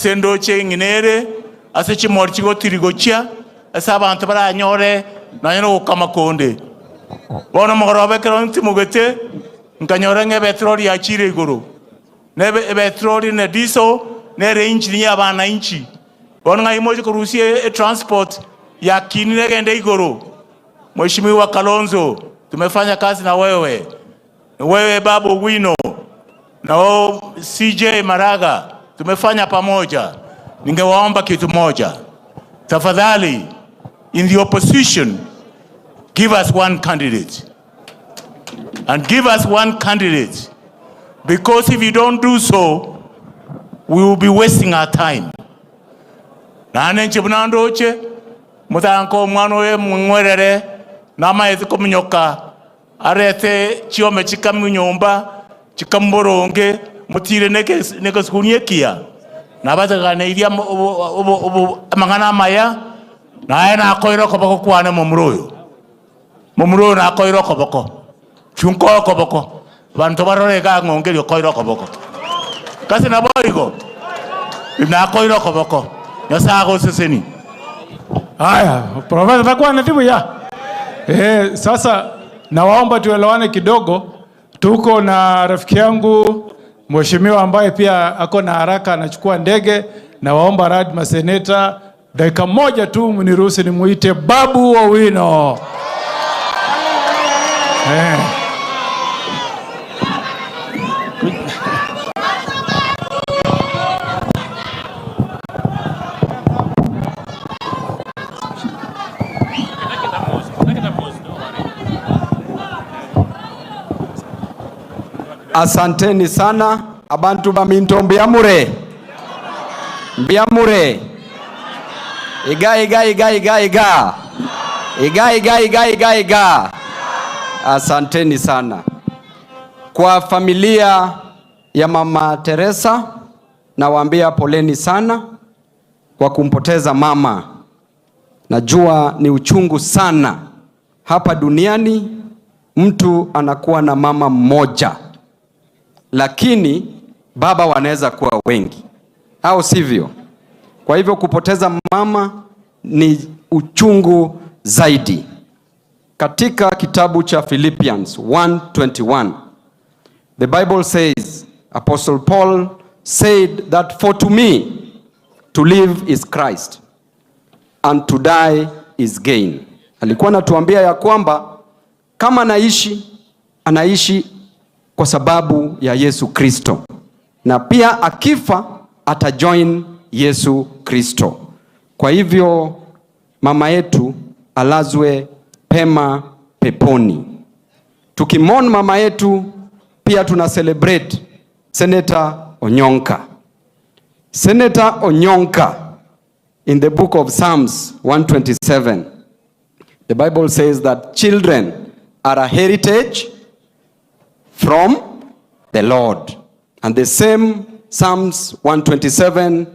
Speaker 3: endoche eng'ina ere ase chimori chigotiri gochia ase abanto baranyore nonye na ogokama konde. Bono omogoroba ekero ntimogete nkanyora ng'a epetroli yachire igoro na epetroli na diesel nere engine ya abananchi bono ng'ai moche korusia etransport yakinire egende igoro. Mheshimiwa Kalonzo, tumefanya kazi na wewe, wewe Babu Wino na wao CJ Maraga, tumefanya pamoja. Ningewaomba kitu moja, tafadhali, in the opposition, give us one candidate, and give us one candidate, because if you don't do so, we will be wasting our time. Nane nche bunandoche mutanko omwana oyo mung'werere namaete kominyoka arete chiome chikamunyomba chikamuboronge mutire nekesukuni ekiya nabateganeiria amang'ana amaya naye nakoire okoboko kwane momura oyo momura oyo nakoire okoboko chunko okoboko banto barore iga ng'ongeria okoire okoboko kasi nabo igo nakoire okoboko Nyasaye agoseseni.
Speaker 14: Haya, Profesa takuwa na timu ya. Sasa nawaomba tuelewane kidogo. Tuko na rafiki yangu mheshimiwa ambaye pia ako na haraka anachukua ndege. Nawaomba rad maseneta dakika moja tu mniruhusu nimuite Babu Owino.
Speaker 20: Asanteni sana abantu baminto, mbiamure mbiamure iga iga iga iga iga iga iga iga iga iga. Asanteni sana kwa familia ya Mama Teresa, nawaambia poleni sana kwa kumpoteza mama. Najua ni uchungu sana hapa duniani, mtu anakuwa na mama mmoja, lakini baba wanaweza kuwa wengi, au sivyo? Kwa hivyo kupoteza mama ni uchungu zaidi. Katika kitabu cha Philippians 1:21, the Bible says, Apostle Paul said that for to me to live is Christ and to die is gain. Alikuwa anatuambia ya kwamba Kama anaishi, anaishi kwa sababu ya Yesu Kristo, na pia akifa atajoin Yesu Kristo. Kwa hivyo mama yetu alazwe pema peponi. Tukimourn mama yetu, pia tuna celebrate Senator Onyonka. Senator Onyonka, in the book of Psalms 127, the Bible says that children are a heritage from the Lord. And the same Psalms 127,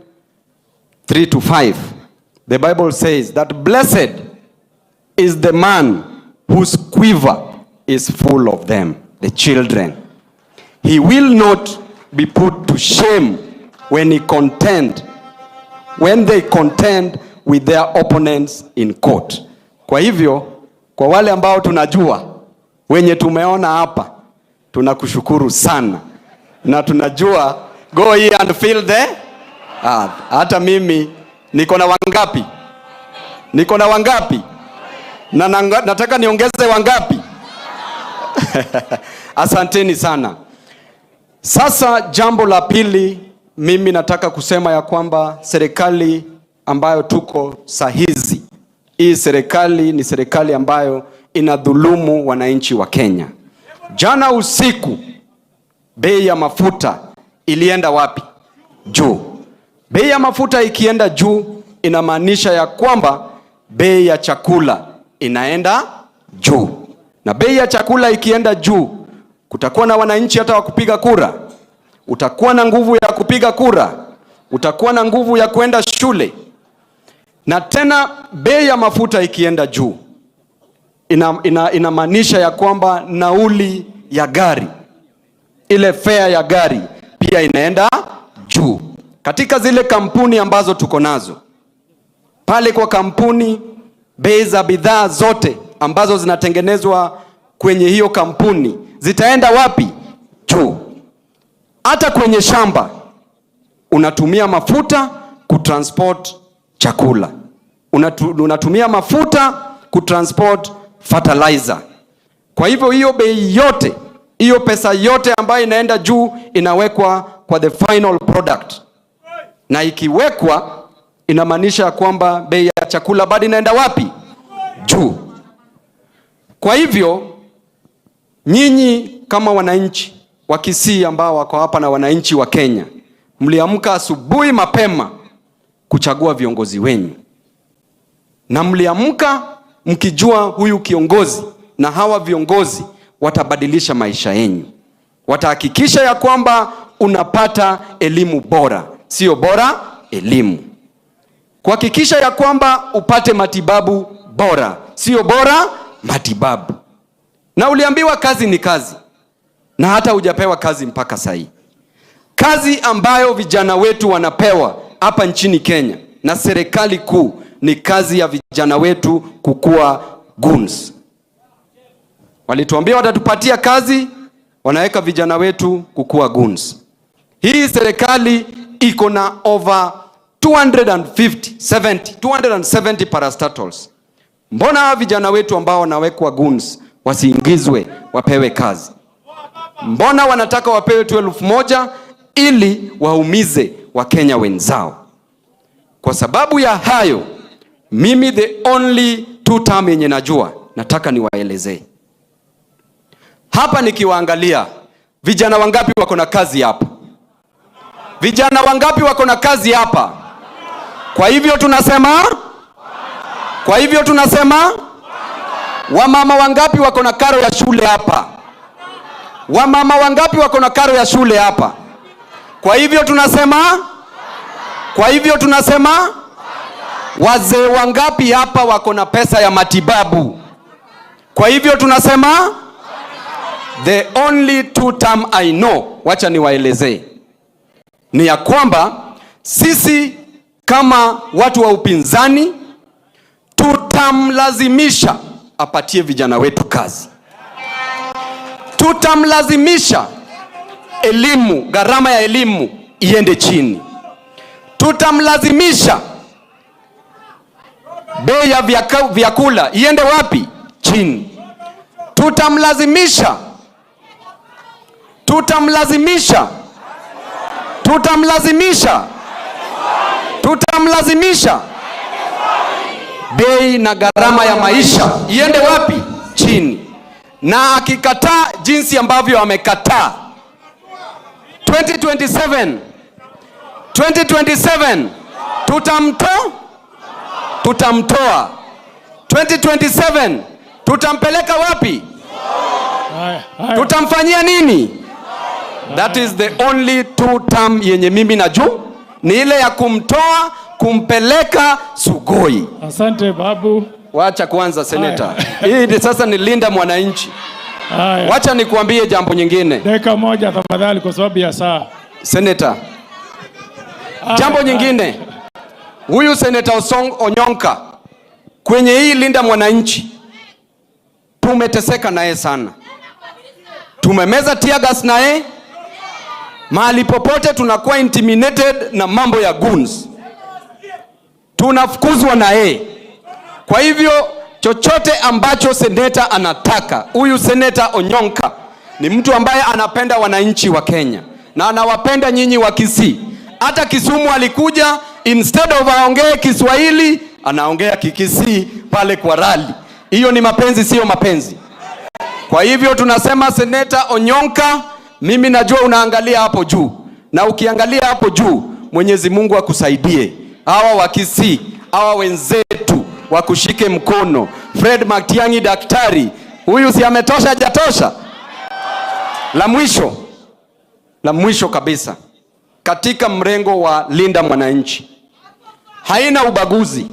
Speaker 20: 3 to 5, the Bible says that blessed is the man whose quiver is full of them, the children. He will not be put to shame when they contend with their opponents in court. Kwa hivyo, kwa wale ambao tunajua, wenye tumeona hapa, tunakushukuru sana na tunajua go ye and fill the earth. Hata mimi niko na wangapi? Niko na wangapi? Na nataka niongeze wangapi? Asanteni sana. Sasa jambo la pili, mimi nataka kusema ya kwamba serikali ambayo tuko sahizi, hii serikali ni serikali ambayo inadhulumu wananchi wa Kenya. Jana usiku bei ya mafuta ilienda wapi? Juu. Bei ya mafuta ikienda juu inamaanisha ya kwamba bei ya chakula inaenda juu. Na bei ya chakula ikienda juu, kutakuwa na wananchi hata wa kupiga kura. Utakuwa na nguvu ya kupiga kura, utakuwa na nguvu ya kwenda shule. Na tena bei ya mafuta ikienda juu inamaanisha ya kwamba nauli ya gari, ile fare ya gari pia inaenda juu. Katika zile kampuni ambazo tuko nazo pale kwa kampuni, bei za bidhaa zote ambazo zinatengenezwa kwenye hiyo kampuni zitaenda wapi? Juu. Hata kwenye shamba unatumia mafuta kutransport chakula, unatumia mafuta kutransport fertilizer. Kwa hivyo hiyo bei yote, hiyo pesa yote ambayo inaenda juu inawekwa kwa the final product, na ikiwekwa inamaanisha kwamba bei ya chakula bado inaenda wapi? Juu. Kwa hivyo nyinyi kama wananchi wa Kisii ambao wako hapa na wananchi wa Kenya, mliamka asubuhi mapema kuchagua viongozi wenyu, na mliamka mkijua huyu kiongozi na hawa viongozi watabadilisha maisha yenu, watahakikisha ya kwamba unapata elimu bora, sio bora elimu, kuhakikisha ya kwamba upate matibabu bora, sio bora matibabu. Na uliambiwa kazi ni kazi, na hata hujapewa kazi mpaka sahii. Kazi ambayo vijana wetu wanapewa hapa nchini Kenya na serikali kuu ni kazi ya vijana wetu kukua goons. Walituambia watatupatia kazi, wanaweka vijana wetu kukua goons. Hii serikali iko na over 250, 70, 270 parastatals. Mbona hawa vijana wetu ambao wanawekwa goons wasiingizwe wapewe kazi? Mbona wanataka wapewe tu 1,000 ili waumize Wakenya wenzao? Kwa sababu ya hayo, mimi the only two term yenye najua, nataka niwaelezee. Hapa nikiwaangalia, vijana wangapi wako na kazi hapa? Vijana wangapi wako na kazi hapa? Kwa hivyo tunasema, kwa hivyo tunasema, wamama wangapi wako na karo ya shule hapa? Wamama wangapi wako na karo ya shule hapa? Kwa hivyo tunasema, kwa hivyo tunasema, wazee wangapi hapa wako na pesa ya matibabu? Kwa hivyo tunasema, the only two term I know, wacha niwaelezee, ni ya kwamba sisi kama watu wa upinzani tutamlazimisha apatie vijana wetu kazi. Tutamlazimisha elimu, gharama ya elimu iende chini. Tutamlazimisha bei ya vyakula iende wapi? Chini. Tutamlazimisha, tutamlazimisha, tutamlazimisha, tutamlazimisha bei na gharama ya maisha iende wapi? Chini. Na akikataa jinsi ambavyo amekataa, 2027 2027 tutamtoa, tutamtoa. 2027 tutampeleka wapi? Tutamfanyia nini? That is the only two term yenye mimi najua ni ile ya kumtoa, kumpeleka Sugoi.
Speaker 4: Asante babu.
Speaker 20: Wacha kwanza seneta. Hii ni sasa ni Linda Mwananchi.
Speaker 4: Haya.
Speaker 20: Wacha nikuambie jambo nyingine.
Speaker 4: Dakika moja tafadhali kwa sababu ya saa.
Speaker 20: Seneta. Jambo nyingine. Huyu Seneta Osong Onyonka kwenye hii Linda Mwananchi tumeteseka naye sana. Tumemeza tear gas naye. Mahali popote tunakuwa intimidated na mambo ya goons. Tunafukuzwa na yeye. Kwa hivyo chochote ambacho seneta anataka, huyu Seneta Onyonka ni mtu ambaye anapenda wananchi wa Kenya na anawapenda nyinyi wa Kisii. Hata Kisumu alikuja, instead of aongee Kiswahili anaongea Kikisii pale kwa rally. Hiyo ni mapenzi, sio mapenzi? Kwa hivyo tunasema Seneta Onyonka, mimi najua unaangalia hapo juu, na ukiangalia hapo juu, Mwenyezi Mungu akusaidie. Hawa wa Kisii, hawa wenzetu wakushike mkono. Fred Matiang'i daktari, huyu si ametosha, hajatosha? La mwisho, la mwisho kabisa, katika mrengo wa Linda Mwananchi haina ubaguzi.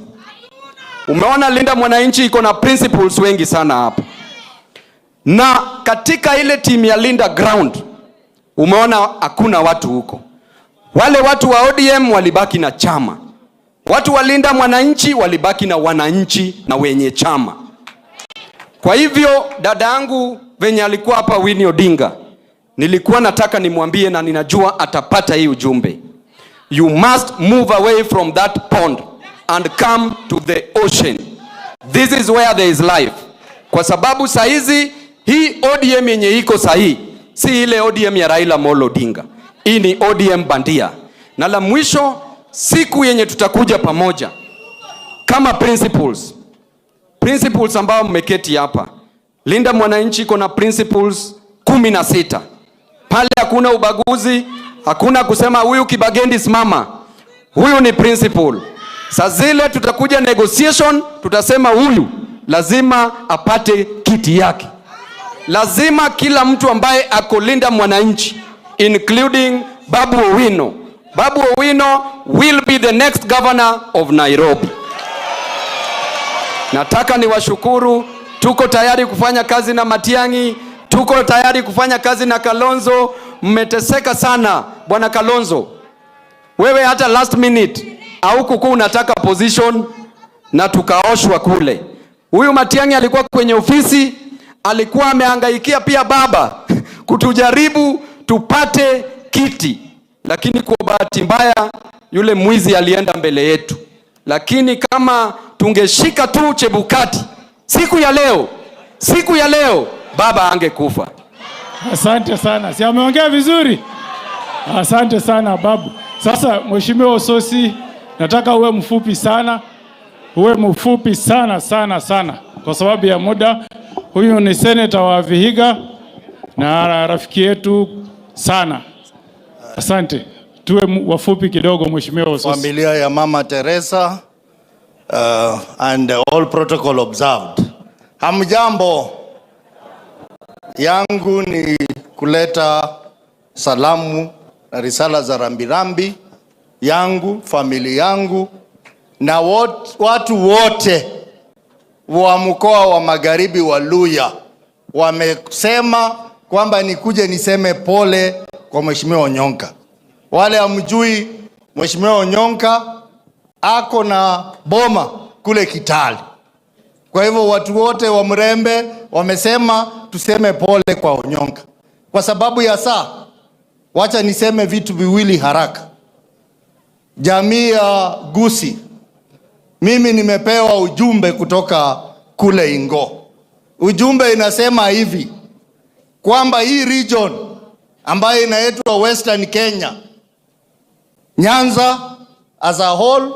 Speaker 20: Umeona Linda Mwananchi iko na principles wengi sana hapa, na katika ile timu ya Linda Ground umeona hakuna watu huko. Wale watu wa ODM walibaki na chama, watu wa Linda Mwananchi walibaki na wananchi na wenye chama. Kwa hivyo dada yangu venye alikuwa hapa Winnie Odinga, nilikuwa nataka nimwambie na ninajua atapata hii ujumbe. You must move away from that pond and come to the ocean. This is where there is life. Kwa sababu saizi hii ODM yenye iko sahi si ile ODM ya Raila Amolo Odinga. Hii ni ODM bandia. Na la mwisho, siku yenye tutakuja pamoja kama principles, principles ambao mmeketi hapa, Linda Mwananchi iko na principles 16. Pale hakuna ubaguzi, hakuna kusema huyu Kibagendi simama, huyu ni principle. Saa zile tutakuja negotiation, tutasema huyu lazima apate kiti yake. Lazima kila mtu ambaye ako Linda Mwananchi, including Babu Owino. Babu Owino will be the next governor of Nairobi. Nataka niwashukuru, tuko tayari kufanya kazi na Matiang'i, tuko tayari kufanya kazi na Kalonzo. Mmeteseka sana bwana Kalonzo, wewe hata last minute haukukuwa unataka position na tukaoshwa kule. Huyu Matiang'i alikuwa kwenye ofisi, alikuwa amehangaikia pia baba kutujaribu tupate kiti, lakini kwa bahati mbaya yule mwizi alienda mbele yetu. Lakini kama tungeshika tu Chebukati siku ya leo, siku ya leo baba angekufa.
Speaker 4: Asante sana. Si ameongea vizuri? Asante sana babu. Sasa Mheshimiwa Osotsi, nataka uwe mfupi sana, uwe mfupi sana sana sana kwa sababu ya muda. Huyu ni seneta wa Vihiga na rafiki yetu sana. Asante. Tuwe wafupi kidogo Mheshimiwa Osotsi.
Speaker 21: Familia ya Mama Teresa and all protocol observed. Hamjambo, yangu ni kuleta salamu na risala za rambirambi yangu, familia yangu na watu wote wa mkoa wa Magharibi wa Luhya wamesema kwamba nikuje niseme pole kwa Mheshimiwa Onyonka. Wale hamjui, Mheshimiwa Onyonka ako na boma kule Kitale. Kwa hivyo watu wote wa Mrembe wamesema tuseme pole kwa Onyonka. Kwa sababu ya saa, wacha niseme vitu viwili haraka. Jamii ya Gusii, mimi nimepewa ujumbe kutoka kule Ingo. Ujumbe inasema hivi kwamba hii region ambayo inaitwa Western Kenya, Nyanza as a whole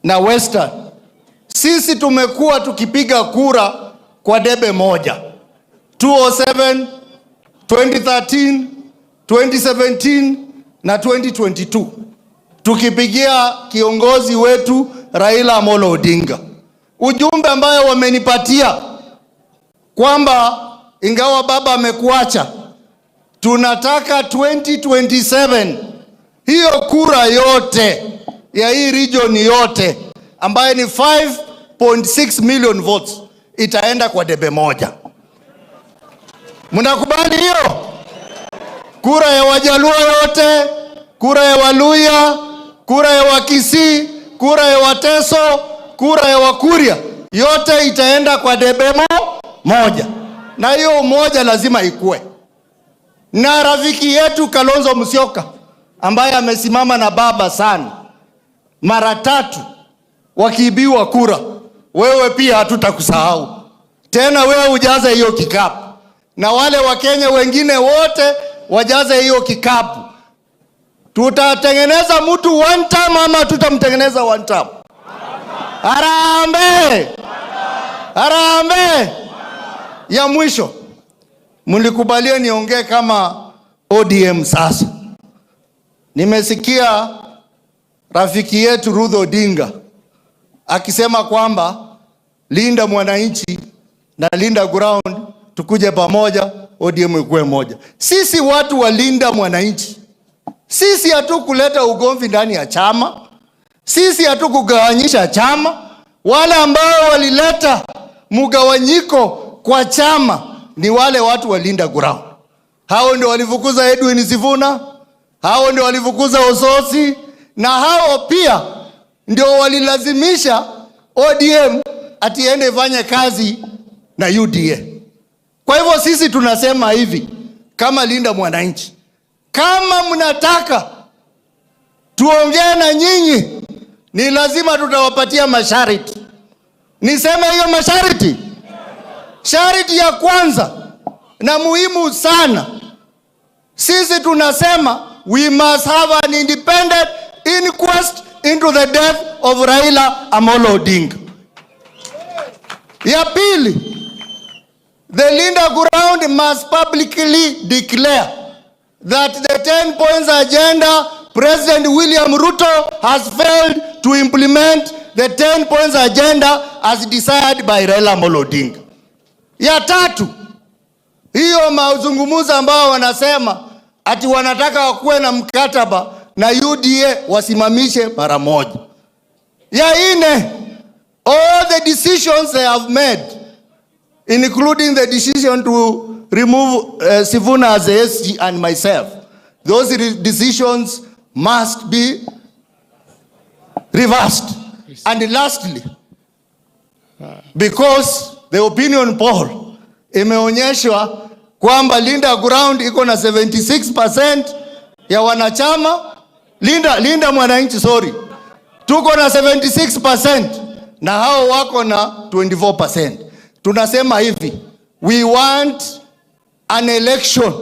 Speaker 21: na Western, sisi tumekuwa tukipiga kura kwa debe moja 207, 2013, 2017 na 2022 tukipigia kiongozi wetu Raila Amolo Odinga. Ujumbe ambayo wamenipatia kwamba ingawa baba amekuacha, tunataka 2027 hiyo kura yote ya hii region yote ambayo ni 5.6 million votes itaenda kwa debe moja. Mnakubali hiyo? Kura ya Wajaluo yote, kura ya Waluhya, kura ya Wakisii, kura ya Wateso, kura ya Wakuria, yote itaenda kwa debe moja, na hiyo umoja lazima ikue. Na rafiki yetu Kalonzo Musyoka ambaye amesimama na baba sana mara tatu wakiibiwa kura, wewe pia hatutakusahau tena, wewe ujaze hiyo kikapu na wale Wakenya wengine wote wajaze hiyo kikapu. Tutatengeneza mtu one term ama tutamtengeneza one term? Harambee! Harambee! Ya mwisho, mlikubalia niongee kama ODM sasa. Nimesikia rafiki yetu Ruth Odinga akisema kwamba Linda Mwananchi na Linda Ground tukuje pamoja, ODM ikuwe moja. Sisi watu wa Linda Mwananchi, sisi hatukuleta ugomvi ndani ya chama, sisi hatukugawanyisha chama. Wale ambao walileta mgawanyiko kwa chama ni wale watu wa Linda Ground. Hao ndio walifukuza Edwin Sifuna, hao ndio walifukuza Osotsi, na hao pia ndio walilazimisha ODM ati iende ifanye kazi na UDA. Kwa hivyo sisi tunasema hivi kama Linda Mwananchi, kama mnataka tuongee na nyinyi, ni lazima tutawapatia masharti. Niseme hiyo masharti. Sharti ya kwanza na muhimu sana, sisi tunasema we must have an independent inquest into the death of Raila Amolo Odinga. Ya pili, the Linda Ground must publicly declare that the 10 points agenda, President William Ruto has failed to implement the 10 points agenda as desired by Raila Amolo Odinga. Ya tatu, hiyo mazungumzo ambao wanasema ati wanataka wakuwe na mkataba na UDA wasimamishe mara moja. Ya nne, all the decisions they have made, including the decision to remove Sifuna as a SG and myself, those decisions must be reversed. And lastly, because the opinion poll imeonyeshwa kwamba Linda Ground iko na 76% ya wanachama, Linda Mwananchi, sorry, tuko na 76% na hao wako na 24%. Tunasema hivi, we want an election.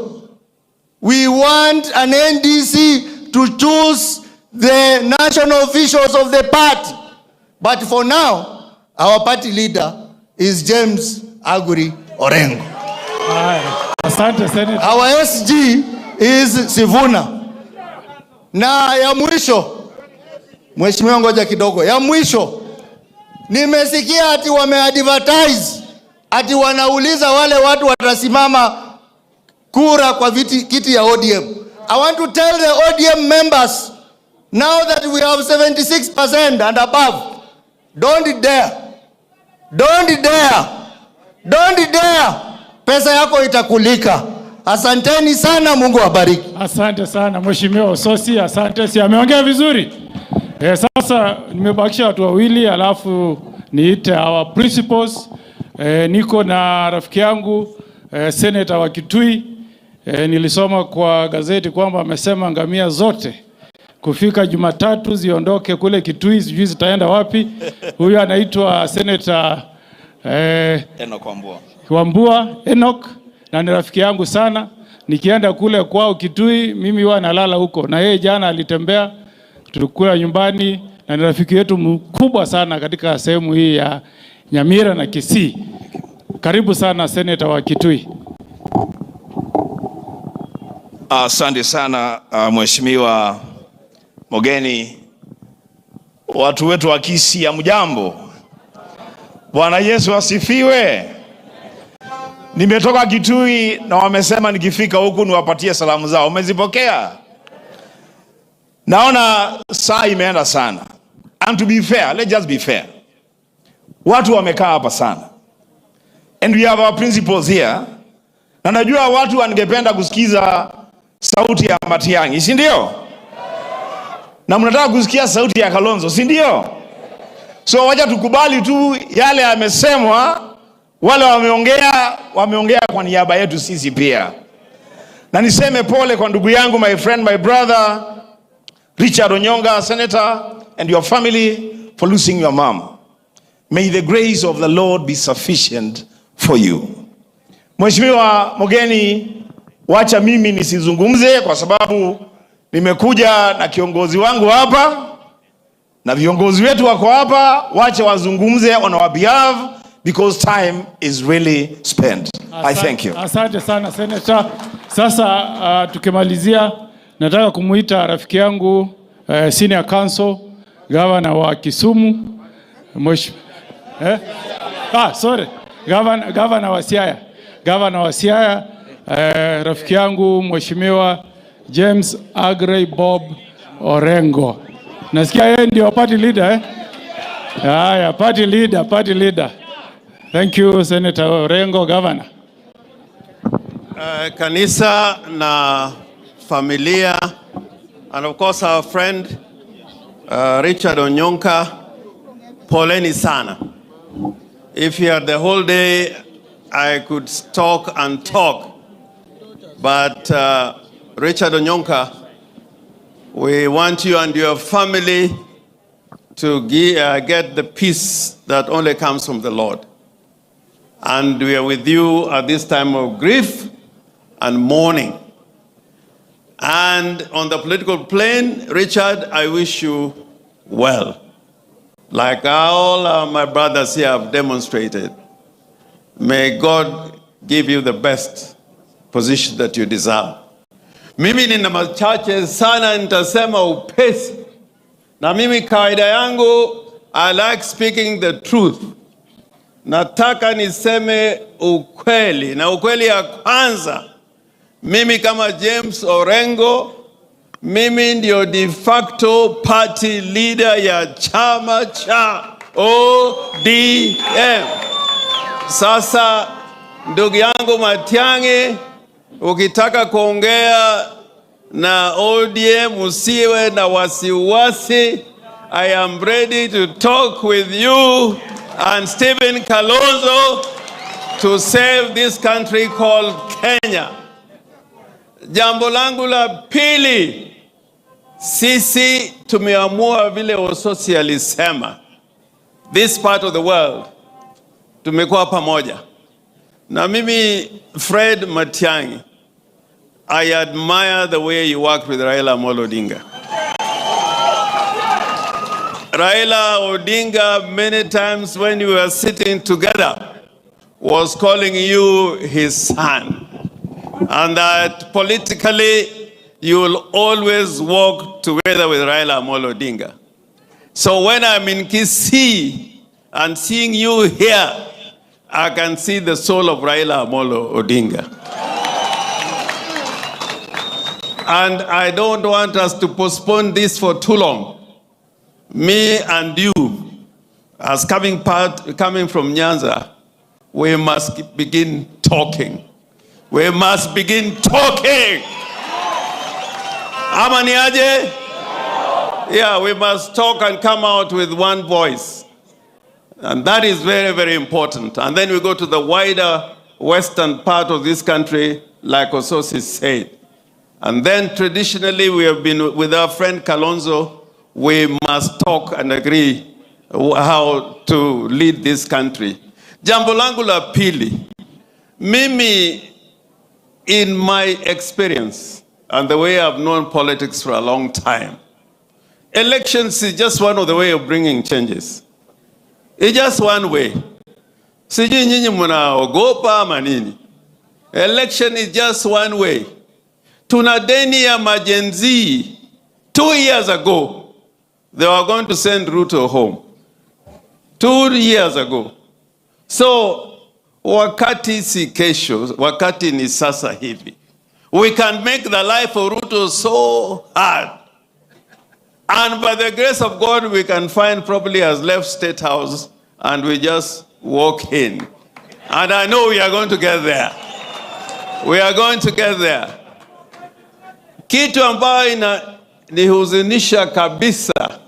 Speaker 21: We want an NDC to choose the national officials of the party. But for now, our party leader is James Aguri Orengo.
Speaker 4: Haya, asante, Senator.
Speaker 21: Our SG is Sifuna. Na ya mwisho, Mheshimiwa, ngoja kidogo. Ya mwisho, nimesikia ati wameadvertise ati wanauliza wale watu watasimama kura kwa kiti ya ODM. I want to tell the ODM members, now that we have 76% and above, don't dare, don't dare, don't dare. Pesa yako itakulika. Asanteni sana, Mungu awabariki.
Speaker 4: Asante sana, Mheshimiwa Osotsi, asante. Si ameongea vizuri? Sasa nimebakisha watu wawili alafu niite our principals. Niko na rafiki yangu Senator wa Kitui. Nilisoma kwa gazeti kwamba amesema ngamia zote kufika Jumatatu ziondoke kule Kitui, sijui zitaenda wapi. Huyu anaitwa Senator
Speaker 7: Enoch Wambua.
Speaker 4: Wambua Enoch, na ni rafiki yangu sana. Nikienda kule kwao Kitui, mimi huwa nalala huko, na yeye jana alitembea, tulikula nyumbani, na ni rafiki yetu mkubwa sana katika sehemu hii ya Nyamira na Kisii. Karibu sana Senator wa Kitui.
Speaker 7: Asante sana Mheshimiwa Mogeni. Watu wetu wa Kisii, hamjambo? Bwana Yesu asifiwe. Nimetoka Kitui na wamesema nikifika huku niwapatie salamu zao. Umezipokea? Naona saa imeenda sana. And to be fair, let's just be fair. Watu wamekaa hapa sana. And we have our principals here. Na najua watu wangependa kusikiza sauti ya Matiang'i, si ndio? Na mnataka kusikia sauti ya Kalonzo, si ndio? So wacha tukubali tu yale yamesemwa, wale wameongea, wameongea kwa niaba yetu sisi pia. Na niseme pole kwa ndugu yangu, my friend, my brother Richard Onyonka, Senator, and your family for losing your mom. May the grace of the Lord be sufficient for you. Mheshimiwa Mogeni, wacha mimi nisizungumze kwa sababu nimekuja na kiongozi wangu hapa na viongozi wetu wako hapa, wache wazungumze on our behalf because time is really spent. I thank you.
Speaker 4: Asante sana, Senator. Sasa tukimalizia, nataka kumuita rafiki yangu Senior Counsel, Governor wa Kisumu, eh? Ah, sorry. Governor wa Siaya. Governor wa Siaya, rafiki yangu Mheshimiwa James Aggrey Bob Orengo. Nasikia yeye ndio party leader, eh? Haya, party leader, party leader. Thank you, Senator Orengo, Governor.
Speaker 12: Kanisa na familia, and of course our friend Richard Onyonka, poleni sana. If you had the whole day, I could talk and talk. But Richard Onyonka, we want you and your family to get the peace that only comes from the Lord. And we are with you at this time of grief and mourning. And on the political plane, Richard, I wish you well. Like all my brothers here have demonstrated, may God give you the best position that you deserve. Mimi nina machache sana, nitasema upesi. Na mimi kawaida yangu, I like speaking the truth. Nataka niseme ukweli, na ukweli ya kwanza, mimi kama James Orengo, mimi ndio de facto party leader ya chama cha ODM. Sasa ndugu yangu Matiang'i, ukitaka kuongea na ODM usiwe na wasiwasi. I am ready to talk with you and Stephen Kalonzo to save this country called Kenya. Jambo langu la pili, sisi tumeamua vile Osotsi alisema, this part of the world tumekuwa pamoja. Na mimi, Fred Matiang'i, I admire the way you work with Raila Amolo Odinga. Raila Odinga, many times when we were sitting together, was calling you his son. And that politically, you will always work together with Raila Amolo Odinga. So when I'm in Kisii and seeing you here, I can see the soul of Raila Amolo Odinga. And I don't want us to postpone this for too long. Me and you, as coming from Nyanza, we must begin talking. We must begin talking. Ama ni aje? Yeah, we must talk and come out with one voice. And that is very, very important. And then we go to the wider western part of this country, like Osotsi said. And then traditionally, we have been with our friend Kalonzo. We must talk and agree how to lead this country. Jambo langu la pili, mimi in my experience and the way I've known politics for a long time, elections is just one of the way of bringing changes. It's just one way. Sijui nyinyi mnaogopa ama nini? Election is just one way. Tuna deni ya ma-Gen Z. 2 years ago, they were going to send Ruto home. 2 years ago. So, wakati si kesho, wakati ni sasa hivi. We can make the life of Ruto so hard. And by the grace of God, we can find probably has left State House and we just walk in. And I know we are going to get there. We are going to get there. Kitu ambayo inanihuzunisha kabisa,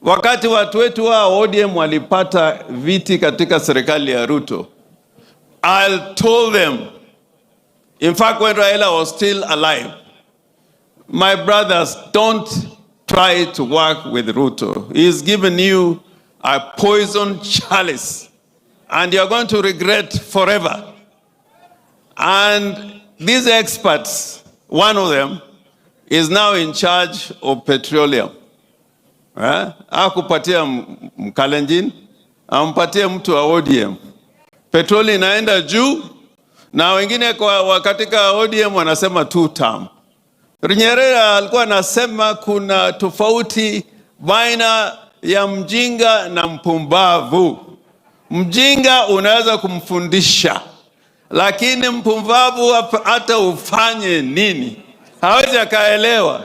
Speaker 12: wakati watu wetu wa ODM walipata viti katika serikali ya Ruto, I told them, in fact when Raila was still alive, "My brothers, don't try to work with Ruto. He's given you a poison chalice and you're going to regret forever." And these experts, one of them is now in charge of petroleum. Eh? Hakupatia Mkalenjin, ampatie mtu wa ODM. Petroli inaenda juu na wengine kwa katika ODM wanasema two term. Nyerere alikuwa anasema kuna tofauti baina ya mjinga na mpumbavu. Mjinga unaweza kumfundisha, lakini mpumbavu hata ufanye nini hawezi akaelewa.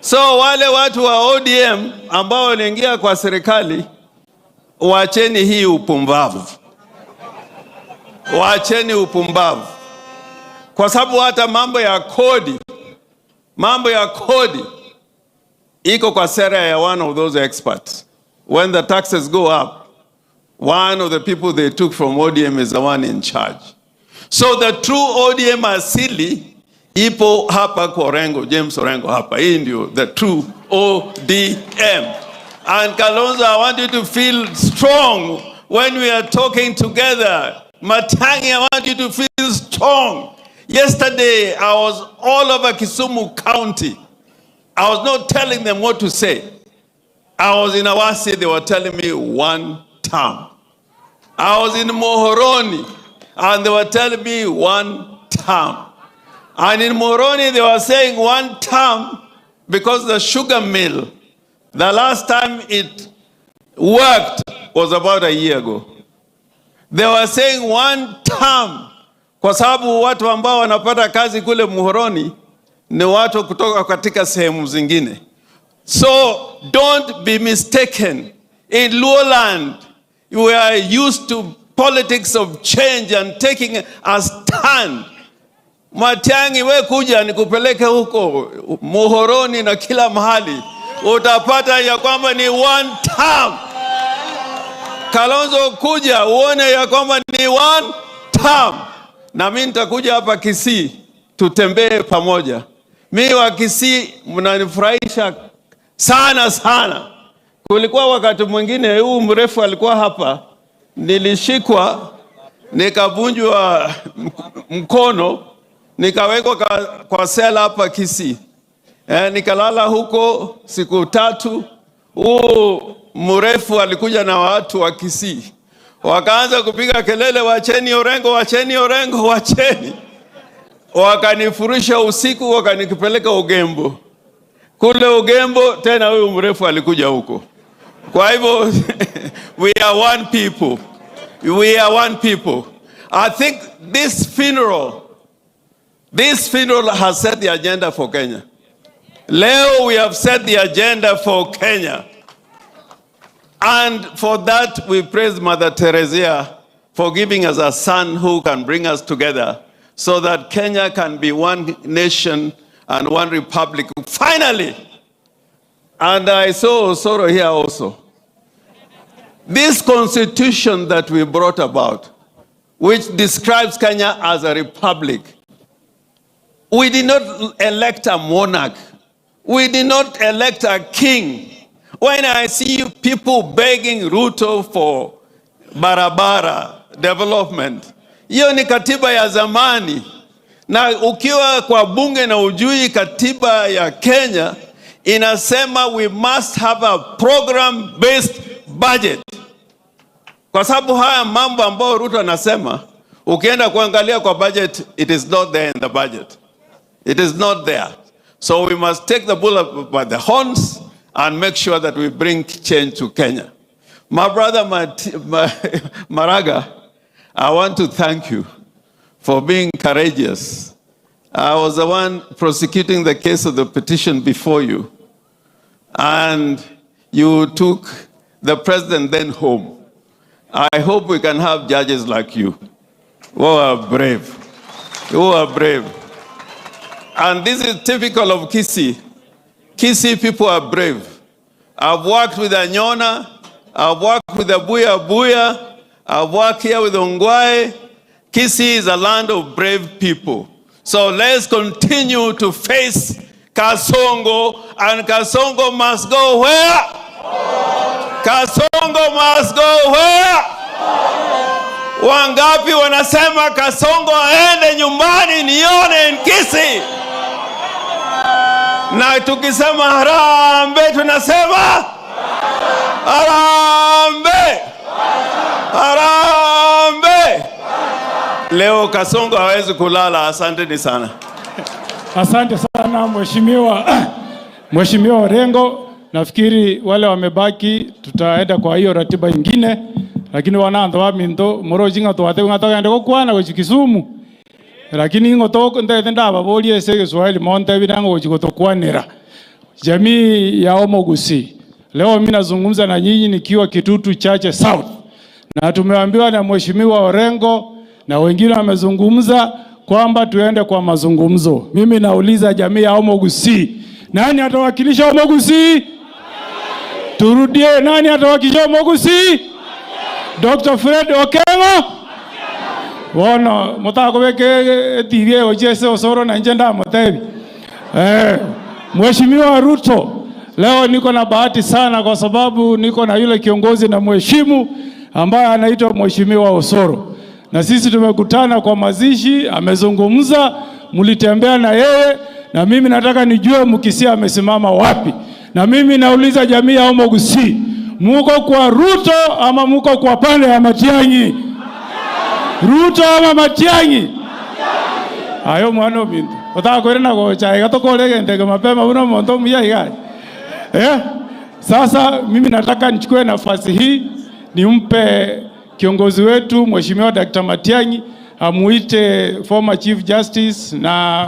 Speaker 12: So wale watu wa ODM ambao waliingia kwa serikali, wacheni hii upumbavu, wacheni upumbavu, kwa sababu hata mambo ya kodi iko kwa sera ya one of those experts. When the taxes go up, one of the people they took from ODM is the one in charge. So the true ODM asili ipo hapa kwa Orengo, James Orengo hapa. Hii ndio the true ODM. And Kalonzo, I want you to feel strong when we are talking together. Matiang'i, I want you to feel strong. Yesterday, I was all over Kisumu County. I was not telling them what to say. I was in Awasi, they were telling me one term. I was in Muhoroni, and they were telling me one term. And in Muhoroni, they were saying one term because the sugar mill, the last time it worked was about a year ago. They were saying one term kwa sababu watu ambao wanapata kazi kule Muhoroni ni watu kutoka katika sehemu zingine. So don't be mistaken. In Luoland, we are used to politics of change and taking a stand. Matiang'i, we kuja nikupeleke huko Muhoroni na kila mahali, utapata ya kwamba ni one term. Kalonzo, kuja uone ya kwamba ni one term, na mimi nitakuja hapa Kisii tutembee pamoja. Mi wa Kisii mnanifurahisha sana sana. Kulikuwa wakati mwingine huu mrefu alikuwa hapa, nilishikwa nikavunjwa mkono nikawekwa kwa sela hapa Kisii. Nikalala huko siku 3. Huu mrefu alikuja na watu wa Kisii wakaanza kupiga kelele, "Wacheni Orengo, wacheni Orengo, wacheni." Wakanifurusha usiku, wakanipeleka Ugembo. Kule Ugembo tena huyu mrefu alikuja huko. Kwa hivyo we are one people. We are one people. I think this funeral has set the agenda for Kenya. Leo we have set the agenda for Kenya. And for that we praise Mother Teresia for giving us a son who can bring us together so that Kenya can be one nation and one republic. Finally, and I saw Osoro here also. This constitution that we brought about, which describes Kenya as a republic, we did not elect a monarch. We did not elect a king. When I see people begging Ruto for barabara, development. Hiyo ni katiba ya zamani, na ukiwa kwa bunge na ujui katiba ya Kenya inasema we must have a program based budget, kwa sababu haya mambo ambayo Ruto anasema, ukienda kuangalia kwa budget, it is not there in the budget. It is not there. So we must take the bull by the horns and make sure that we bring change to Kenya. My brother Maraga, I want to thank you for being courageous. I was the one prosecuting the case of the petition before you, and you took the president then home. I hope we can have judges like you who are brave, who are brave. And this is typical of Kisii. Kisii people are brave. I've worked with Anyona, I've worked with Abuya Abuya, I've worked here with Ongwae. Kisii is a land of brave people. So let's continue to face Kasongo, and Kasongo must go where? Kasongo must go where? Wangapi wanasema Kasongo aende nyumbani nione in Kisii? Na tukisema harambee tunasema harambee, harambee. Leo Kasongo hawezi kulala. Asanteni sana.
Speaker 4: Asante sana Mheshimiwa Orengo. Nafikiri wale wamebaki tutaenda kwa hiyo ratiba ingine, lakini wanantho wa minto moroji ng'atwate ng'atogende gokwana gochi Kisumu, lakini ng'oto ndete ndababorie ase Kiswahili montebi nango gochi gotokwanera jamii ya Omogusi. Leo mimi nazungumza na nyinyi nikiwa Kitutu Chache South, na tumeambiwa na Mheshimiwa Orengo na wengine wamezungumza kwamba tuende kwa mazungumzo. Mimi nauliza jamii ya Omogusi, nani atawakilisha Omogusi? Turudie, nani atawakilisha Omogusi? Dr. Fred Okengo? Bono mutakobeke TV ochese osoro na nje ndamutebi. Mheshimiwa Ruto, leo niko na bahati sana kwa sababu niko na yule kiongozi na mheshimu ambaye anaitwa Mheshimiwa Osoro. Na sisi tumekutana kwa mazishi, amezungumza, mlitembea na yeye, na mimi nataka nijue Mkisii amesimama wapi. Na mimi nauliza jamii ya Omogusi, muko kwa Ruto ama muko kwa pande ya Matiang'i? Ruto ama Matiang'i? Ayo mwana bintu. Utakwenda na gocha, igatokore ndege mapema una monto mya iga. Sasa mimi nataka nichukue nafasi hii nimpe kiongozi wetu Mheshimiwa Dr. Matiang'i amuite former Chief Justice na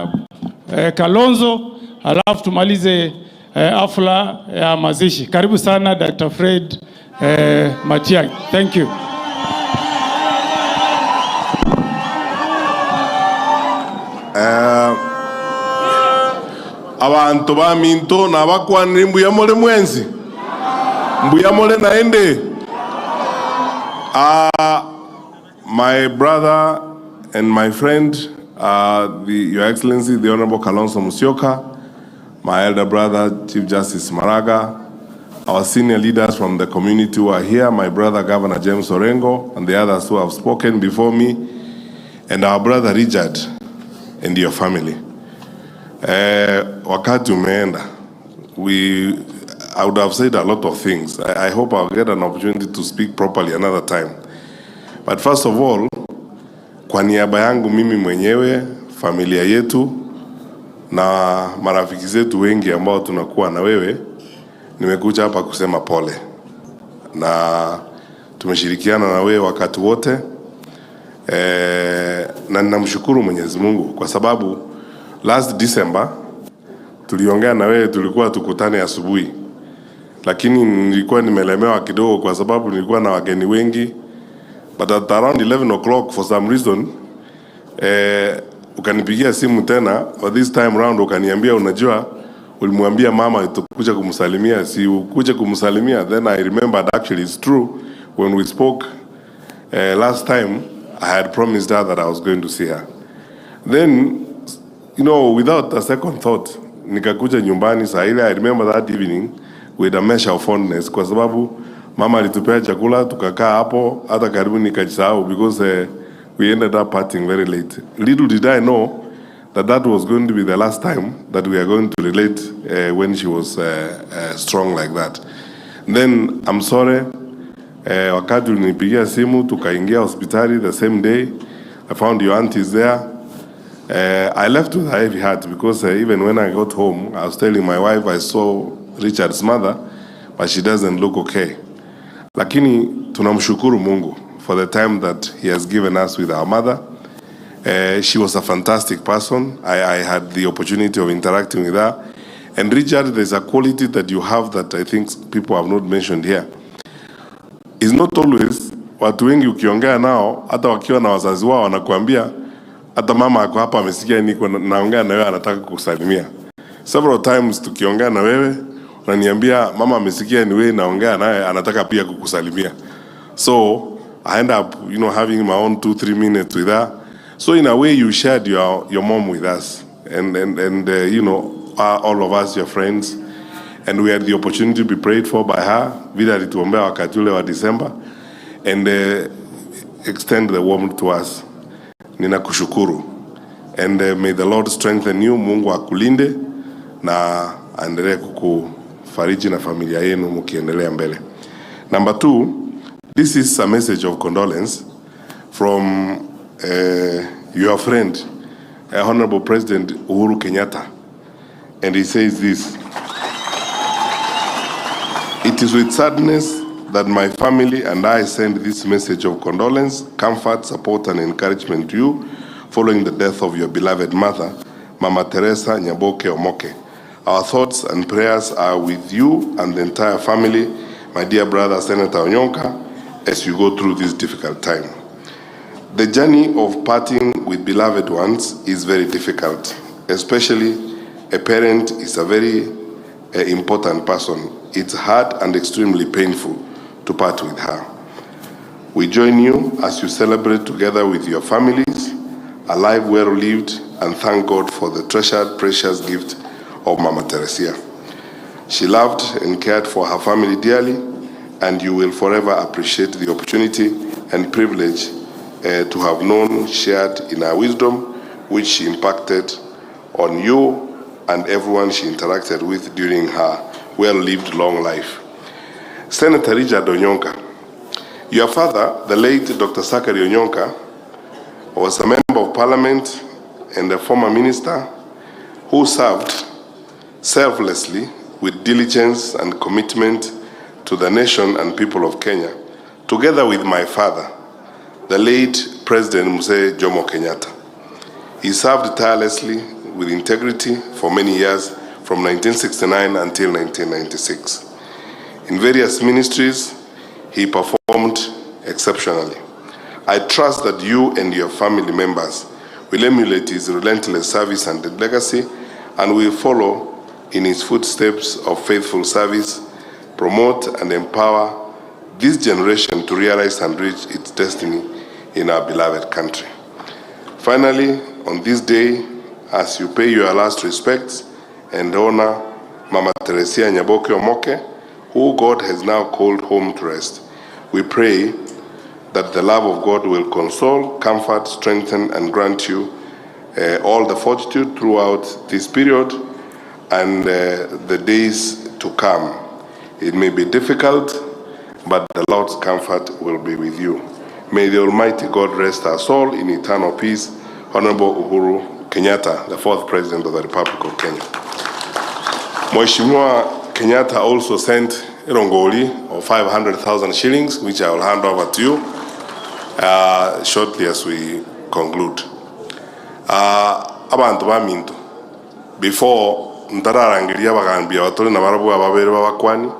Speaker 4: Kalonzo, alafu tumalize hafla ya mazishi. Karibu sana Dr. Fred Matiang'i. Thank you.
Speaker 8: Abantu ba minto na bakwanire mbuya mole mwenzi mbuya mole naende. My brother and my friend, Your Excellency, the Honorable Kalonzo Musyoka, my elder brother, Chief Justice Maraga, our senior leaders from the community who are here, my brother, Governor James Orengo, and the others who have spoken before me, and our brother Richard and your family. Wakati umeenda, I would have said a lot of things. I hope I'll get an opportunity to speak properly another time. But first of all, kwa niaba yangu mimi mwenyewe, familia yetu na marafiki zetu wengi ambao tunakuwa na wewe, nimekuja hapa kusema pole. Na tumeshirikiana na wewe wakati wote. Na ninamshukuru Mwenyezi Mungu kwa sababu last December tuliongea na wewe, tulikuwa tukutane asubuhi. Lakini nilikuwa nimelemewa kidogo kwa sababu nilikuwa na wageni wengi. But at around 11 o'clock for some reason, ukanipigia simu tena, but this time round ukaniambia unajua ulimwambia mama utakuja kumsalimia, si ukuje kumsalimia. Then I remembered actually it's true, when we spoke last time I had promised her that I was going to see her. Then, you know, without a second thought, nikakuja nyumbani saa ile. I remember that evening with a measure of fondness kwa sababu Mama alitupea chakula tukakaa hapo hata karibu nikajisahau because we ended up partying very late. Little did I know that that was going to be the last time that we are going to relate when she was strong like that. Then I'm sorry, wakati ulinipigia simu tukaingia hospitali the same day, I found your aunties there. I left with a heavy heart because even when I got home, I was telling my wife I saw Richard's mother, but she doesn't look okay. Lakini tunamshukuru Mungu for the time that he has given us with our mother. She was a fantastic person. I had the opportunity of interacting with her. And Richard, there's a quality that you have that I think people have not mentioned here. It's not always watu wengi ukiongea nao hata wakiwa na wazazi wao wanakuambia hata mama ako hapa amesikia niko naongea na wewe anataka kukusalimia. Several times tukiongea na wewe unaniambia mama amesikia ni wewe naongea naye anataka pia kukusalimia. So I end up having my own 2-3 minutes with her. So in a way you shared your mom with us and all of us your friends, and we had the opportunity to be prayed for by her vile alituombea wakati ule wa December and extend the warmth to us. Ninakushukuru and may the Lord strengthen you. Mungu akulinde na aendelee kukufariji na familia yenu mkiendelea mbele. Number two, this is a message of condolence from your friend, Honorable President Uhuru Kenyatta. And he says this: "It is with sadness that my family and I send this message of condolence, comfort, support, and encouragement to you following the death of your beloved mother, Mama Teresa Nyaboke Omoke. Our thoughts and prayers are with you and the entire family, my dear brother Senator Onyonka, as you go through this difficult time. The journey of parting with beloved ones is very difficult, especially a parent is a very important person. It's hard and extremely painful to part with her. We join you as you celebrate together with your families, a life well lived, and thank God for the treasured, precious gift of Mama Teresia. She loved and cared for her family dearly, and you will forever appreciate the opportunity and privilege to have known, shared in her wisdom, which she impacted on you and everyone she interacted with during her well-lived long life. Senator Richard Onyonka, your father, the late Dr. Zachary Onyonka, was a member of parliament and a former minister who served selflessly with diligence and commitment to the nation and people of Kenya, together with my father, the late President Mzee Jomo Kenyatta. He served tirelessly with integrity for many years, from 1969 until 1996. In various ministries, he performed exceptionally. I trust that you and your family members will emulate his relentless service and legacy, and will follow in his footsteps of faithful service, promote and empower this generation to realize and reach its destiny in our beloved country. Finally, on this day, as you pay your last respects and honor Mama Teresia Nyaboke Omoke, who God has now called home to rest, we pray that the love of God will console, comfort, strengthen, and grant you all the fortitude throughout this period and the days to come. It may be difficult, but the Lord's comfort will be with you. May the Almighty God rest our soul in eternal peace. Honorable Uhuru Kenyatta, the fourth President of the Republic of Kenya. Mheshimiwa Kenyatta also sent Rongoli of 500,000 shillings, which I will hand over to you shortly as we conclude. Abantu baminto, before ntararangiria bagambia batore na barabwo ababere babakwani,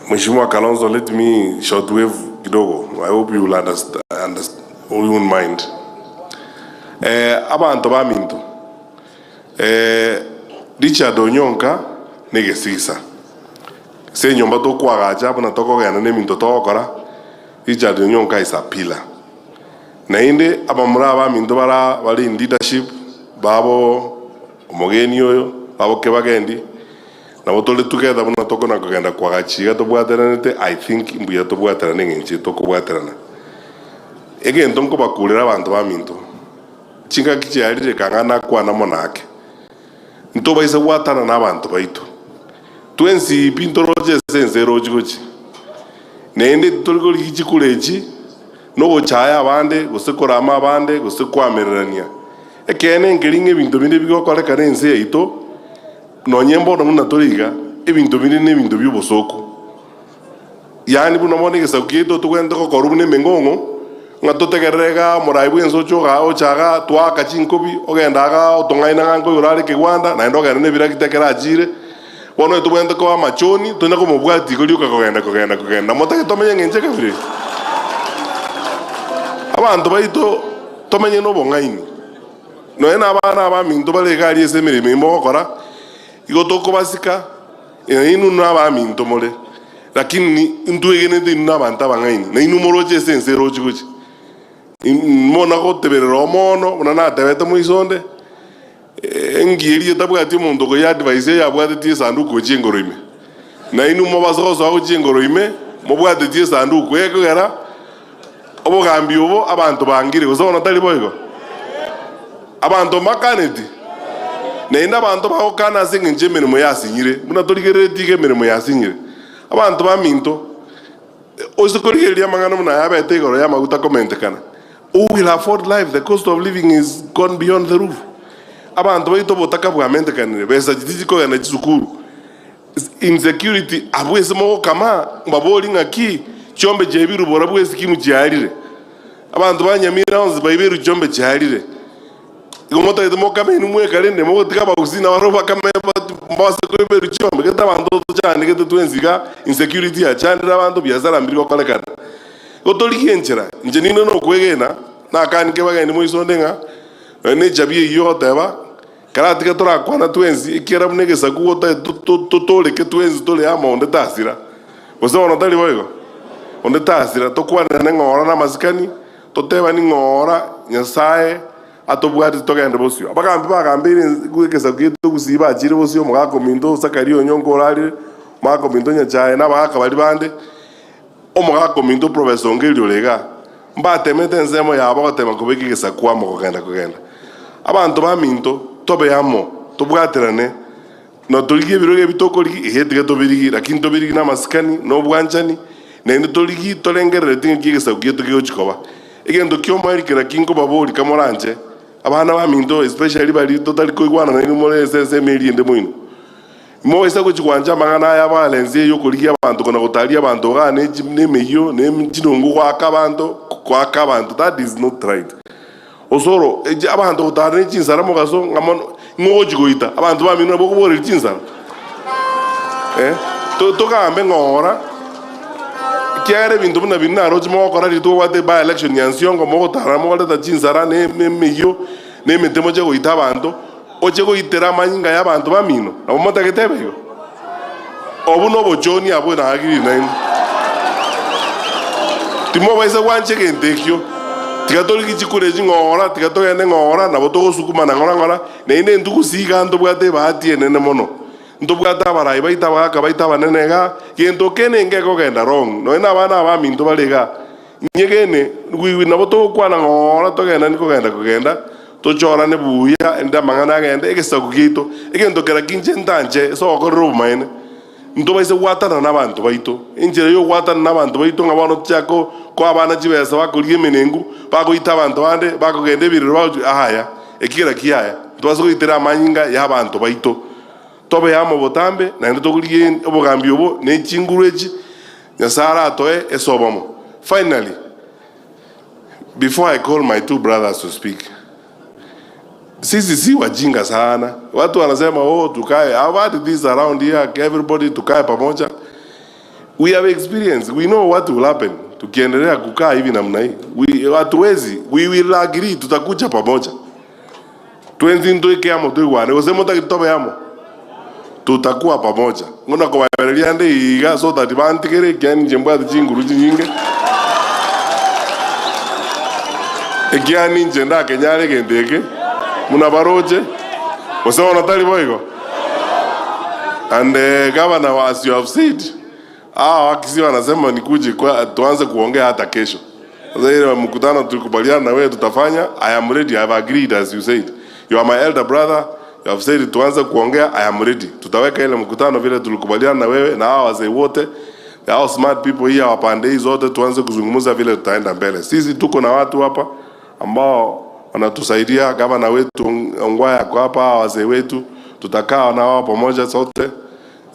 Speaker 8: Mheshimiwa Kalonzo, let me shortwave kidogo. I hope you will understand, you won't mind. Abantu baminto, Richard Onyonka negesisa se nyomba tokwagacha buna tokogenda neminto togokora. Richard Onyonka is a pillar. Na inde abamura baminto bara bari in leadership babo omogeni oyo babo kebagendi Nabo tore together buna tokona kogenda kwagachiga tobwateranete, I think mbuya tobwaterane ng'enche tokobwaterana. Egento nkobakurera abanto baminto. Chingaki chiarire kang'ana kwana monake. Ntobaise gwatana na abanto baito. Twensi pi ntoroche ase ense erochi gochi. Naende tori korigi chikura echi, nogochaya abande, gose korama abande, gose koamererania. Ekeene nkeri ng'a ebinto binde bigokorekana ense yaito, nonye mbono buna tore iga, ebinto binde na ebinto bia obosoku. Yaani buna bono egesaku kiaito togwenerete gokorwa buna emeng'ong'o, ng'a totegerere igaa omorai bwa ense oche igaa ocha igaa, twaaka chinkobi, ogenda igaa otong'aina ng'a nkoigoro are ekegwanda, naende ogende na ebirakita ekero achire. Bono oyo tobwenerete koba amachoni, tonya komobwatia igo rioka kogenda kogenda kogenda. Motake tomenye ng'encho ekabira eye? Abanto baito tomenye nobong'aini. Nonya na abana abaminto bare iga aria ase emeremo eye mogokora, igo tokobasika, inwe nabaminto more, lakini ntwegenete inwe nabanto abang'aini, na inwe moroche ase ense erochi gochia. Mona goteberera omono, buna natebete moiso onde, engiya eria etabwati omonto okoyadvise eyabwatetie esanduku gochia engoro ime. Na inwe mobase gosoa gochia engoro ime, mobwatetie esanduku, ekogera obogambi obo abanto bangire, gose bono tari boigo? Abanto mbakaneti, naende abanto bagokana ase engencho y'emeremo yasinyire, buna torigereretie iga emeremo yasinyire. Abanto baminto, ose korigereria amang'ana buna aya abete igoro y'amaguta komentekana, who will afford life, the cost of living is gone beyond the roof. Abanto baito obotaka bwamentekanire, besa tichikogenda chisukuru, insecurity abwo ase mogokama, mbabori ng'aki chiombe chiaibirwe borabwo esikimu chiarire. Abanto ba Nyamira onsi baiberwe chiombe chiarire. Igo motagete mokame inwe mweka rende mogotiga abagusii nabarabwo bakame mbabase koiberwa chiombe. Gete abanto tochandegete twensi iga insecurity yachandire abanto biasara mbiri gokorekana. Igo torigie enchera, inche ninde nokwegena nakanike bageni moisonde ng'a nonya ne echabi eyio ogoteba karatige torakwana twensi ekiagera buna egesaku gotagete totoreke twensi tore amo onde tasira. Gose bono tari boigo? Onde tasira, tokwanerane ng'ora namasikani, totebani ng'ora Nyasae atobwatete togende bosio. Abagambi bagambeire egesaku giaito gusii bachire bosio, omogaka ominto Zakaria onyonka orarire, omogaka ominto Nyachae, na abagaka baria bande, omogaka ominto Professor Ongeri ore igaa, mbatemete ensemo yabo gotema kobeka egesaku amo kogenda kogenda. Abanto baminto, tobe amo, tobwaterane, Na torigie ebirogo ebi tokorigia, ehe, tiga tobirigie, lakini tobirigie namasikani, na obwanchani, naende torigie torengereretie ng'aki egesaku giaito kegochia koba. Egento ki'omoerio kera ki nkobaboria kamoranche, abana baminto, especially baria totari koigwana nainwe more ase ensemo eria ende moino. Imobaisa gochia gwancha amang'ana aya violence eye yokorigia abanto kona gotaria abanto igaa ne chi nemeyio ne chinungu goaka abanto, goaka abanto, that is not right. Osoro, echi abanto gotara ne chinsara mogaso, ng'a mono, ng'o ogochia goita abanto bamino nabwo okoboreria chinsara? Eh, to- togambe ng'ora, ekiagera ebinto buna biri naroche mogokora riria tobwate by election ya Nsiongo mogotara mogoreta chinsara na emeyio na emete moche goita abanto, oche goitera amanyinga ya abanto bamino, nabo motagete ebe igo? Obwo nobochoni abwo naagirire nainwe. Timobaisa gwancha egento ekio. Tiga torigie chikura echi ng'ora, tiga togende ng'ora, nabo togosukumana ng'ora ng'ora, naende intwe gose iga ntobwate ebahati enene mono. Ntobwate abarai baito abagaka baito abanene igaa, gento kende nkegogenda wrong, nonya na abana abaminto bare igaa, Nyegene, nabo togokwana ng'ora togendani kogenda kogenda, tochorane buya, ende amang'ana agende egesaku giaito. Egento kera kinche ntanche ase ogokorera obomaene, ntobaise gwatanana nabanto baito. Enchera y'ogwatanana nabanto baito ng'a bono tochake koa abana chibesa bakorigia emenengu, bagoita abanto bande, bakogenda ebirero bagochia aya, eki kera kiaya. Ntobase goitera amanyinga y'abanto baito. Tobe amo botambe, naende tokorigie obogambi obo ne chinguru echi Nyasae aratoe ase obomo. Finally, before I call my two brothers to speak, sisi si wajinga sana. Watu wanasema oh, tukae. I've had this around here, everybody tukae pamoja. We have experience. We know what will happen. Tukiendelea kukaa hivi namna hii. We hatuwezi. We will agree, tutakuja pamoja. Twensi ntoike amo toigwane, gose motagete tobe amo? Tutakuwa pamoja. Ng'o nakobaebereria ande iga so that bantigere, ekiagera inche mbwate chinguru chinyinge, ekiagera ninche ndakenyare egento eke, buna baroche, gose bono tari boigo? And governor, as you have said, Wakisii wanasema nikuje kwa tuanze kuongea hata kesho. Sasa ile mkutano tulikubaliana na wewe tutafanya. I am ready. I have agreed as you said. You are my elder brother. You have said tuanze kuongea. I am ready. Tutaweka ile mkutano vile tulikubaliana na wewe na hawa wazee wote. Hao smart people here wa pande hizi zote tuanze kuzungumza vile tutaenda mbele. Sisi tuko na watu hapa ambao wanatusaidia. Gavana wetu Ongwae ako hapa, hawa wazee wetu tutakaa na wao pamoja sote.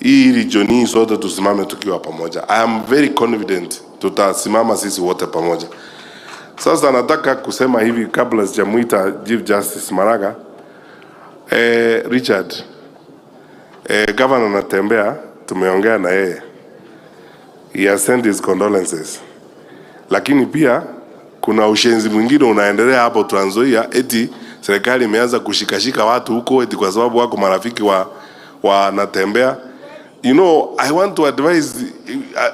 Speaker 8: Hii region hii sote tusimame tukiwa pamoja. I am very confident tutasimama sisi wote pamoja. Sasa nataka kusema hivi kabla sijamuita Chief Justice Maraga. Richard, Governor Natembeya tumeongea na yeye. He has sent his condolences. Lakini pia kuna ushenzi mwingine unaendelea hapo Trans Nzoia, eti serikali imeanza kushikashika watu huko eti kwa sababu wako marafiki wa Natembeya. You know, I want to advise,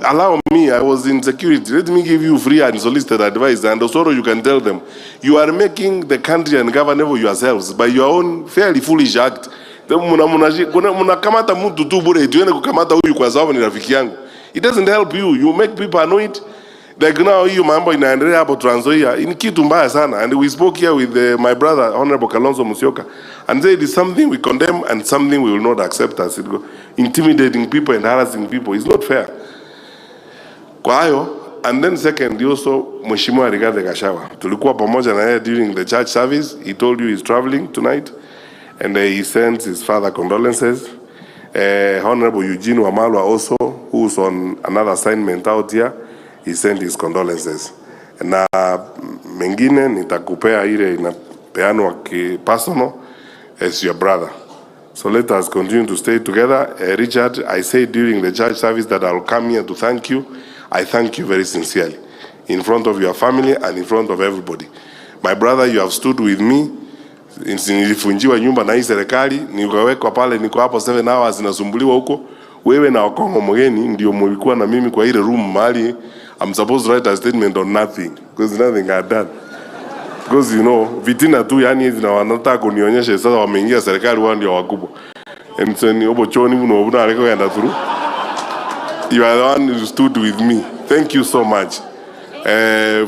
Speaker 8: allow me, I was in security. Let me give you free and solicited advice, and also you can tell them, you are making the country ungovernable yourselves by your own fairly foolish act. Mnakamata mtu tu bure, tuende kukamata huyu kwa sababu ni rafiki yangu. It doesn't help you. You make people annoyed. Like now, hiyo mambo inaendelea hapo Trans Nzoia ni kitu mbaya sana. And we spoke here with my brother Honorable Kalonzo Musyoka and said it's something we condemn and something we will not accept as it go. Intimidating people and harassing people is not fair. Kwa hayo, and then second, also Mheshimiwa Rigathi Gachagua. Tulikuwa pamoja na yeye during the church service. He told you he's traveling tonight and he sends his father condolences. Honorable Eugene Wamalwa also, who's on another assignment out here, he sent his condolences. Na mengine nitakupea ile inapeanwa ki personal as your brother. So let us continue to stay together. Richard, I said during the church service that I'll come here to thank you. I thank you very sincerely in front of your family and in front of everybody. My brother, you have stood with me. Nilifunjiwa nyumba na hii serikali, nikawekwa pale, niko hapo 7 hours nasumbuliwa huko. Wewe na Okongo Mogeni ndio mlikuwa na mimi kwa ile room mahali I'm supposed to write a statement on nothing because nothing I had done. Because you know, vitina tu yani zina wanataka kunionyesha sasa wameingia serikali wao ndio wakubwa. And so ni obo choni muno obuna aleko yenda through. You are the one who stood with me. Thank you so much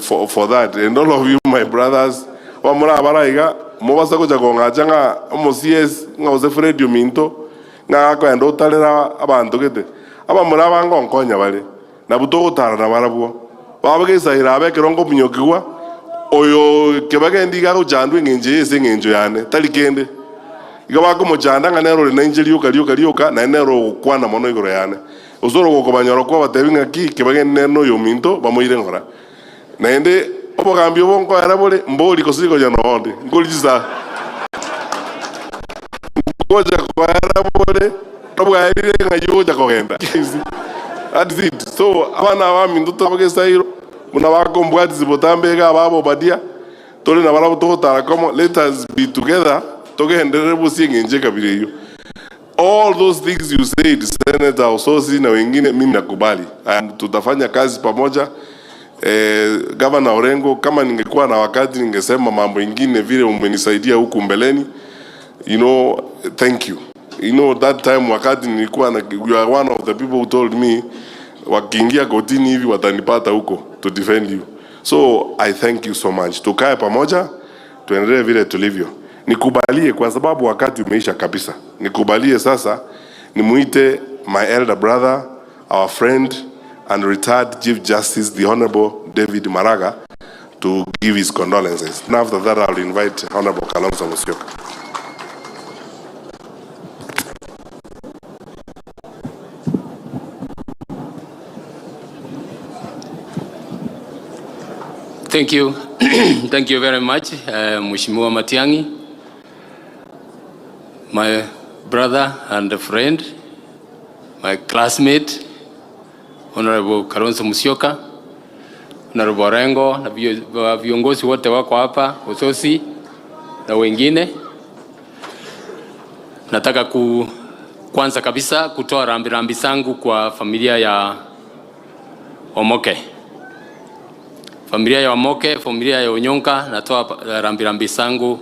Speaker 8: for that. And all of you my brothers, wamura baraiga mobasa kuja kong'acha ng'a omo CS ng'a ose Fred Ominto ng'a akoenda otarera abanto gete abamura bangonkonya bare na butogotara na barabwo babagesaira abekero ngomunyokigwa oyo kebagendi iga gochandwa eng'encho ase eng'encho yane tari kende iga bakomochanda ng'a nero ore nainche rioka rioka rioka naende nero ogokwana mono igoro yane osoro gokobanyora kwabatebi ng'aki kebagendi nere na oyo ominto bamoire ng'ora naende obogambi obo nkoera bore mbori kosigoja noonde nkorigisa ngoja koera bore obwaerire ng'a yoja kogenda. That's it. So abana abaminto tabagesairo muna bakombwatisi botambega ababo badia tore na barabo togotara komo. Let us be together togenderere busie ng'enche kabira eyo. All those things you said, Senator Ososi na wengine, mimi nakubali. And tutafanya kazi pamoja. Governor Orengo, kama ningekuwa na wakati ningesema mambo ingine vile umenisaidia huku mbeleni. You know, thank you. You know, that time wakati nilikuwa na, you are one of the people who told me wakiingia kotini hivi watanipata huko to defend you. So I thank you so much. Tukae pamoja, tuendelee vile tulivyo. Nikubalie kwa sababu wakati umeisha kabisa. Nikubalie sasa nimuite my elder brother, our friend and retired Chief Justice, the Honorable David Maraga, to give his condolences. And after that, I'll invite Honorable Kalonzo Musyoka.
Speaker 9: Thank you. Thank you very much, Mheshimiwa Matiang'i, my brother and friend, my classmate, Honorable Kalonzo Musyoka, Honorable Orengo, na viongozi wote wako hapa, Ososi na wengine. Nataka kwanza kabisa kutoa rambirambi zangu kwa familia ya Omoke. Familia ya Omoke, familia ya Onyonka, natoa rambirambi zangu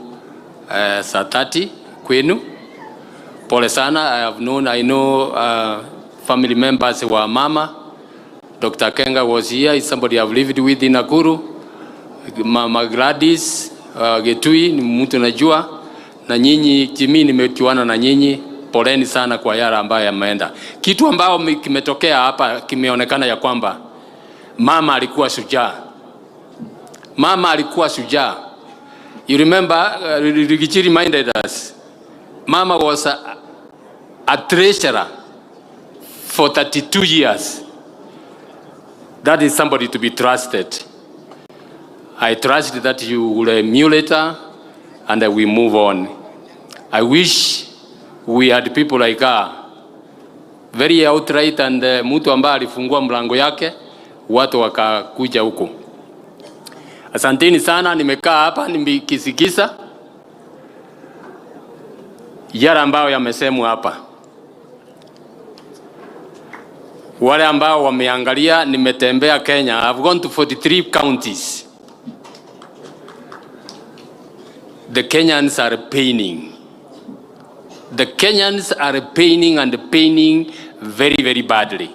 Speaker 9: saa 3 kwenu. Pole sana. I have known, I know family members wa mama. Dr. Kenga was here, is somebody I've lived with in Nakuru. Mama Gladys Getui ni mtu najua, na nyinyi Jimmy, nimejuana na nyinyi. Poleni sana kwa yale ambayo yameenda. Kitu ambayo kimetokea hapa kimeonekana ya kwamba mama alikuwa shujaa. Mama alikuwa shujaa. You remember, Riggy G reminded us, Mama was a treasurer for 32 years. That is somebody to be trusted. I trust that you will emulate her and that we move on. I wish we had people like her, very outright and mtu ambaye alifungua mlango yake watu wakakuja huko. Asanteni sana, nimekaa hapa nimekisikiza yale ambayo yamesemwa hapa. Wale ambao wameangalia, nimetembea Kenya. I've gone to 43 counties. The Kenyans are paining. The Kenyans are paining and paining very, very badly.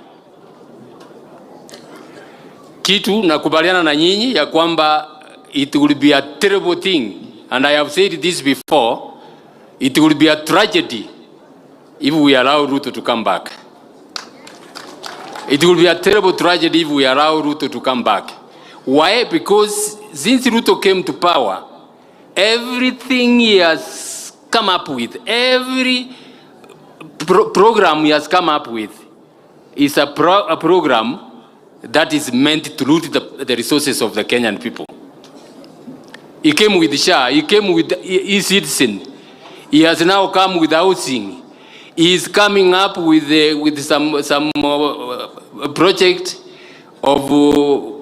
Speaker 9: Kitu nakubaliana na nyinyi ya kwamba it will be a terrible thing, and I have said this before, it will be a tragedy if we allow Ruto to come back. It will be a terrible tragedy if we allow Ruto to come back. Why? Because since Ruto came to power, everything he has come up with, every program he has come up with is a program that is meant to loot the resources of the Kenyan people. He came with SHA, he came with e-citizen, he has now come with housing. He is coming up with some project of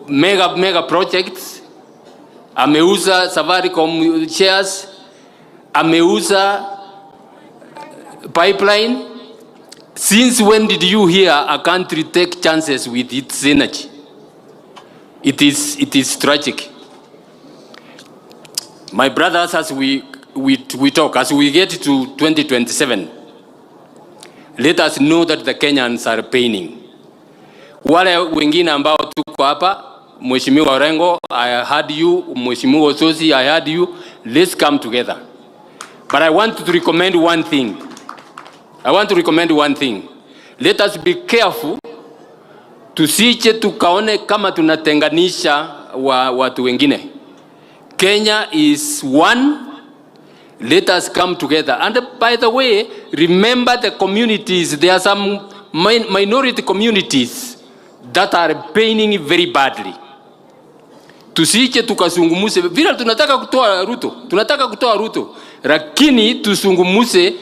Speaker 9: mega projects. Ameuza Safaricom shares, ameuza pipeline. Since when did you hear a country take chances with its energy? It is tragic. My brothers, as we talk, as we get to 2027, let us know that the Kenyans are paining. Wale wengine ambao tuko hapa, Mheshimiwa Orengo, I heard you, Mheshimiwa Osotsi, I heard you. Let's come together. But I want to recommend one thing. I want to recommend one thing. Let us be careful tusije tukaone kama tunatenganisha watu wengine. Kenya is one. Let us come together. And by the way, remember the communities. There are some minority communities that are paining very badly. Tusije tukazungumuse vile tunataka kutoa Ruto, tunataka kutoa Ruto, lakini tuzungumuse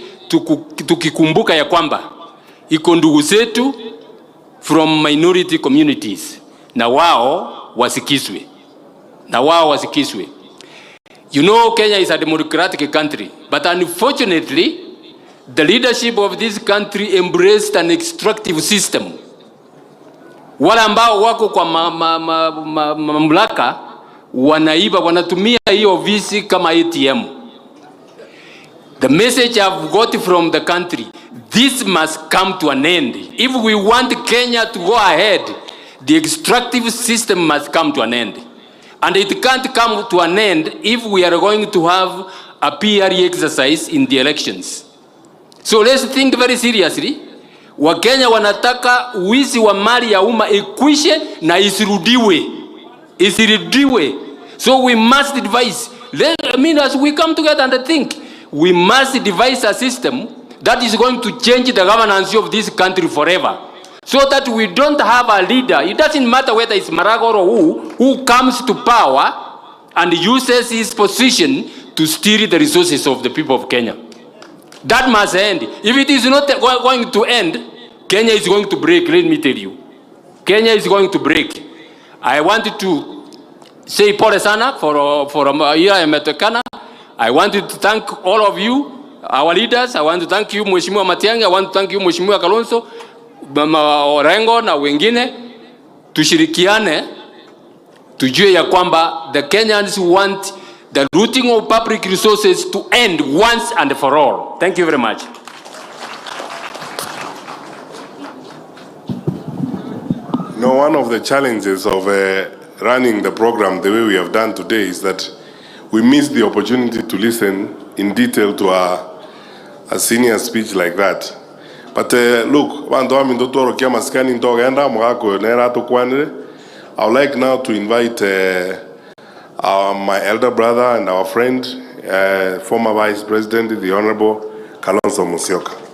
Speaker 9: tukikumbuka ya kwamba iko ndugu zetu from minority communities, na wao wasikizwe, na wao wasikizwe. You know, Kenya is a democratic country, but unfortunately, the leadership of this country embraced an extractive system. Wale ambao wako kwa mamlaka wanaiba, wanatumia hiyo ofisi kama ATM. The message I've got from the country, this must come to an end. If we want Kenya to go ahead, the extractive system must come to an end. And it can't come to an end if we are going to have a PR exercise in the elections. So let's think very seriously. Wakenya wanataka wizi wa mali ya umma ikwishe na isirudiwe. Isirudiwe. So we must devise, let, I mean, as we come together and think, we must devise a system that is going to change the governance of this country forever. So that we don't have a leader. It doesn't matter whether it's Maraga or who comes to power and uses his position to steal the resources of the people of Kenya. That must end. If it is not going to end, Kenya is going to break, let me tell you. Kenya is going to break. I wanted to say pole sana for here imetokana. I wanted to thank all of you, our leaders. I want to thank you, Mheshimiwa Matiang'i. I want to thank you, Mheshimiwa Kalonzo, Mama Orengo na wengine. Tushirikiane, tujue ya kwamba the Kenyans want the looting of public resources to end once and for all. Thank you very much.
Speaker 8: No, one of the challenges of running the program the way we have done today is that we missed the opportunity to listen in detail to a senior speech like that. But look, bantu baminto tworokia masikani ntogenda mugako nera tukwanire. I would like now to invite my elder brother and our friend, former Vice President, the Honorable Kalonzo Musyoka.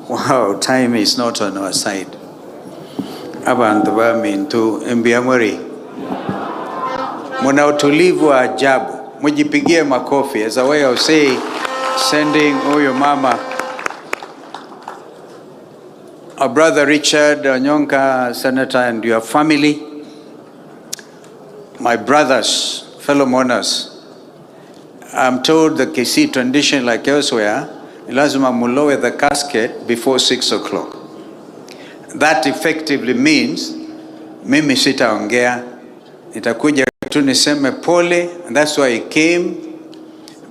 Speaker 10: Wow, time is not on our side. Abantu bamintu mbiamweri, muna utulivu wa ajabu, mujipigie makofi as a way of saying, sending huyu mama. Our brother Richard Onyonka, Senator, and your family, my brothers, fellow mourners, I'm told the Kisii tradition, like elsewhere, lazima mulowe the casket before 6 o'clock. That effectively means mimi sitaongea, nitakuja tu niseme pole, and that's why I came.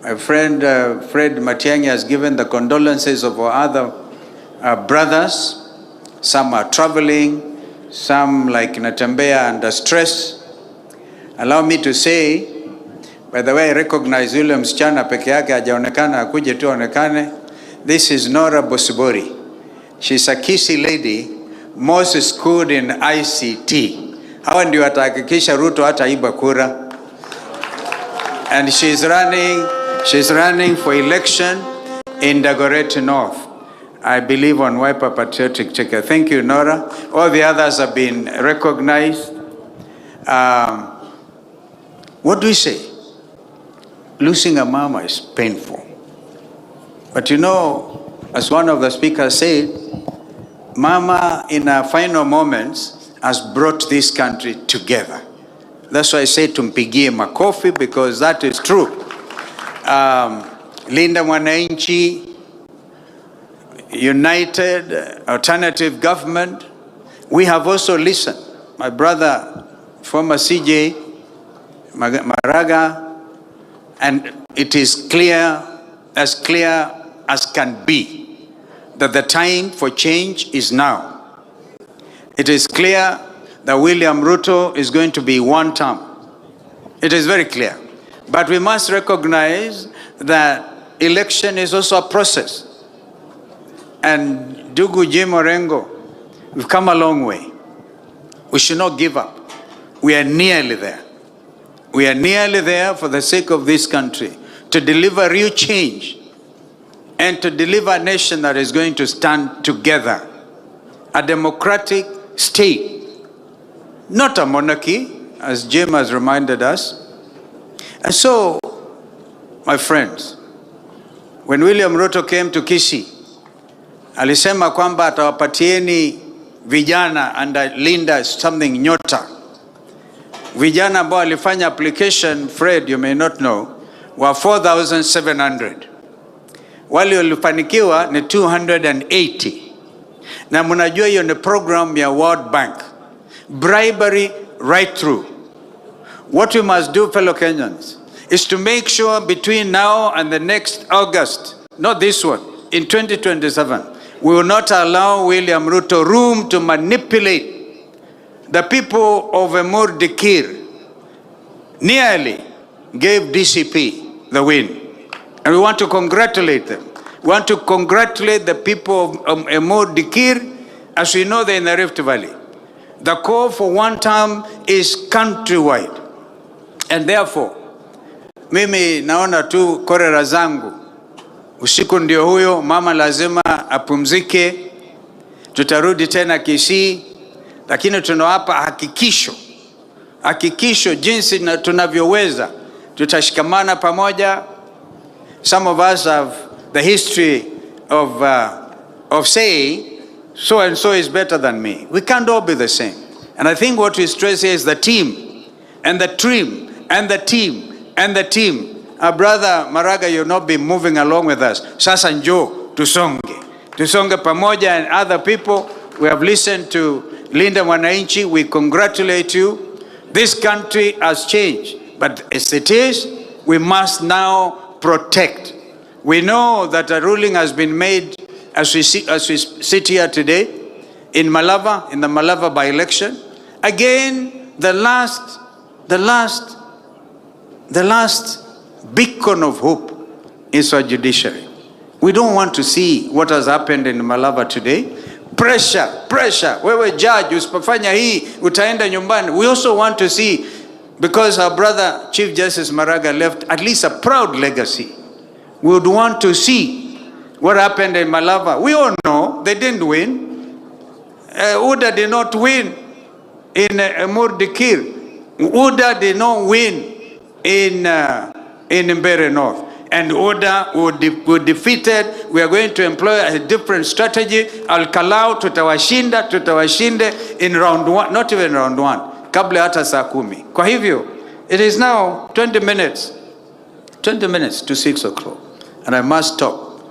Speaker 10: My friend Fred Matiang'i has given the condolences of our other brothers. Some are traveling, some like Natembeya under stress. Allow me to say, by the way, I recognize yule msichana peke yake hajaonekana, akuje tu aonekane. This is Nora Bosibori. She's a Kisii lady, most schooled in ICT. Hawa ndio watahakikisha Ruto hataiba kura. And she's running for election in Dagoretti North. I believe on Wiper Patriotic Ticket. Thank you, Nora. All the others have been recognized. What do we say? Losing a mama is painful. But as one of the speakers said, mama in her final moments has brought this country together. That's why I say tumpigie makofi, because that is true. Linda Mwananchi, United, Alternative Government, we have also listened. My brother, former CJ Maraga, and it is clear as can be, that the time for change is now. It is clear that William Ruto is going to be one term. It is very clear. But we must recognize that election is also a process. And Ndugu Jim Orengo, we've come a long way. We should not give up. We are nearly there. We are nearly there for the sake of this country, to deliver real change and to deliver a nation that is going to stand together. A democratic state, not a monarchy, as Jim has reminded us. And so, my friends, when William Ruto came to Kisii, alisema kwamba atawapatieni vijana under Linda something Nyota. Vijana ambao walifanya application, Fred, you may not know, were 4,700. Wale walifanikiwa ni 280. Na mnajua hiyo ni program ya World Bank. Bribery right through. What we must do, fellow Kenyans, is to make sure between now and the next August, not this one, in 2027, we will not allow William Ruto room to manipulate the people of Emur Dikir. Nearly gave DCP the win. And we want to congratulate them. We want to congratulate the people of Emur Dikir. As we know, they're in the Rift Valley. The call for one term is countrywide. And therefore, mimi naona tu korera zangu. Usiku ndio huyo, mama lazima apumzike. Tutarudi tena Kisii, lakini tunawapa hakikisho. Hakikisho jinsi tunavyoweza. Tutashikamana pamoja. Some of us have the history of saying, so and so is better than me. We can't all be the same. And I think what we stress here is the team, and the team, and the team, and the team. Our brother Maraga, you'll not be moving along with us. Sasa njo, tusonge. Tusonge pamoja and other people. We have listened to Linda Mwananchi. We congratulate you. This country has changed. But as it is, we must now protect. We know that a ruling has been made as we sit here today in Malava, in the Malava by-election. Again, the last beacon of hope is our judiciary. We don't want to see what has happened in Malava today. Pressure, pressure. Wewe judge, usipofanya hii utaenda nyumbani. We also want to see, because our brother Chief Justice Maraga left at least a proud legacy. We would want to see what happened in Malava. We all know they didn't win. UDA did not win in Murdikir. UDA did not win in Mbeere North. And UDA were defeated. We are going to employ a different strategy. Al-Kalau tutawashinda, tutawashinde in round one, not even round one, kabla hata saa 10. Kwa hivyo, it is now 20 minutes to 6 o'clock. And I must stop.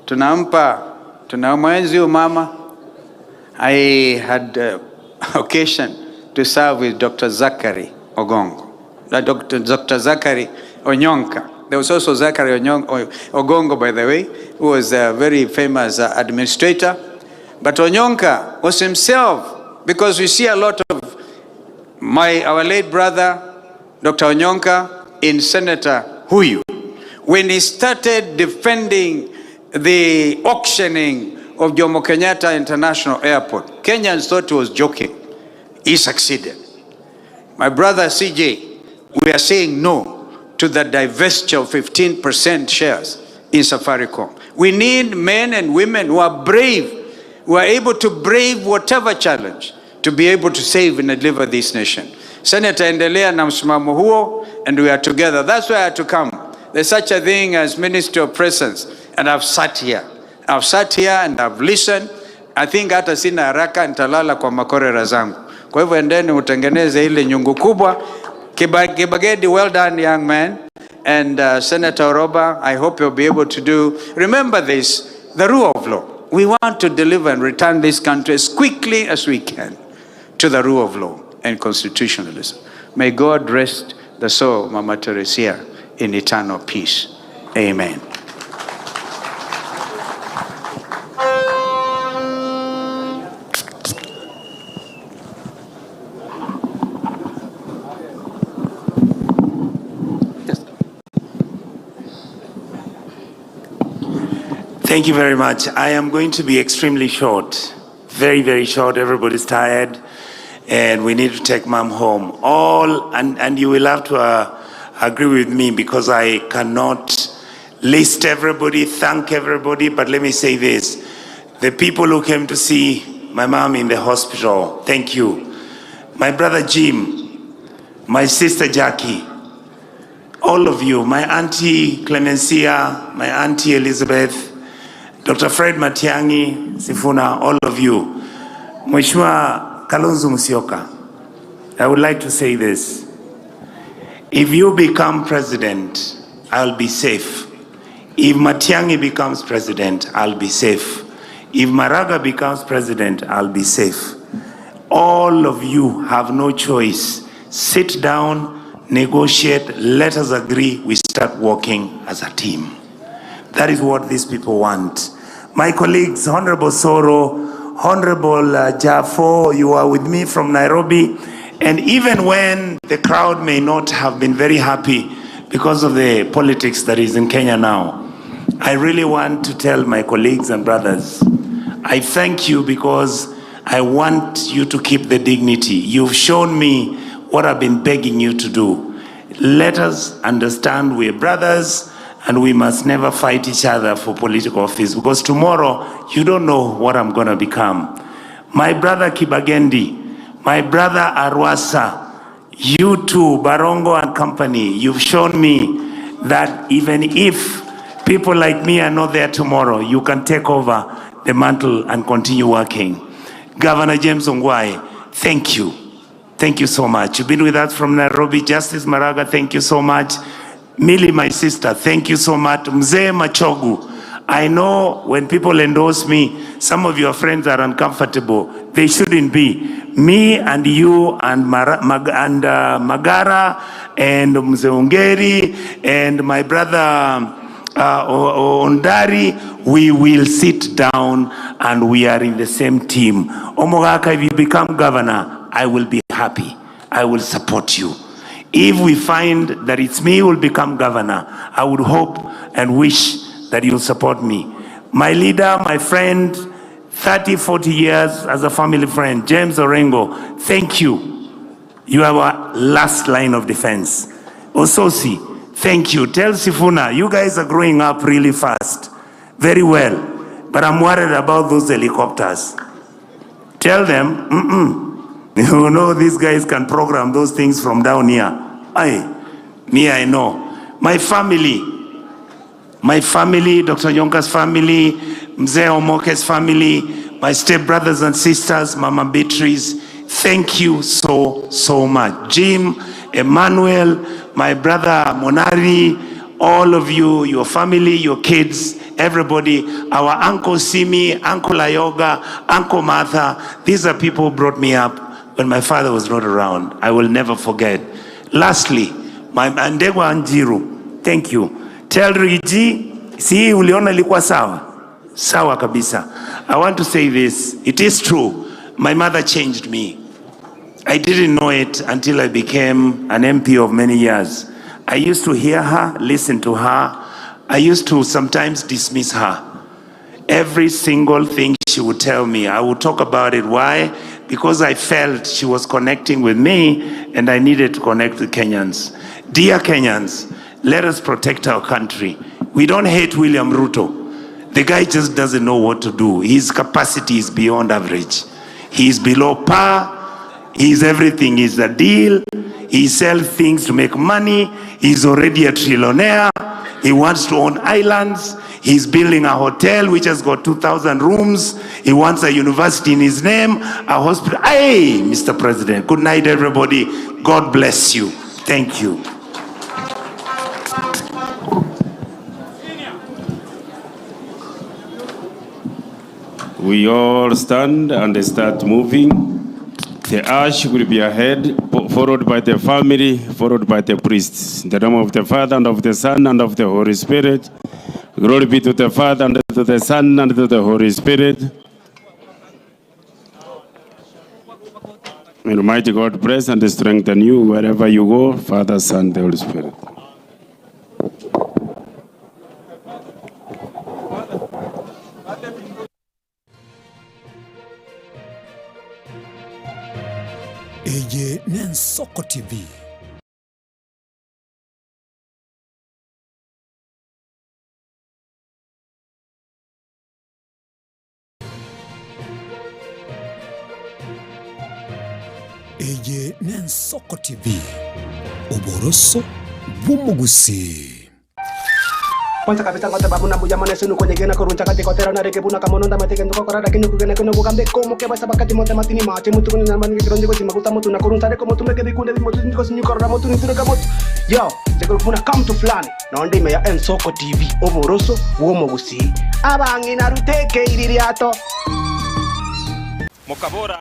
Speaker 10: Tunampa, tunamwenzi huyu mama. I had occasion to serve with Dr. Zachary Ogongo. Dr. Zachary Onyonka. There was also Zachary Ogongo, by the way, who was a very famous administrator. But Onyonka was himself, because we see a lot of our late brother, Dr. Onyonka, in Senator Huyu. When he started defending the auctioning of Jomo Kenyatta International Airport, Kenyans thought he was joking. He succeeded. My brother CJ, we are saying no to the divestiture of 15% shares in Safaricom. We need men and women who are brave, who are able to brave whatever challenge to be able to save and deliver this nation. Senator, endelea na msimamo huo, and we are together. That's why I had to come. There's such a thing as Ministry of Presence, and I've sat here. I've sat here and I've listened. I think hata sina haraka, nitalala kwa makorera zangu. Kwa hivyo endeni utengeneze ile nyungu kubwa. Kibagedi, well done, young man. And Senator Orwoba, I hope you'll be able to do. Remember this, the rule of law. We want to deliver and return this country as quickly as we can to the rule of law and constitutionalism. May God rest the soul of Mama Teresia in eternal peace. Amen.
Speaker 6: Thank you very much. I am going to be extremely short. Very, very short. Everybody's tired and we need to take mom home. And you will have to agree with me because I cannot list everybody, thank everybody, but let me say this. The people who came to see my mom in the hospital, thank you. My brother Jim, my sister Jackie, all of you, my auntie Clemencia, my auntie Elizabeth, Dr. Fred Matiang'i, Sifuna, all of you. Mheshimiwa Kalonzo Musyoka, I would like to say this. If you become president, I'll be safe. If Matiang'i becomes president, I'll be safe. If Maraga becomes president, I'll be safe. All of you have no choice. Sit down, negotiate, let us agree, we start working as a team. That is what these people want. My colleagues, Honorable Soro, Honorable Jafo, you are with me from Nairobi. And even when the crowd may not have been very happy because of the politics that is in Kenya now, I really want to tell my colleagues and brothers, I thank you because I want you to keep the dignity. You've shown me what I've been begging you to do. Let us understand we're brothers and we must never fight each other for political office, because tomorrow you don't know what I'm going to become. My brother Kibagendi, my brother Arwasa, you too, Barongo and company, you've shown me that even if people like me are not there tomorrow, you can take over the mantle and continue working. Governor James Ongwae, thank you. Thank you so much. You've been with us from Nairobi. Justice Maraga, thank you so much. Millie, my sister, thank you so much. Mzee Machogu, I know when people endorse me, some of your friends are uncomfortable. They shouldn't be. Me and you and, Magara and Mzee Ongeri and my brother Ondari, we will sit down and we are in the same team. Omogaka, if you become governor, I will be happy. I will support you. If we find that it's me who will become governor, I would hope and wish that you'll support me. My leader, my friend, 30, 40 years as a family friend, James Orengo, thank you. You are our last line of defense. Ososi, thank you. Tell Sifuna, you guys are growing up really fast. Very well. But I'm worried about those helicopters. Tell them, You know, these guys can program those things from down here. Me, I know. My family, Dr. Onyonka's family, Mzee Omoke's family, my step-brothers and sisters, Mama Beatrice, thank you so, so much. Jim, Emmanuel, my brother Monari, all of you, your family, your kids, everybody, our Uncle Simi, Uncle Ayoga, Uncle Martha, these are people who brought me up when my father was not around. I will never forget. Lastly, my Ndegwa Anjiru, thank you. Tell Rigi, see, uliona ilikuwa sawa? Sawa kabisa. I want to say this. It is true. My mother changed me. I didn't know it until I became an MP of many years. I used to hear her, listen to her. I used to sometimes dismiss her. Every single thing she would tell me, I would talk about it. Why? Because I felt she was connecting with me and I needed to connect with Kenyans. Dear Kenyans, let us protect our country. We don't hate William Ruto. The guy just doesn't know what to do. His capacity is beyond average. He is below par. He's everything. He's a deal. He sells things to make money. He's already a trillionaire. He wants to own islands. He's building a hotel which has got 2,000 rooms. He wants a university in his name, a hospital. Hey, Mr. President, good night, everybody. God bless you. Thank you.
Speaker 13: We all stand and start moving. The ash will be ahead, followed by the family, followed by the priests. In the name of the Father, and of the Son, and of the Holy Spirit. Glory be to the Father, and to the Son, and to the Holy Spirit. May Almighty God bless and strengthen you wherever you go, Father, Son, the Holy Spirit.
Speaker 22: Eye Nensoko TV. Eye Nensoko TV. Oboroso bw'omugusi.
Speaker 23: Kwanza kabisa kwa sababu na buya mane sunu kwenye gena kuruncha kati kotera na reke buna kamono nda mateke ndoko kora lakini kugena kono bugambe komo ke basa bakati mote matini mache mutu kuni namba ni kirondi kosi maguta mutu na kuruncha reko mutu meke bikunde bi mutu ndiko sinyu korora mutu ni turuka mutu yo jekuru kuna come to fulani na ndi me ya Ensoko TV oboroso bw'omugusi abangi na ruteke iririato
Speaker 2: mukabora.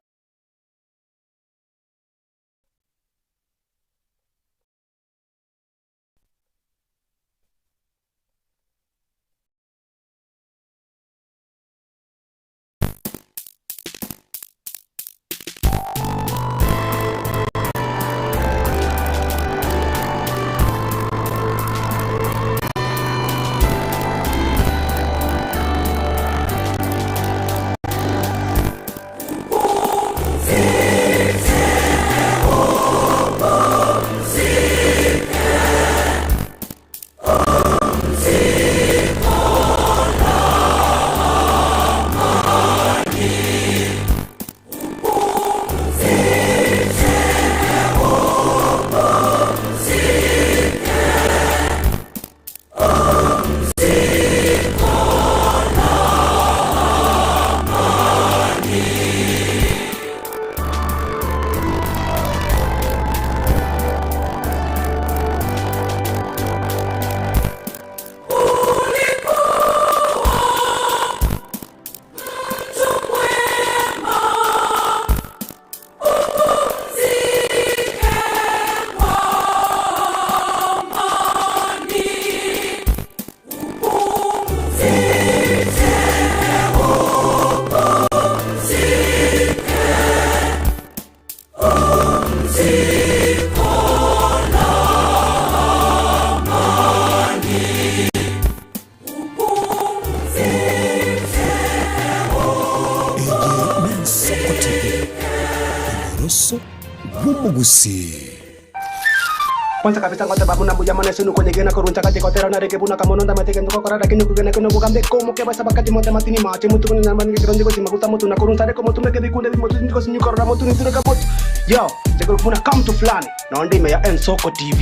Speaker 22: Oh! bw'omogusii.
Speaker 23: Kwanza kabisa ngote babu na mbuya mane sunu kwenye gena kuruncha kati kotera na reke buna kamono ndamate kendo kokora lakini kugena kono bugambe komo ke basa bakati mote matini mache mutu kunya nyamba nige kironji kosi maguta mutu na kuruncha reko mutu meke bikunde bimotu ndiko sinyukora mutu nitiro kamotu yo jekuru kuna come to fulani na ndime ya Nsoko TV.